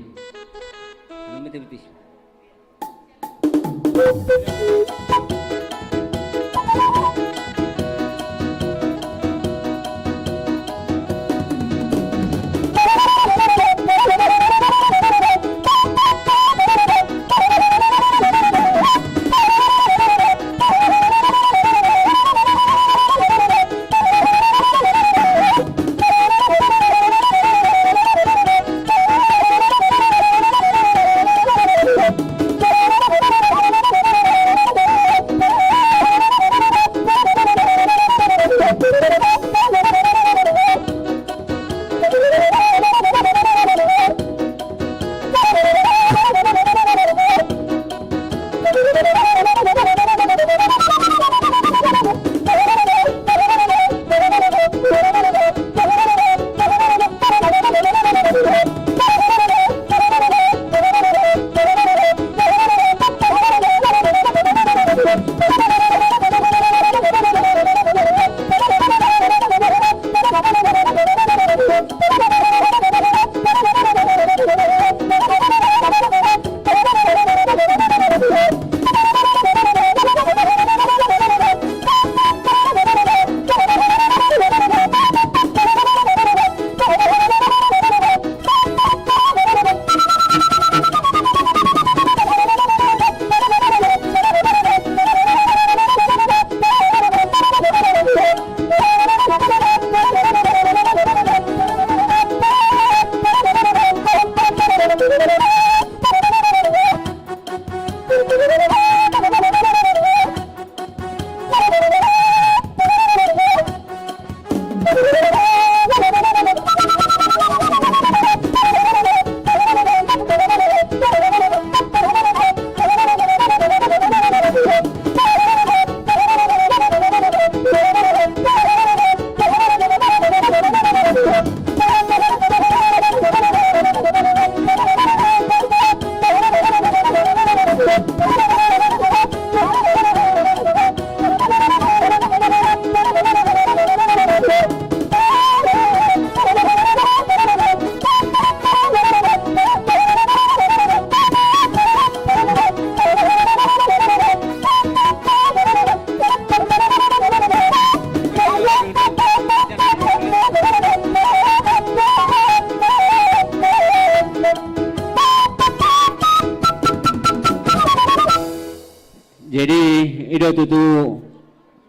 Ida tutu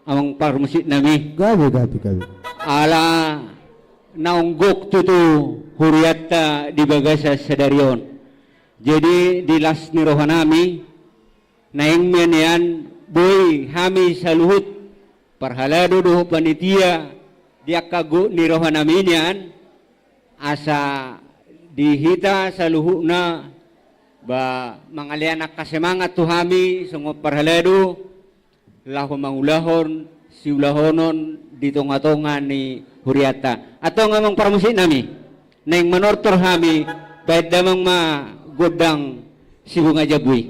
amang parmusik nami. Gabe, gabe, gabe. Ala naung gok tutu hurianta di bagasan sadari on. Jadi di las ni roha nami, naeng ma nian boi hami saluhut parhalado dohot panitia di angka gok ni roha nami nian, asa di hita saluhutna ba mangalean angka semangat tu hami songon parhalado laho mangulahon siulahonon di tonga-tonga ni hurianta. Antong amang parmusik nami, naeng manortor hami, baen damang ma gondang si bunga jambu i.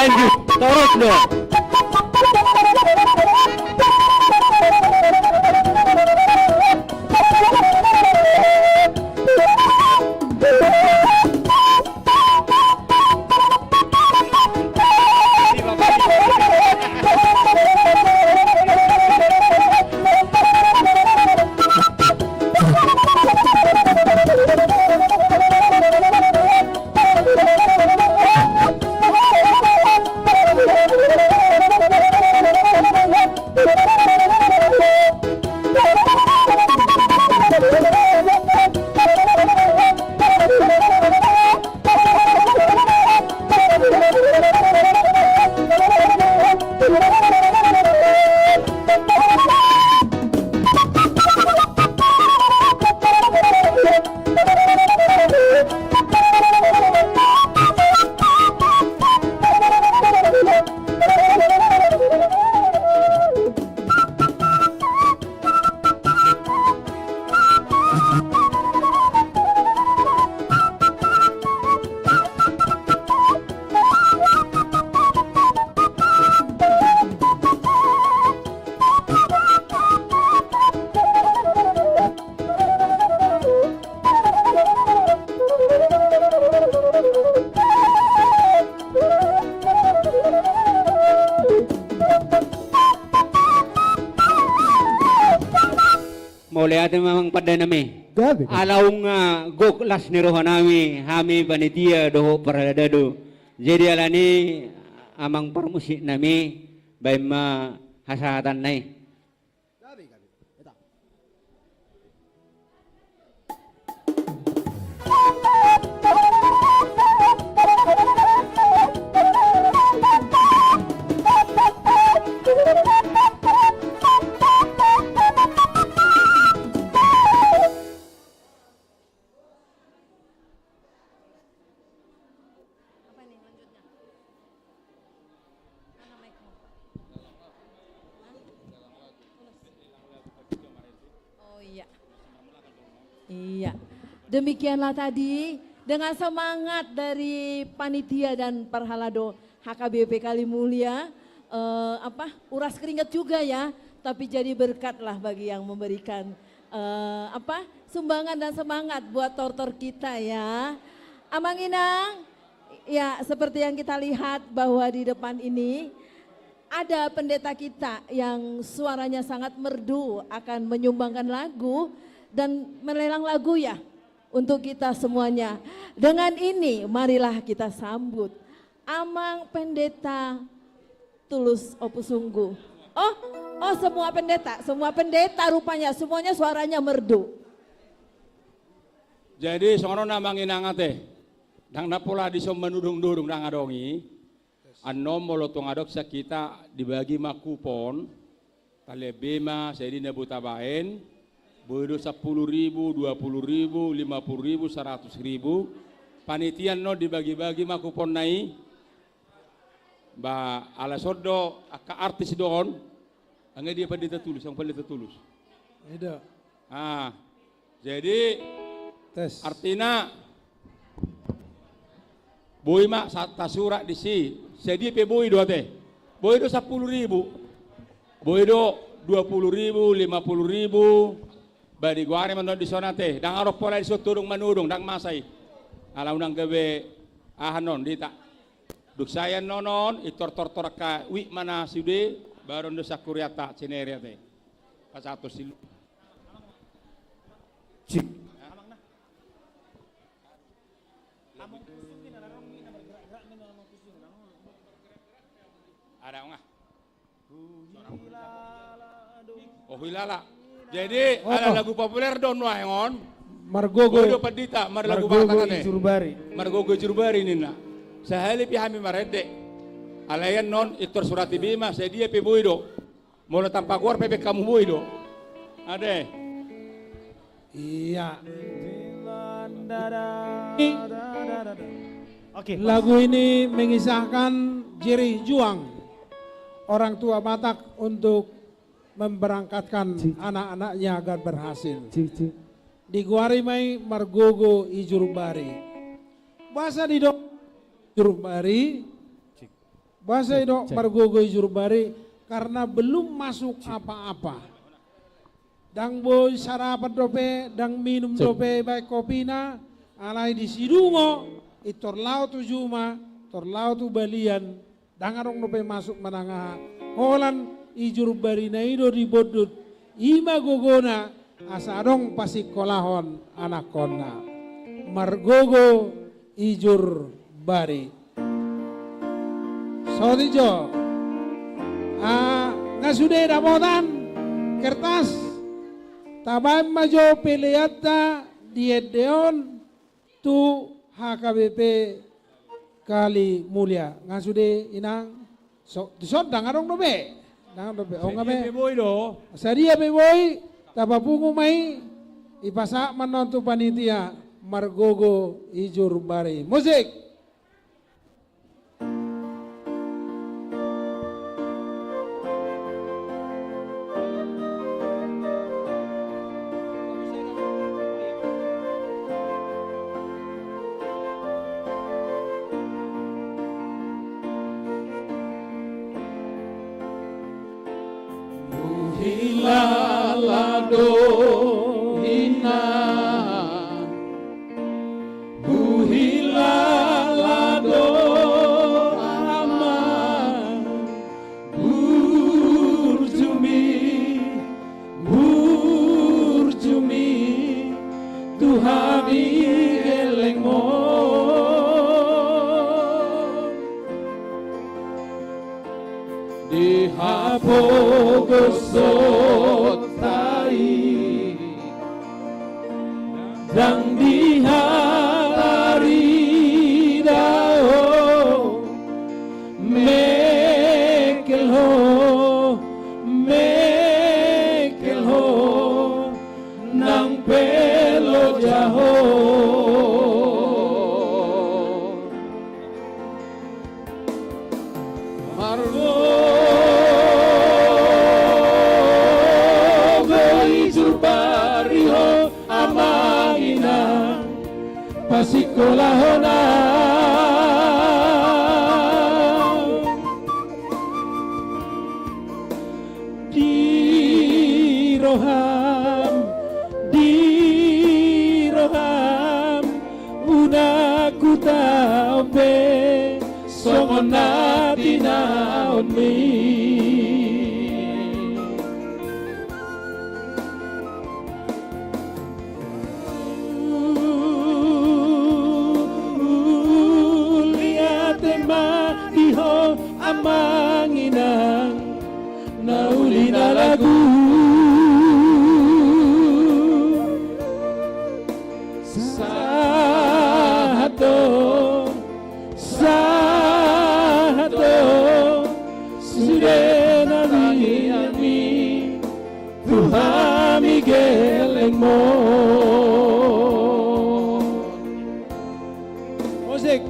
Lanjut, torus do. Mauliate ma amang pande nami. Gabe. Ala nunga gok las ni roha nami, hami panitia dohot parhalado. Jadi alani amang parmusik nami, baen ma hasahatan nai. Apa nih lanjutnya? Mana mic-mu? Hah? Oh iya. Iya. Demikianlah tadi dengan semangat dari panitia dan parhalado H K B P Kalimulia, eh, apa, uras keringat juga ya, tapi jadi berkatlah bagi yang memberikan, eh, apa, sumbangan dan semangat buat tortor kita ya. Amang Inang, ya, seperti yang kita lihat bahwa di depan ini ada pendeta kita yang suaranya sangat merdu akan menyumbangkan lagu dan melelang lagu ya untuk kita semuanya. Dengan ini marilah kita sambut Amang Pendeta Tulus Ompusunggu. Oh, oh, semua pendeta, semua pendeta rupanya, semuanya suaranya merdu. Jadi songon on amang inang ate. Ndang na pola dison manudung-nudung ndang adong i. Annon molo tung adong sian hita dibagi ma kupon. Talian be ma, sai di na boi tabaen, boi do sampulu ribu, dua pulu ribu, lima pulu ribu, saratus ribu. Panitia annon dibagi-bagi ma kuponna i. Ba, ala son do, angka artis do on. Anggo dia Pandita Tulus, anggo Pandita Tulus. Ida. Ah, jadi, tes, artina, boi ma sa-, tasurat disi, sadia pe boi do ate. Boi do sampulu ribu. Boi do dua pulu ribu, lima pulu ribu. Ba digoari ma annon dison ate. Ndang adong pola dison tudung manudung, ndang masa i. Ala unang gabe aha annon di hita. Dung sae annon on, i tor-tor-tor angka wijk ma na sude, baru on do sian hurianta, cineri ate. Pasahathon si lu. Cik. Ada nggak? Oh, huilala. Jadi, ala lagu populer do nuaeng on. Margogo. Boi do Pandita, marlagu Batak ate. Margogo i jur bari. Margogo i jur bari ninna. Sahali pe hami marende. Alai annon, i tor surat i be ma, sadia pe boi do. Molo tanpa goar pe baen hamu boi do. Ate. Iya. Oke, lagu ini mengisahkan jerih juang orang tua Batak untuk memberangkatkan anak-anaknya agar berhasil. Digoari ma i margogo i jur bari. Boasa didok jur bari? Boasa i do margogo i jur bari? Karena belum masuk apa-apa. Ndang boi sarapan dope, ndang minum dope baen kopina, alai di sidungo, i tor laho tu juma, tor laho tu balian, ndang adong dope masuk manang aha. Holan i jur barina i do dibondut, i ma gogona asa adong pasingkolahon anakkonna. Margogo i jur bari. Saotik jo. Ah, nga sude dapotan kertas. Tabaen ma jo peleanta di ende on tu H K B P Kalimulia. Nga sude, Inang. So, tu son ndang adong dope. Ndang adong dope. Oh, nga be. Sadia pe boi do. Sadia pe boi, tapapungu ma i, ipasahat ma annon tu panitia, margogo i jur bari. Musik. Huhilala do Inang, huhilala do Amang, burjumi, burjumi tu hami gellengmon. Di hapogoson ta i, ndang dihatarida ho, mengkel ho, mengkel ho, nang pe loja ho. Margogo i jur bari ho Amang Inang, pasikkolahon au. Di roham, di roham, unang hutaon be songon na tinaonmi. Mauliate ma di ho Amang Inang, na uli na lagu. Sahat do, sahat do sude tangiangmi tu hami gellengmon. Musik.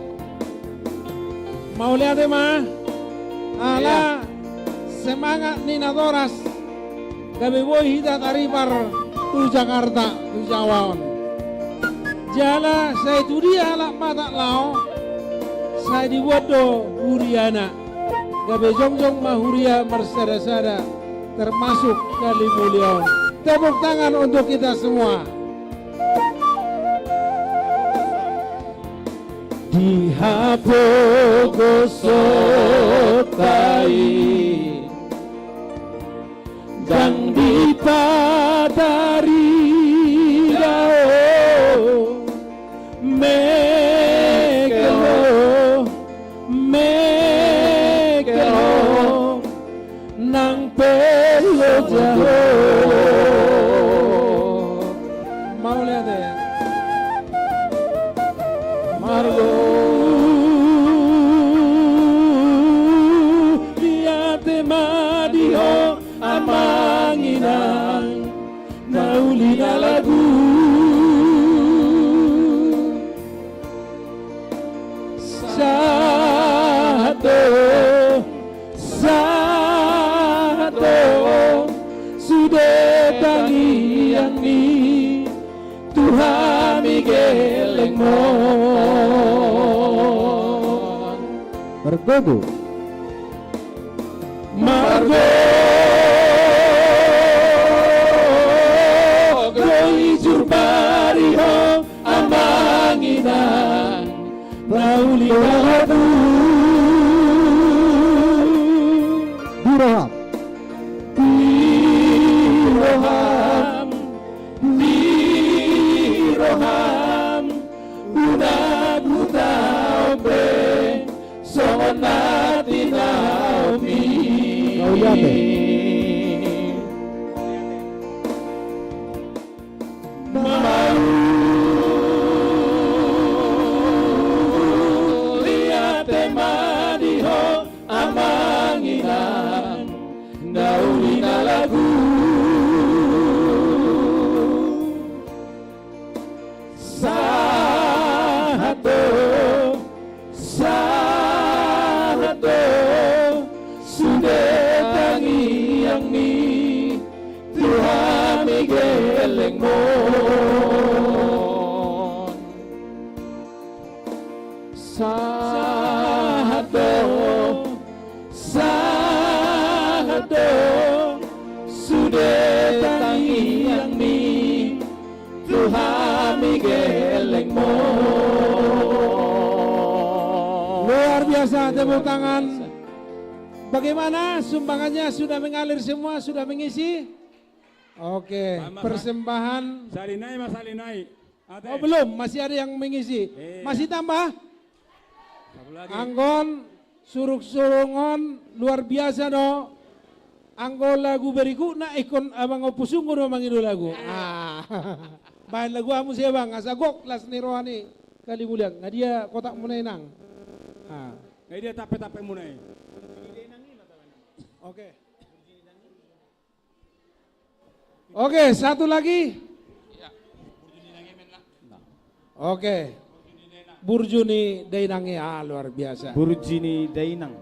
Mauliate ma. Ala semangat ni natoras, gabe boi hita taripar tu Jakarta, tu Jawa on. Jala sai tu dia halak Batak laho, sai dibuat do huriana. Gabe jongjong ma huria marsada-sada, termasuk Kalimulia on. Tepuk tangan untuk kita semua. Di hapogoson ta i, ndang dipatarida ho, mengkel ho, mengkel ho, nang pe loja ho. Mauliate. Mauliate ma di ho Amang Inang, na uli na lagu. Sahat do, sahat do sude tangiangmi tu hami gellengmon. Margogo. Gok do i jur bari ho amang inang, na uli na lagu. Di roham. Di roham. Di roham. Unang hutaon pe songon na tinaomi. Mauliate. Mauliate ma di ho amang inang, na uli na lagu. Sahat do, sahat do, sude tangiangmi tu hami gellengmon. Sahat do, sahat do, sude tangiangmi tu hami gellengmon. Luar biasa, tepuk tangan. Bagaimana sumbangannya, sudah mengalir semua, sudah mengisi? Oke, persembahan. Salinai ma, salinai. Ate. Oh, belum, masih ada yang mengisi. Iya. Masih tambah? Satu lagi. Anggo on, surung-surung on luar biasa do. Anggo lagu berikutna ingkon amang Ompu Sunggu do mangido lagu. Iya. Ah. Baen lagu hamu se bang, asa gok las ni roha ni kalimuliang. Nga dia kotakmuna inang? Ah. Nga dia tampe-tampemuna i? Oke. Oke, satu lagi. Oke. Burju ni dainang i, ah, luar biasa. Burju ni dainang.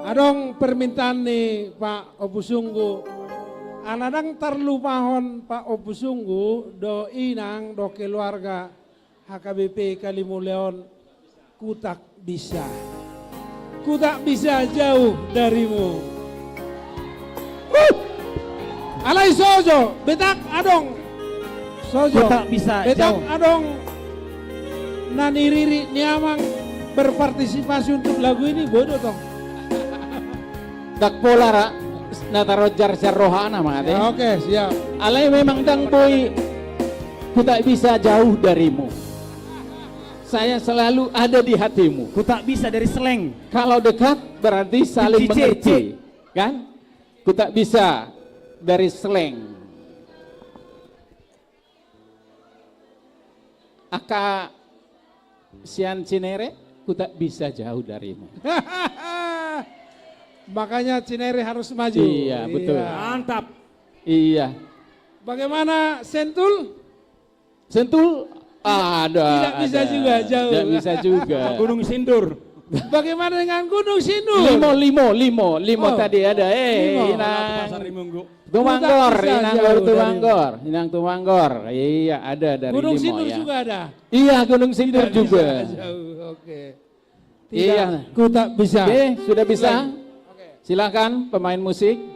Adong permintaan ni Pak Ompu Sunggu. Ala ndang tarlupahon Pak Ompu Sunggu dohot inang dohot keluarga H K B P Kalimulia on, Ku Tak Bisa. Ku tak bisa jauh darimu. Huh! Alai sojo, betak adong. Sojo. Ku tak bisa jauh. Betak adong na niririt ni amang berpartisipasi untuk lagu ini, boi do tong. Ndang pola ra, na tarunjar sian rohana ma ate. Ya, oke, siap. Alai memang ndang boi, ku tak bisa jauh darimu. Saya selalu ada di hatimu. Ku tak bisa dari Slank. Kalau dekat berarti saling mengerti, kan? Ku tak bisa dari Slank. Angka sian Cinere, ku tak bisa jauh darimu. Makanya Cinere harus maju. Iya, betul. Iya. Mantap. Iya. Bagaimana Sentul? Sentul? Ada, tidak bisa juga, jauh. Tidak bisa juga. Gunung Sindur. Bagaimana dengan Gunung Sindur? Limo, limo, limo, limo tadi ada. Eh, Inang. Pasar Minggu. Tumanggor, Inang Tumanggor. Inang Tumanggor. Iya, ada dari Gunung Sindur juga ada. Iya, Gunung Sindur juga. Tidak bisa jauh, oke. Iya. Tidak, ku tak bisa. Oke, sudah bisa? Oke. Silakan pemain musik.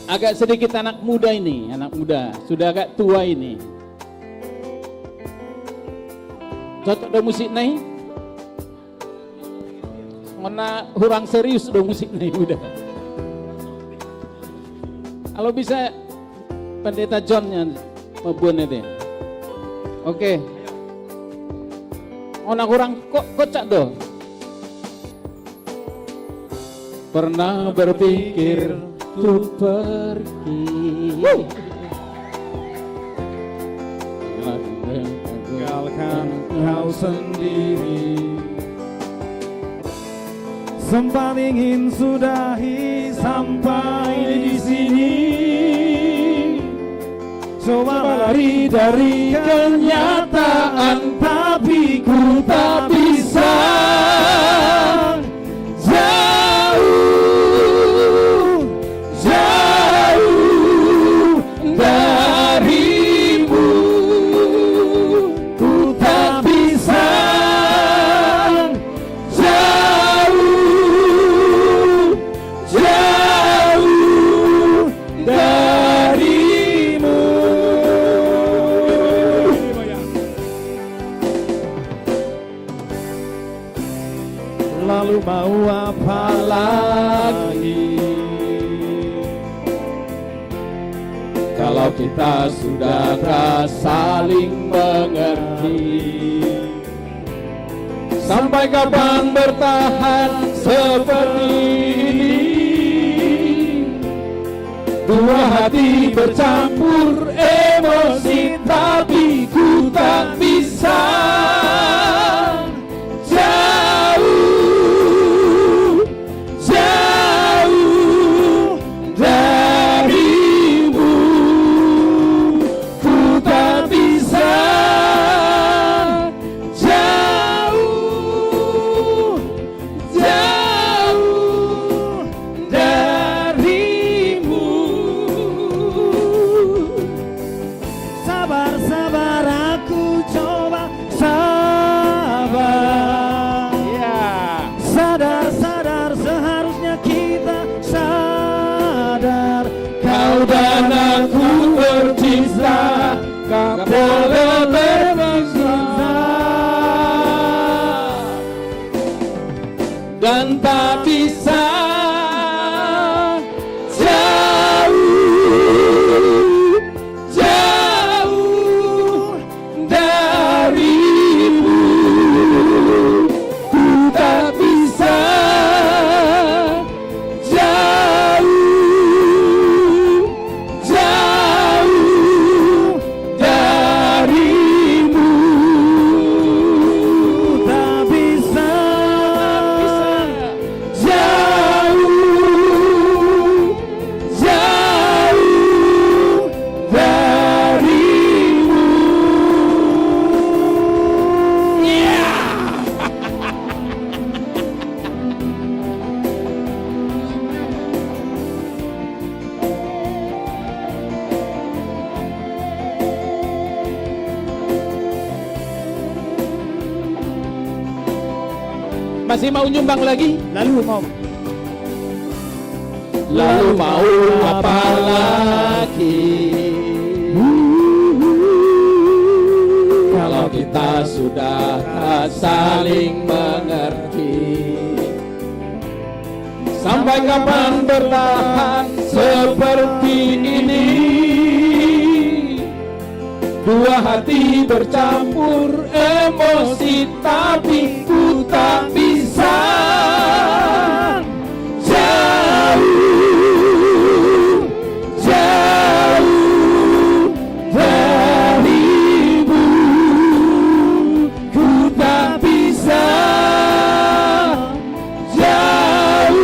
Agak sedikit anak muda ini, anak muda. Sudah agak tua ini. Cocok do musikna i? Ngana hurang serius do musikna i, udah. Kalau bisa Pendeta John-nya mambuat itu. Oke. Ngana hurang ko-, kocak do. Pernah berpikir untuk pergi. Wuh. Tinggalkan kau sendiri. Sempat ingin sudahi sampai di sini. Coba lari dari kenyataan, tapi ku tak bisa. Jauh, jauh darimu. Ku tak Lalu mau apa lagi? Kalau kita sudah tak saling mengerti, sampai kapan bertahan seperti ini? Dua hati bercampur emosi, tapi ku tak bisa jauh, jauh darimu. Ku tak bisa jauh, jauh darimu. Sabar, sabar, aku coba sabar. Sadar, sadar, seharusnya kita sadar. Kau dan aku bercinta, tak boleh terpisah. Dan tak bisa jauh, jauh darimu. Ku tak bisa jauh, jauh darimu. Tak bisa jauh, jauh darimu. Masih mau nyumbang lagi? Lalu mau. Lalu mau apa lagi? Kalau kita sudah tak saling mengerti, sampai kapan bertahan seperti ini? Dua hati bercampur emosi, tapi ku tak bisa jauh, jauh darimu. Ku tak bisa jauh,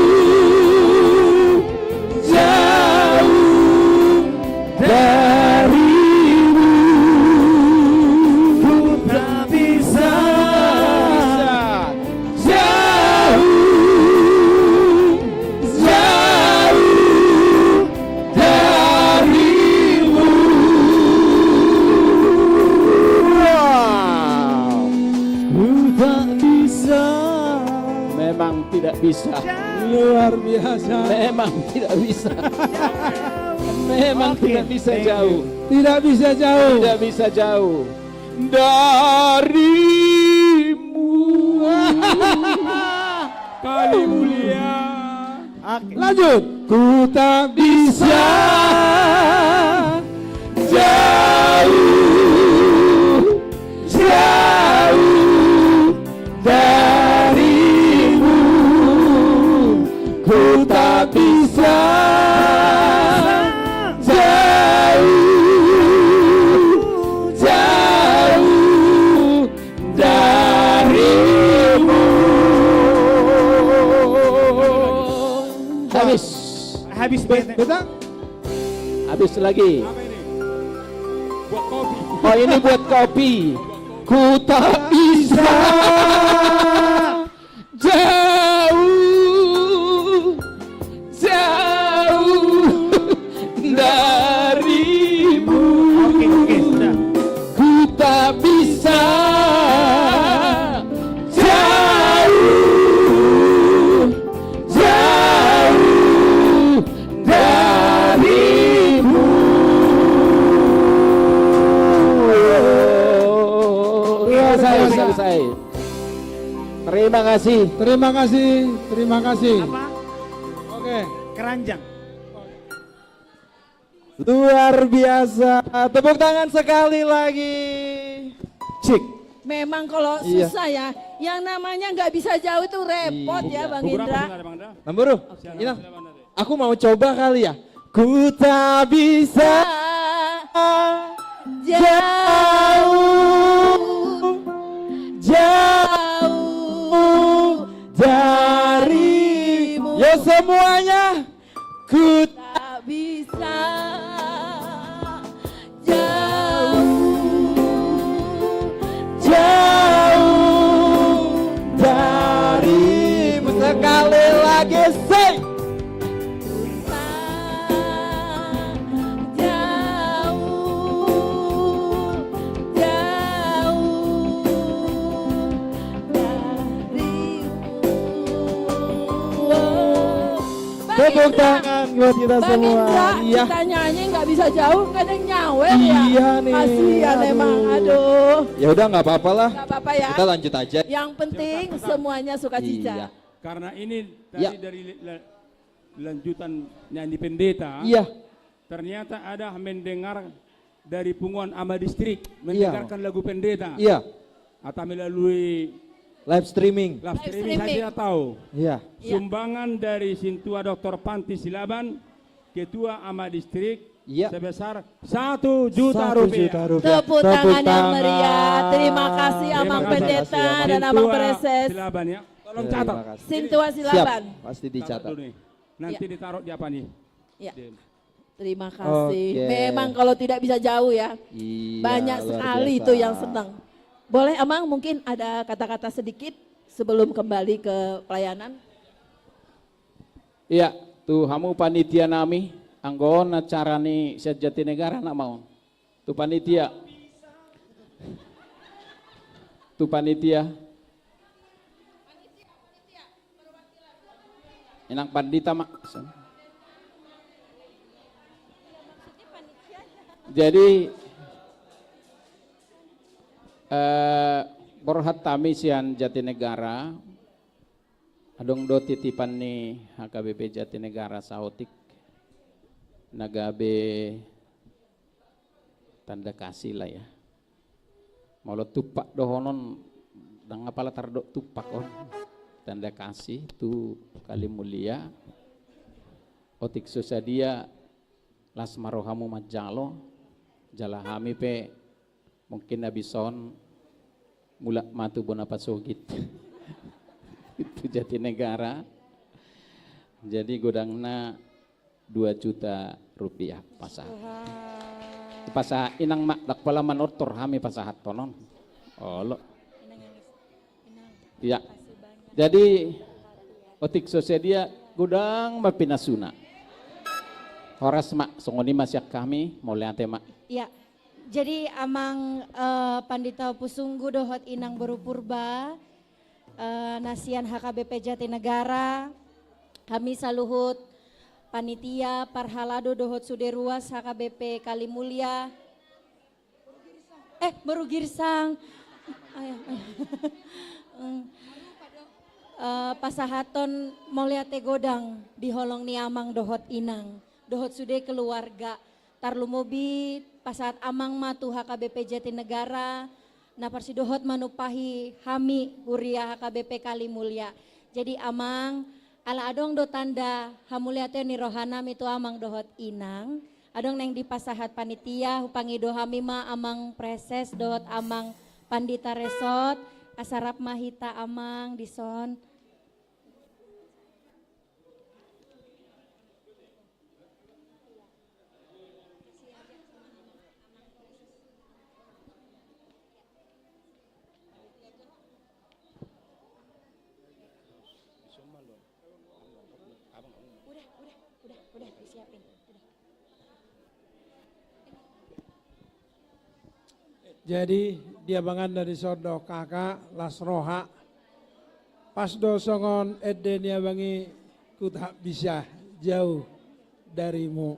jauh darimu. Ku tak bisa jauh, jauh darimu. Ku tak bisa. Memang tidak bisa. Luar biasa. Memang tidak bisa. Memang Oke, tidak bisa thank you. Jauh. Tidak bisa jauh. Tidak bisa jauh darimu. Kali mulia. Oke. Lanjut. Ku tak bisa jauh, jauh darimu. Ku tak bisa jauh, jauh darimu. Habis. Habis, Be-, beta. Beta? Habis lagi. Apa ini? Buat kopi. Oh, ini buat kopi. Ku tak bisa jauh, jauh darimu. Oke, oke, sudah. Ku tak bisa jauh, jauh darimu. Oke, selesai, selesai. kasih. Terima kasih, terima kasih. Apa? Oke. Keranjang. Luar biasa. Tepuk tangan sekali lagi. Cik. Memang kalau Iya. susah ya, yang namanya nggak bisa jauh itu repot Iya. ya, Bang Bubur apa Indra. Sih, Bang Indra? Namburu. Siapa Ina. Siapa nanti? Aku mau coba kali ya. Ku tak bisa jauh, jauh darimu. Yo semuanya. Ku tak bisa jauh, jauh darimu. Sekali lagi, say. Ku tak jauh, jauh darimu. Bang Tepuk Indra. tangan buat kita Bang semua. Indra, Iya. kita nyanyi nggak bisa jauh, kadang nyawer ya. Iya nih, Kasihan aduh. emang, aduh. Ya udah, nggak apa-apa lah. Nggak apa-apa ya. Kita lanjut aja. Yang penting Cepat, cepat. semuanya sukacita. Iya. Karena ini tadi Ya. dari la-, lanjutan nyanyi pendeta. Iya. Ternyata ada mendengar dari punguan Ama Distrik, Iya. mendengarkan lagu pendeta. Iya. Atau melalui Live streaming. live Live streaming, saya streaming. tidak tahu. Iya. Iya. Sumbangan dari Sintua Doktor Panti Silaban, Ketua Ama Distrik, Iya. sebesar satu juta Satu rupiah. juta rupiah. Tepuk Tepuk tangan yang tangan. meriah. Terima kasih, Terima Amang kasih. Pendeta Terima kasih, Amang. dan Amang Sintua Preses. Silaban, ya. Tolong Terima catat. kasih. Sintua Siap. Silaban. Pasti Catat dicatat. dulu nih. Nanti Iya. ditaruh di apa nih? Iya. Di Terima kasih. Oke. Memang kalau tidak bisa jauh ya. Iya, Banyak luar sekali biasa. itu yang senang. Boleh, Amang, mungkin ada kata-kata sedikit sebelum kembali ke pelayanan? Iya, tu hamu panitia nami, anggo on acara ni sian Jatinegara, nak mau. Tu panitia. Tu panitia. Inang pandita, Mak. Jadi, eh, borhat hami sian Jatinegara, adong do titipan ni H K B P Jatinegara saotik na gabe tanda kasih lah ya. Molo tumpak dohonon, ndang apala tardok tumpak on. Tanda kasih tu Kali Mulia. Otik so sadia las ma rohamu manjalo, jala hami pe mungkin habis on mulak ma tu bona pasogit. Tu Jatinegara. Jadi godangna dua juta rupiah pasahat. Pasahat inang, Mak, ndang pola manortor hami pasahathon on. Olo. Iya. Jadi, otik so sadia godang ma pinasuna. Horas, Mak, songon i ma sian hami, mauliate, Mak. Iya. Jadi, Amang, eh, Pandita Ompusunggu dohot Inang Boru Purba, eh, na sian H K B P Jatinegara, hami saluhut panitia, parhalado dohot sude ruas H K B P Kali Mulia. Eh, Boru Girsang. Ayo, ayo. Mm. Eh, pasahathon mauliate godang di holong ni Amang dohot Inang, dohot sude keluarga. Tarlumobi pasahat Amang ma tu H K B P Jatinegara, na parsidohot manumpahi hami huria H K B P Kali Mulia. Jadi Amang, ala adong do tanda hamuliateon ni rohanami tu Amang dohot Inang, adong naeng dipasahat panitia, hupangido hami ma Amang Preses dohot Amang Pandita Resort, asa rap ma hita Amang dison. Udah, udah, udah, udah disiapin. Udah. Jadi, di abangan na dison do, Kakak, las roha. Pas do songon ende ni abang i, ku tak bisa jauh darimu.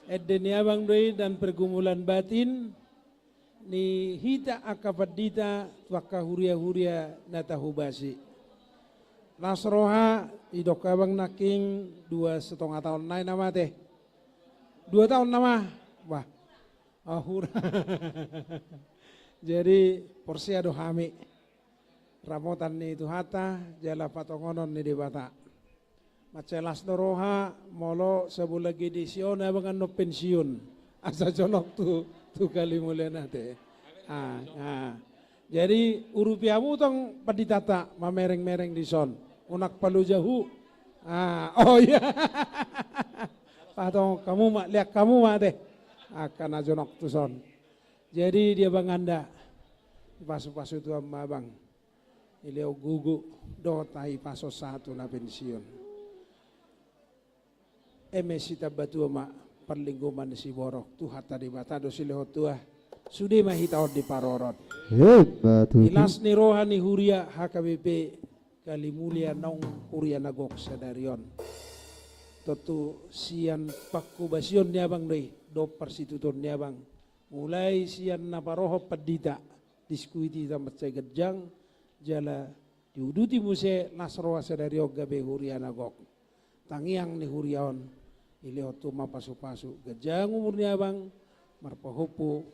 Ende ni abang do i dan pergumulan batin ni hita angka pandita tu angka huria-huria na tahobasi. Las roha, didok abang nangkin dua setengah taon nai nama te. Dua taon nama. Wah. Ahura. Jadi porsea do hami. Ramotan ni Tuhanta, jala patongonon ni Debata. Mansai las do roha, molo sabulan gede si on abang annon pensiun. Asa jonok tu, tu Kalimulia na te. Ah, ah. Jadi urupi hamu tong panditanta mamereng-mereng dison. Unang paloja hu. Ah, oh iya. Patongon hamu ma, lean hamu ma te. Angka na jonok tuson. Jadi dia banganda. Pasu-pasu Tuhan ma abang. Ilehon gogo dohot hahipason sahat tu na pensiun. Eme sitambatua ma parlinggoman ni siborok, Tuhanta Debata do silehon tua. Sude ma hita on diparorot. Emma tutu. Di las ni roha ni huria H K B P Kalimulia naung huria na gok sadari on. Tontu sian pangkobasion ni abang do i, dohot parsitutuon ni abang. Mulai sian na parohon pandita, diskusi hita mansai ganjang, jala diuduti muse las roha sadari on gabe huria na gok. Tangiang ni huria on, ilehon tu ma pasu-pasu, ganjang umur ni abang, marpahompu,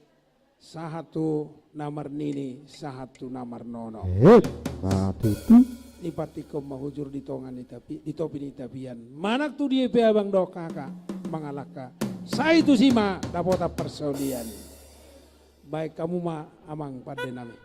sahat tu na marnini, sahat tu na marnono. Emma tutu. Dipantikkon ma hujur di tonga ni tapi, di topi ni tapian. Manang tu dia pe abang dohot kakak, mangalangka. Sai tusi ma dapotan parsaulian. Baen hamu ma amang pande nami.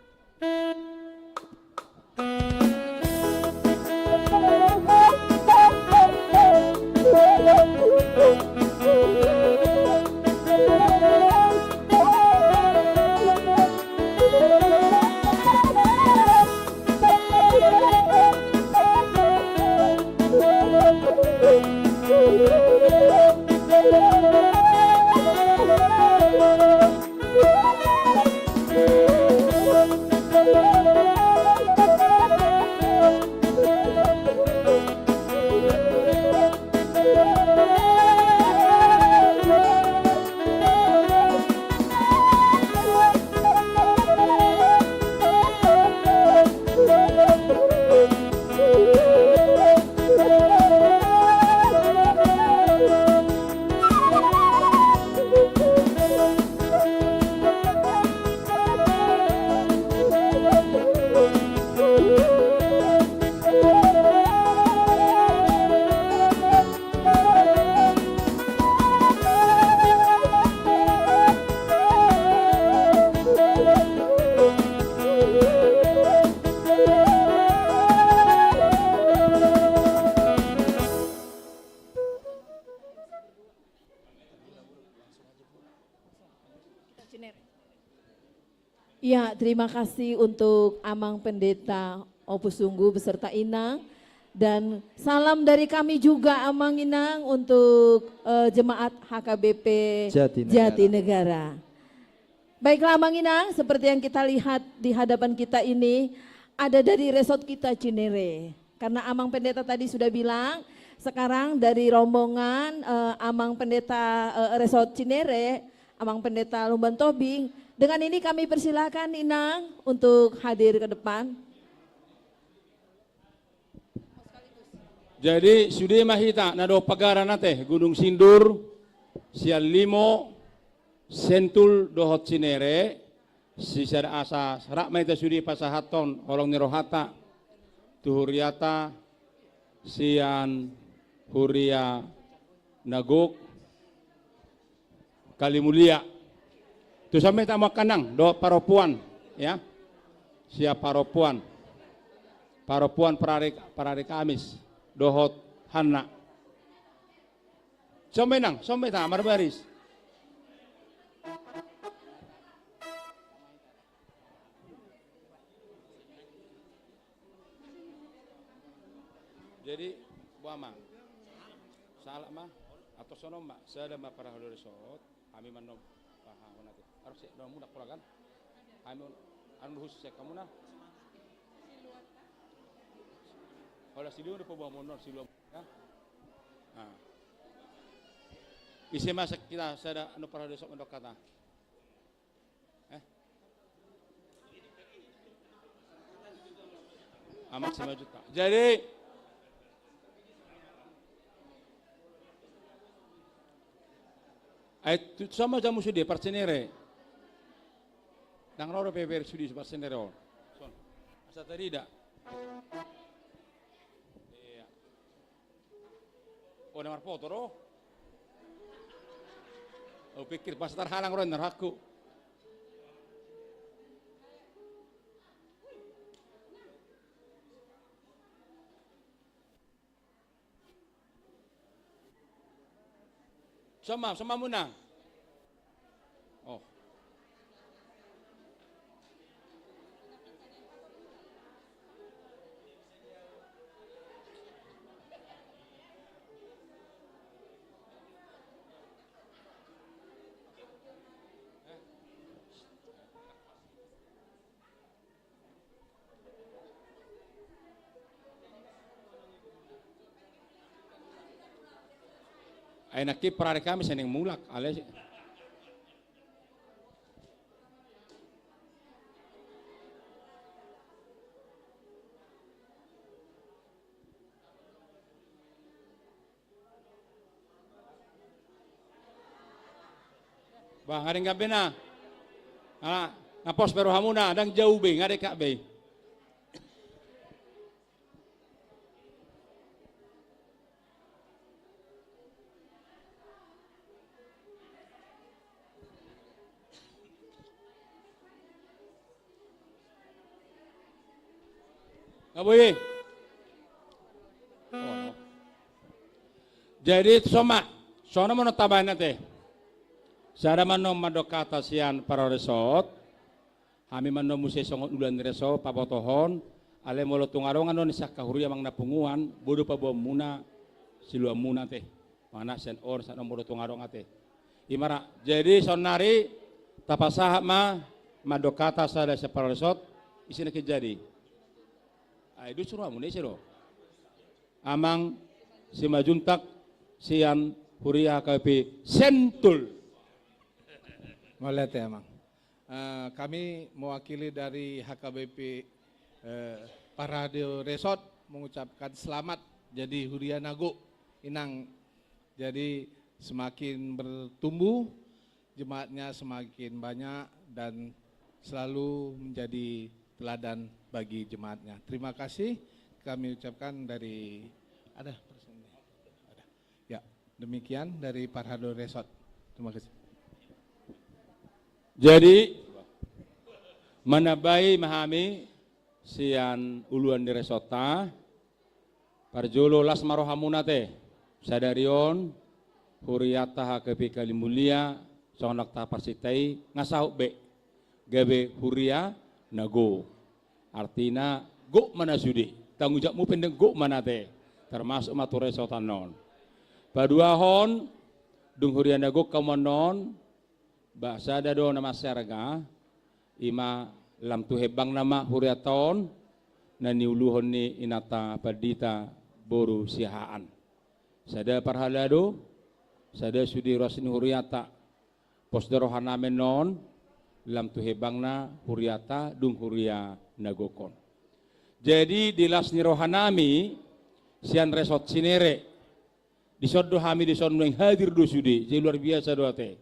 Ya, terima kasih untuk Amang Pendeta Opu Sungguh beserta Inang. Dan salam dari kami juga, Amang Inang, untuk, eh, jemaat H K B P Jatinegara. Jatinegara. Baiklah, Amang Inang, seperti yang kita lihat di hadapan kita ini, ada dari resort kita, Cinere. Karena Amang Pendeta tadi sudah bilang, sekarang dari rombongan, eh, Amang Pendeta, eh, resort Cinere, Amang Pendeta Lumban Tobing. Dengan ini kami persilakan Inang untuk hadir ke depan. Jadi, sude ma hita na dohot pagaran ate, Gunung Sindur, sian Limo, Sentul dohot Cinere, sisada asa rap ma hita sude pasahathon holong ni rohanta tu hurianta sian huria na gok Kalimulia. Tu son ma hita, Amang Kanang, dohot parompuan, ya. Sian parompuan. Parompuan parari, parari Kamis dohot Hanna. Son ma, Inang, son ma hita marbaris. Jadi, boha ma? Sahalak ma, atau songon on ma, sada ma parhalo resort, hami ma annon paha on ate. Harus sek, domu dakkola kan? Hami on, anu khusus sek hamu na. Holan siluan do paboa mu annon, siluan. Ya? Nah. Ise ma sek hita sada anu parhalo resort mandok hata. Eh? Amat lima juta. Jadi, Ai tu sama jamu sude parsenere. Ndang ro dope beber sude parsenere on. Son. Asa tarida. Iya. Oh, na marpoto do. Oh, pikir pas tarhalang ro na hakku. Sama, sama muna. Oh. Ai nangkin parade hami sai naeng mulak, ale. Bah, nga denggan be na. Ala, na pos be rohamuna, ndang jau be, nga dekat be. Nga boi. Jadi, soma, sona mano tabaen ate. Sada mano mandok hata sian parhoresot. Hami mano muse songon uluan ni resot pabotohon. Ale molo tung adong annon sian angka huria manang na punguan, boi do paboaonmuna siluanmuna ate. Manang sian on, sian on molo tung adong ate. Ima ra, jadi saonnari tapasahat ma mandok hata sada sian parhoresot, ise nangkin jadi. Ai, dung suruhamu na ise do. Amang Simanjuntak sian huria H K B P Sentul. Mauliate, Amang. Eh, kami mewakili dari H K B P, eh, Parhadioresot mengucapkan selamat jadi huria na gok, Inang. Jadi semakin bertumbuh, jemaatnya semakin banyak dan selalu menjadi teladan bagi jemaatnya. Terima kasih kami ucapkan dari, ada, ada. Ya, demikian dari Parhadioresot. Terima kasih. Jadi, manambai ma hami sian uluan ni resortta, parjolo las ma rohamuna ate, sadari on, hurianta H K B P Kalimulia, songon na taparsinta i, nga saut be, gabe huria na gok. Artina, gok ma na sude, tanggung jawabmu pe ndang gok ma na ate, termasuk ma tu resort annon. Paduahon, dung huria na gok hamu annon, ba sada do na mansai arga, ima lam tu hembangna ma hurianta on, na niuluhon ni inanta pandita boru Siahaan. Sada parhalado, sada sude ruas ni hurianta, pos do rohanami annon, lam tu hembangna hurianta, dung huria na gok on. Jadi, di las ni rohanami, sian resort Cinere, dison do hami dison nuaeng hadir do sude, jadi luar biasa do ate.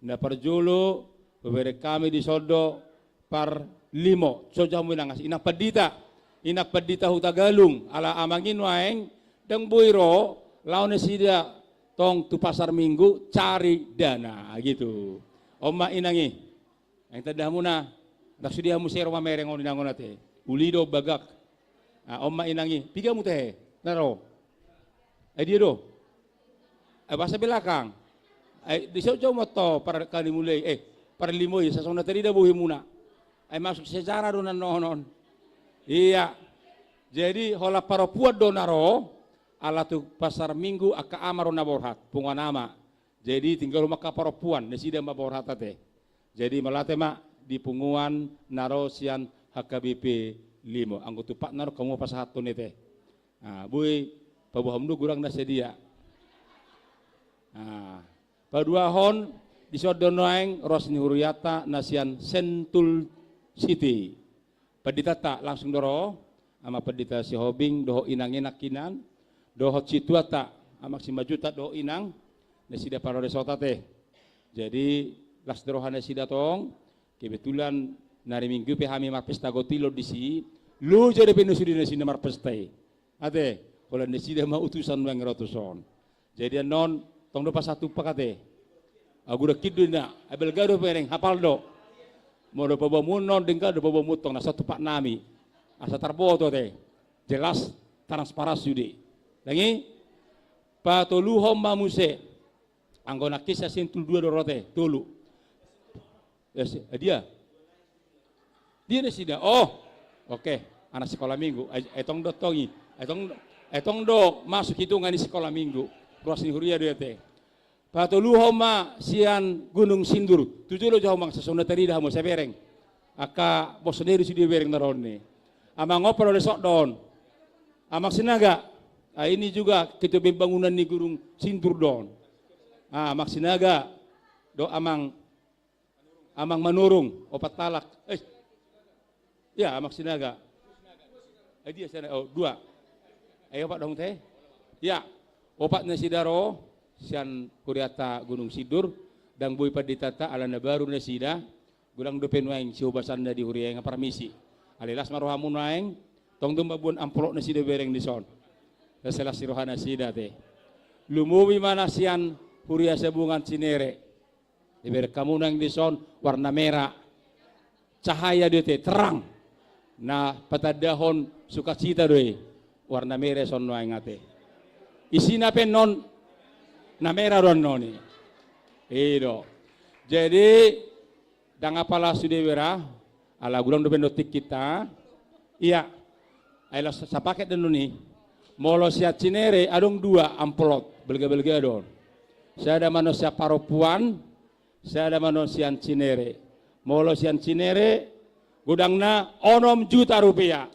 Na parjolo, hubereng hami dison do parlimo, so jamu inang asi, inang pandita, inang pandita Hutagalung, ala amang i nuaeng, ndang boi ro, laho nasida tong tu pasar minggu, cari dana, gitu. On ma inang i. Naeng tanda hamuna, ndang sude hamu sai ro mamereng on inang on ate. Uli do bagak. Ah, on ma inang i, piga hamu tehe, na ro. Ai dia do. Ai boasa belakang. Ai dison jo ma to par kali mulai, eh, parlimo i, sasona tadi da bohimuna. Ai masuk sejarah do na nonon. Iya. Jadi holan parompuan do na ro, ala tu pasar minggu angka ama ro na borhat, punguan ama. Jadi tinggal ma angka parompuan, nasida ma borhat ate. Jadi mauliate ma di punguan na ro sian H K B P limo. Anggo tumpak na ro hamu pasahathon i ate. Ah, boi paboa hamu do gurang na sadia. Ah, paduahon dison do nuaeng ruas ni hurianta na sian Sentul City. Panditanta langsung do ro, Amang Pandita Sihombing dohot inang i nangkinan, dohot situanta, Amang Simanjuntak dohot inang, nasida parhoresot ate. Jadi, las ni roha nasida tong, kebetulan na ari Minggu pe hami marpesta gotilon disi, loja dope na sude nasida marpesta i. Ate, holan nasida ma utusan nuaeng ro tuson. Jadi annon, tong do pasahat tumpak ate. Agu dakkin do inna, ai balga do bereng, hapal do. Molo paboamu annon, denggan do paboamu tong, na sahat tumpak nami. Asa tarboto ate. Jelas, transparan sude. Dang i, patoluhon ma muse. Anggo nangkin sian sentul dua do ro ate, tolu. Ya, si, eh, dia. Dia nasida. Oh, oke. Anak sikola minggu. Ai, etong do tong i. Etong, etong do masuk hitungan ni sikola minggu. Ruas ni huria do i ate. Patoluhon ma sian Gunung Sindur. Tu jolo jo hamu amang, sai songon na tarida hamu, sai bereng. Angka bos ni do sude bereng na ro on i. Amang on pala ole sot do on. Amang Sinaga. Ah, ini juga ketua BEM bangunan ni Gunung Sindur do on. Ah, Amang Sinaga. Do Amang Amang Manurung, opat halak. Eh. Ya, Amang Sinaga. Eh, dia sana, oh, dua. Eh, opat do hamu ate. Ya, opat nasida ro, sian hurianta Gunung Sindur, dang boi panditanta ala na baru nasida, godang dope nuaeng sihobasanna di huria i, nga parmisi. Alai las ma rohamu nuaeng, tong do mamboan amplop nasida bereng dison. Las ni roha nasida ate. Lumobi ma na sian huria Sabungan Cinere. Dibereng hamu nuaeng dison warna merah. Cahaya do i ate, terang. Na patandahon sukacita do i. Warna merah dison nuaeng ate. Isina pe annon na merah do annon i. I do. Jadi, dang apala sude bera, ala godang dope annon tingkinta. Ia. Ai las sapaket do annon i. Molo sian Cinere adong dua amplop, balga-balga do on. Sada ma annon sian Parompuan, sada ma annon sian Cinere. Molo sian Cinere, godangna onom juta rupiah.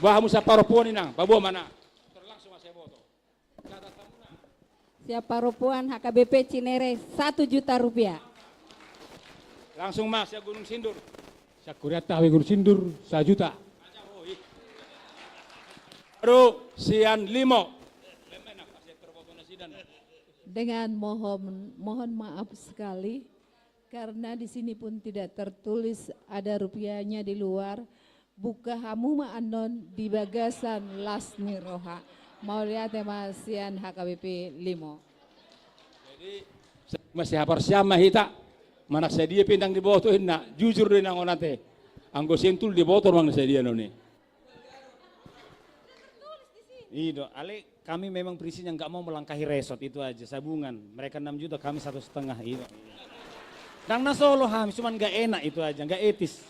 Boa hamu sian Parompuan inang, paboa ma na. Langsung ma sai boto. Sian Parompuan H K B P Cinere satu juta rupiah. Langsung ma sian Gunung Sindur. Sian hurianta H K B P Gunung Sindur sajuta. Baru sian Limo. Dengan mohon, mohon maaf sekali, karena di sini pun tidak tertulis ada rupiahnya di luar. Buka hamu ma annon di bagasan las ni roha. Mauliate ma sian H K B P Limo. Jadi, sa-, masih haparsiam ma hita. Manang sadia pe ndang diboto inna, jujur do inna on ate. Anggo sentul diboto manang sadia annon i. I do, alai kami memang prinsipnya nggak mau melangkahi resort, itu aja. Sabungan, mereka enam juta, kami satu setengah, i do. Ndang na solo hami, cuman nggak enak itu aja, nggak etis.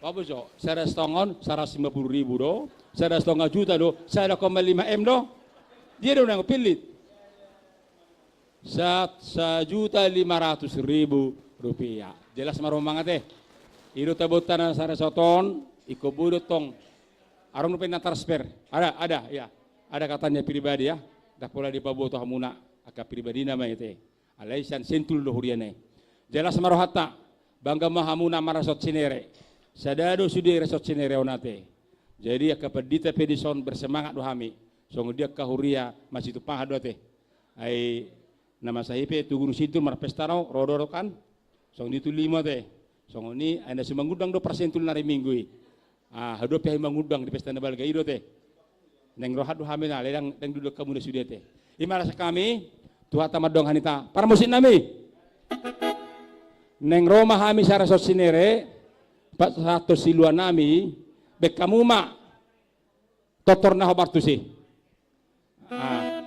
Apa jo, sada setengah on, saratus lima puluh ribu do, sada setengah juta do, sada koma lima M do. Dia do nang pillit. Sa-, sajuta lima ratus ribu rupiah. Jelas ma ro amang ate. I do taboanta na sada soton, ingkon boi do tong. Adong dope na transfer. Ada, ada, ya. Ada katanya pribadi ya. Ndang pola dipaboto hamuna, angka pribadina ma i ate. Alai sian sentul do huriana i. Jelas ma rohanta, bangga ma hamuna marresort Cinere. Sada do sude resort Cinere on ate. Jadi angka pandita pe dison bersemangat do hami. Songon dia angka huria masitumpahan do ate. Ai na masa i pe tu Gunung Sindur marpesta ro, ro do kan. Songon i tu Limo ate. Songon i, ai na so mangundang do parsentul na ari Minggu i. Ah, haduan pe hami mangundang di pesta na balga i do ate. Naeng roha do hami na, alai ndang, ndang diundang hamuna sude ate. I ma rasak hami, Tuhanta mandongani hita. Parmusik nami. Naeng ro ma hami sian resort Cinere, pasahathon silua nami, baen hamu ma tortor na hombar tusi. Ah.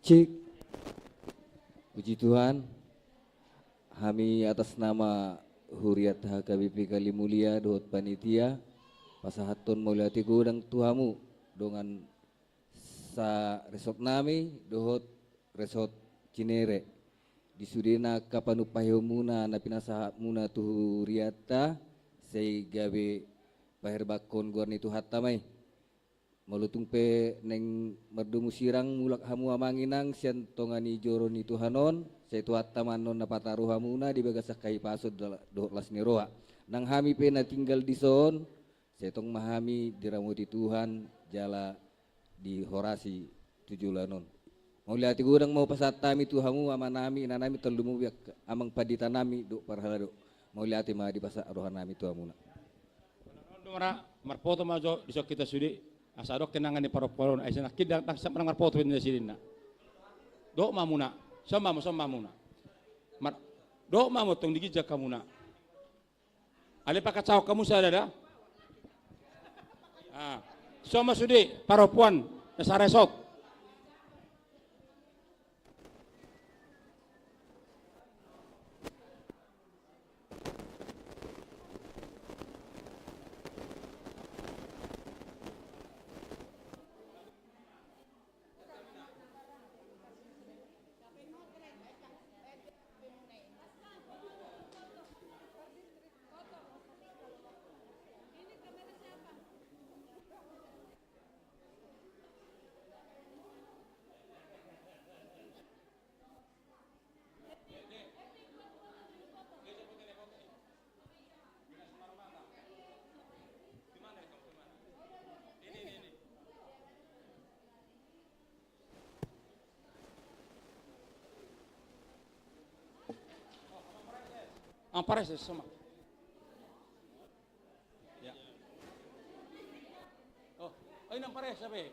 Cek. Puji Tuhan, hami atas nama Huriat H K B P Kalimulia dohot panitia, pasahathon mauliate godang tu hamu dongan sa resort nami dohot resort Cinere. Di sudena angka panumpahion muna na pinasahat muna tu huriatta, sai gabe paherbangkon goar ni Tuhanta ma i. Molo tung pe naeng mardomu sirang mulak hamu amang inang sian tonga ni joro ni Tuhan on, sai Tuhanta ma annon na pataru hamuna di bagasan hahipason dohot las ni roha. Nang hami pe na tinggal dison, sai tong ma hami diramoti Tuhan jala dihorasi tu joloan on. Mauliate godang ma hupasahat hami tu hamu amanami, inanami, tarlumobi angka amang pandita nami dohot parhalado. Mauliate ma dipasahat rohanami tu hamuna. Marpoto ma jo dison hita sude, asa adong kenangan ni parompuan on, ai sai nangkin ndang sahat manang marpoto pe ninna sidinna. Dohot ma hamuna, son ma hamu, son ma hamuna. Mar-, dohot ma hamu tong di ginjang hamuna. Alai pakacahon hamu sada da. Ah, son ma sude parompuan na saresort. Amang Praeses, sama. Ya. Oh, oh, inang Praeses, siapa ya?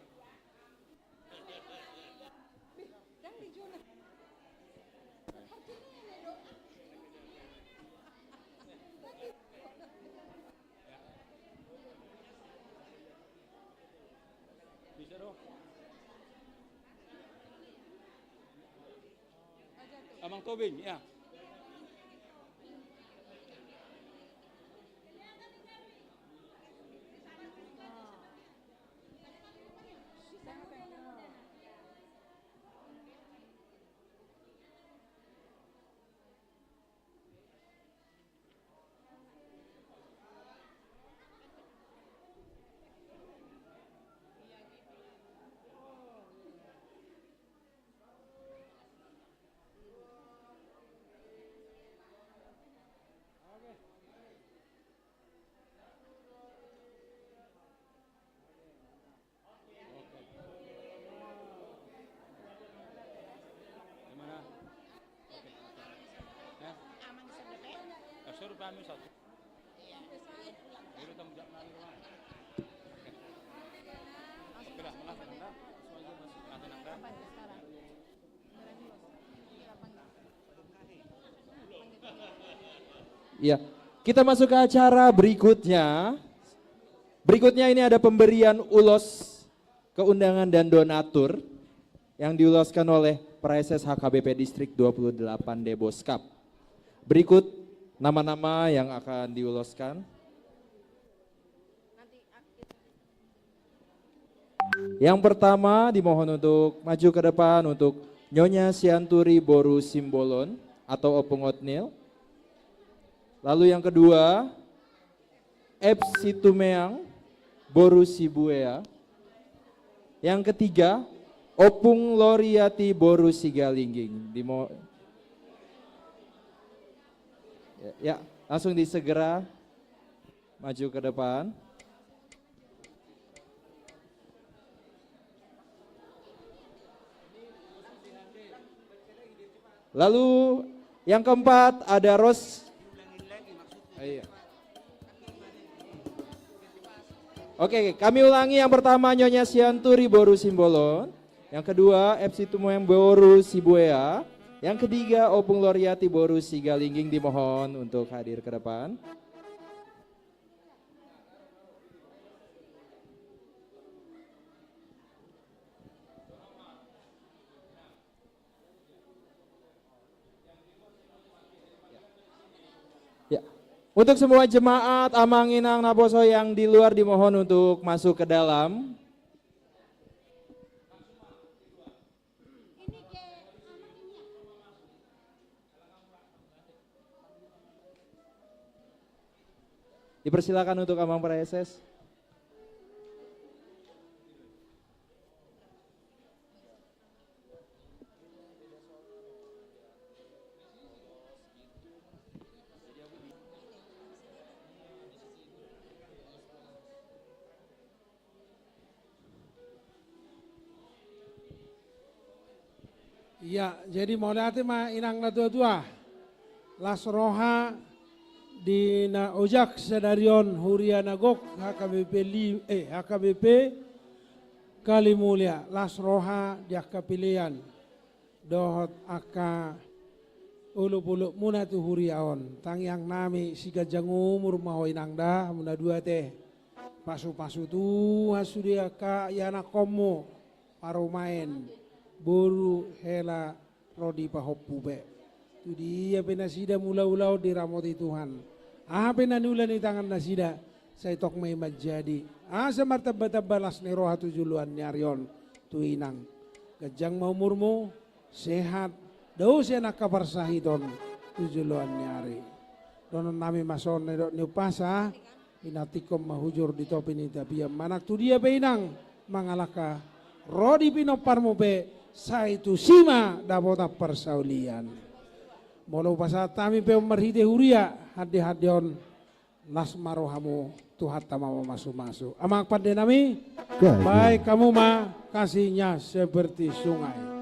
Bisa dong. Amang Tobing, ya. Iya, kita masuk ke acara berikutnya. Berikutnya ini ada pemberian ulos keundangan dan donatur yang diuloskan oleh Praeses H K B P Distrik dua puluh delapan Deboskap. Berikut nama-nama yang akan diuloskan. Yang pertama dimohon untuk maju ke depan untuk Nyonya Sianturi boru Simbolon atau Opung Otnil. Lalu yang kedua, F Situmeang boru Sibuea. Yang ketiga, Opung Loriati boru Sigalingging. Dimo-, ya, ya, langsung disegera maju ke depan. Lalu yang keempat ada Ros-, ah, iya. Oke, kami ulangi, yang pertama Nyonya Sianturi boru Simbolon, yang kedua F Situmeang boru Sibuea, yang ketiga Opung Loriati boru Sigalingging, dimohon untuk hadir ke depan. Untuk semua jemaat, amang inang naposo yang di luar dimohon untuk masuk ke dalam. Dipersilakan untuk amang praeses. Ia, jadi mauliate ma inang na tua-tua. Las roha di na ojak sadari on huria na gok H K B P li-, eh, H K B P Kalimulia, las roha di angka pelean dohot angka olop-olopmuna tu huria on. Tangiang nami siganjang umur ma ho inang da, hamu na dua te. Pasu-pasu Tuhan sude angka ianakkonmu, parumaen, boru, hela, ro di pahompu pe. Tu dia pe nasida mangula-ula on diramoti Tuhan. Aha pe na niula ni tangan nasida, sai tong ma i manjadi. Asa martamba-tamba las ni roha tu joloan ni ari on tu inang. Ganjang ma umurmu, sehat, dao sian angka parsahiton tu joloan ni ari. Dohonon nami ma songon na nidok ni umpasa, pinantikhon ma hujur di topi ni tapian. Manang tu dia pe inang mangalangka, ro di pinomparmu pe, sai tusi ma dapotan parsaulian. Molo hupasahat hami pe on marhite huria, hande-hande on, las ma rohamu, Tuhanta ma mamasu-masu. Amang pande nami, baen hamu ma kasihnya seperti sungai.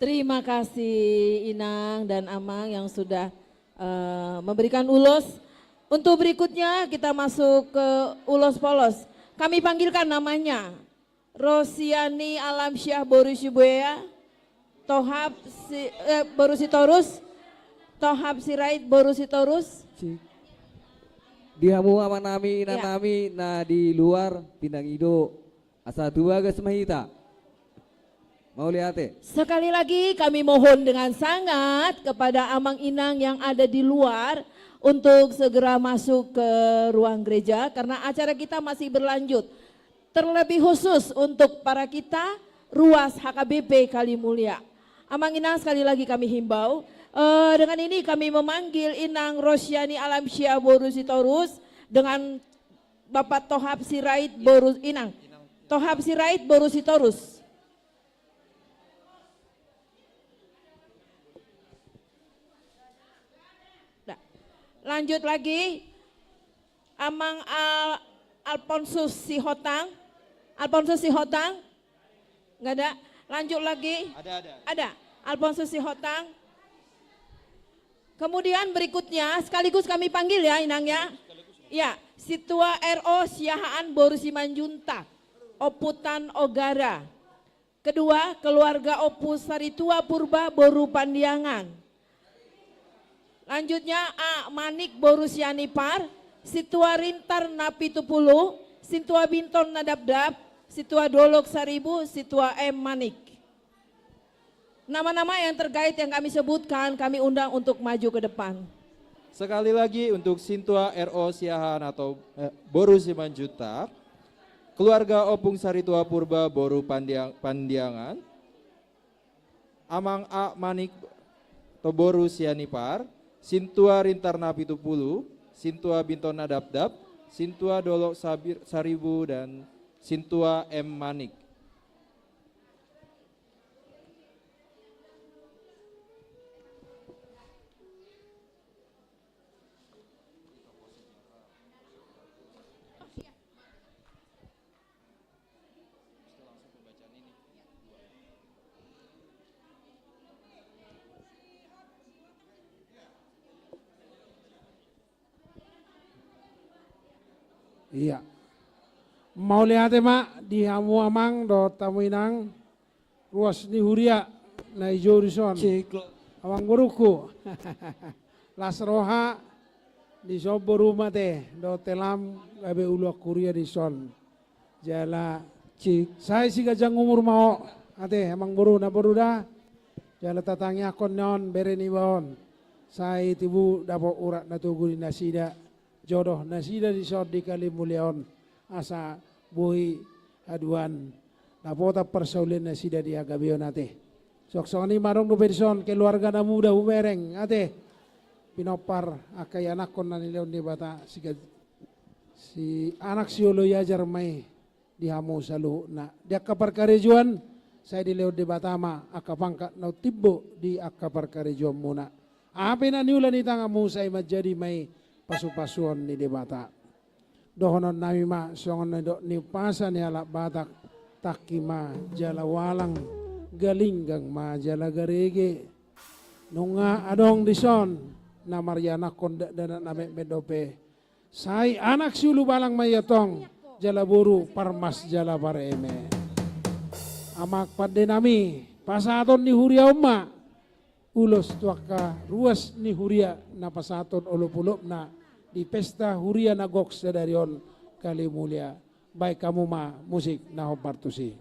Terima kasih Inang dan Amang yang sudah, eh, memberikan ulos. Untuk berikutnya kita masuk ke ulos polos. Kami panggilkan namanya Rosiani Alamsyah boru Sibuea, Tohap si, eh, boru Sitorus, Tohap Sirait boru Sitorus. Cik. Di hamu amanami, ya, inanami na di luar, pinangido. Asa tu bagas ma hita. Mauliate. Sekali lagi kami mohon dengan sangat kepada amang inang yang ada di luar untuk segera masuk ke ruang gereja karena acara kita masih berlanjut. Terlebih khusus untuk para kita ruas H K B P Kalimulia. Amang inang sekali lagi kami himbau. Eh, dengan ini kami memanggil Inang Rosiani Alamsyah boru Sitorus dengan Bapak Tohap Sirait boru Inang. Tohap Sirait boru Sitorus. Nah, lanjut lagi. Amang Al-, Alponsus Sihotang. Alponsus Sihotang. Nggak ada. Lanjut lagi. Ada, ada. Ada. Alponsus Sihotang. Kemudian berikutnya, sekaligus kami panggil ya, Inang ya. Ya, Situa R O Siahaan boru Simanjuntak, Ompu Tan Ogara. Kedua, keluarga Ompu Saritua Purba boru Pandiangan. Lanjutnya, A Manik boru Sianipar, Situa Rintar na pitu pulu, Situa Bintor na dapdap, Sintua Dolok Saribu, Sintua M Manik. Nama-nama yang terkait yang kami sebutkan, kami undang untuk maju ke depan. Sekali lagi, untuk Sintua R O Siahaan atau, eh, boru Simanjuntak, keluarga Ompung Saritua Purba boru Pandiang-, Pandiangan, Amang A Manik atau boru Sianipar, Sintua Rintar Napitupulu, Sintua Bintor Nadapdap, Sintua Dolok Sabir-, Saribu, dan Sintua M Manik. Ia. Mauliate ma di hamu amang dohot hamu inang, ruas ni huria na i jo dison. Cik. Amangborungku. Las roha dison borum ate, dohot helam gabe uluan huria dison. Jala, cik, sai siganjang umur ma ho ate, amangboru, namboru da. Jala tatangiangkon na on bere niba on, sai tibu dapot urat na togu di nasida, jodoh nasida dison di Kalimulia on, asa boi haduan dapotan parsaulian nasida di hagabeon ate. Songon i ma adong dope dison keluarga na muda hubereng ate, pinompar angka ianakhon na nilehon Debata, si, si anak si olo iajar ma i di hamu saluhutna. Di angka parkarejoan, sai dilehon Debata ma angka pangkat na timbo di angka parkarejoanmuna. Aha pe na niula ni tanganmu, sai manjadi ma i pasupasuon ni Debata. Dohononnami ma songon na nidok ni umpasa ni halak Batak: Tangki ma jala ualang, galinggang ma jala garege. Nunga adong dison na marianakhon dakdanak na metmet dope, sai anak si ulubalang ma i antong, jala boru parmas jala pareme. Amang pandenami, pasahaton ni huria on ma ulos tu angka ruas ni huria na pasahathon olopolopna di pesta huria na gok sadari on, Kalimulia. Bahen hamu ma musik na hombar tusi.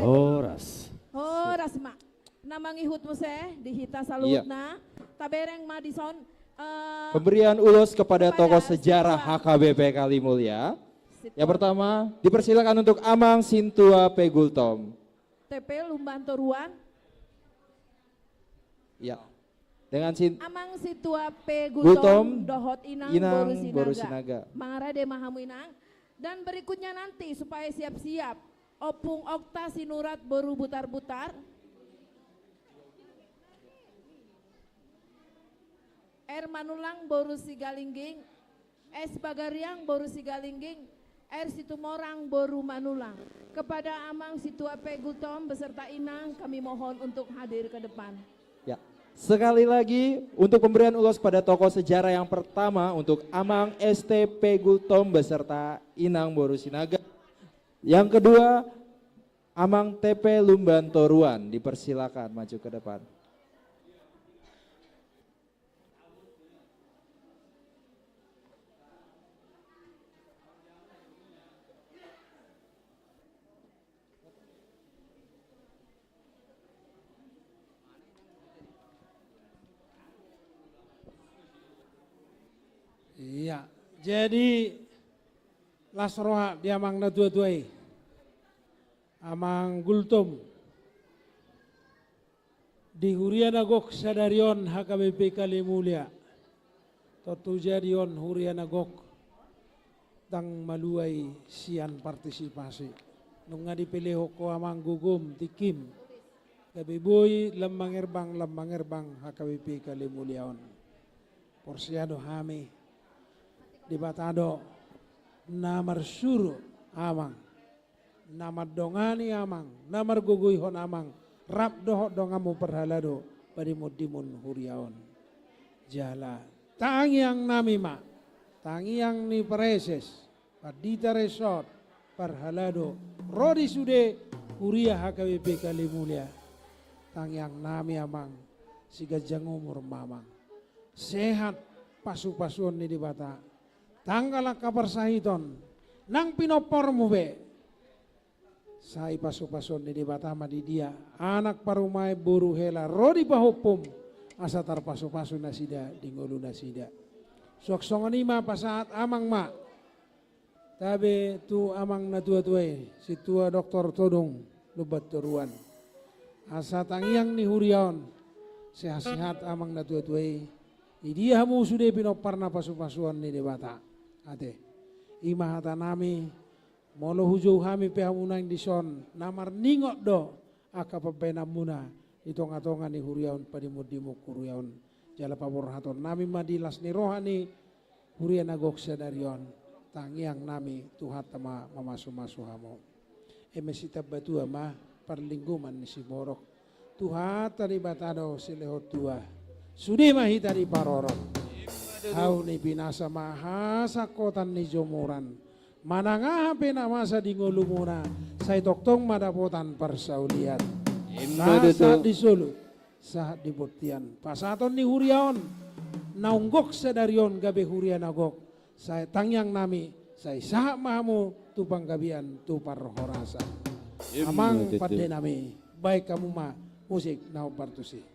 Horas. Horas ma. Na mangihut muse di hita saluhutna. Tabereng ma dison, eh, pemberian ulos kepada tokoh sejarah H K B P Kalimulia. Yang pertama, dipersilakan untuk Amang Sintua P. Gultom. T P Lumban Toruan. Ya. Dengan sin- Amang Sintua P. Gultom, Gultom dohot Inang, Inang Boru Sinaga. Boru Sinaga. Mangarade ma hamu, Inang. Dan berikutnya nanti supaya siap-siap. Ompung Okta Sinurat Boru Butarbutar. R. Manullang Boru Sigalingging. S. Pagariang Boru Sigalingging. R. Situmorang Boru Manullang. Kepada Amang Sintua P. Gultom beserta Inang kami mohon untuk hadir ke depan. Ya. Sekali lagi, untuk pemberian ulos pada tokoh sejarah yang pertama untuk Amang S T P. Gultom beserta Inang Boru Sinaga. Yang kedua, Amang T P Lumban Toruan, dipersilakan maju ke depan. Iya, jadi las roha di amang na tua-tua i. Amang Gultom. Di huria na gok sadari on H K B P Kalimulia. Tontu jadi on huria na gok. Ndang maluai sian partisipasi. Nunga dipelehon ho amang gogom tingkim. Gabe boi lam mangerbang, lam mangerbang H K B P Kalimulia on. Porsea do hami. Debata do na marsuru amang. Na mandongani amang, na margogoihon amang, rap dohot donganmu parhalado, padimundimun huria on. Jala, tangiang nami ma, tangiang ni praeses, pandita resort, parhalado, ro di sude, huria H K B P Kalimulia. Tangiang nami amang, siganjang umur ma amang. Sehat, pasupasuon ni Debata. Tanggal angka parsahiton, nang pinomparmu be. Sai pasupasuon ni Debata ma di dia, anak parumaen boru hela ro di pahompum, asa tarpasupasu nasida di ngolu nasida. Suang songon i ma pasahat amang ma. Tabe tu amang na tua-tua i, Sintua Doktor Todung Lumban Toruan. Asa tangiang ni huria on, sehat-sehat amang na tua-tua i, di dia hamu sude pinomparna pasupasuon ni Debata. Ate. I ma hata nami, molo hujou hami pe hamu naeng dison, na marningot do angka pambahenanmuna di tonga-tonga ni huria on, padimundimun huria on. Jala paborhaton nami ma di las ni roha ni huria na gok sadari on, tangiang nami Tuhanta ma mamasu-masu hamu. Eme sitambatua ma parlinggoman ni siborok. Tuhanta Debata do silehon tua. Sude ma hita diparorot. Hau ni pinasa ma hasangkotan ni jomuran. Manang aha pe na masa di ngolumuna, sai tongtong ma dapotan parsaulian. Ima tutu. Sahat di solu, sahat di bontean. Pasahaton ni huria on, naung gok sadari on gabe huria na gok. Sai tangiang nami, sai sahat ma hamu tu panggabean, tu parhorasan. Ima tutu. Amang pande nami, baen hamu ma musik na hombar tusi.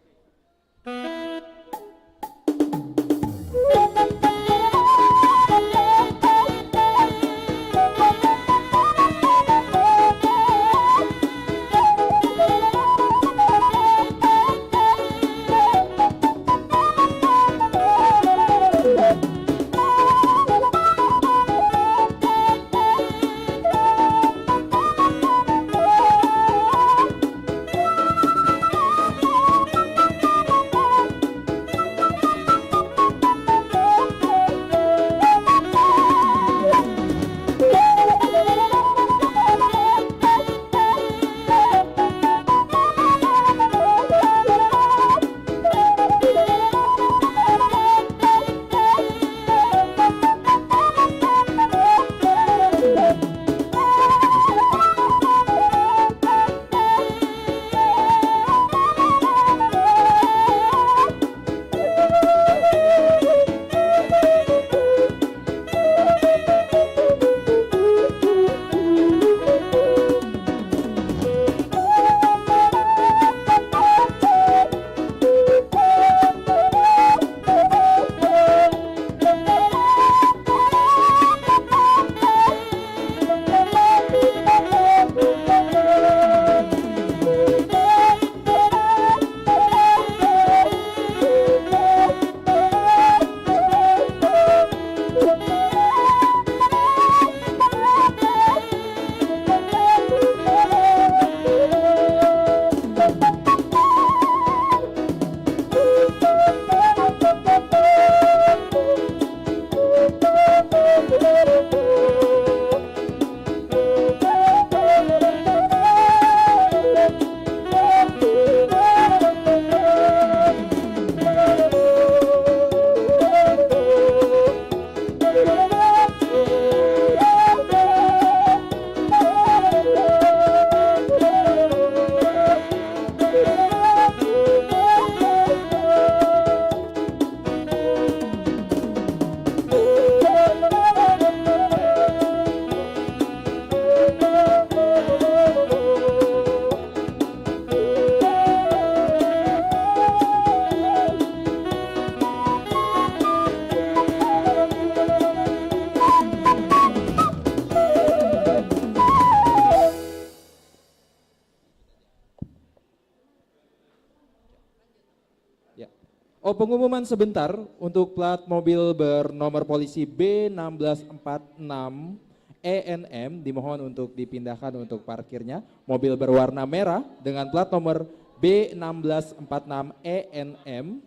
Pengumuman sebentar untuk plat mobil bernomor polisi B enam belas empat enam E N M, dimohon untuk dipindahkan untuk parkirnya. Mobil berwarna merah dengan plat nomor B enam belas empat enam E N M,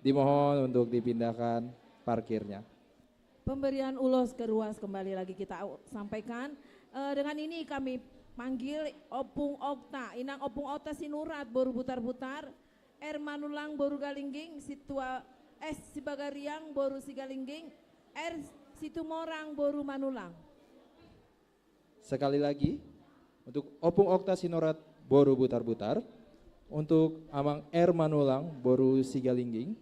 dimohon untuk dipindahkan parkirnya. Pemberian ulos ke ruas kembali lagi kita au-, sampaikan. Eh, dengan ini kami panggil Ompung Okta, Inang Ompung Okta Sinurat, boru Butarbutar, R Manullang boru Galingging, Situa-, S Sibagariang boru Sigalingging, R Situmorang boru Manullang. Sekali lagi, untuk Ompung Okta Sinurat boru Butarbutar, untuk Amang R Manullang boru Sigalingging,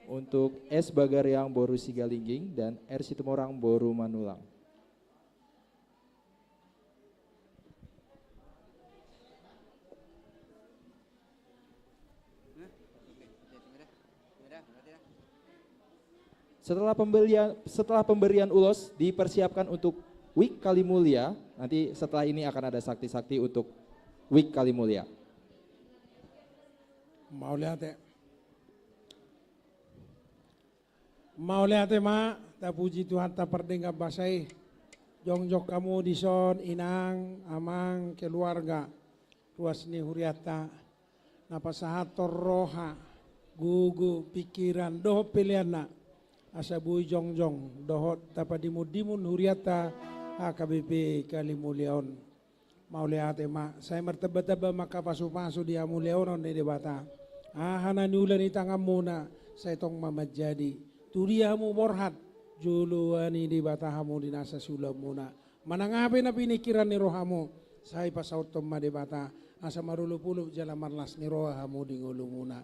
untuk S Bagariang boru Sigalingging, dan R Situmorang boru Manullang. Setelah pembelian, setelah pemberian ulos dipersiapkan untuk Wijk Kalimulia, nanti setelah ini akan ada sakti-sakti untuk Wijk Kalimulia. Mauliate. Mauliate ma, tapuji Tuhanta pardenggan basa i. Jongjong hamu dison, inang, amang, keluarga, ruas ni hurianta, na pasahathon roha, gogo, pingkiran, dohot peleanna, asa boi jongjong dohot tapadimun-dimun hurianta H K B P Kalimulia on. Mauliate ma, sai martamba-tamba ma angka pasu-pasu di hamuliaon ni Debata. Aha na niula ni tanganmuna, sai tong ma manjadi. Tu dia hamu borhat, joloan ni Debata hamu di nasa siulaonmuna. Manang aha pe na piningkiran ni rohamu, sai pasauthon ma Debata, asa marolop-olop jala marlas ni roha hamu di ngolumuna.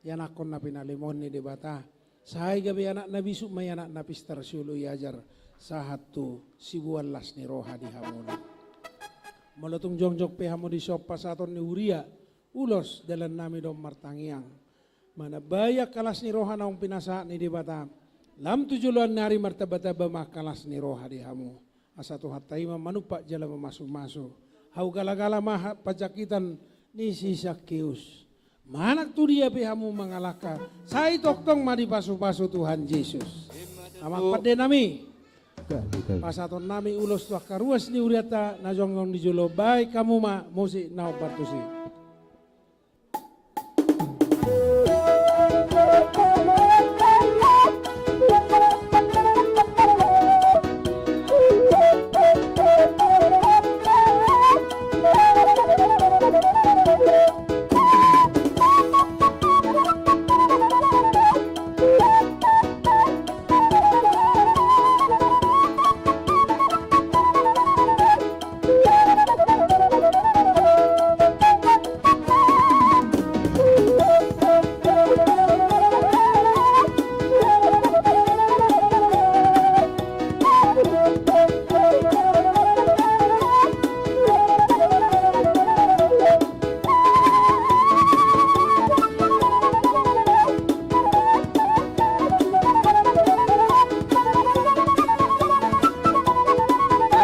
Ianakhon na pinalemon ni Debata, sai gabe anak na bisuk ma i, anak na pistar, sioloi ajar, sahat tu siboan las ni roha di hamuna. Molo tung jongjong pe hamu dison, pasahaton ni huria, ulos dalannami do on martangiang. Manambai angka las ni roha naung pinasahat ni Debata, lam tu joloan ni ari martamba-tamba ma angka las ni roha di hamu. Asa Tuhanta i ma manumpak jala mamasu-masu. Hau gala-gala ma ha-, panjangkitan ni si Sakeus. Manang tu dia pe hamu mangalangka, sai tongtong ma dipasu-pasu Tuhan Jesus. Amang pandenami. Pasahatonnami ulos tu angka ruas ni hurianta na jongjong di jolo, baen hamu ma musik na hombar tusi.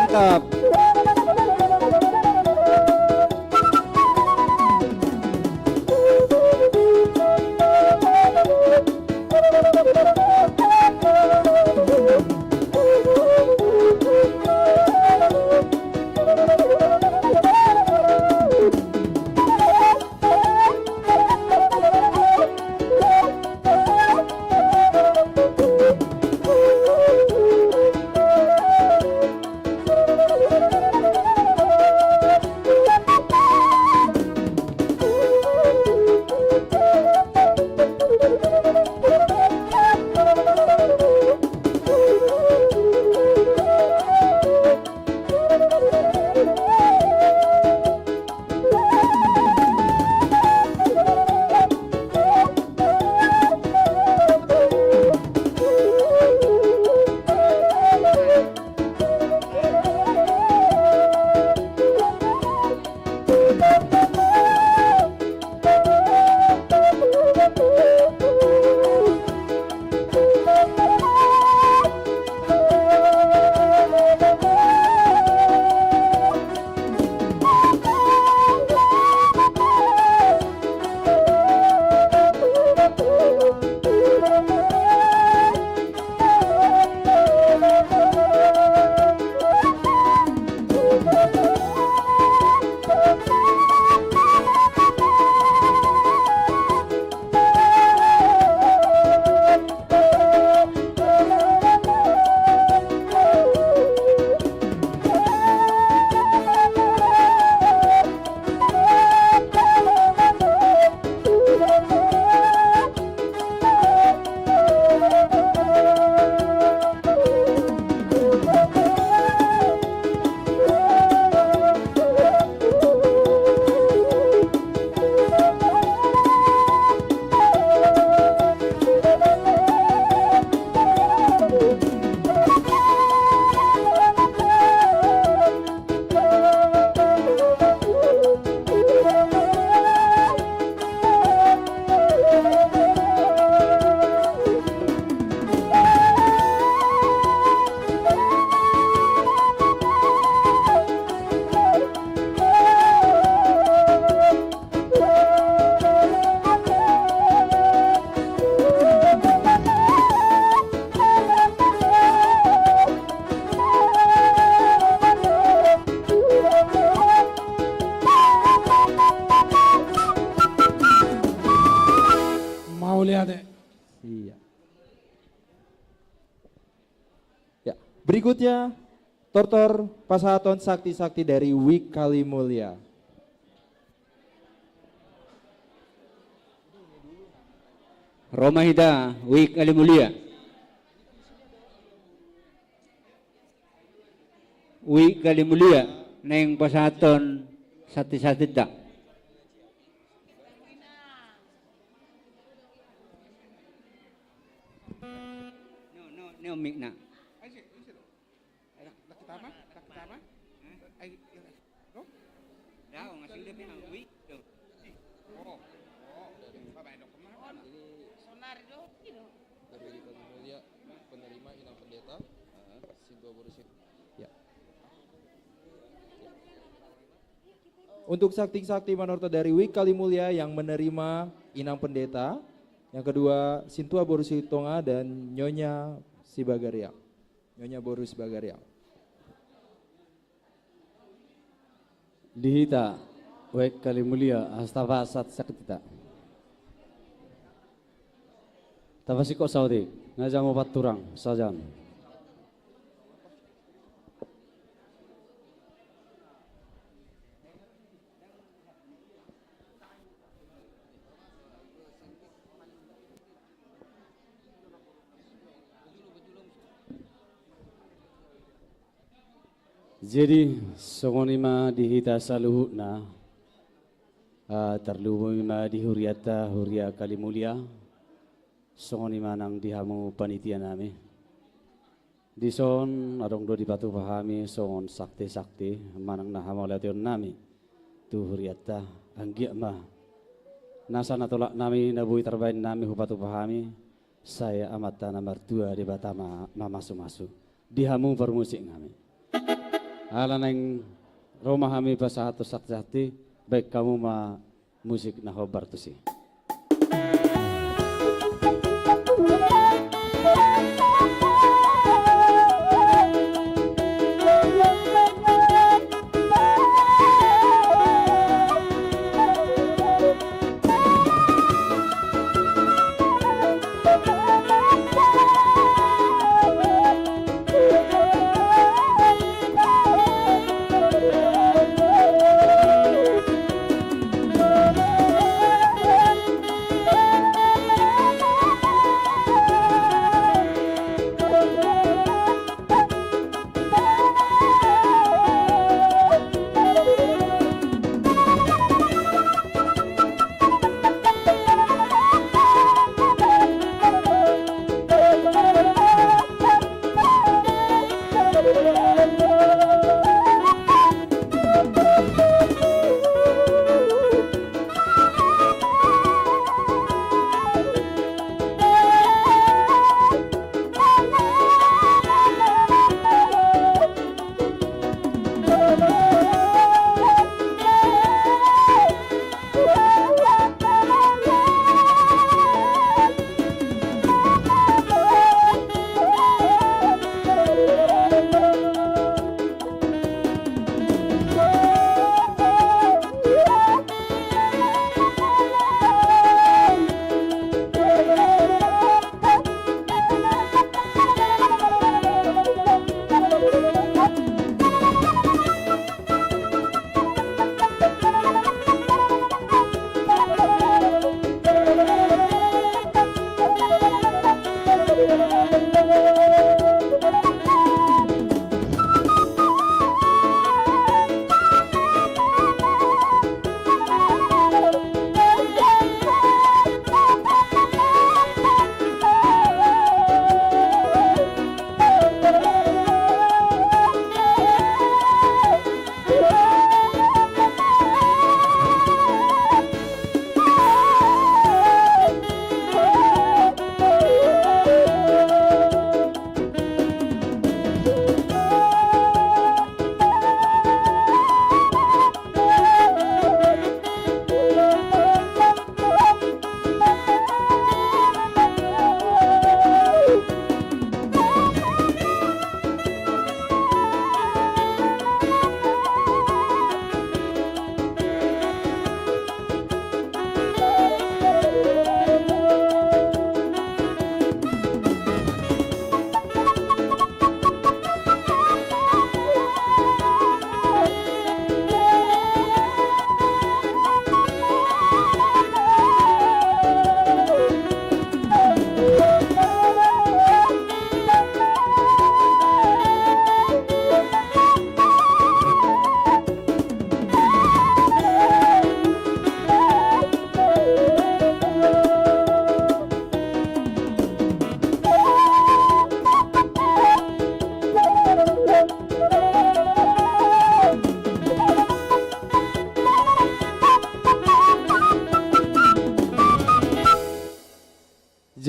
Mantap. Berikutnya, tortor pasahaton sakti-sakti dari Wijk Kalimulia. Ro ma hita, Wijk Kalimulia. Wijk Kalimulia, naeng pasahaton sakti-saktinta. No, no, no, mikna. Dari Wijk Kalimulia, penerima Inang Pendeta. Sintua boru si- Ya. Untuk sakti-sakti manortor dari Wijk Kalimulia yang menerima Inang Pendeta. Yang kedua, Sintua boru Sitonga dan Nyonya Sibagariang. Nyonya boru Sibagariang. Di hita, Wijk Kalimulia, asa tapasahat saktinta. Tapasingkop saotik, nga jamu patturang, sajan. Jadi, songon i ma di hita saluhutna, ah, tarlumobi ma di hurianta, huria Kalimulia, songon i ma nang di hamu panitia nami. Dison adong do dipatupa hami songon sakti-sakti manang na hamauliateon nami tu hurianta, anggiat ma nasa na tolap nami na boi tarbaen nami hupatupa hami, sai Amanta na martua Debata ma mamasu-masu di hamu parmusik nami. Ala naeng ro ma hami pasahathon sakti-sakti, baen hamu ma musik na hombar tusi.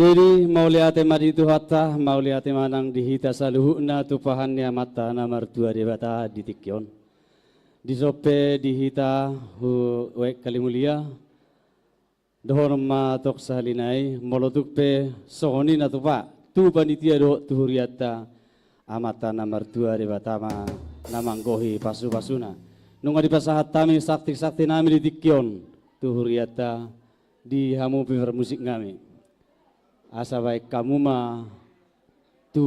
Jadi, mauliate ma di Tuhanta, mauliate ma nang di hita saluhutna tumpahan ni Amanta na martua Debata di tingki on. Dison pe di hita hu-, Uaeng Kalimulia, dohonon ma tong sahali nai, molo tung pe songon i na tupa, tu panitia dohot tu hurianta, Amanta na martua Debata ma na manggohi pasupasuna. Nunga dipasahat hami sakti-sakti nami di tingki on, tu hurianta, di hamu pe parmusik nami. Asa baen hamu ma tu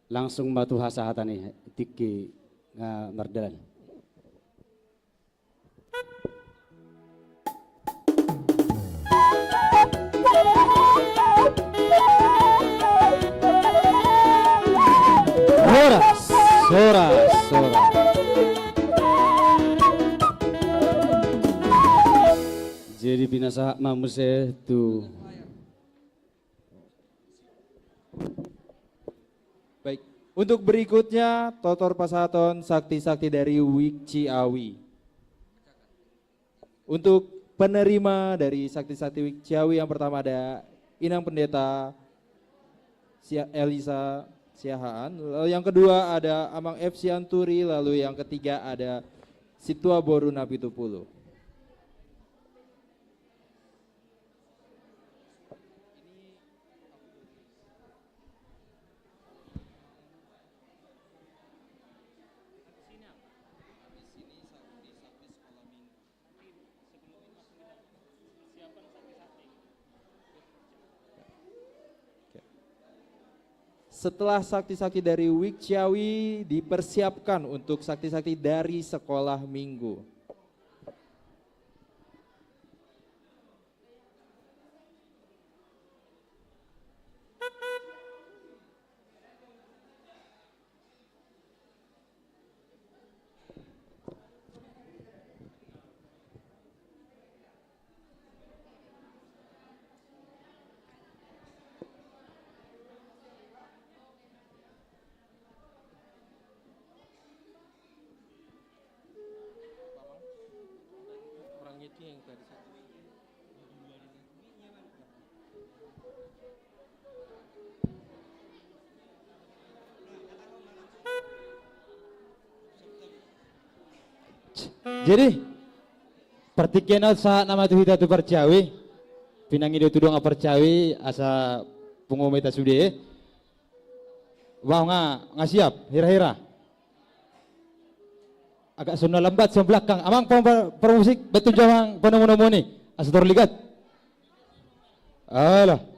langsung ma tu hasahatan i tingki na mardalan. Horas, horas, horas. Jadi pinasahat ma muse tu. Baik, untuk berikutnya, totor pasahaton sakti-sakti dari Wijk Ciawi. Untuk penerima dari sakti-sakti Wijk Ciawi, yang pertama ada Inang Pendeta Sia-, Elisa Siahaan, lalu yang kedua ada Amang F Sianturi, lalu yang ketiga ada Situa Boru Napitupulu. Setelah sakti-sakti dari Wijk Ciawi, dipersiapkan untuk sakti-sakti dari sekolah minggu. Orang itu yang tadi satu. Jadi, partingkian on sahat nama tu hita tu parciawi. Pinangido tu dongan parciawi, asa pungu ma hita sude. Bah, nga, nga siap, hira-hira. Agak songon na lambat, sian belakang. Amang pa-, parmusik, bantu jo amang panomu-nomuon i. Asa torligat. Alah.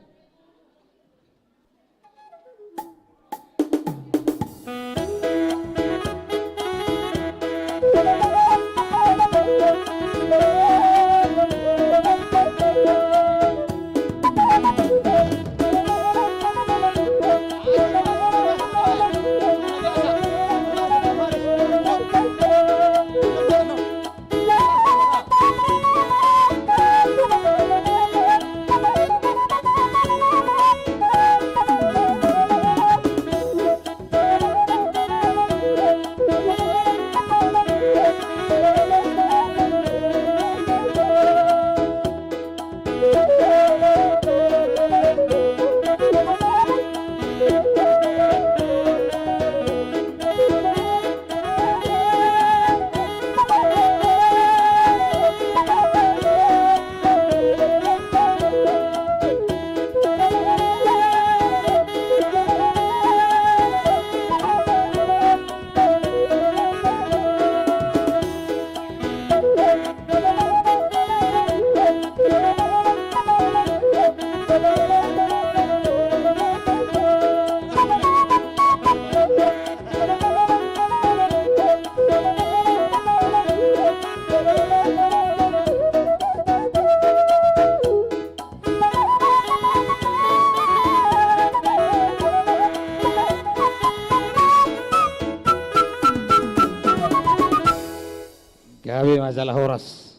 Gabe ma jala horas.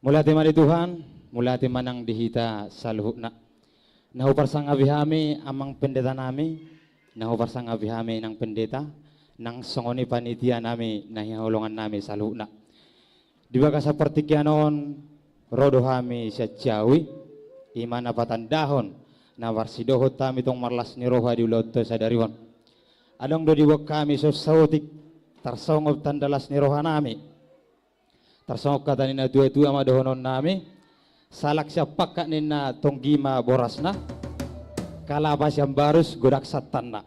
Mauliate ma di Tuhan, mauliate ma nang di hita saluhutna. Na huparsangapi hami amang pendeta nami, na huparsangapi hami nang pendeta, nang songon i panitia nami na hinaholongan nami saluhutna. Di bagasan partingkian on, ro do hami sian Ciawi, i ma na patandahon Na marsidohot hami tong marlas ni roha di ulaonta sadari on. Adong do diboan hami songon saotik tarsongon tanda las ni rohanami. Tarsongon hata ni na tuatua ma dohononnami: Salak sian pangkat ninna tonggi ma borasna, kalapa sian barus godang santanna.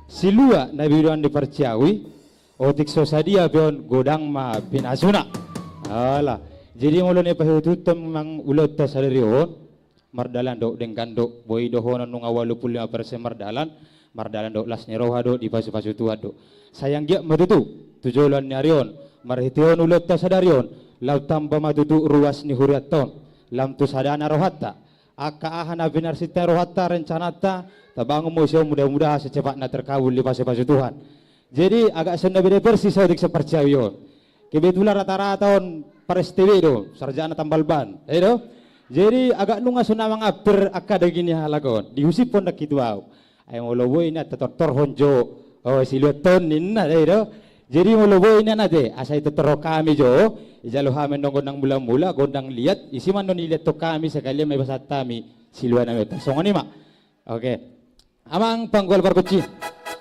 Silua na binuan ni parciawi, otik so sadia pe on godang ma pinasuna. Ala. Jadi molo na paihutihut hami ulaonta sadari on, mardalan do, denggan do, boi dohonon nunga ualu pulu lima persen mardalan, mardalan do, las ni roha do, dipasupasu Tuhan do. Sai anggiat ma tutu tu joloan ni ari on, marhitehon ulaonta sadari on, lam tamba ma tutu ruas ni hurianta on, lam tu sadana rohanta, angka aha na pinarsinta ni rohanta, rencananta, tabangun ma isi on, mudah-mudahan secepatna terkabul dipasupasu Tuhan. Jadi agak songon na beda versi saotik sian parciawi on. Kebetulan rata-rata on par S T B do, sarjana tambal ban, i do. Jadi agak nunga songon na mangampir angka daging ni halak on, dihusip on dang hitu au. Ai molo boi na tatortorhon jo, o, siluanta on ninna, i do. Jadi molo boi na ate, asa itortorhon hami jo, ijalo hami annon gondang mulamula, gondang liat, isi ma annon iliathon hami, sekalian ma ipasahat hami siluanami on. Songon i ma. Oke. Amang panggual pargonsi.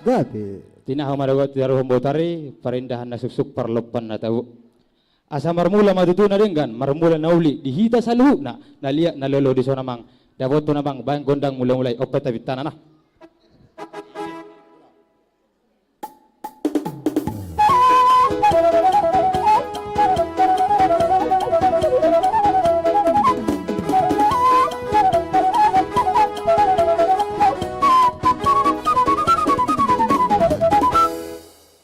Gabe. Tinahu ma dohot tinaruhon botari, parindahan na suksuk, parlompan na tabo. Asa marmula ma tutu na denggan, marmula na uli di hita saluhutna, na liat na lolo dison amang. Dapothon amang, baen gondang mulamula i, ompa tapintana na.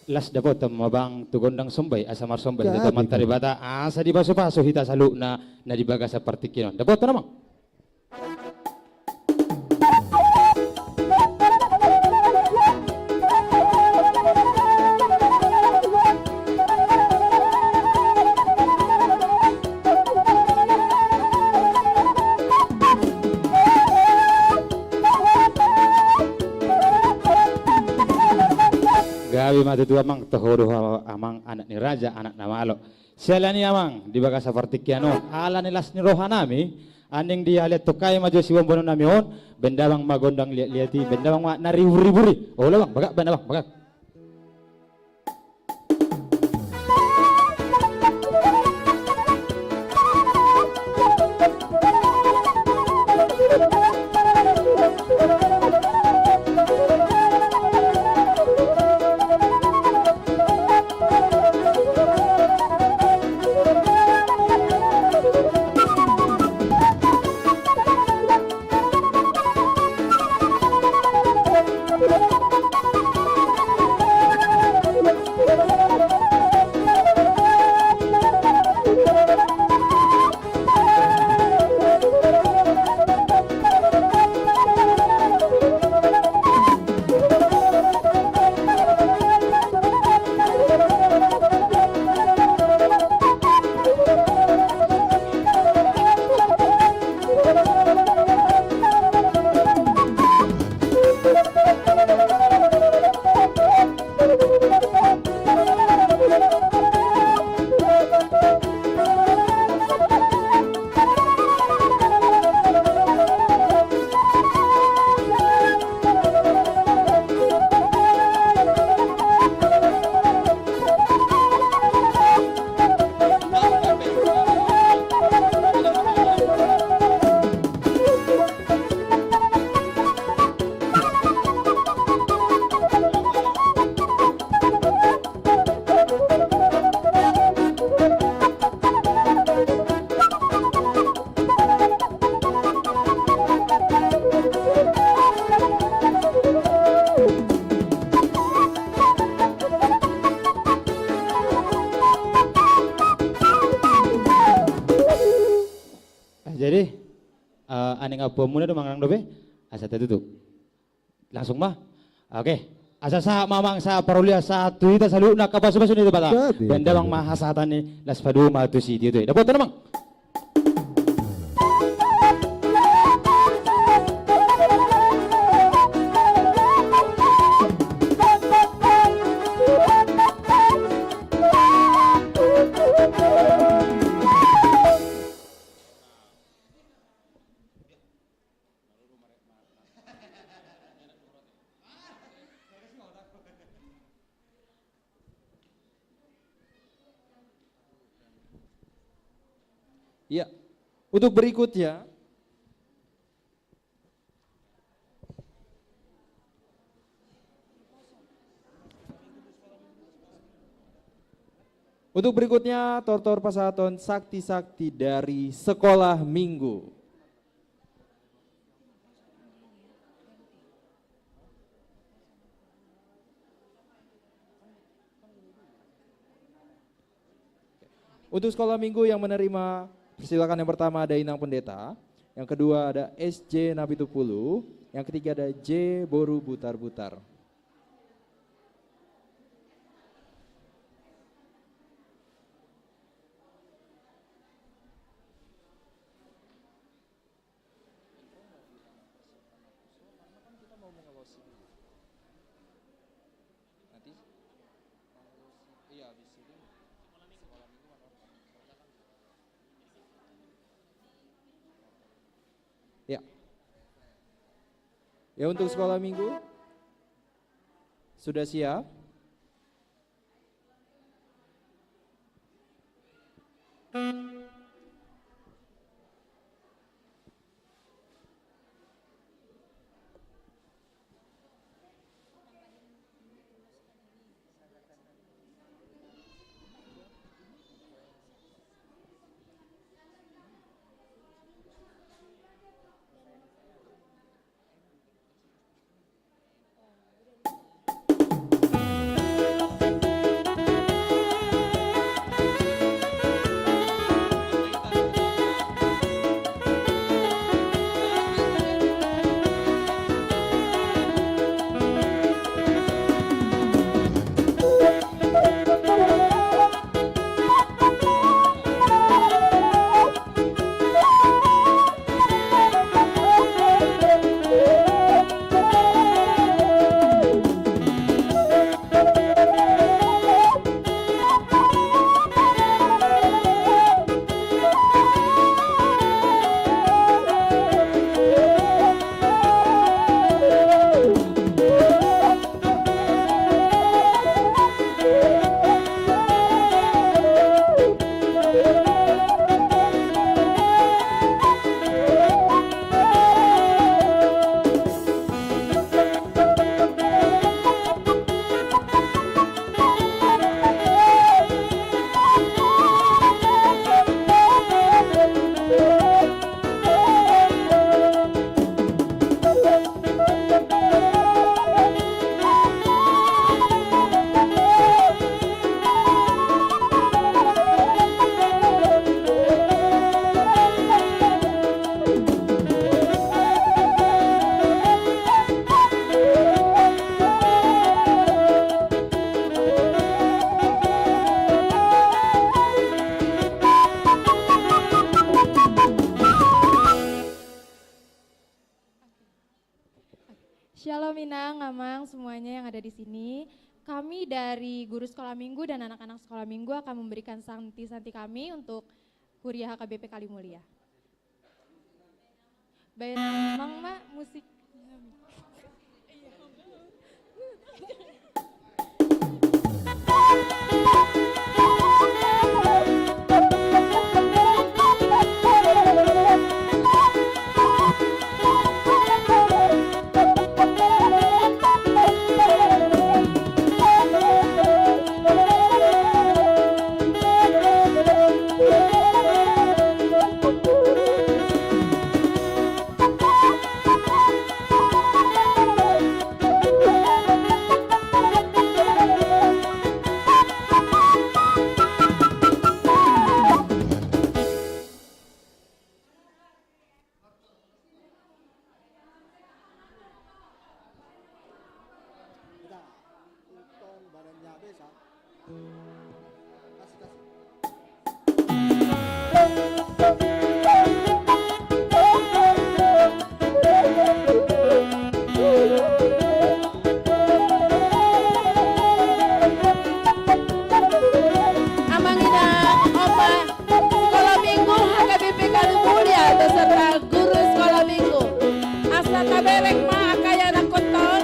Las dapothon ma amang tu gondang somba i, asa marsomba hita tu Amanta Debata, asa dipasupasu hita saluhutna na di bagasan partingkian on. Dapothon amang. Gabe ma tutu amang, toho do amang, anak ni raja, anak na malo. Siala ni i amang, di bagasan partingkian on, ala ni las ni rohanami, aning dihaliathon hami ma jo siboanboanonnami on, baen damang ma gondang liatliat i, baen damang ma na ribur-ribur i. Olo amang, bagak, baen damang, bagak. Jadi, eh, aning ampuanmuna do manang dope, asa tatutup. Langsung ma. Oke. Asa sahat ma amang, sahat parholian, sahat tu hita saluhutna, angka pasupasu ni Debata. Baen damang ma hasahatan i, laos padomu ma tu sitio i. Dapothon amang. Ya, untuk berikutnya, untuk berikutnya, tortor pasahaton sakti-sakti dari sekolah minggu. Untuk sekolah minggu yang menerima, persilakan, yang pertama ada Inang Pendeta, yang kedua ada S J Napitupulu, yang ketiga ada J Boru Butar-Butar. Nanti, iya, habis ini sekolah minggu mana? Ya. Ya, untuk sekolah minggu sudah siap. Shalom Inang, Amang, semuanya yang ada di sini. Kami dari guru sekolah minggu dan anak-anak sekolah minggu akan memberikan santi-santi kami untuk Huria H K B P Kalimulia. Baen Amang ma musik. Amang, Inang, Opa, Sekolah Minggu H K B P Kalimulia beserta guru sekolah minggu. Asa tabereng ma angka ianakhonta on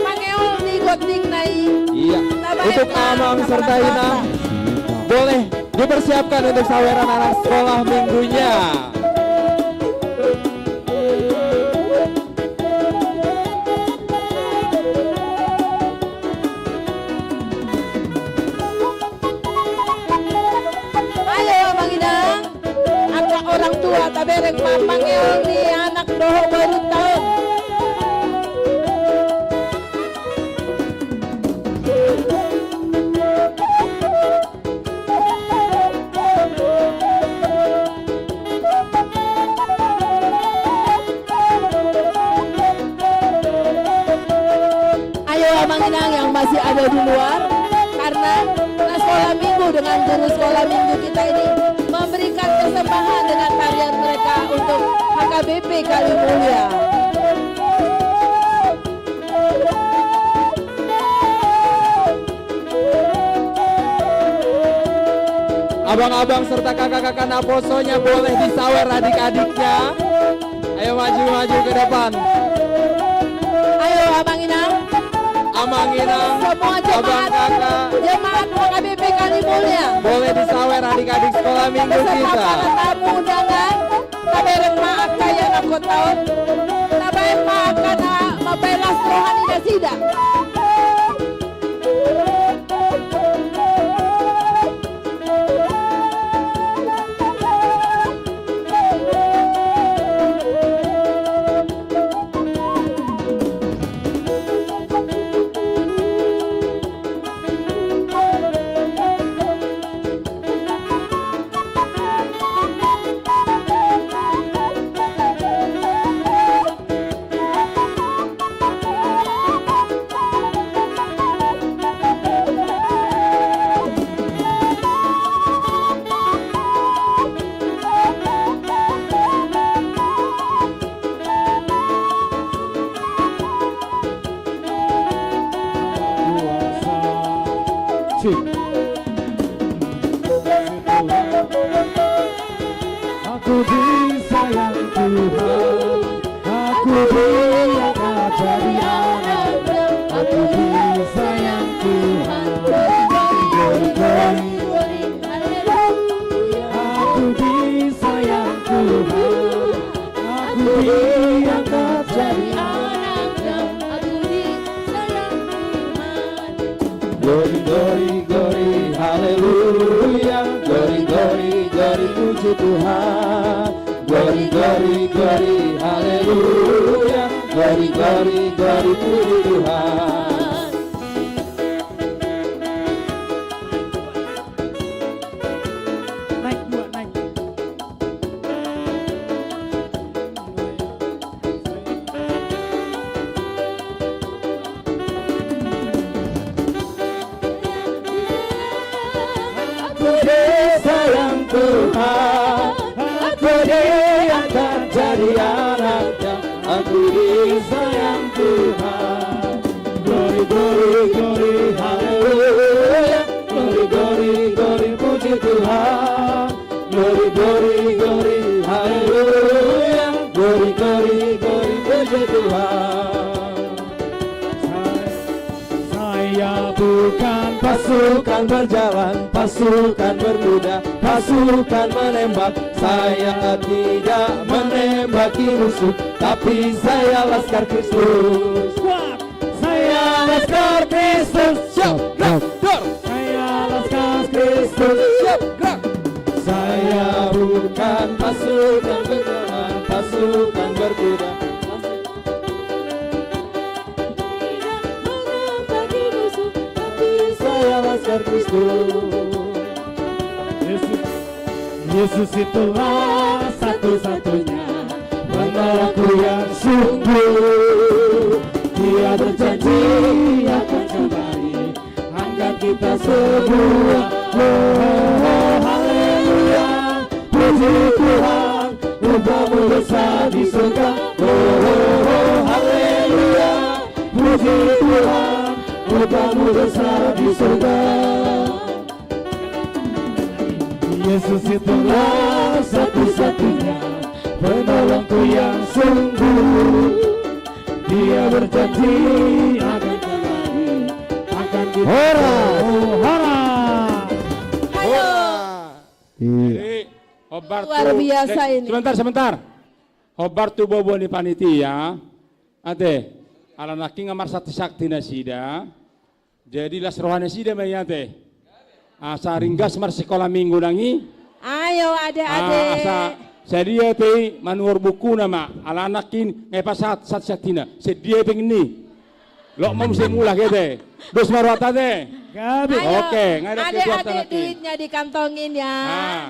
mangeol di gondingna i. Iya. Tabereng ma. Untuk Amang serta Inang, boleh Dipersiapkan untuk saweran anak sekolah minggunya. Ayo, Amang Inang. Angka orang tua tabereng ma pangeon ni anak dohot boru taon. Ayo, Amang Inang yang masih ada di luar, karena sekolah minggu dengan guru sekolah minggu kita ini memberikan persembahan dengan tarian mereka untuk H K B P Kalimulia. Abang-abang serta kakak-kakak naposonya boleh disawer adik-adiknya. Ayo maju, maju ke depan. Ayo, Amang Inang. Amang Inang, semua jemaat, abang kakak, jemaat H K B P Kalimulia. Boleh disawer adik-adik sekolah minggu kita. Beserta para tamu undangan. Tabereng ma angka i anakkon taon. Tabaen ma angka na mambaen las roha ni nasida. Aku disayang Tuhan, aku diangkat jadi anak-Mu, aku disayang Tuhan. Aku disayang Tuhan, aku diangkat jadi anak-Mu. Glory, glory, glory, haleluya. Glory, glory, glory, puji Tuhan. Glory, glory, glory, haleluya. Glory, glory, glory, puji Tuhan. Naik dua, naik. Aku disayang Tuhan, aku diangkat jadi anak-Nya, aku disayang Tuhan. Glory, glory, glory, haleluya. Glory, glory, glory, puji Tuhan. Glory, glory, glory, haleluya. Glory, glory, glory, puji Tuhan. Saya bukan pasukan berjalan, pasukan berkuda, pasukan menembak. Saya tidak menembaki musuh, tapi saya laskar Kristus. Kuat. Saya laskar Kristus. Siap, gerak, dor. Saya laskar Kristus. Siap, gerak. Saya bukan pasukan berjalan, pasukan berkuda. Tidak menembaki musuh, tapi saya laskar Kristus. Yesus. Yesus itulah satu-satunya penolongku yang sungguh. Dia berjanji akan kembali angkat kita semua. Oh, oh, oh, haleluya. Puji Tuhan, upah-Mu besar di surga. Oh, oh, oh, haleluya. Puji Tuhan, upah-Mu besar di surga. Yesus itulah satu-satunya penolongku yang sungguh. Dia berjanji akan kembali, akan kita. Horas. Oh, horas. Ayo. Horas. Hombar tu, luar biasa ini. Sebentar, sebentar. Hombar tu bobo ni panitia. Ate, ala nangkin nga marsakti-sakti nasida. Jadi las roha nasida ma i ate. Asa ringgas marsikola minggu nang i. Ayo ade-ade. Ah, asa sadia pe i manuhor bukuna ma. Ala nangkin nga ipasahat sakti-saktina. Sadia pe i. Loas ma muse mulak ate. Dos ma rohanta ate. Gabe. Ayo, oke, nga ade-ade, duitnya dikantongin ya. Ah.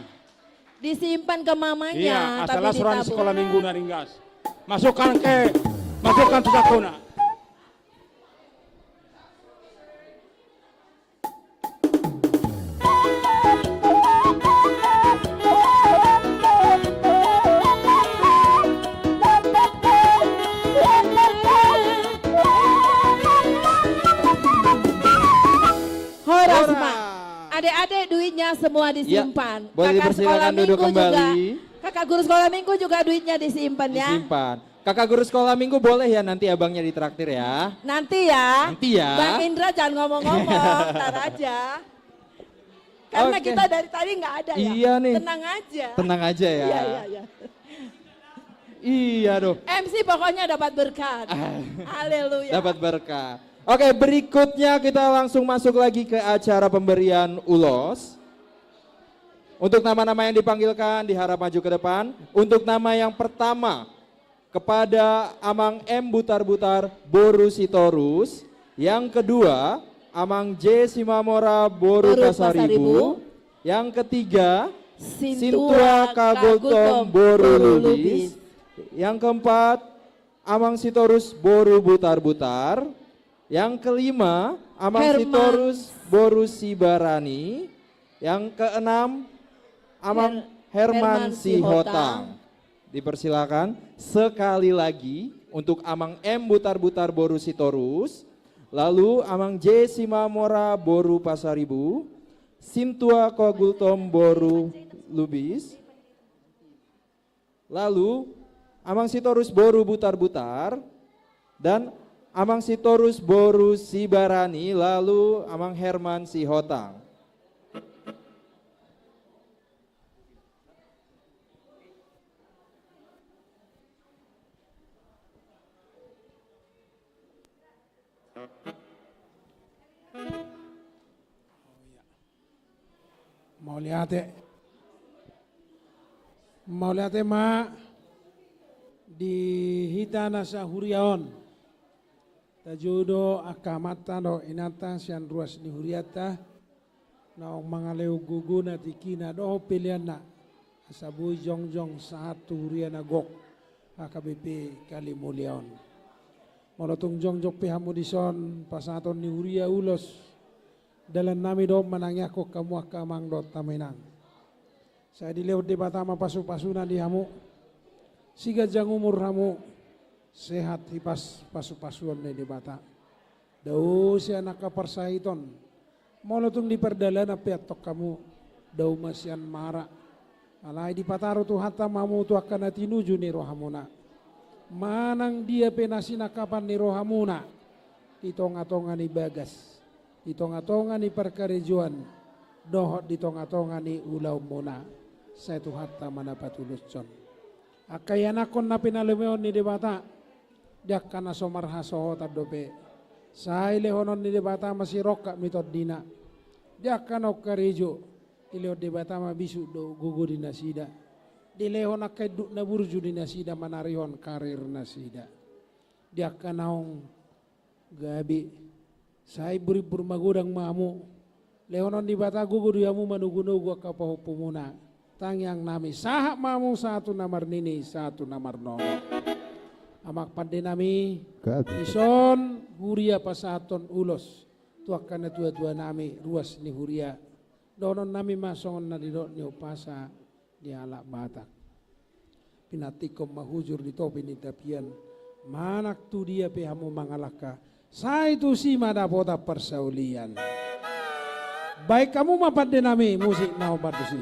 Disimpan ke mamanya, iya, asa las roha ni sikola minggu na ringgas. Masukkan ke, masukkan tu sakona. Horas, Pak. Ade-ade, duitnya semua disimpan. Ya, boleh dipersilakan duduk kembali. Kakak sekolah minggu juga, kakak guru sekolah minggu juga duitnya disimpan ya. Disimpan. Kakak guru sekolah minggu boleh ya nanti abangnya ditraktir ya. Nanti ya. Nanti ya. Bang Indra jangan ngomong-ngomong, ntar aja. Karena kita dari tadi nggak ada ya. Iya nih. Tenang aja. Tenang aja ya. Iya, iya, iya. Iya dong. M C pokoknya dapat berkat. Ah. Haleluya. Dapat berkat. Oke, berikutnya kita langsung masuk lagi ke acara pemberian ulos. Untuk nama-nama yang dipanggilkan, diharap maju ke depan. Untuk nama yang pertama, kepada Amang M Butar-Butar, boru Sitorus. Yang kedua, Amang J Simamora, boru Pasaribu. Yang ketiga, Sintua Kagultom, boru Lubis. Yang keempat, Amang Sitorus, boru Butar-Butar. Yang kelima, Amang Sitorus, boru Sibarani. Yang keenam, Amang Herman Sihotang. Dipersilakan sekali lagi untuk Amang M Butar-Butar, boru Sitorus, lalu Amang J Simamora, boru Pasaribu, Sintua Kagultom, boru Lubis, lalu Amang Sitorus, boru Butar-Butar, dan Amang Sitorus, boru Sibarani, lalu Amang Herman Sihotang. Mauliate. Mauliate ma di hita na sahuria on. Tajou do angka amanta dohot inanta sian ruas ni hurianta naung mangalehon gogona, tingkina dohot peleanna asa boi jongjong sahat tu huria na gok H K B P Kalimulia on. Molo tung jongjong pe hamu dison pasahaton ni huria ulos, dalannami do manangiangkon hamu angka amang dohot hamu inang. Sai dilehon Debata ma pasupasuna di hamu, siganjang umur hamu, sehat hipas pasupasuon ni Debata. Dao sian angka parsahiton. Molo tung di pardalanan pe antong hamu, dao ma sian mara. Alai dipataru Tuhanta ma hamu tu angka na tinuju ni rohamuna. Manang dia pe na sinangkapan ni rohamuna di tongatonga ni bagas, di tongatonga ni parkarejoan, dohot di tongatonga ni ulaonmuna, sai Tuhanta ma na patulushon. Angka ianakhon na pinalumehon ni Debata, di angka na so marhasohotan dope, sai lehonon ni Debata ma sirongkap ni tondina. Di angka naung karejo, dilehon Debata ma bisuk do gogo di nasida. Dilehon angka induk na burju di nasida manarihon karir nasida. Di angka naung gabe, sai burimbur magodang ma hamu. Lehonon ni Debata gogo di hamu manogunogu angka pahompumuna. Tangiangnami, sahat ma hamu sahat tu na marnini, sahat tu na marnono. Amang pandenami, dison huria pasahathon ulos tu angka natuatuanami, ruas ni huria. Dohononnami ma songon na nidok ni umpasa di halak Batak. Pinantikhon ma hujur di topi ni tapian, manang tu dia pe hamu mangalangka, sai tusi ma dapotan parsaulian. Baen hamu ma pandenami musik na hombar tusi.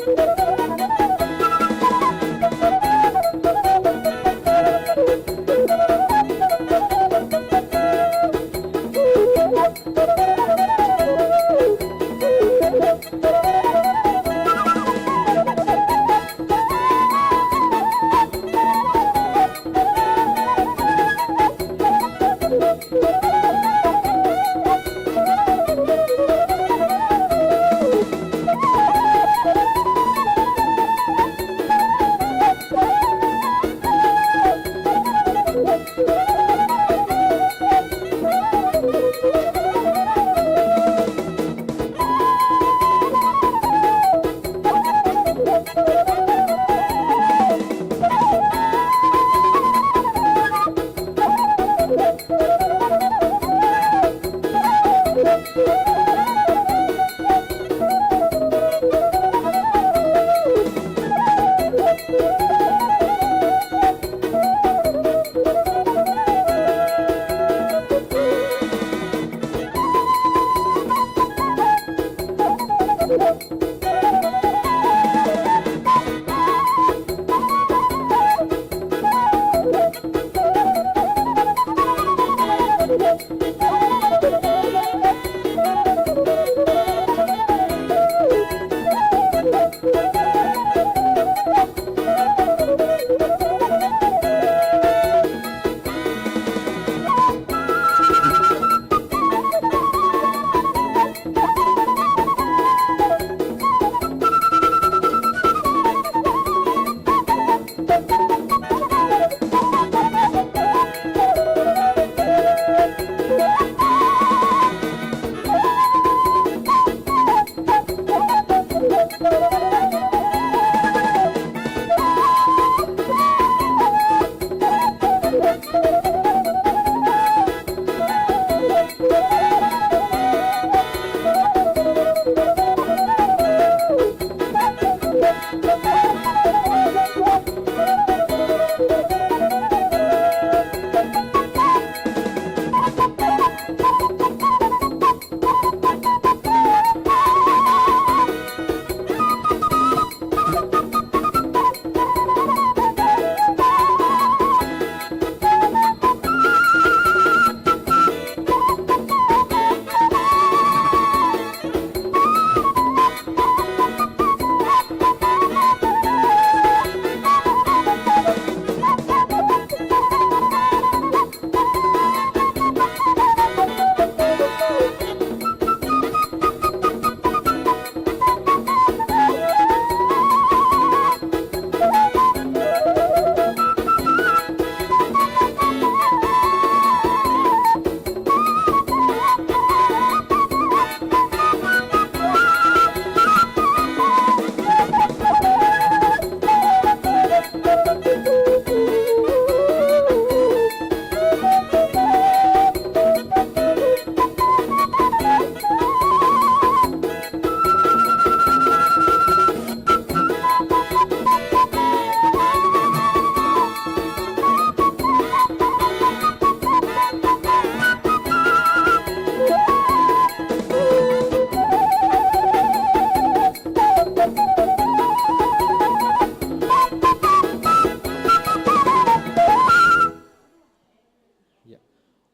Ya.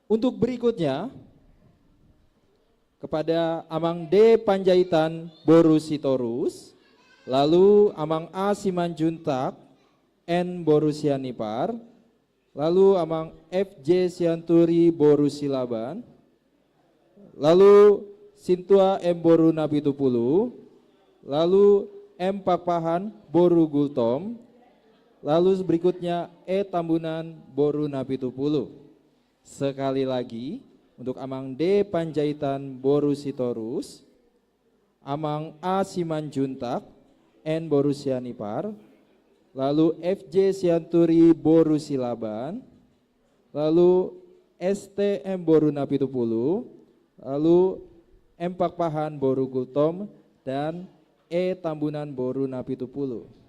Untuk berikutnya, kepada Amang D Panjaitan boru Sitorus, lalu Amang A Simanjuntak N boru Sianipar, lalu Amang F J Sianturi boru Silaban, lalu Sintua M boru Napitupulu, lalu M Pakpahan boru Gultom, lalu berikutnya E Tambunan boru Napitupulu. Sekali lagi, untuk Amang D Panjaitan boru Sitorus, Amang A Simanjuntak N boru Sianipar, lalu F J Sianturi boru Silaban, lalu S T M boru Napitupulu, lalu M Pakpahan boru Gultom, dan E Tambunan boru Napitupulu.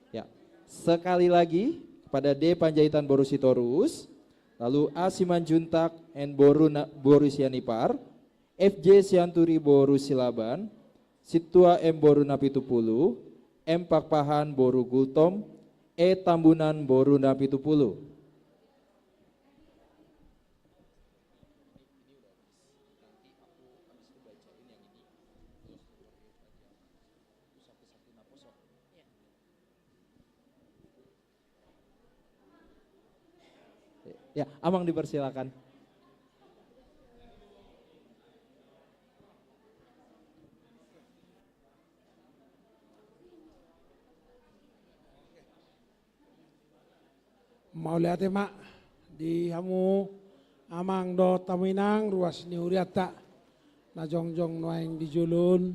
Ya, sekali lagi kepada D Panjaitan boru Sitorus, Lalu A Simanjuntak, N boru na, boru Sianipar, F J Sianturi boru Silaban, Sintua M boru Napitupulu, M Pakpahan boru Gultom, E Tambunan boru Napitupulu. Ya, Amang dipersilakan. Mauliate ma di hamu amang dohot hamu inang, ruas ni hurianta na jongjong nuaeng di jolo on.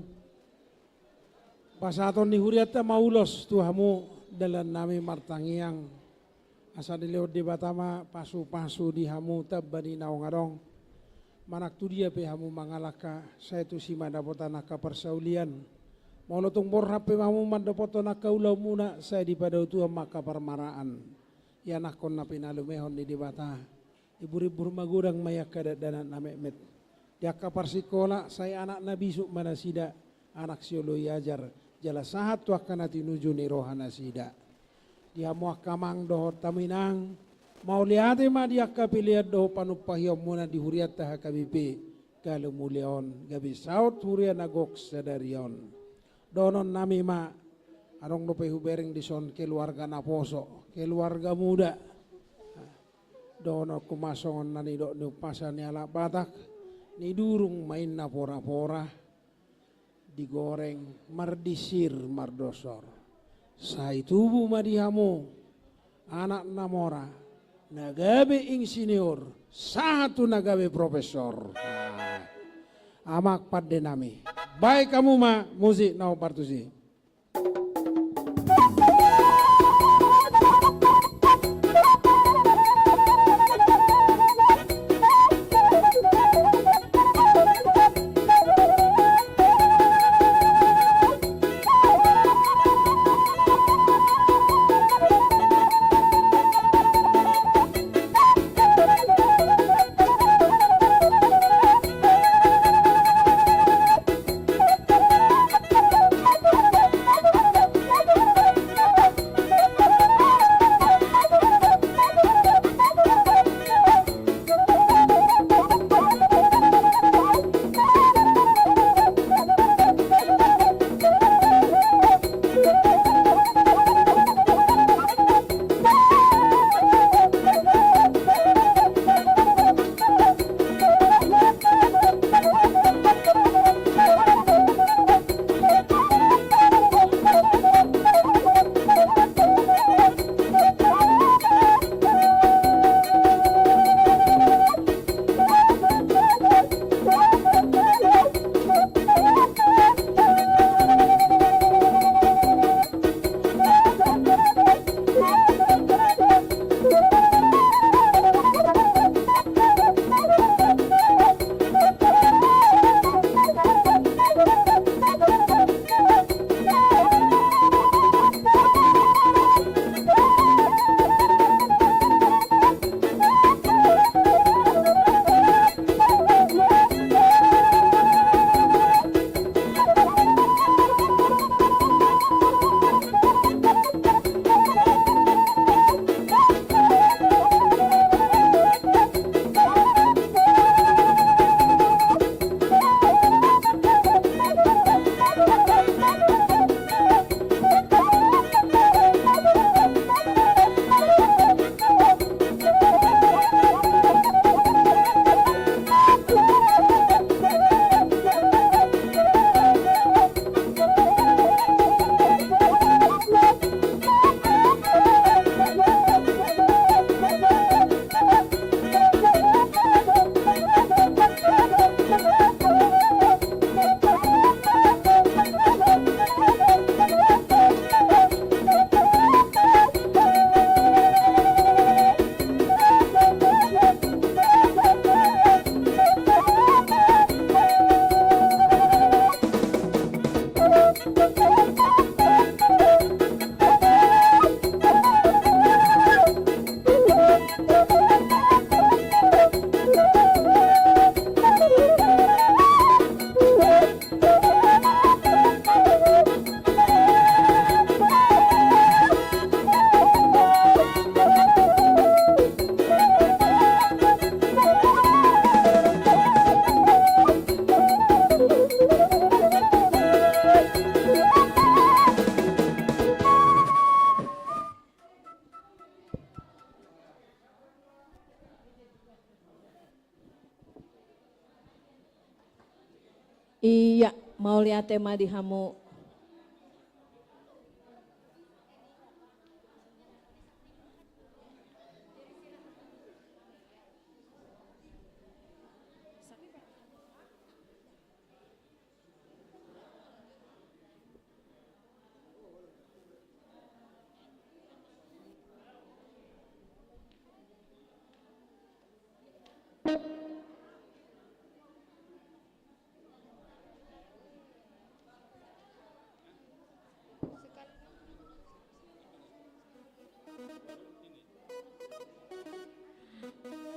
Pasahaton ni hurianta ma ulos tu hamu dalan nami martangiang, asa dilehon Debata ma pasupasu di hamu tamba ni naung adong. Manang tu dia pe hamu mangalangka, sai tusi ma dapotan angka parsaulian. Molo tung borhat pe hamu mandapothon angka ulaonmuna, sai dipadao Tuhan ma angka parmaraan. Ianakhon na pinalumehon ni Debata. Iburimbur magodang ma i angka dakdanak na metmet. Di angka parsikola, sai anak na bisuk ma nasida, anak sioloi ajar, jala sahat tu angka na tinuju ni roha nasida. Di hamu angka amang dohot hamu inang, mauliate ma di angka pelean dohot panumpahionmuna di hurianta H K B P Kalemulia on, gabe saut huria na gok sadari on. Dohonon nami ma, adong dope hubereng dison keluarga naposo, keluarga muda. Dohononku ma songon na nidok ni umpasa ni halak Batak, nidurung ma inna porapora, digoreng mardisir mardosor. Sai tubu ma di hamu anak na mora, na gabe insinyur, sahat tu na gabe profesor. Nah, amang pande nami. Baen hamu ma musik na hombar tusi. Iya, mauliate ma di hamu.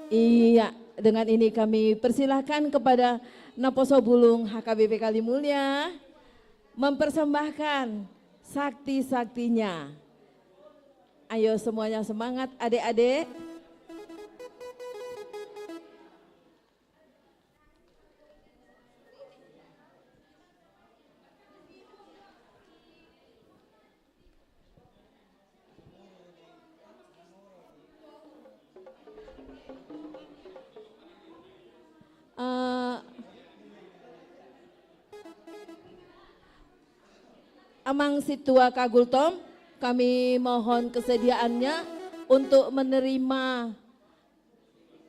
Iya, dengan ini kami persilahkan kepada Naposo Bulung H K B P Kalimulya mempersembahkan sakti-saktinya. Ayo semuanya semangat, adik-adik. Eh, Amang Sintua Kagultom, kami mohon kesediaannya untuk menerima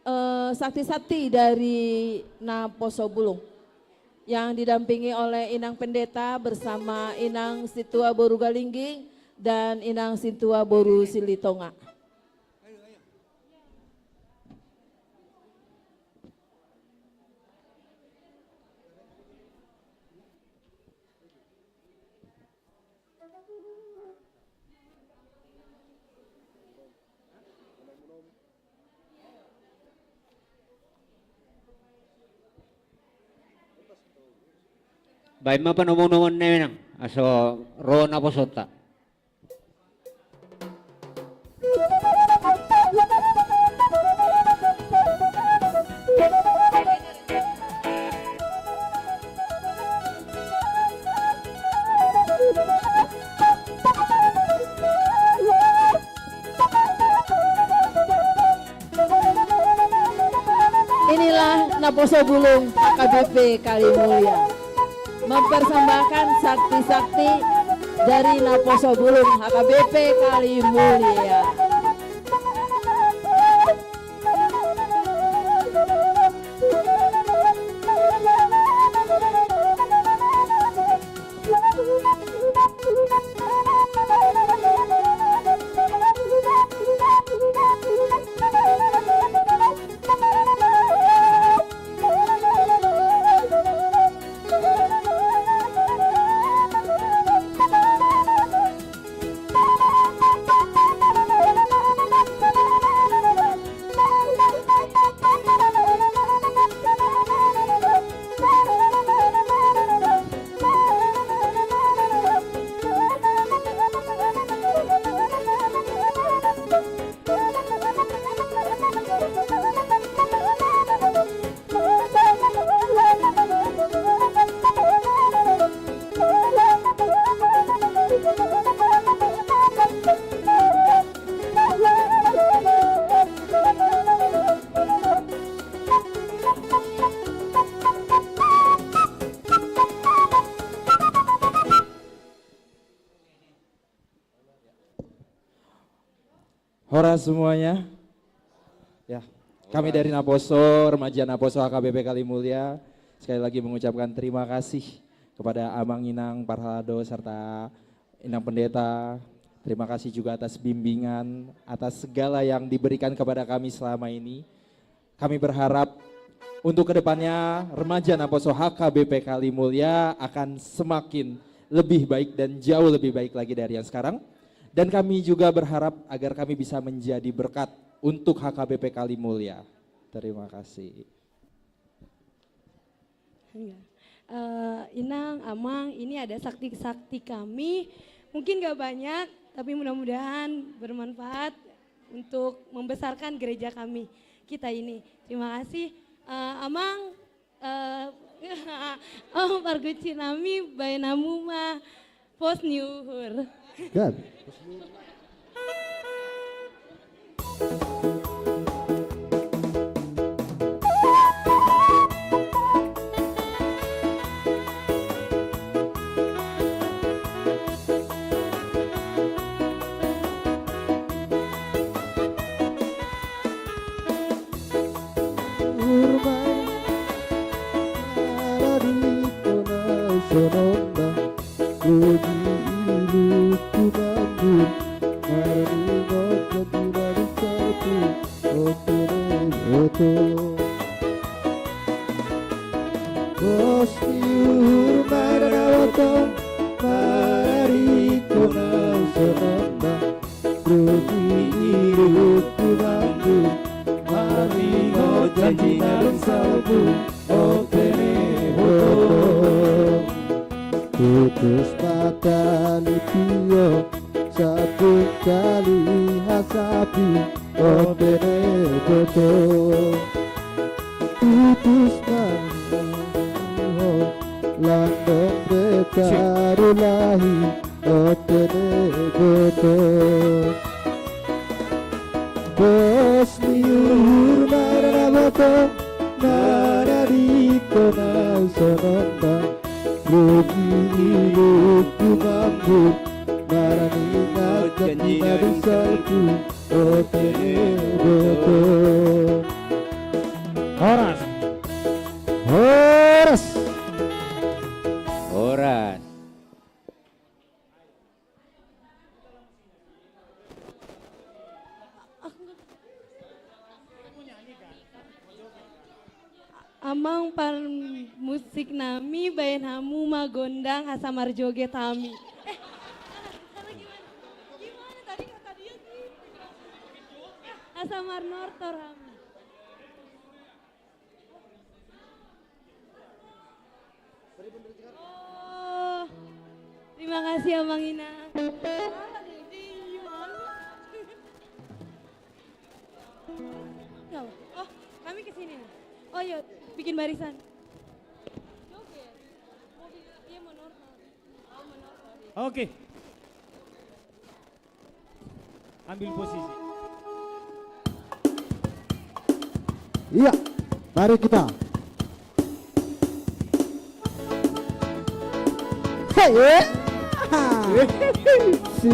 eh, sakti-sakti dari Naposo Bulung yang didampingi oleh Inang Pendeta bersama Inang Sintua Boru Galingging dan Inang Sintua Boru Silitonga. Baen ma panomunomuon na, Inang, asa ro naposonta. Inilah Naposo Bulung H K B P Kalimulya mempersembahkan sakti-sakti dari Naposo Bulung H K B P Kalimulya. Horas semuanya. Ya, kami dari Naposo, remaja Naposo H K B P Kalimulya, sekali lagi mengucapkan terima kasih kepada Amang Inang Parhalado serta Inang Pendeta. Terima kasih juga atas bimbingan, atas segala yang diberikan kepada kami selama ini. Kami berharap untuk kedepannya remaja Naposo H K B P Kalimulya akan semakin lebih baik dan jauh lebih baik lagi dari yang sekarang. Dan kami juga berharap agar kami bisa menjadi berkat untuk H K B P Kalimulya. Terima kasih. Iya. Eh, Inang, Amang, ini ada sakti-sakti kami. Mungkin nggak banyak, tapi mudah-mudahan bermanfaat untuk membesarkan gereja kami, kita ini. Terima kasih. Eh, Amang, eh, Amang pargonsi nami, baen hamu ma pos ni uhur. Gab. sononda, lobi ilungku mambur, maringot janjina di sapu, ope neboto. Pos ni uhur marnaboto, marari kona sononda, lobi ilungku mambur, maringot janjina di sapu, ope neboto. Tutus ma tali tio, sampung tali hasapi, ope neboto. Tutus ma ho, landong be tarulahi, ope neboto. Pos ni uhur marnaboto, marari kona sononda, lobi ilungku mambur, maringot janjina di sapu, ope neboto. Horas. Horas. Horas. Amang parmusik nami, baen hamu ma gondang asa marjoget hami. Eh, salah, salah gimana? Gimana tadi kata dia, Ki? Asa marnortor hami. Oh, terima kasih, Amang Ina. Oh, kami ke sini nih. Oh iya, bikin barisan. Joget. Mau bi-, iya, mau normal. Oh, mau normal. Oke. Ambil posisi. Iya, mari kita. Hei, eh. Si.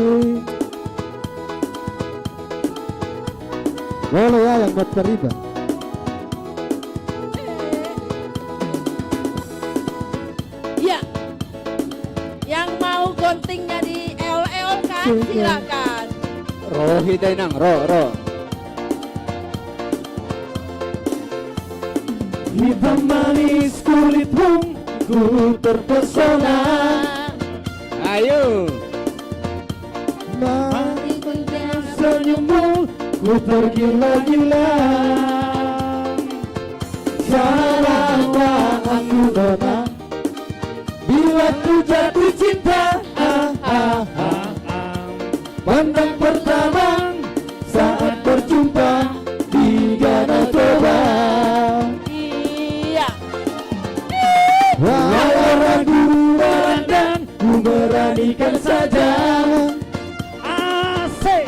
Boleh ya yang buat terlibat. Iya. Yang mau gontingnya dieol-eol kan, silakan. Ro hita, Inang, ro, ro. Hitam manis kulitmu, ku terpesona. Ayo. Manis senyummu, ku tergila-gila. Salah aku nona, bila ku jatuh cinta, ah, ah, ah, ah. Pandang pertama saat berjumpa di Danau Toba. Iya. Walau ragu melanda, ku beranikan saja. Asik.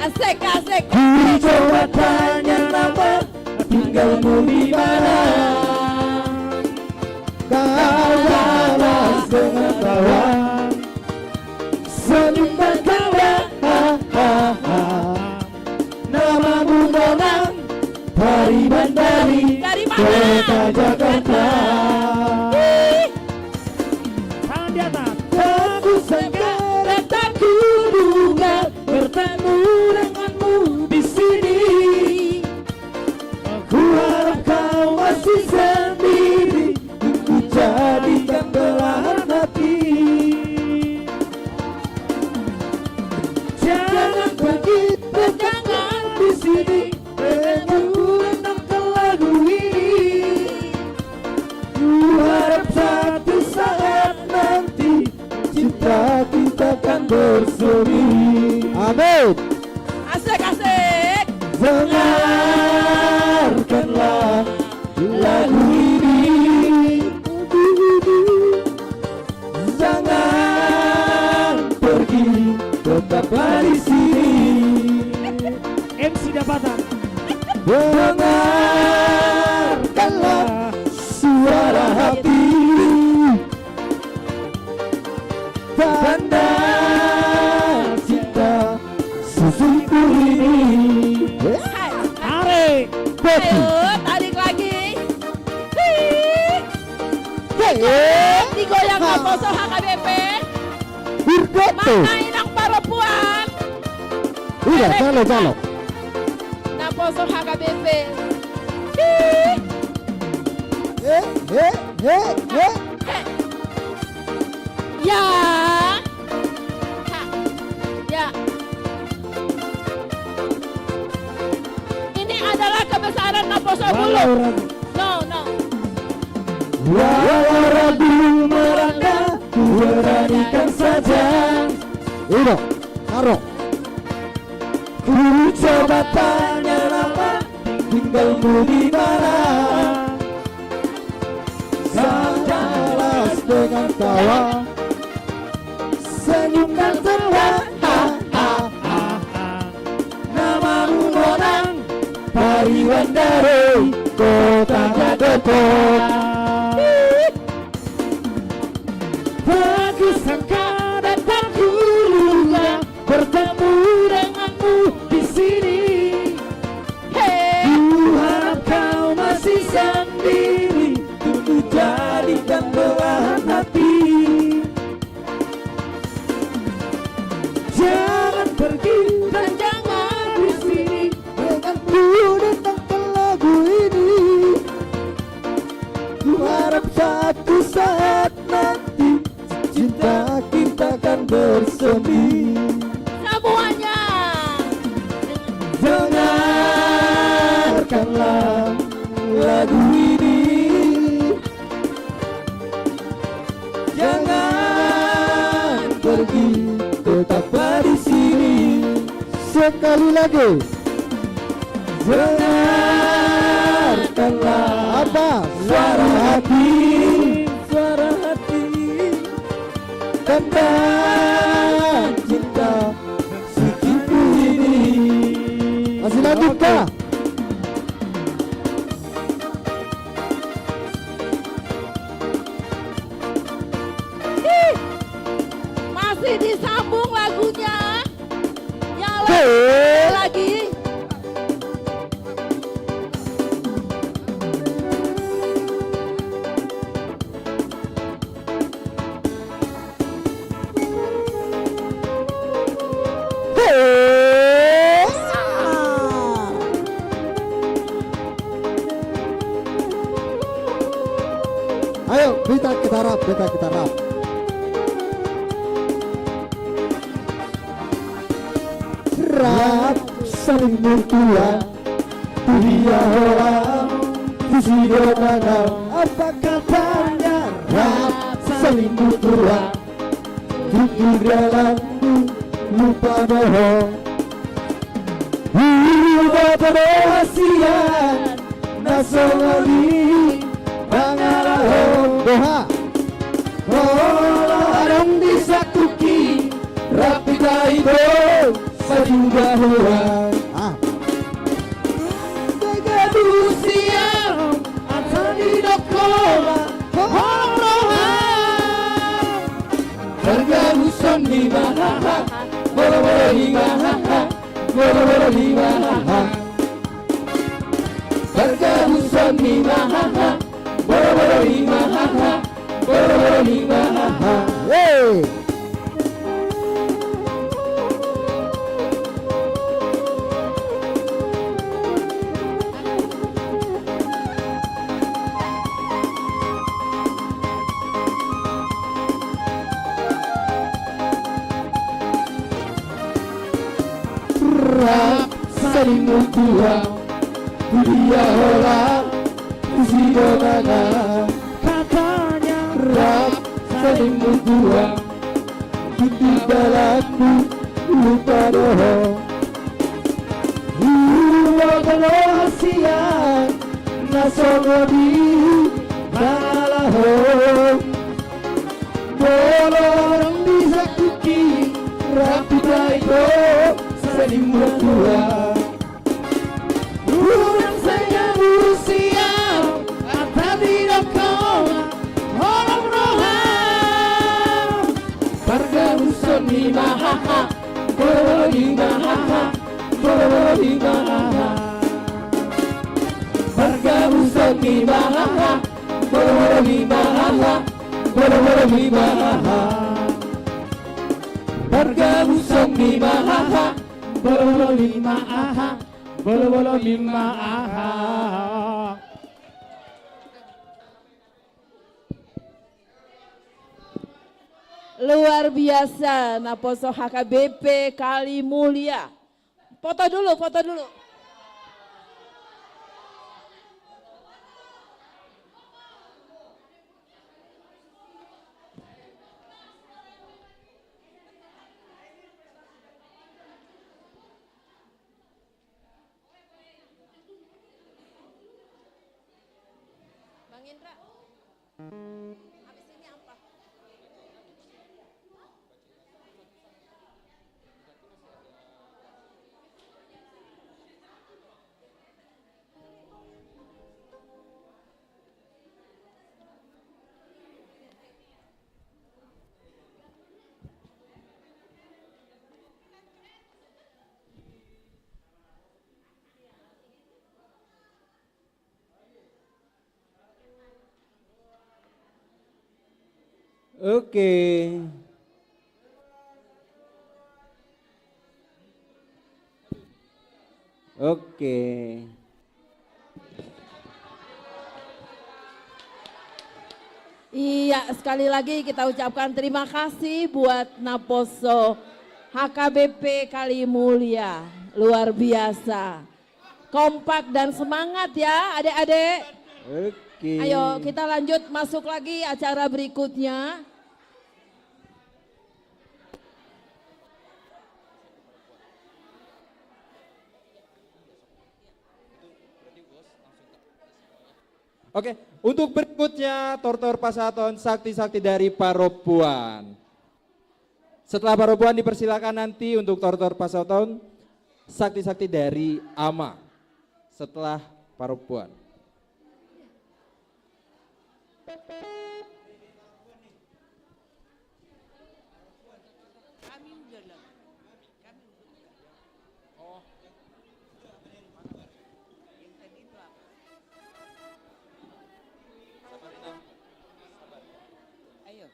Asik, asik, asik. Ku coba tanya nama, tinggalmu di mana? Kau balas dengan tawa, senyum dan tawa. Namamu nona, Pariban dari kota Jakarta. Tangan di atas. Tak kusangka dan tak kuduga bertemu denganmu di sini. Ku harap kau masih sendiri, ku jadikan belahan hati. Jangan pergi, tegakkan di sini, denganku renungkan lagu ini. Ku harap satu saat nanti cinta kita kan bersemi. Amin. Asik, asik. Dengarkanlah lagu ini. Jangan pergi, tetaplah di sini. M C dapatan. Dengarkanlah suara hati. Tanda cinta sesungguh ini. Tarik. Ayo, tarik lagi. Hii. Hei. Digoyang apa Betul. Mana inang perempuan? Udah, jalo, jalo. Naposo H K B P. Ih. Eh, eh, eh, eh. Eh. Ya. Ha. Ya. Ini adalah kebesaran Naposo Bulu. Walau ragu. No, no. Walau ragu merangkak, ku beranikan saja. Ido, Aro. Ku coba tanya nama, tinggalmu di mana? Saja las dengan tawa, senyum dan tertawa. Namamu Monang, Pariwan dari Kota Gadokon. Tak kusangka dan tak kuduga bertemu denganmu di sini. Hey. Ku harap kau masih sendiri, tunggu jadikan belahan hati. Jangan pergi dan jangan di sini, denganku denangkan lagu ini. Ku harap satu saat nanti cinta kita kan bersemi. Semuanya. Dengarkanlah lagu ini. Jangan pergi, tetaplah di sini. Sekali lagi. Dengarkanlah apa? Suara hati, suara hati. Tentang cinta sejatiku ini. Masih lanjut kah? Ih, masih disambung lagunya. Ya, lagi. Ayo, beta kita rap, beta kita rap. Rap saling mukul. Tu dia holan, tu si dongan. Apa katanya? Rap saling mukul. Tutu dalanmu lupa dohot. Huboto do hasian na songon i pangalahon. Boha? Molo adong di sangkuki, rap hita i do. Sajuba huang. Ah. Bergabung siap, asal didok holan, holong roha. Bergabung songon i ma haha, molo-molo i ma haha, molo-molo i ma haha. Bergabung songon i ma haha, molo-molo i ma haha, molo-molo i ma haha. Hey. Rap saling mukul, tu dia holan, tu si dongan. Katanya. Rap saling mukul, tutu dalanmu lupa dohot. Huboto do hasian na songon i pangalahon. Molo adong di sangkuki, rap hita i do. Saling mukul. Unang saingan usia, atap di dokona, holong roha. Pargabuson ni ma haha, boro-boro ni ma haha, boro-boro ni ma haha. Pargabuson ni ma haha, boro-boro ni ma haha, boro-boro ni ma haha. Marga Busong ni ma aha, bolobolo ni ma aha, bolobolo ni ma aha. Luar biasa, naposo H K B P Kalimulia. Foto dulu, foto dulu. Bang Indra, habis ini apa? Oke. Oke. Iya, sekali lagi kita ucapkan terima kasih buat Naposo H K B P Kalimulia. Luar biasa. Kompak dan semangat ya, adik-adik. Oke. Ayo, kita lanjut masuk lagi acara berikutnya. Oke, untuk berikutnya, tortor pasahaton sakti-sakti dari parompuan. Setelah parompuan dipersilakan nanti untuk tortor pasahaton sakti-sakti dari ama. Setelah parompuan. Kami udah lah. Kami udah. Oh. Yang tadi itu apa? Sabar, Inang. Sabar. Ayo.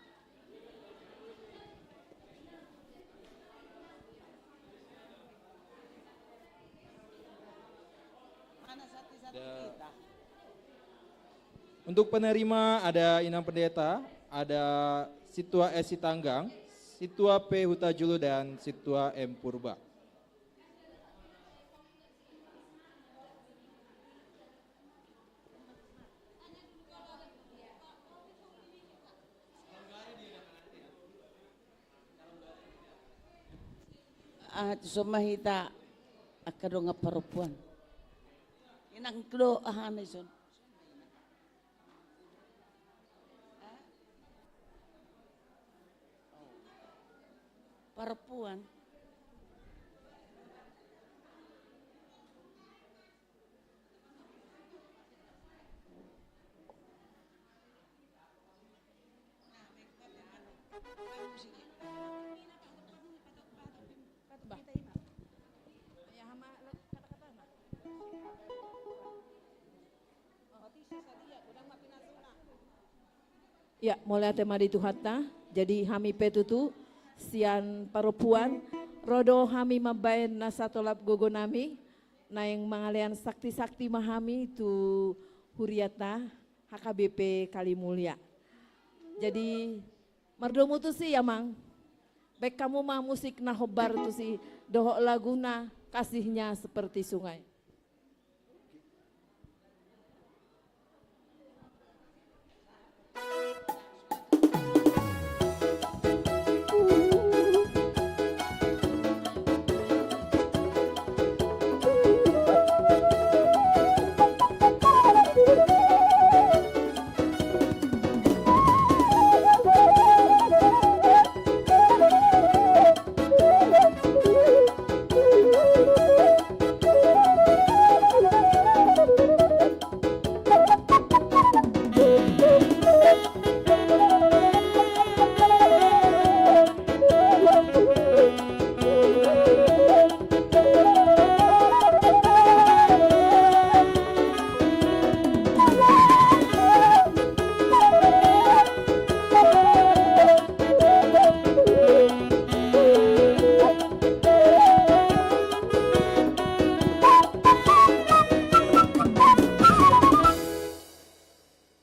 Mana sakti-sakti kita? Untuk penerima ada Inang Pendeta, ada Sintua S Sitanggang, Sintua P Hutajulu, dan Sintua M Purba. Ah, tu son ma hita angka dongan parompuan. Inang do aha na i son. Parompuan. Ya, mauliate ma di Tuhanta. Jadi hami pe tutu sian parompuan, ro do hami mambaen na satolap gogo nami, naeng mangalean sakti-sakti ma hami tu hurianta H K B P Kalimulia. Jadi mardomu tusi, Amang. Baen hamu ma musik na hombar tusi dohot laguna Kasihnya Seperti Sungai.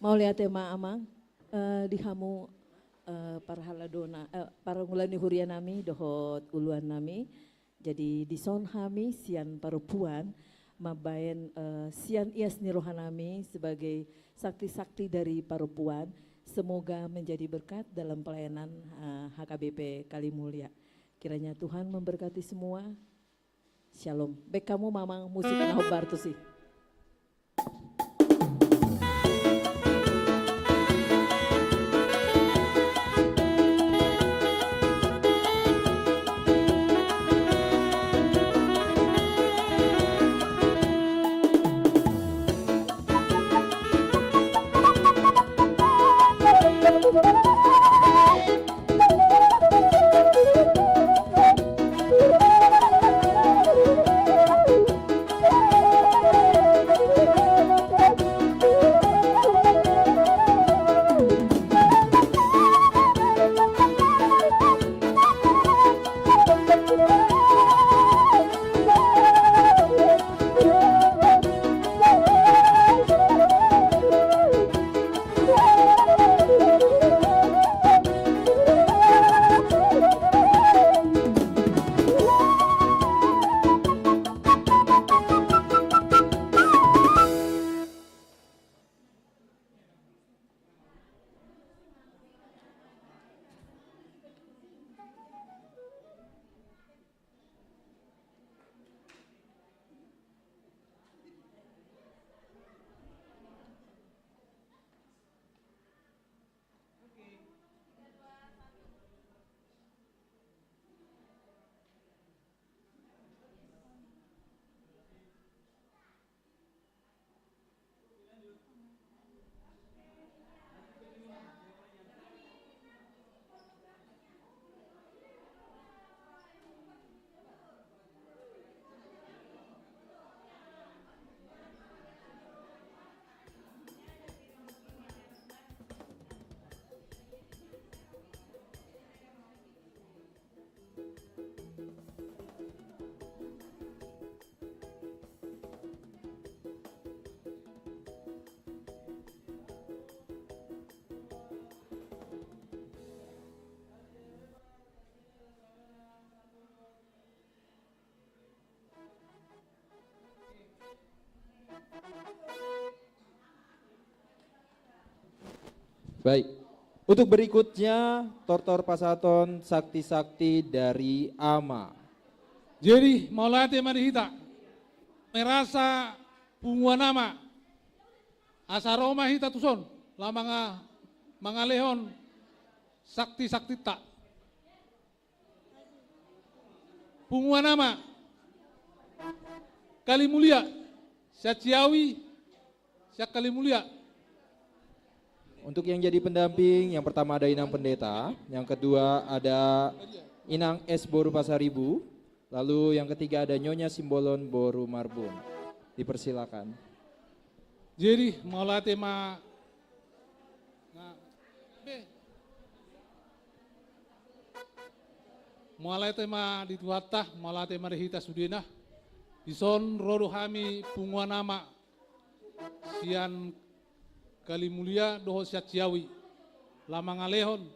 Mauliate ma amang, eh, di hamu, eh, parhaladona, eh, parunggulan ni huria nami dohot uluan nami. Jadi dison hami sian parompuan mambaen, eh, sian ias ni roha nami sebagai sakti-sakti dari parompuan. Semoga menjadi berkat dalam pelayanan, eh, H K B P Kalimulia. Kiranya Tuhan memberkati semua. Shalom. Baen hamu ma amang musik na hombar tusi. Baik. Untuk berikutnya, tortor pasahaton sakti-sakti dari Ama. Jadi, mauliate ma di hita. Merasa punguan Ama. Asa ro ma hita tuson. Laho manga-, mangalehon sakti-saktinta. Punguan Ama. Kalimulia. Sian Ciawi. Sian Kalimulia. Untuk yang jadi pendamping, yang pertama ada Inang Pendeta, yang kedua ada Inang S boru Pasaribu, lalu yang ketiga ada Nyonya Simbolon boru Marbun. Dipersilakan. Jadi, mauliate ma. Nah, be. Mauliate ma di Tuhanta, mauliate ma di hita sudena. Dison ro do hami punguan Ama sian Kalimulia dohot sian Ciawi. Laho mangalehon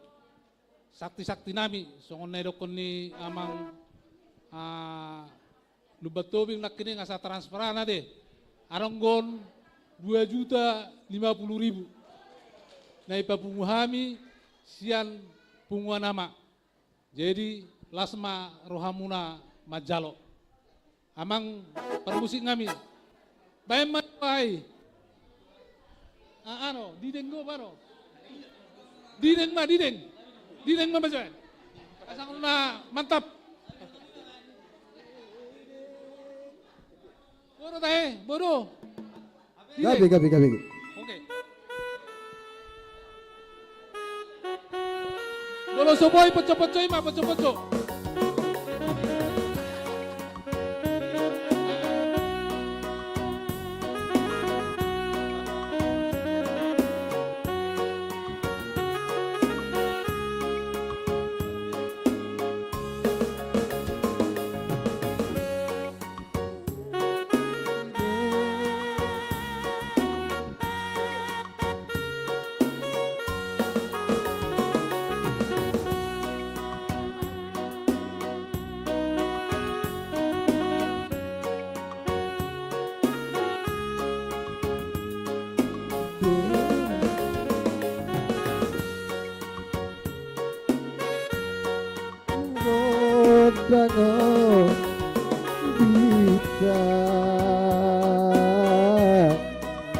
sakti-sakti nami, songon na didokkon ni amang, ah, Lumban Tobing nangkining asa transferan ate. Adong on dua juta lima puluh ribu. Na ipapungu hami sian punguan Ama. Jadi, las ma rohamuna manjalo. Amang parmusik nami. Baen ma, baen. Ah, ano, dideng do, bano. Dideng ma, dideng. Dideng ma, baen. Asa na mantap. Bodo tahe, bodo. Gabe, gabe, gabe. Oke. Molo so boi, ponco-ponco i ma, ponco-ponco. Rondang on, bintang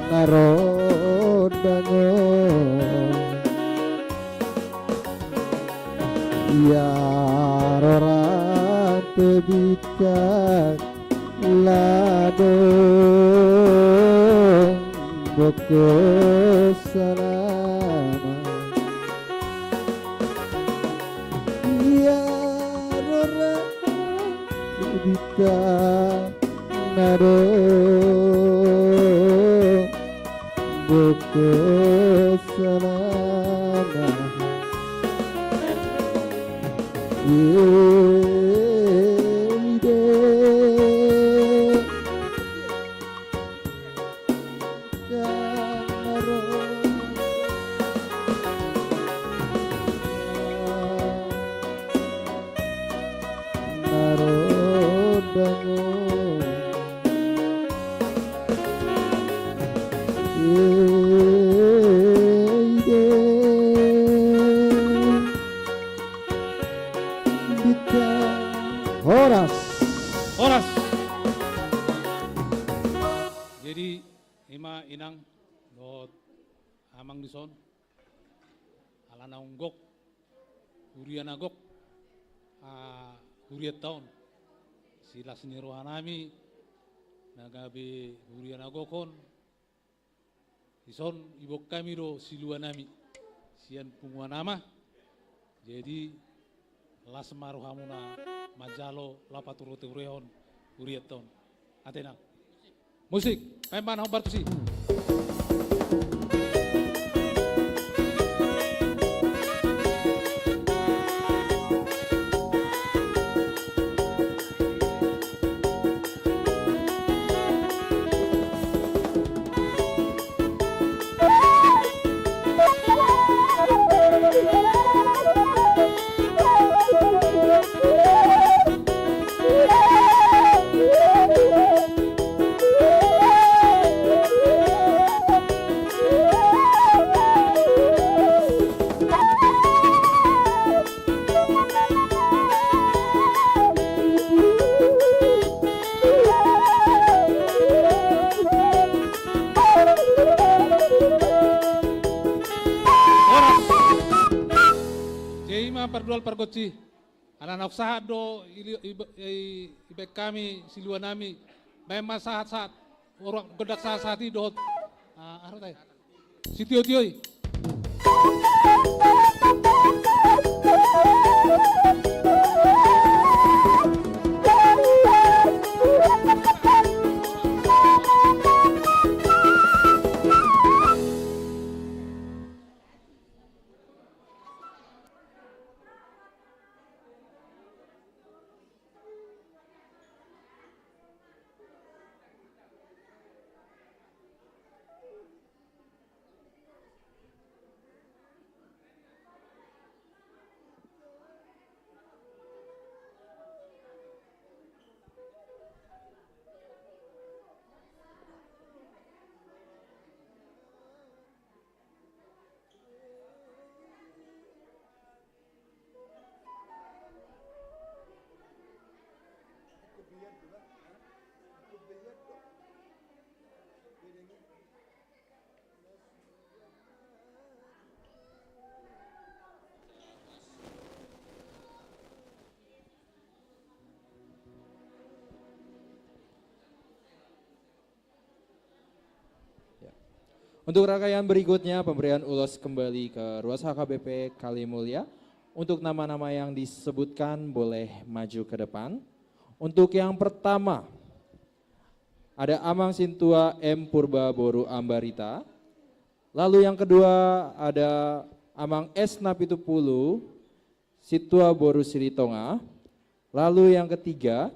na rondang on. Ia ro rampe bintang, ladong bongkos salama. Ia ro rampe bintang, ladong bongkos salama. Ide. Horas. Horas. Jadi, ima inang dohot amang dison, ala naung gok, huria na gok, ah, hurianta on. Silas ni rohanami, na gabe huria na gok on, dison iboan hami do siluanami sian punguan ama. Jadi, las ma rohamuna manjalo laho patureturehon hurianta on. Ate inang. Musik, paimbahan hombar tusi. Horas. Jadi ima pardual pargonsi. Ala naung sahat do ili-, iba-, i-, ibaen hami siluanami. Baen ma sahat-sahat. Orang gondang sahat-sahat i dohot. Ah, aha do tahe. Sitiotio i. Ya. Untuk rangkaian berikutnya, pemberian ulos kembali ke ruas H K B P Kalimulia. Untuk nama-nama yang disebutkan boleh maju ke depan. Untuk yang pertama, ada Amang Sintua M Purba boru Ambarita. Lalu yang kedua ada Amang S Napitupulu, Sintua boru Silitonga. Lalu yang ketiga,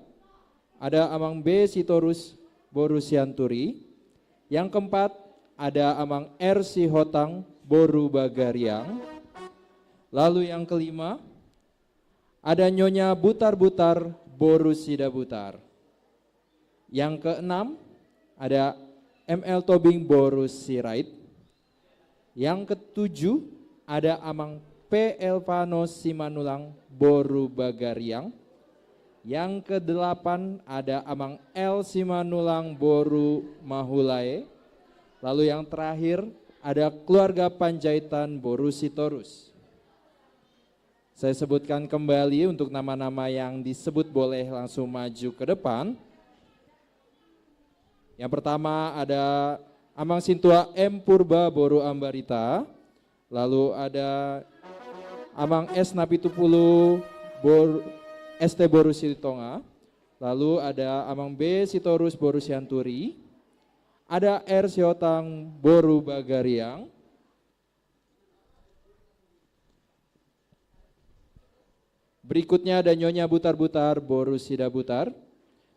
ada Amang B Sitorus boru Sianturi. Yang keempat, ada Amang R Sihotang boru Bagariang. Lalu yang kelima, ada Nyonya Butar-Butar boru Sidabutar. Yang keenam, ada M L Tobing boru Sirait. Yang ketujuh, ada Amang P Elvano Simanulang boru Bagariang. Yang kedelapan, ada Amang L Simanulang boru Mahulae. Lalu yang terakhir, ada keluarga Panjaitan boru Sitorus. Saya sebutkan kembali, untuk nama-nama yang disebut boleh langsung maju ke depan. Yang pertama ada Amang Sintua M Purba boru Ambarita, lalu ada Amang S Napitupulu bor-, S T boru Silitonga, lalu ada Amang B Sitorus boru Sianturi, ada R Siotang boru Bagariang, Berikutnya ada Nyonya Butar-Butar boru Sidabutar.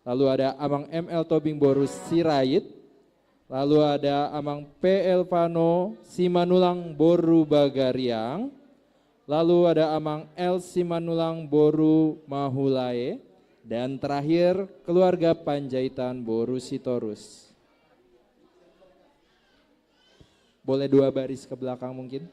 Lalu ada Amang M L Tobing boru Sirait. Lalu ada Amang P Elvano Simanulang boru Bagariang. Lalu ada Amang L Simanulang boru Mahulae. Dan terakhir, keluarga Panjaitan boru Sitorus. Boleh dua baris ke belakang mungkin.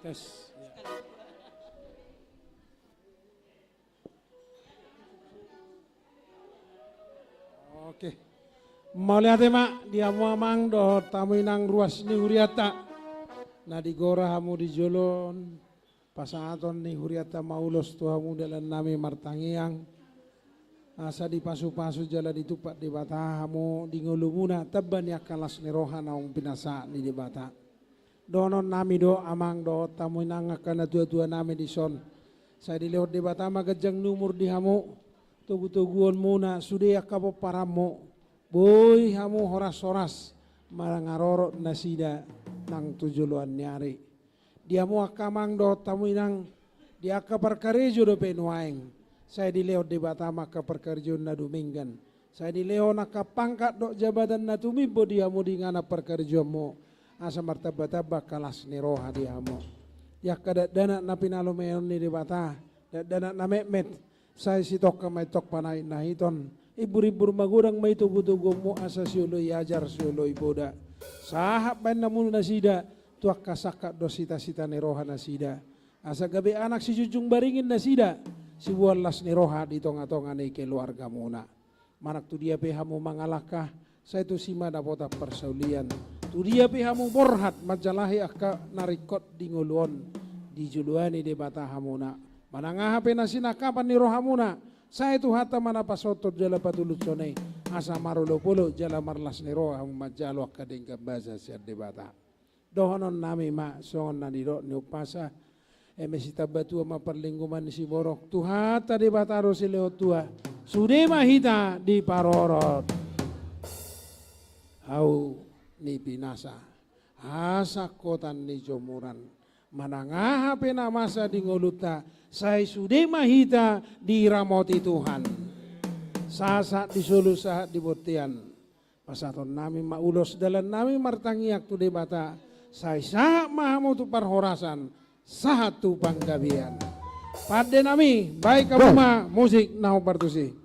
Tes. Ya. Oke. Mauliate ma di hamu amang dohot hamu inang ruas ni hurianta. Na digora hamu di jolo on, pasahaton ni hurianta ma ulos tu hamu dalan nami martangiang. Asa dipasu-pasu jala ditumpak Debata hamu di ngolumuna tamba ni angka las ni roha naung pinasahat ni Debata. Dohonon nami do amang dohot hamu inang angka natua-tua nami dison. Sai dilehon Debata ma ganjang ni umur di hamu, togu-toguonmuna sude angka pomparanmu, boi hamu horas-horas mangarorot nasida nang tu joloan ni ari. Di hamu angka amang dohot hamu inang, di angka parkarejo dope nuaeng, sai dilehon Debata ma angka parkarejo na dumenggan. Sai dilehon angka pangkat dohot jabatan na tumimbo di hamu di inganan parkarejoanmu, asa martamba-tamba angka las ni roha di hamu. Di angka dakdanak na pinalomeon ni Debata, dakdanak na metmet, sai sitongka ma i tongka panaek na hiton, imbur-imbur magodang ma i togu-toguonmu asa sioloi ajar sioloi poda. Sahat baen hamu nasida tu angka sangkap dohot sita-sita ni roha nasida. Asa gabe anak sijunjung baringin nasida, siboan las ni roha di tonga-tonga ni keluargamuna. Manang tu dia pe hamu mangalangka, sai tusi ma dapotan parsaulian. Tu dia pe hamu borhat manjalahi angka na ringkot di ngolu on, dijoloani Debata hamuna. Manang aha pe na sinangkapan ni rohamuna, sai Tuhanta ma na pasonton jala patulushon i, asa marolop-olop jala marlas ni roha hamu manjalo angka denggan basa sian Debata. Dohonon nami ma songon na nidok ni umpasa: Eme sitamba tua ma parlinggoman ni siborok, Tuhanta Debata do silehon tua, sude ma hita diparorot hau ni pinasa, hasangkotan ni jomuran. Manang aha pe na masa di ngolunta, sai sude ma hita diramoti Tuhan, sahat-sahat di solu sahat di bontean. Pasahaton nami ma ulos dalan nami martangiang tu Debata, sai sahat ma hamu tu parhorasan, sahat tu panggabean. Pande nami, baen hamu ma musik na hombar tusi.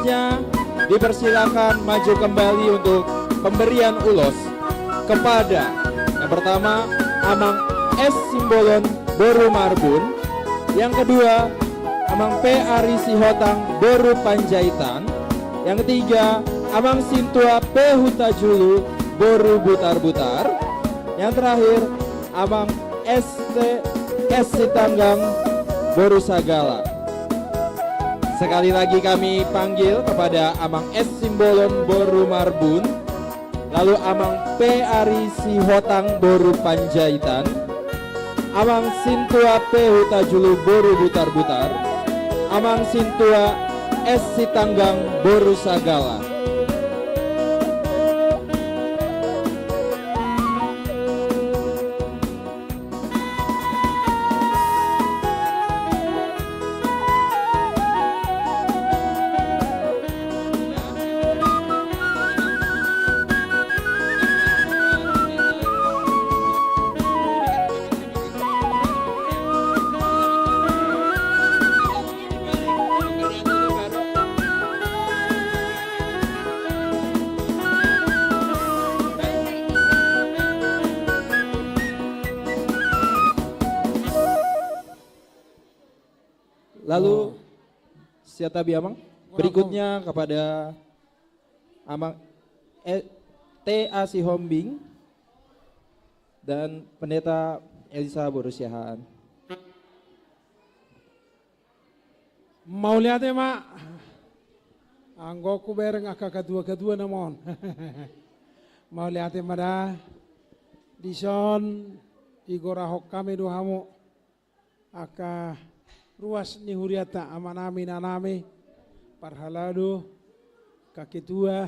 Selanjutnya, dipersilakan maju kembali untuk pemberian ulos kepada yang pertama, Amang S Simbolon boru Marbun. Yang kedua, Amang P Ari Sihotang boru Panjaitan. Yang ketiga, Amang Sintua P Hutajulu boru Butarbutar. Yang terakhir, Amang S T S Sitanggang boru Sagala. Sekali lagi kami panggil kepada Amang S Simbolon boru Marbun, lalu Amang P Ari Sihotang boru Panjaitan, Amang Sintua P Hutajulu boru Butarbutar, Amang Sintua S Sitanggang boru Sagala. Lalu, oh, siap tabi, Amang. Wah, berikutnya kepada Amang, eh, T A Sihombing dan Pendeta Elisa boru Siahaan. Mauliate ma. Anggo hubereng angka katua-katua nama on. Mauliate ma da. Dison, digorahon hami do hamu angka ruas ni hurianta, amanami, inanami, parhalado, angka ketua,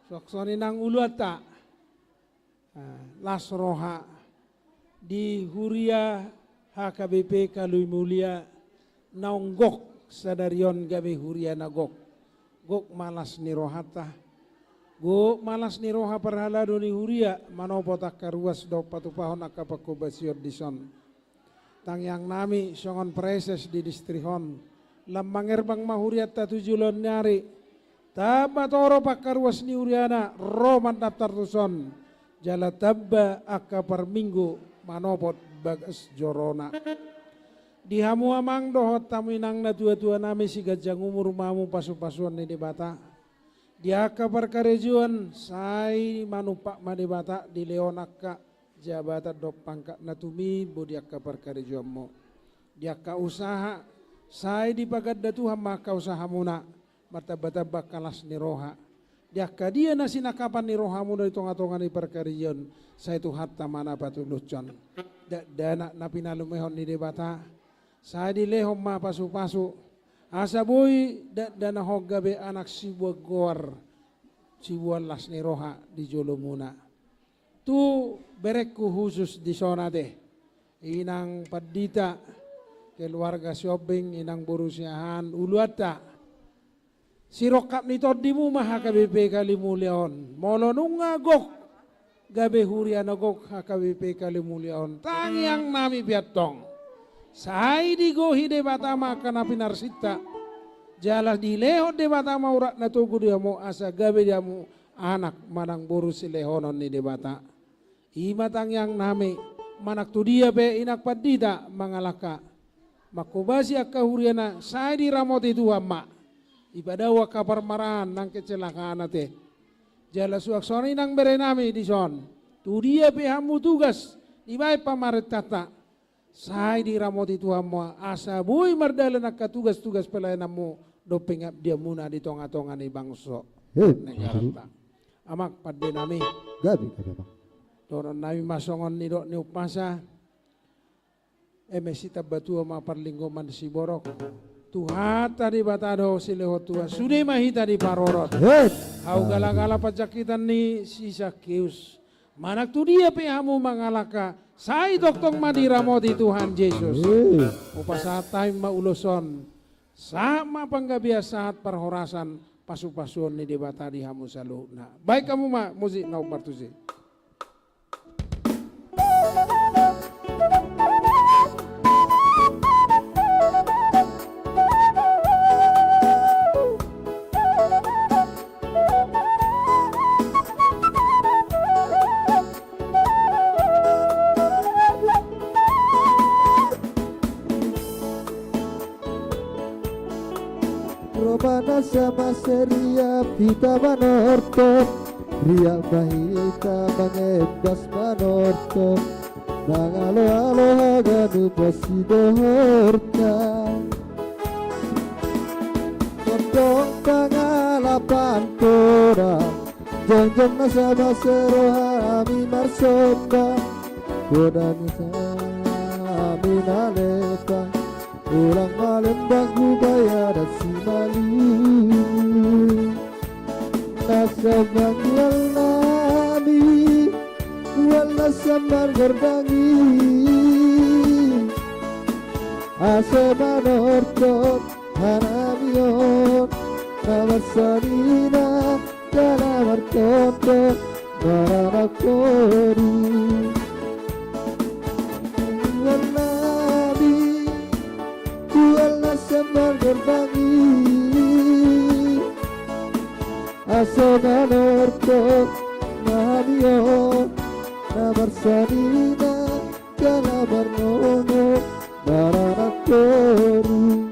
suang songon i nang uluanta. Ah, las roha di huria H K B P Kalimulya, naung gok sadari on gabe huria na gok. Gok ma las ni rohanta. Gok ma las ni roha parhalado ni huria manopot angka ruas dohot patupahon angka panghobasion dison. Tangiangnami songon praeses di distrik on, lam mangerbang ma hurianta tu joloan ni ari. Tamba torop angka ruas ni huriana ro mandaftar tuson, jala tamba angka parminggu manopot bagas jorona. Di hamu amang dohot hamu inang, natua-tuanami, siganjang umur ma hamu pasu-pasuon ni Debata. Di angka parkarejoan sai manumpak ma Debata dilehon angka jabatan dohot pangkat na tumimbo di angka parkarejoanmu. Di angka usaha, sai dipaganda Tuhan ma angka usahamuna, martamba-tamba angka las ni roha. Di angka dia na sinakapan ni rohamuna di tonga-tonga ni parkarejoan, sai Tuhanta ma na patulushon. Dakdanak na pinalumehon ni Debata, sai dilehon ma pasu-pasu, asa boi dakdanakon gabe anak siboan goar, siboan las ni roha di jolomuna. Tu berengku khusus dison ate, inang pandita, keluarga Sihombing, inang boru Siahaan, uluanta. Sirongkap ni tondimu ma H K B P Kalimulya on. Molo nunga gok gabe huria na gok H K B P Kalimulya on, tangiangnami pe antong, sai digohi Debata ma angka na pinarsinta. Jala dilehon Debata ma urat na togu di hamu, asa gabe di hamu anak manang boru silehonon ni Debata. I ma tangiangnami, manang tu dia pe inang pandita mangalangka, manghobasi angka huriana, sai diramoti Tuhan ma. Dipadao angka parmaraan nang kecelakaan ate. Jala suang songon i nang berenami dison, tu dia pe hamu tugas dibaen pamarentanta, sai diramoti Tuhan ma, asa boi mardalan angka tugas-tugas pelayananmu dohot pengabdianmuna di tonga-tonga ni bangso. Hei, negaranta. Amang pandenami. Gabe, gabe, Amang. Dohononnami ma songon nidok ni umpasa. Eme sitamba tua ma parlinggoman siborok. Tuhanta Debata do silehon Tuhan, sude ma hita diparorot. Hei. Hau gala-gala panjangkitan ni si Sakeus. Manang tu dia pe hamu mangalangka, sai tongtong ma diramoti Tuhan Jesus. Hei. Hupasahat hami ma ulos on. Sahat ma panggabean, sahat parhorasan, pasu-pasuon ni Debata di hamu saluhutna. Baen hamu ma musik na ummartusi. Sama seriap hita manortor, riap ma hita mangembas manortor, mangaloalo haganupan sidohorta. Tongtong pangalapan poda, jongjong na sama seroha hami marsomba, poda ni hami na lepa. Ulang malembang hubaya dan simaling. Nasa mangual nami, ual nasa margordangi. Asa manortor hanami on, na marsanina, jala martoto, maranak boru. Ual nami, ual nasa margordangi. Asa manortor hanami on, na marsanina, jala marnono, maranak boru.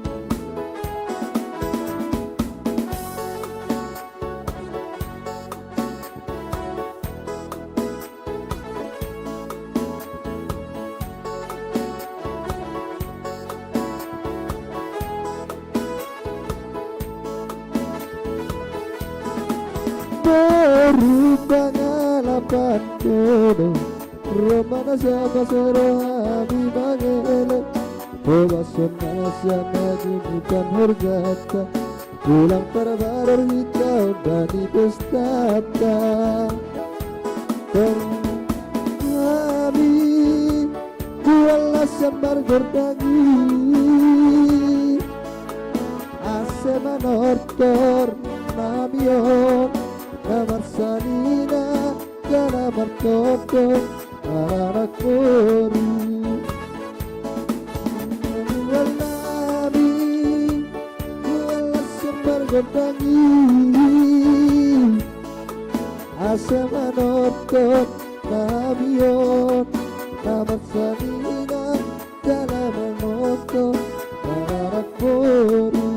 Boru pangalapan poda, ro ma na sama seroha hami mangele. Hobashon nasa haganupan horjata, ulang parbaror hita umbahen pestata. Tong hami, ual nasa margordangi. Asa manortor hanami on, na marsanina, jala martoto, maranak boru. Ual nami, ual nasa margordangi. Asa manortor hanami on, na marsanina, jala marnono, maranak boru.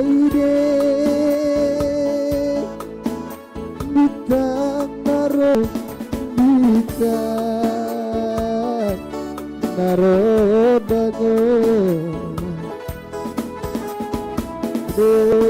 Ide. Bintang na ro, bintang na ro dango. Ide.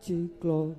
Ciklo.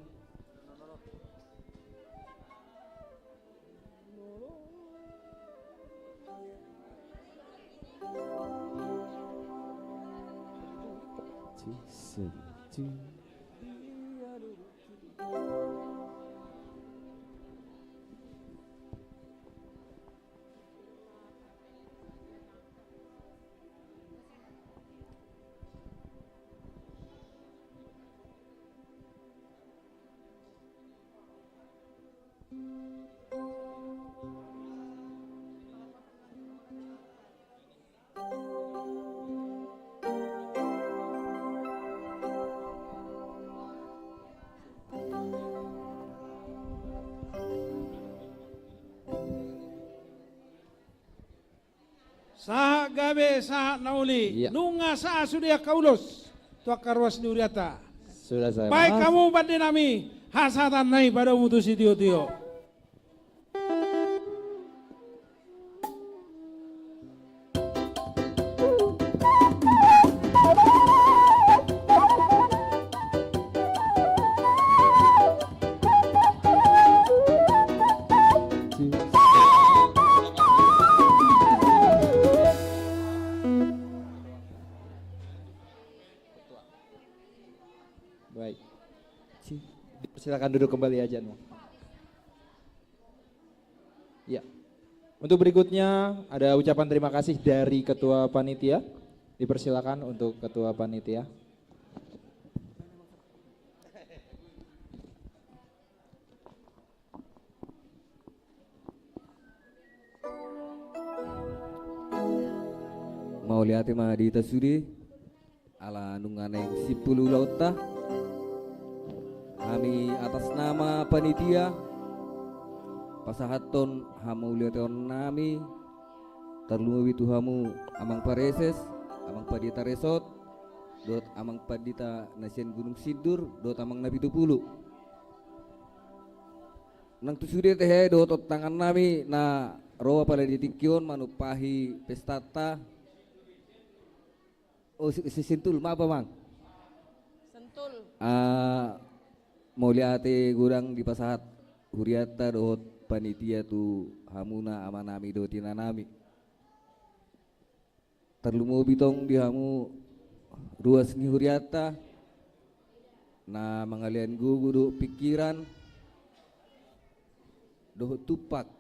Gabe sahat na uli. Iya. Nunga sahat sude angka ulos tu angka ruas ni hurianta. Sudah saya. Baen hamu pande nami, hasahatan nami padamu tu sitiotio. Baik. Dipersilakan duduk kembali aja, no. Ya. Untuk berikutnya, ada ucapan terima kasih dari Ketua Panitia. Dipersilakan untuk Ketua Panitia. Mauliate ma di hita sude. Ala nunga naeng simpul ulaonta, hami atas nama panitia pasahathon hamauliateon nami, tarlumobi tu hamu amang pareses, amang pandita resort, dohot amang pandita na sian Gunung Sindur, dohot amang na pitu pulu. Nang tu sude tehe dohot ontangan nami na ro pala di tingki on manumpahi pestanta. Oh, si, si Sentul, maaf, Amang. Sentul. Ah, mauliate godang dipasahat hurianta dohot panitia tu hamuna amanami dohot inanami. Tarlumobi tong di hamu ruas ni hurianta, na mangalean gogo dohot pingkiran, dohot tumpak,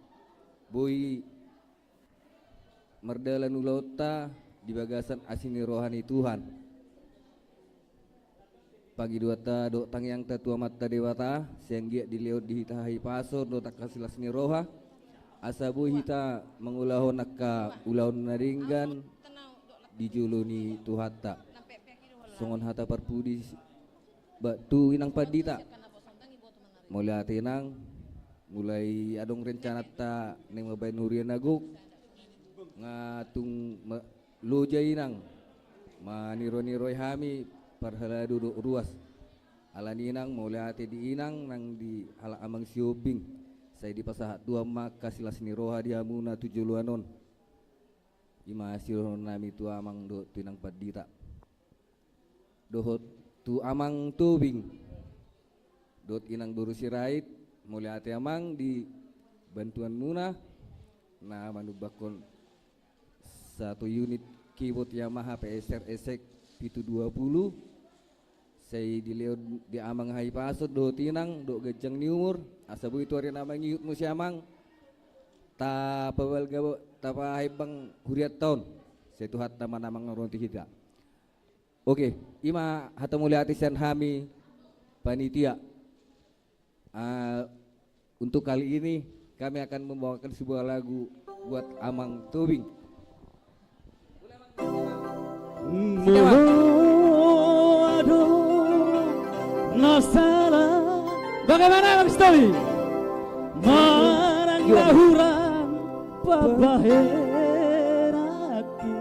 boi mardalan ulaonta di bagasan asi ni roha ni Tuhan. Pangidoanta dohot tangiangta tu Amanta Debata, sai anggiat dilehon di hita hahipason dohot angka silas ni roha, asa boi hita mangulahon angka ulaon na denggan di jolo ni Tuhanta. Songon hata parpudi ba-, tu inang pandita. Mauliate inang, mulai adong rencananta naeng mambaen huria na gok, nga tung ma-, loja inang maniroi-niroi hami parhalado dohot ruas. Alani inang, mauliate di inang nang di halak amang Sihombing, sai dipasahat Tuhan ma angka silas ni roha di hamuna tu joloan on. I ma sidohonon nami tu amang dohot tu inang pandita. Dohot tu amang Tobing dohot inang boru Sirait, mauliate amang di bantuanmuna na manumbakhon sato unit keyboard Yamaha P S R S X pitu dua pulu, sai dilehon di amang hahipason dohot inang dohot ganjang ni umur, asa boi tu ari na mangihut muse amang, tapabalga, tapahimbang hurianta on, sai Tuhanta ma na mangaramoti hita. Oke, i ma hata mauliate sian hami panitia. Ah, untuk kali ini kami akan membawakan sebuah lagu buat Amang Tobing. Molo adong na sala. Bagaimana, Amang Tobing? Manang na hurang pambahenanki.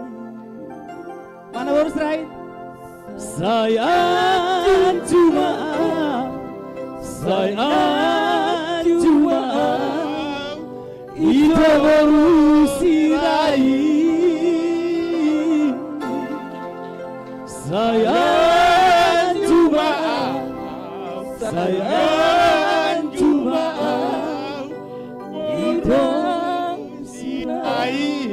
Mana boru Sirait? Sai anju ma au, sai anju ma au, ito boru Sirait. Sai anju ma au, sai anju ma au, ito Sirait.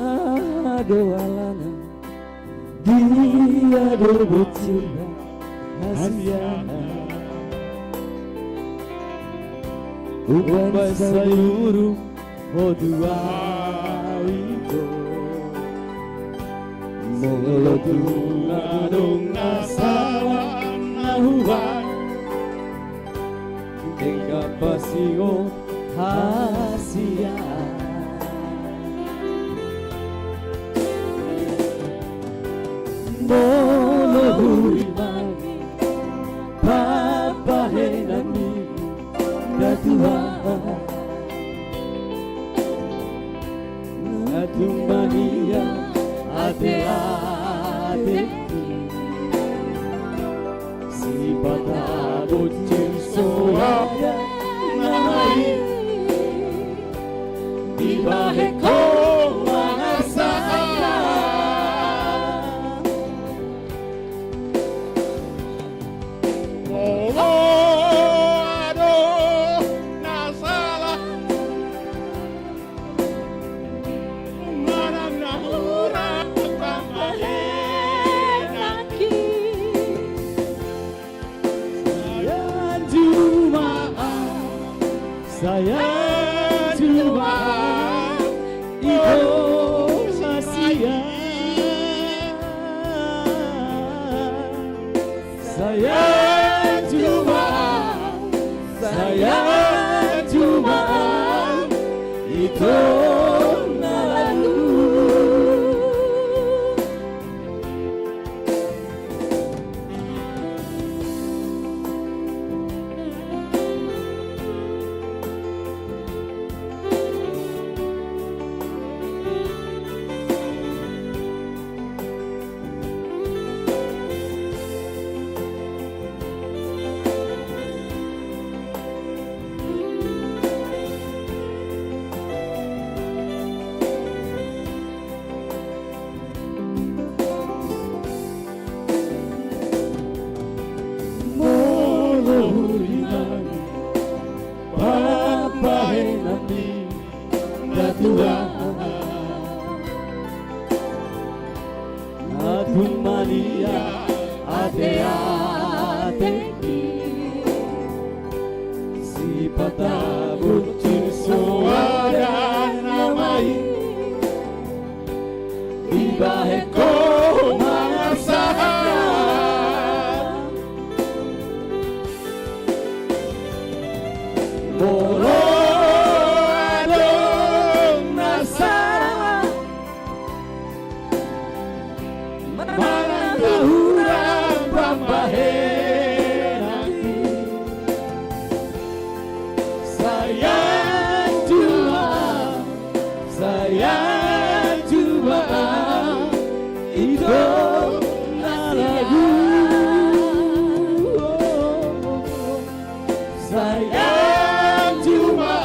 Aha do alana, dia do bocor na hasiangan. Umbahen sai uruk ho tu au ito. Molo tung adong na sala na hurang, denggan pasingot hasian. Molo hurimanggi pambahenanmi, Tabucir soada nama i, dibahen ho mangasahon. Molo adong na sala, manang na hurang pambahenanki, sahat jumpa, sahat jumpa, ito ma sian. Sahat jumpa, sahat jumpa, ito na lalu. Molo huringan pambahenan ni na tua, na tung malia ateatengki, sipata bucir soada nama i, dibahen ho mangasahon. Molo adong na sala, manang na hurang pambahenanki, sahat jumpa, sahat jumpa, ito na lalu. Sahat jumpa,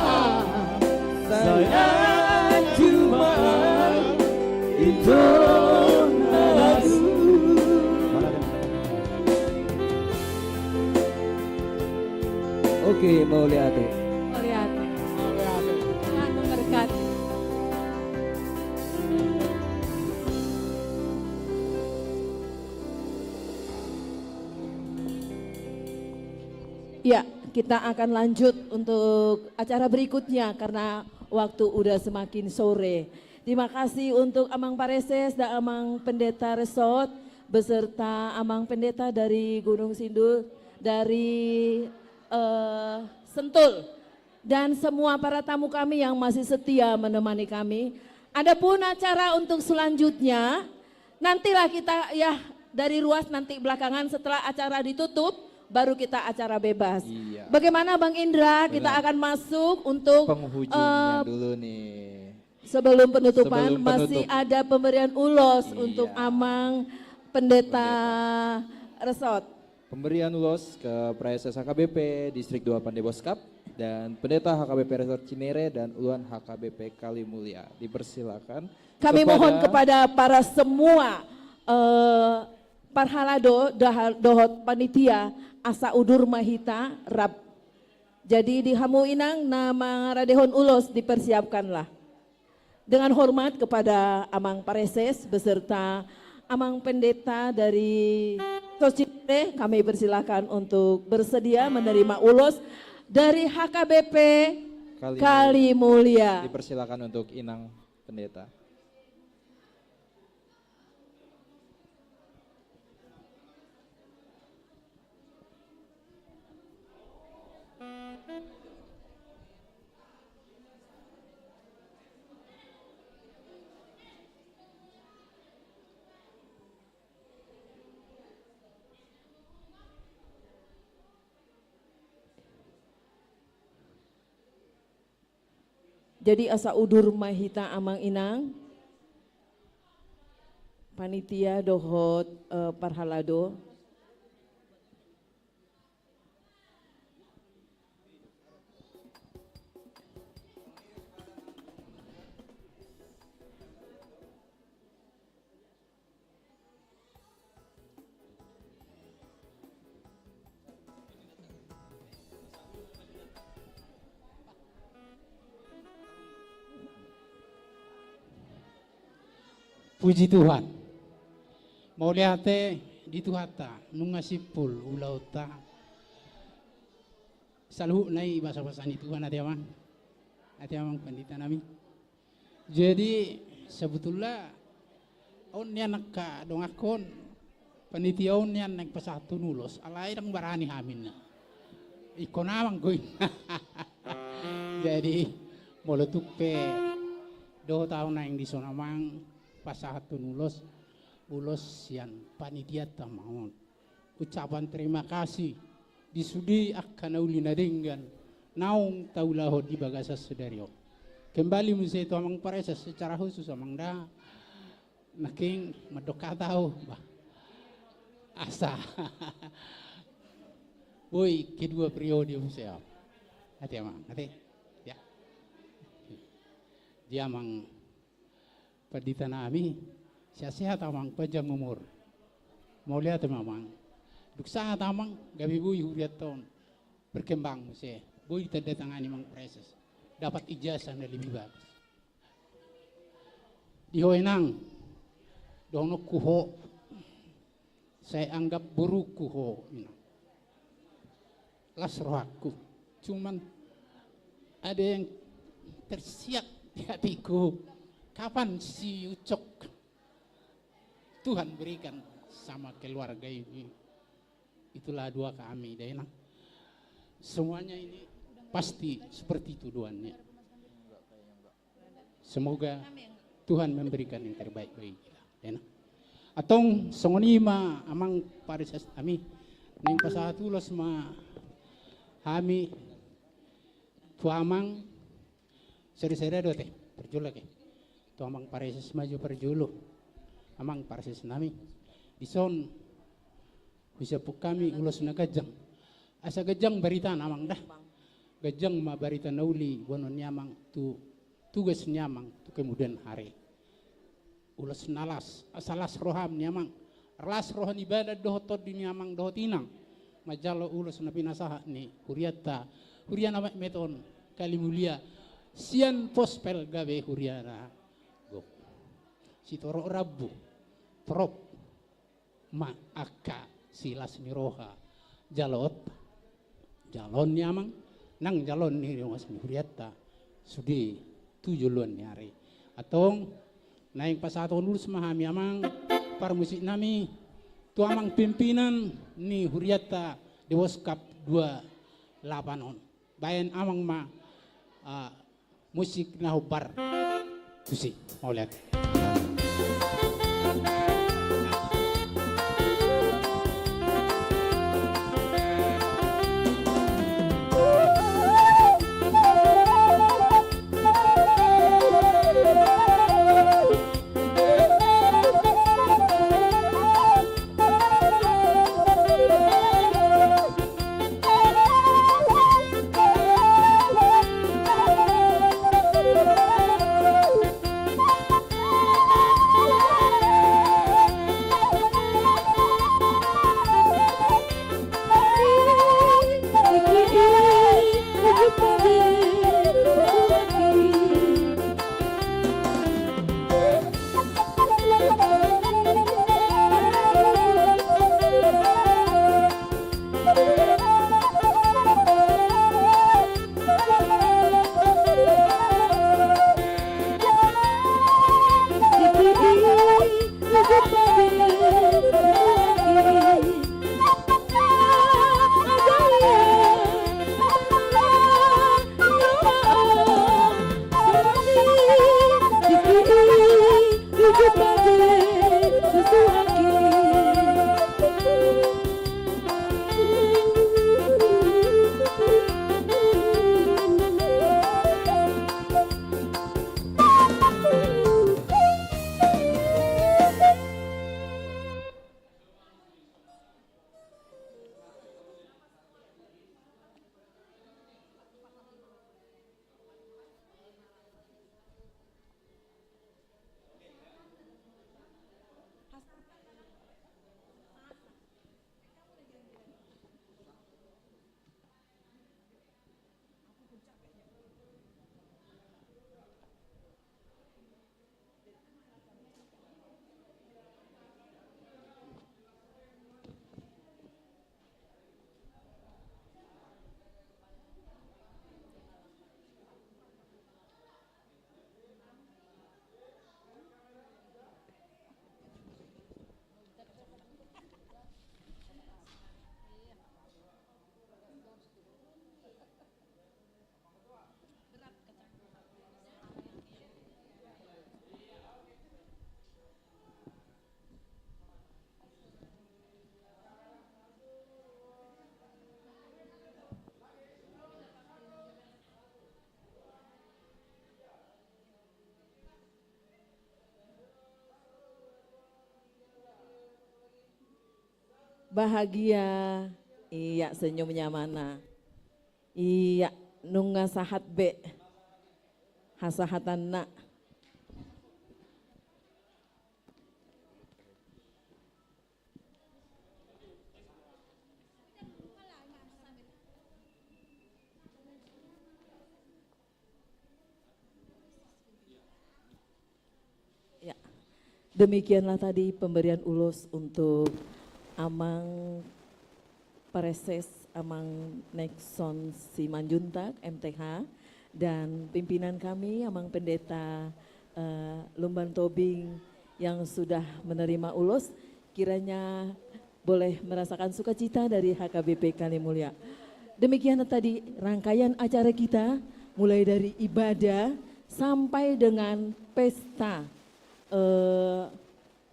sahat jumpa, ito na lalu. Oke, mauliate. Mauliate. Tuhan memberkati. Ya, kita akan lanjut untuk acara berikutnya karena waktu udah semakin sore. Terima kasih untuk Amang Pareses dan Amang Pendeta Resort beserta Amang Pendeta dari Gunung Sindur, dari, eh, Sentul, dan semua para tamu kami yang masih setia menemani kami. Adapun acara untuk selanjutnya, nantilah kita, ya, dari ruas nanti belakangan setelah acara ditutup, baru kita acara bebas. Iya. Bagaimana, Bang Indra? Kita akan masuk untuk, eh, penghujungnya dulu nih. Sebelum penutupan, sebelum penutup, masih ada pemberian ulos untuk Amang Pendeta Resort. Pemberian ulos ke Praeses H K B P Distrik dua Pandai Boskap dan Pendeta H K B P Resort Cinere dan Uluan H K B P Kalimulia. Dipersilakan. Kami mohon kepada para semua, eh, parhalado, dohot panitia, asa udur ma hita rap. Jadi di hamu inang na mangaradehon ulos dipersiapkanlah. Dengan hormat kepada Amang Pareses beserta Amang Pendeta dari Resort Cinere, kami persilakan untuk bersedia menerima ulos dari H K B P Kalimulia. Kalimulia. Dipersilakan untuk Inang Pendeta. Jadi asa udur ma hita amang inang, panitia dohot, eh, parhalado. Puji Tuhan. Mauliate di Tuhanta, nunga simpul ulaonta. Saluhutna i basa-basa ni Tuhan, ate amang. Ate amang pandita nami. Jadi, sebetulna on nian angka donganhon, panitia on nian naeng pasahathon ulos, alai ndang barani hami na. Ingkon amang do i. Jadi, molo tung pe dohot ahu naeng dison amang, pasahathon ulos, ulos sian panitianta ma on. Ucapan terima kasih di sude angka na uli na denggan naung taulahon di bagasan sadari on. Kembali muse tu amang Praeses secara khusus, amang da. Nangkin mandok hata ahu, bah. Asa. Boi kedua periode muse ahu. Ate amang, ate. Ya. Dia amang pandita nami, sehat-sehat amang, panjang umur. Mauliate ma amang. Dung sahat amang, gabe boi hurianta on berkembang muse. Boi ditandatangani amang Praeses. Dapat ijazah na lebih bagus. Di ho inang, dohononku ho, sai anggap boruku ho inang. Las rohangku. Cuman ada yang tersirat di hatiku. Kapan si Ucok Tuhan berikan sama keluarga ini? Itulah doa kami, da inang. Semuanya ini pasti seperti itu doanya. Semoga Tuhan memberikan yang terbaik bagi kita. Enak. Antong songon i ma amang Praeses nami, naeng pasahat ulos ma hami tu amang. Seri-seri do ate, parjolo ke. Tu amang Praeses ma jo parjolo. Amang Praeses nami. Dison husiaphon hami ulos na ganjang. Asa ganjang baritana amang da. Ganjang ma barita na uli boanon ni amang tu tugas ni amang tu kemudian hari. Ulos na las, asa las roham ni amang. Las roha ni badan dohot tondi ni amang dohot inang. Manjalo ulos na pinasahat ni hurianta, huria na metmet on, Kalimulia. Sian Pospel gabe huria na gok. Sitorop rambu. Torop ma angka silas ni roha jaloonta, jaloon ni amang, nang jaloon ni dongan sahurianta sude tu joloan ni ari. Antong naeng pasahathon ulos ma hami amang parmusik nami tu amang pimpinan ni hurianta di Woskap dua lapan on. Baen amang ma, ah, musik na hombar tusi. Mauliate. Bahagia. Iya, senyumnya mana? Iya, nunga sahat be hasahatanna. Ya. Demikianlah tadi pemberian ulos untuk Amang Pareses, Amang Nexon Simanjuntak, M T H, dan pimpinan kami, Amang Pendeta, eh, Lumban Tobing, yang sudah menerima ulos. Kiranya boleh merasakan sukacita dari H K B P Kalimulia. Demikian tadi rangkaian acara kita, mulai dari ibadah sampai dengan pesta, eh,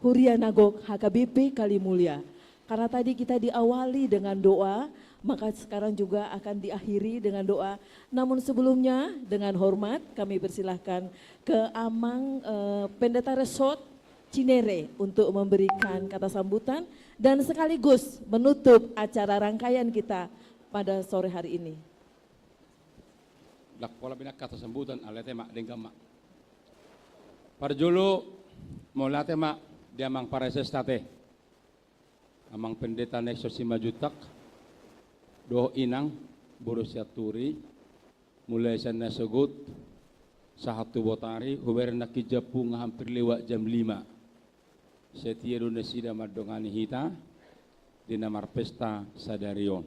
Huria Nagok H K B P Kalimulia. Karena tadi kita diawali dengan doa, maka sekarang juga akan diakhiri dengan doa. Namun sebelumnya, dengan hormat kami persilahkan ke Amang, eh, Pendeta Resort Cinere untuk memberikan kata sambutan dan sekaligus menutup acara rangkaian kita pada sore hari ini. Ndang pola be nang kata sambutan, alai ate ma, denggan ma. Parjolo, mauliate ma di Amang Pareses ta ate. Amang Pendeta Nexon Simanjuntak, dohot Inang, boru Sianturi, mulai sian nasogot, sahat tu botari, hubereng nangkin jambu nga hampir lewat jam lima. Setia do nasida mandongani hita, di na marpesta sadari on.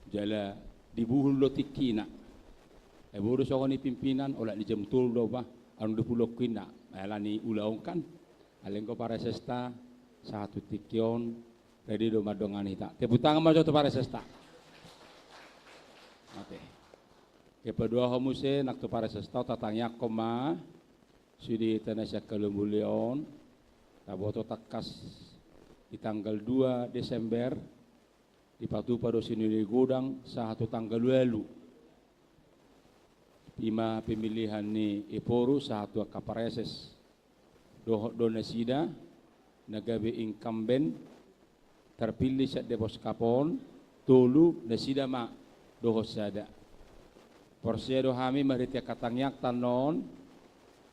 Jala dibuhul do tingkina. Ai boru songon i pimpinan, olat ni jam tolu do bah, anu dipulongku inna, ala ni ulaon kan. Alai anggo Pareses ta, sahat tu tingki on, ready do mandongani hita. Tepuk tangan ma jo tu Pareses ta. Oke. Kepaduahon muse, nang tu Pareses ta, tatangiangkon ma, sude hita na sian Kalimulia on, taboto tangkas di tanggal dua Desember, dipatupa do sinode godang sahat tu tanggal ualu. Ima pemilihan ni Ephorus sahat tu angka Pareses. Dohot do nasida na gabe incumbent terpilih sian Devoskap on, tolu nasida ma dohot sada. Porsea do hami marhite angka tangiangta on,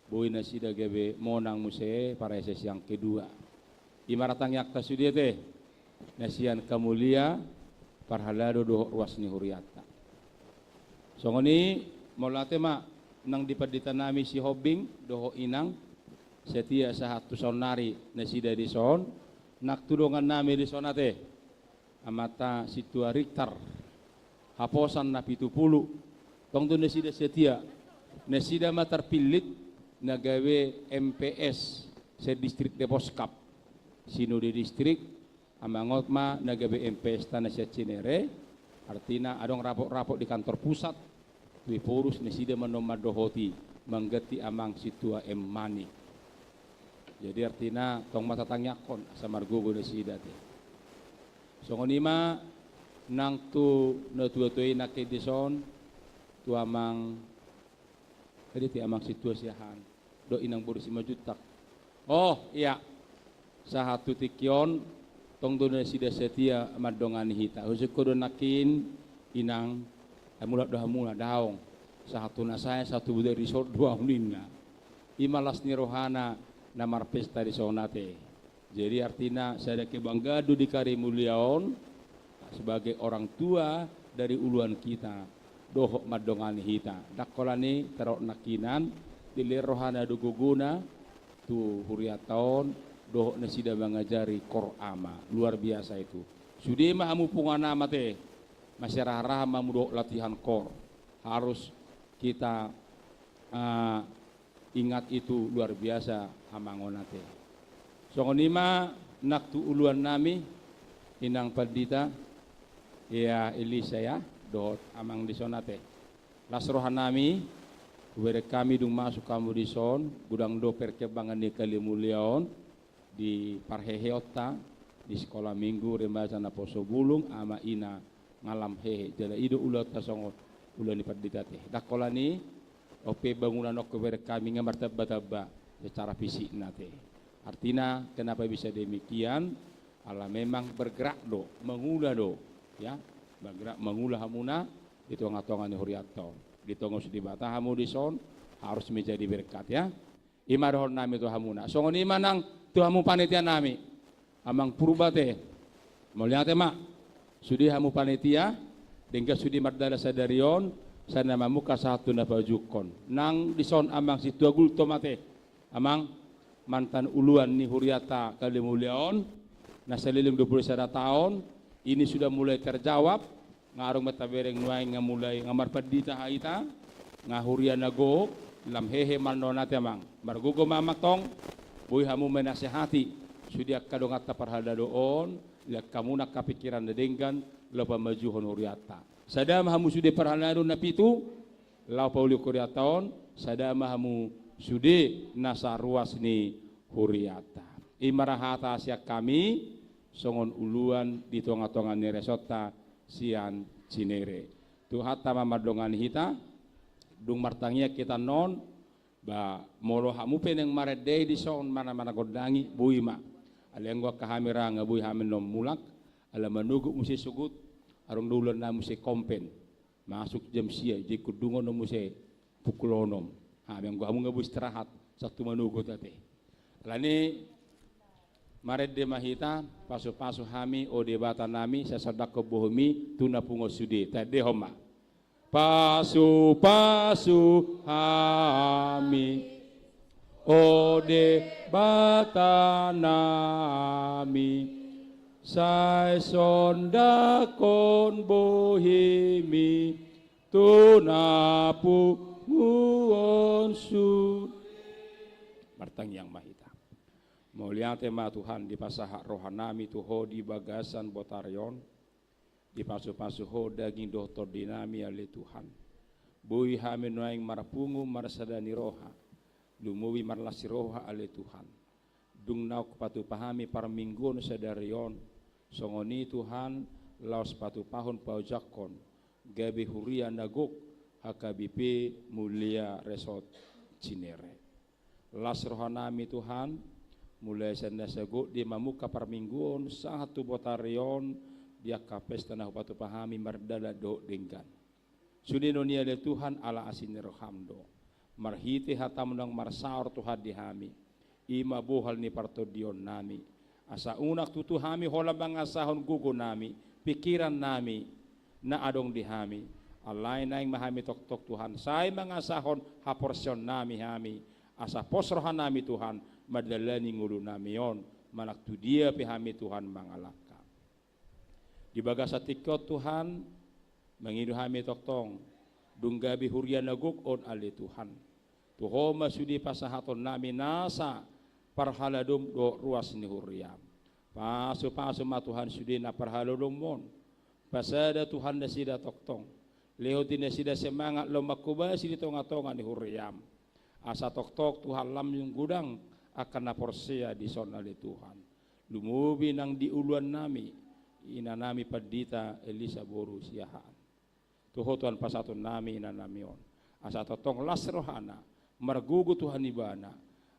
boi nasida gabe monang muse Pareses yang kedua. Ima ra tangiangta sude ate, na sian Kalimulia, parhalado dohot ruas ni hurianta. Songon i, mauliate ma nang di pandita nami Sihombing dohot Inang, setia sahat tu saonnari nasida dison, nang tu dongan nami dison ate. Amanta Sintua Richter, Haposan na pitu pulu, tong do nasida setia, nasida ma terpilih na gabe M P S se distrik Devoskap, sinode distrik, amang on ma na gabe M P S ta na sian Cinere, artina adong rapot-rapot di kantor pusat, tu Ephorus nasida ma na mandohoti mangganti amang Sintua M Manik. Jadi artina tong ma tatangiangkon asa margogo nasida ate. Songon i ma nang tu natua-tua i nangkin dison, tu amang, tadi ti amang Sintua Siahaan, dohot Inang boru Simanjuntak. Oh, iya. Sahat tu tingki on, tong do nasida setia mandongani hita. Husungkun do nangkin, Inang, ai mulak do hamu na daong. Sahat tu na sae, sahat tu bodari sor do au ninna. Ima las ni rohana na marpesta dison ate. Jadi artina sada kebanggaan do di Kalimulia on, sebagai orang tua dari uluan kita, dohot mandongani hita. Ndang holan i, tardok nangkinan, dilehon rohana do gogona, tu hurianta on, dohot nasida mangajari kor ama. Luar biasa itu. Sude ma hamu punguan ama ate, masiraharaha ma hamu dohot latihan kor. Harus kita, ah, ingat itu luar biasa amang on ate. Songon i ma nang tu uluan nami, Inang Pandita, ya Elisa ya, dohot amang dison ate. Las roha nami, hubereng hami dung masuk hamu dison, godang do perkembangan ni Kalimulia on, di parheheonta, di sekolah minggu, remaja, naposobulung, ama ina, ngalam hehe. Jala i do ulaonta songon ulaon ni pandita ate. Ndang holan i, on pe bangunan on hubereng hami nga martamba-tamba secara fisikna ate. Artina, kenapa bisa demikian? Ala memang bergerak do, mangula do, ya, bergerak mangula hamuna di tonga-tonga ni hurianta on. Ditongos Debata hamu dison, harus menjadi berkat, ya. I ma dohonon nami tu hamuna. Songon i ma nang tu hamu panitia nami. Amang Purba te. Mauliate ma. Sude hamu panitia, denggan sude mardalan sadari on, sai na mamungka sahat tu na pajukkon. Nang dison Amang Situagultom ate. Amang, mantan uluan ni hurianta Kalemulia on, na saleleng dua pulu sada taon, ini sudah mulai terjawab, nga adong ma tabereng nuaeng nga mulai nga marpandita hita, nga huria na gok, lam hehe manonate Amang. Margogo ma Amang tong, boi hamu menasehati, sude angka donganta parhalado on, lean hamu angka pikiran na denggan, laho pamajuhon hurianta. Sada ma hamu sude parhalado na pitu, laho pauli hurianta on, sada ma hamu sude nasa ruas ni hurianta. I ma ra hata sian hami, songon uluan di tonga-tonga ni resonta sian Cinere. Tuhanta ma mandongani hita, dung martangiang hita annon, ba, molo hamu pe naeng marende dison manang managondangi, boi ma. Alai anggo angka hami ra nga boi hami annon mulak, ala manogot muse sogot, adong do ulaon nami muse kompen. Masuk jam sia, jekon dungo no muse pukul onom. Ha, anggo hamu nga boi istirahat, satu manogot ate. Alani marende ma hita, pasu-pasu hami, o Debata nami, sai sondanghon bohomi, tu na pungu sude, taendehon ma. Pasu-pasu hami, o Debata nami, sai sondanghon bohimi, tu na punguon su. Martangiang ma hita. Mauliate ma Tuhan dipasahat roha nami tu Ho di bagasan botari on. Dipasu-pasu Ho daging dohot tondi nami ale Tuhan. Boi hami nuaeng marpungu marsada ni roha. Lumobi marlas ni roha ale Tuhan. Dung naung patupa hami parmingguon sadari on, songon i Tuhan, laos patupahon paojakhon, gabe huria na gok, H K B P Mulia Resort Cinere. Las roha nami Tuhan, mulai sian na sagok di mamungka parmingguon, sahat tu botari on, di angka pesta na hupatupa hami mardalan dohot denggan. Sude non i ale Tuhan ala asi ni roham do. Marhite hatamu naung marsaor Tuhan di hami. I ma bohal ni partondion nami. Asa unang tutu hami holan mangasahon gogo nami, pikiran nami, na adong di hami. Alai naeng ma hami tongtong Tuhan, sai mangasahon haporseaon nami hami. Asa pos roha nami Tuhan, mandalani ngolu nami on, manang tu dia pe hami Tuhan mangalangka. Di bagasan tingki on Tuhan, mangido hami tongtong, dung gabe huria na gok on ale Tuhan. Tu Ho ma sude pasahaton nami nasa parhaladom dohot ruas ni huriam. Pasu-pasu ma Tuhan sude na parhaladom on. Pasada Tuhan nasida tongtong. Lehon di nasida semangat laho manghobasi di tonga-tonga ni huriam. Asa tongtong Tuhan lam godang angka na porsea dison ale Tuhan. Lumobi nang di uluan nami, ina nami pandita Elisa boru Siahaan. Tu Ho Tuhan pasahaton nami ina nami on. Asa tongtong las rohana, margogo Tuhan ibana,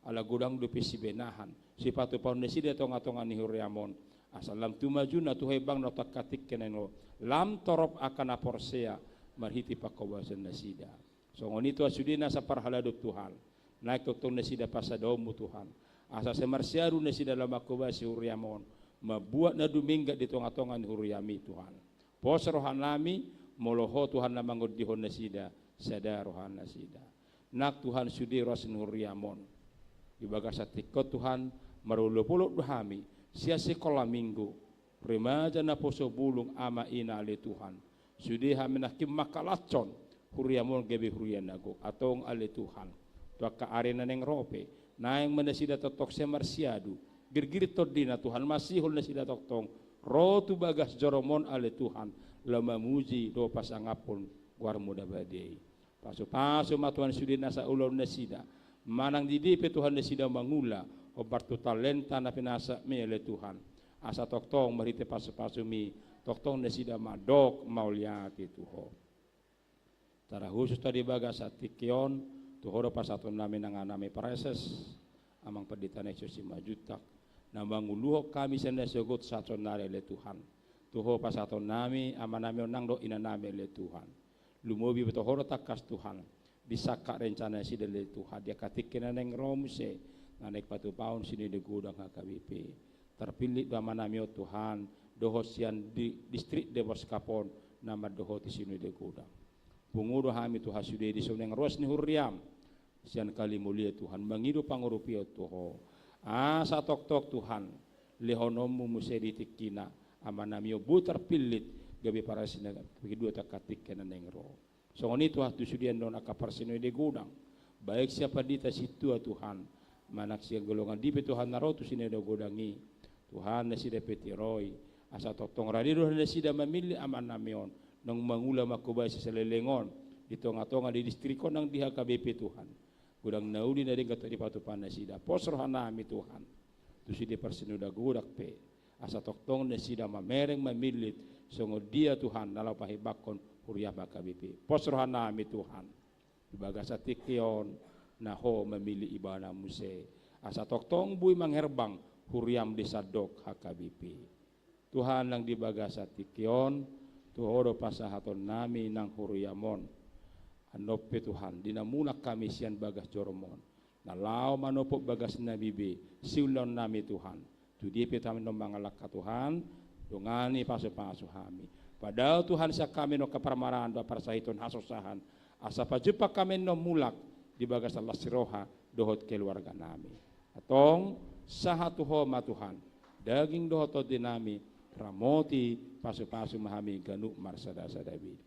ala godang dope sibenahan, sipatupahon nasida tonga-tonga ni huriam on. Asa lam tu majuna tu hembang na tu angka tingki na on. Lam torop angka na porsea, marhite panghobasan nasida. Songon i Tuhan sude nasa parhaladom Tuhan. Naeng tongtong nasida pasadaonmu Tuhan. Asa sai marsiadu nasida laho manghobasi huriam on. Mambuat na dumenggan di tonga-tonga ni huriam i Tuhan. Pos roha nami, molo Ho Tuhan na mangondihon nasida, sada roha nasida. Nang Tuhan sude ruas ni huriam on. Di bagasan tingki on Tuhan, marolopolop do hami, sian sikola minggu, remaja naposo bulung ama ina ale Tuhan. Sude hami nangkin mangkalashon, huriam on gabe huria na gok, antong ale Tuhan. Tu angka ari na naeng ro pe, naeng ma nasida tongtong sai marsiadu, girgir tondina Tuhan, masihol nasida tongtong, ro tu bagas jorom on ale Tuhan, laho mamuji dohot pasangaphon goarmu na badia i. Pasu-pasu ma Tuhan sude nasa ulaon nasida. Manang di dia pe Tuhan nasida mangula, hombar tu talenta na pinasam i ale Tuhan. Asa tongtong marhite pasu-pasumi, tongtong nasida mandok mauliate tu Ho. Tara husus tu di bagasan tingki on, tu Ho do pasahaton nami nang anami praeses, Amang Pandita Nexus Simanjuntak, na manguluhon hami sian na sogot sahat sonari ale Tuhan. Tu Ho pasahatonnami amanami on nang dohot inanami ale Tuhan. Lumobi pe tu Ho do tangkas Tuhan, di sangkap rencana nasida ale Tuhan, di angka tingki na naeng ro muse, na naeng patupahon sinode godang H K B P. Terpillit do amanami on Tuhan, dohot sian di distrik Deboskop on, na mandohoti sinode godang. Pungu do hami Tuhan sude di son naeng ruas ni huriam, sian Kalimulia Tuhan, mangido pangurupion tu Ho. Asa tongtong Tuhan, lehononmu muse di tingkina amanami on boi terpillit, gabe parasi na kedua tu angka tingki na naeng ro. Songon i Tuhan tu sude annon angka parsinode godang, baik sian pandita sintua Tuhan, manang sian golongan dipe Tuhan na ro tu sinode godang i. Tuhan nasida pe tiroi, asa tongtong rade do nasida mamillit amanami on, naung mangula mangkobashi saleleng on, di tongatonga di distrik on nang di H K B P Tuhan. Godang na uli na denggan tu dipatupa nasida. Pos rohanami Tuhan, tu sude parsinode godang pe, asa tongtong nasida mamereng mamillit, songon dia Tuhan na laho pahebakkon huriam H K B P. Pos rohanami Tuhan, di bagasan tingki on, na Ho mamillit ibana muse, asa tongtong boi mangherbang huriam di sandok H K B P. Tuhan, nang di bagasan tingki on, tu Ho do pasahatonnami nang huriam on. Annon pe Tuhan, di na mulak hami sian bagas jorom on, na laho manopot bagasnami be, siulaonnami Tuhan. Tu dia pe hami annon mangalangka Tuhan, dongani pasupasu hami. Padao Tuhan sian hami annon angka parmaraan dohot parsahiton hasusaan, asa pajumpang hami annon mulak di bagasan las ni roha dohot keluarganami. Antong, sahat tu Ho ma Tuhan daging dohot tondinami, ramoti pasupasu ma hami ganup marsadasada be.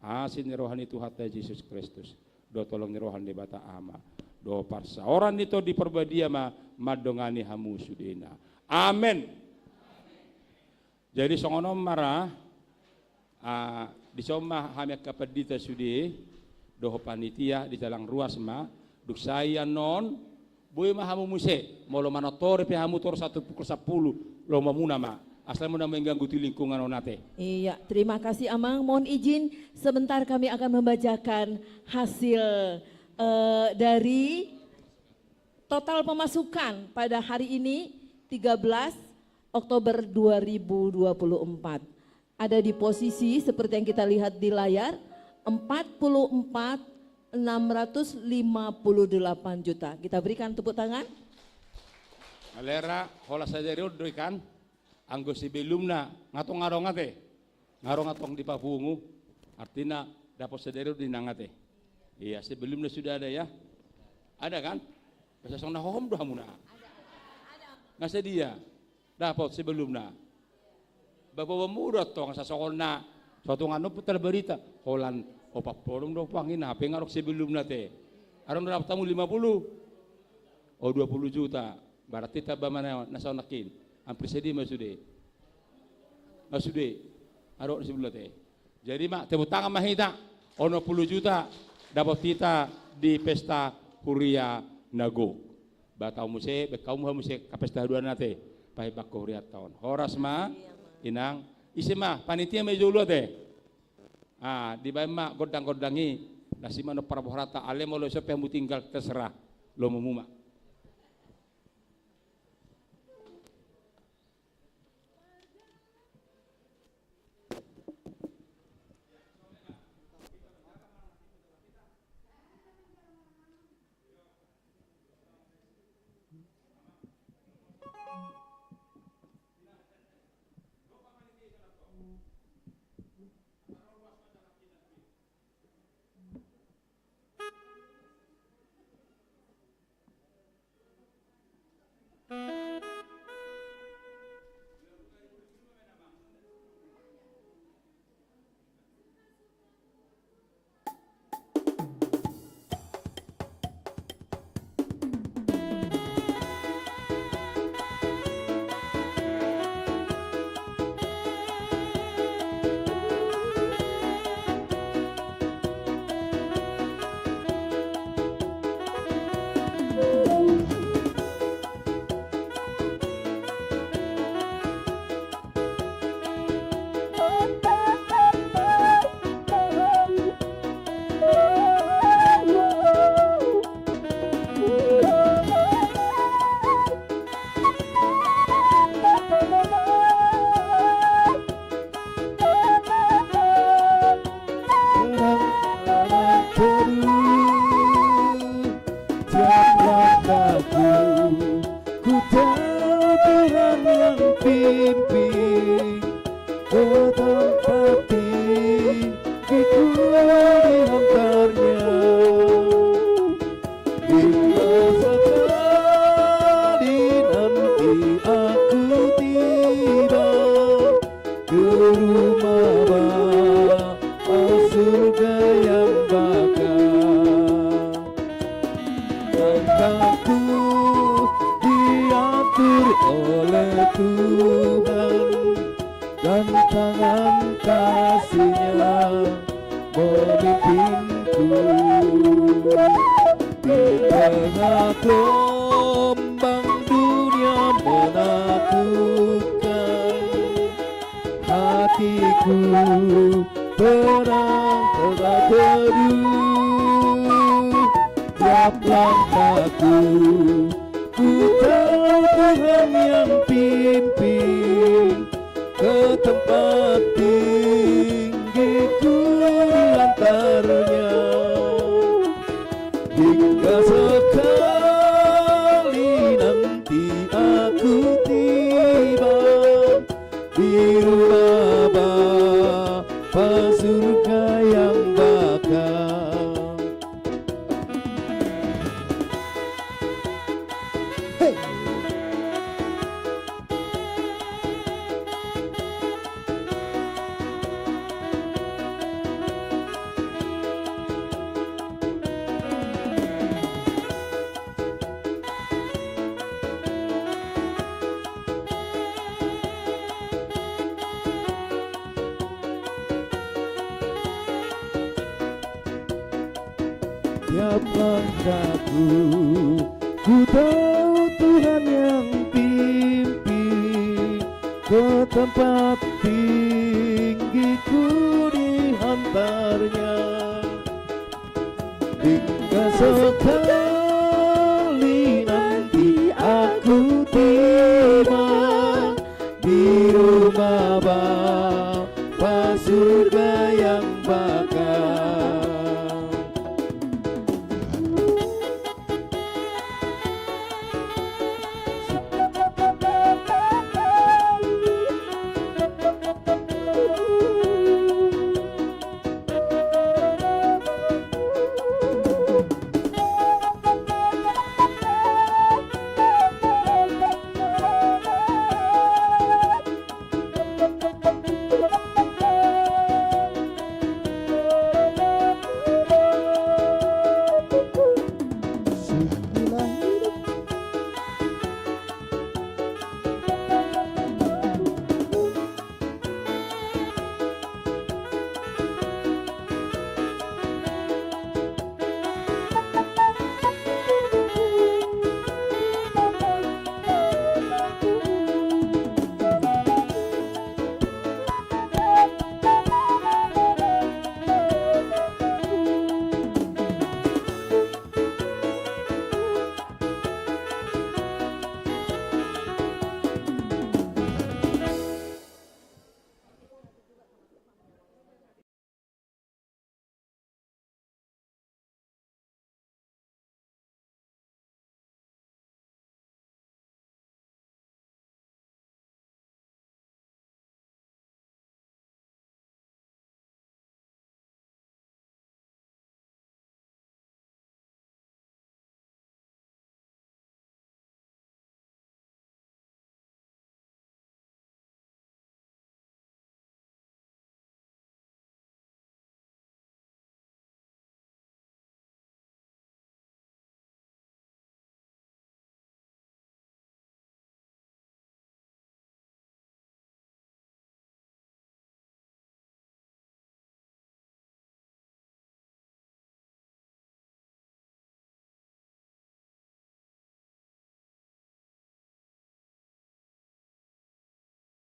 Asi ni roha ni Tuhanta Jesus Kristus, dohot holong ni roha ni Debata Ama, dohot parsaoran ni Tondi Parbadia ma mandongani hamu sudena. Amen. Jadi songon on ma ra, ah, dison ma hami angka pandita sude, dohot panitia di jalang ruas ma, dung sae annon, boi ma hamu muse, molo manontori pe hamu toru sahat tu pukul sampulu, lomo muna ma. Asal muna mengganggu tu lingkungan on ate. Iya, terima kasih Amang. Mohon izin, sebentar kami akan membacakan hasil, eh, dari total pemasukan pada hari ini, tiga belas Oktober dua ribu dua puluh empat. Ada di posisi seperti yang kita lihat di layar, empat puluh empat enam ratus lima puluh delapan juta. Kita berikan tepuk tangan. Alera, holan sadari on do i kan, anggo sebelumna, nga tong adong ate. Nga adong, nga tong dipapungu. Artina, dapot sadari on do i nang ate. Iya, sebelumna sudah ada ya. Ada kan? Biasa songon na hohom do hamuna. Nga sadia. Dapot sebelumna. Baboa muda tong, sasongon na, suatu nganu putar berita, holan opat puluh do pangina, hape nga adong sebelumna te. Adong dapot hamu lima puluh. Oh, dua puluh juta. Berarti tamba ma na, na saonangkin. Hampir sadia ma sude. Ma sude. Adong sebelumna te. Jadi ma, tepuk tangan ma hita. Onom puluh juta dapot hita di pesta huria na gok. Ba tau muse, ba tau muse, ka pesta haduana te, pahebakkon hurianta on. Horas ma, iya, ma. Inang, ise ma, panitia ma i jolo ate. Ah, dibaen ma gondang-gondang i, na simanomparborhata, alai molo ison pe hamu tinggal terserah, lomo mu ma. Ke tempat tinggiku di lantarnya. Hingga sekali nanti aku tiba ke rumah Bapa surga yang bakal. Langkahku diatur oleh Tuhan, dan tangan kasih-Nya memimpinku. Di tengah gelombang dunia menakutkan, hatiku tenang, tetap teduh. Tiap langkahku, ku tahu Tuhan yang pimpin ke tempat tinggiku di lantarnya. Hingga sekali nanti aku tiba di rumah Bapa surga yang bakal. Hei. Tiap langkahku, ku tahu Tuhan yang pimpin ke tempat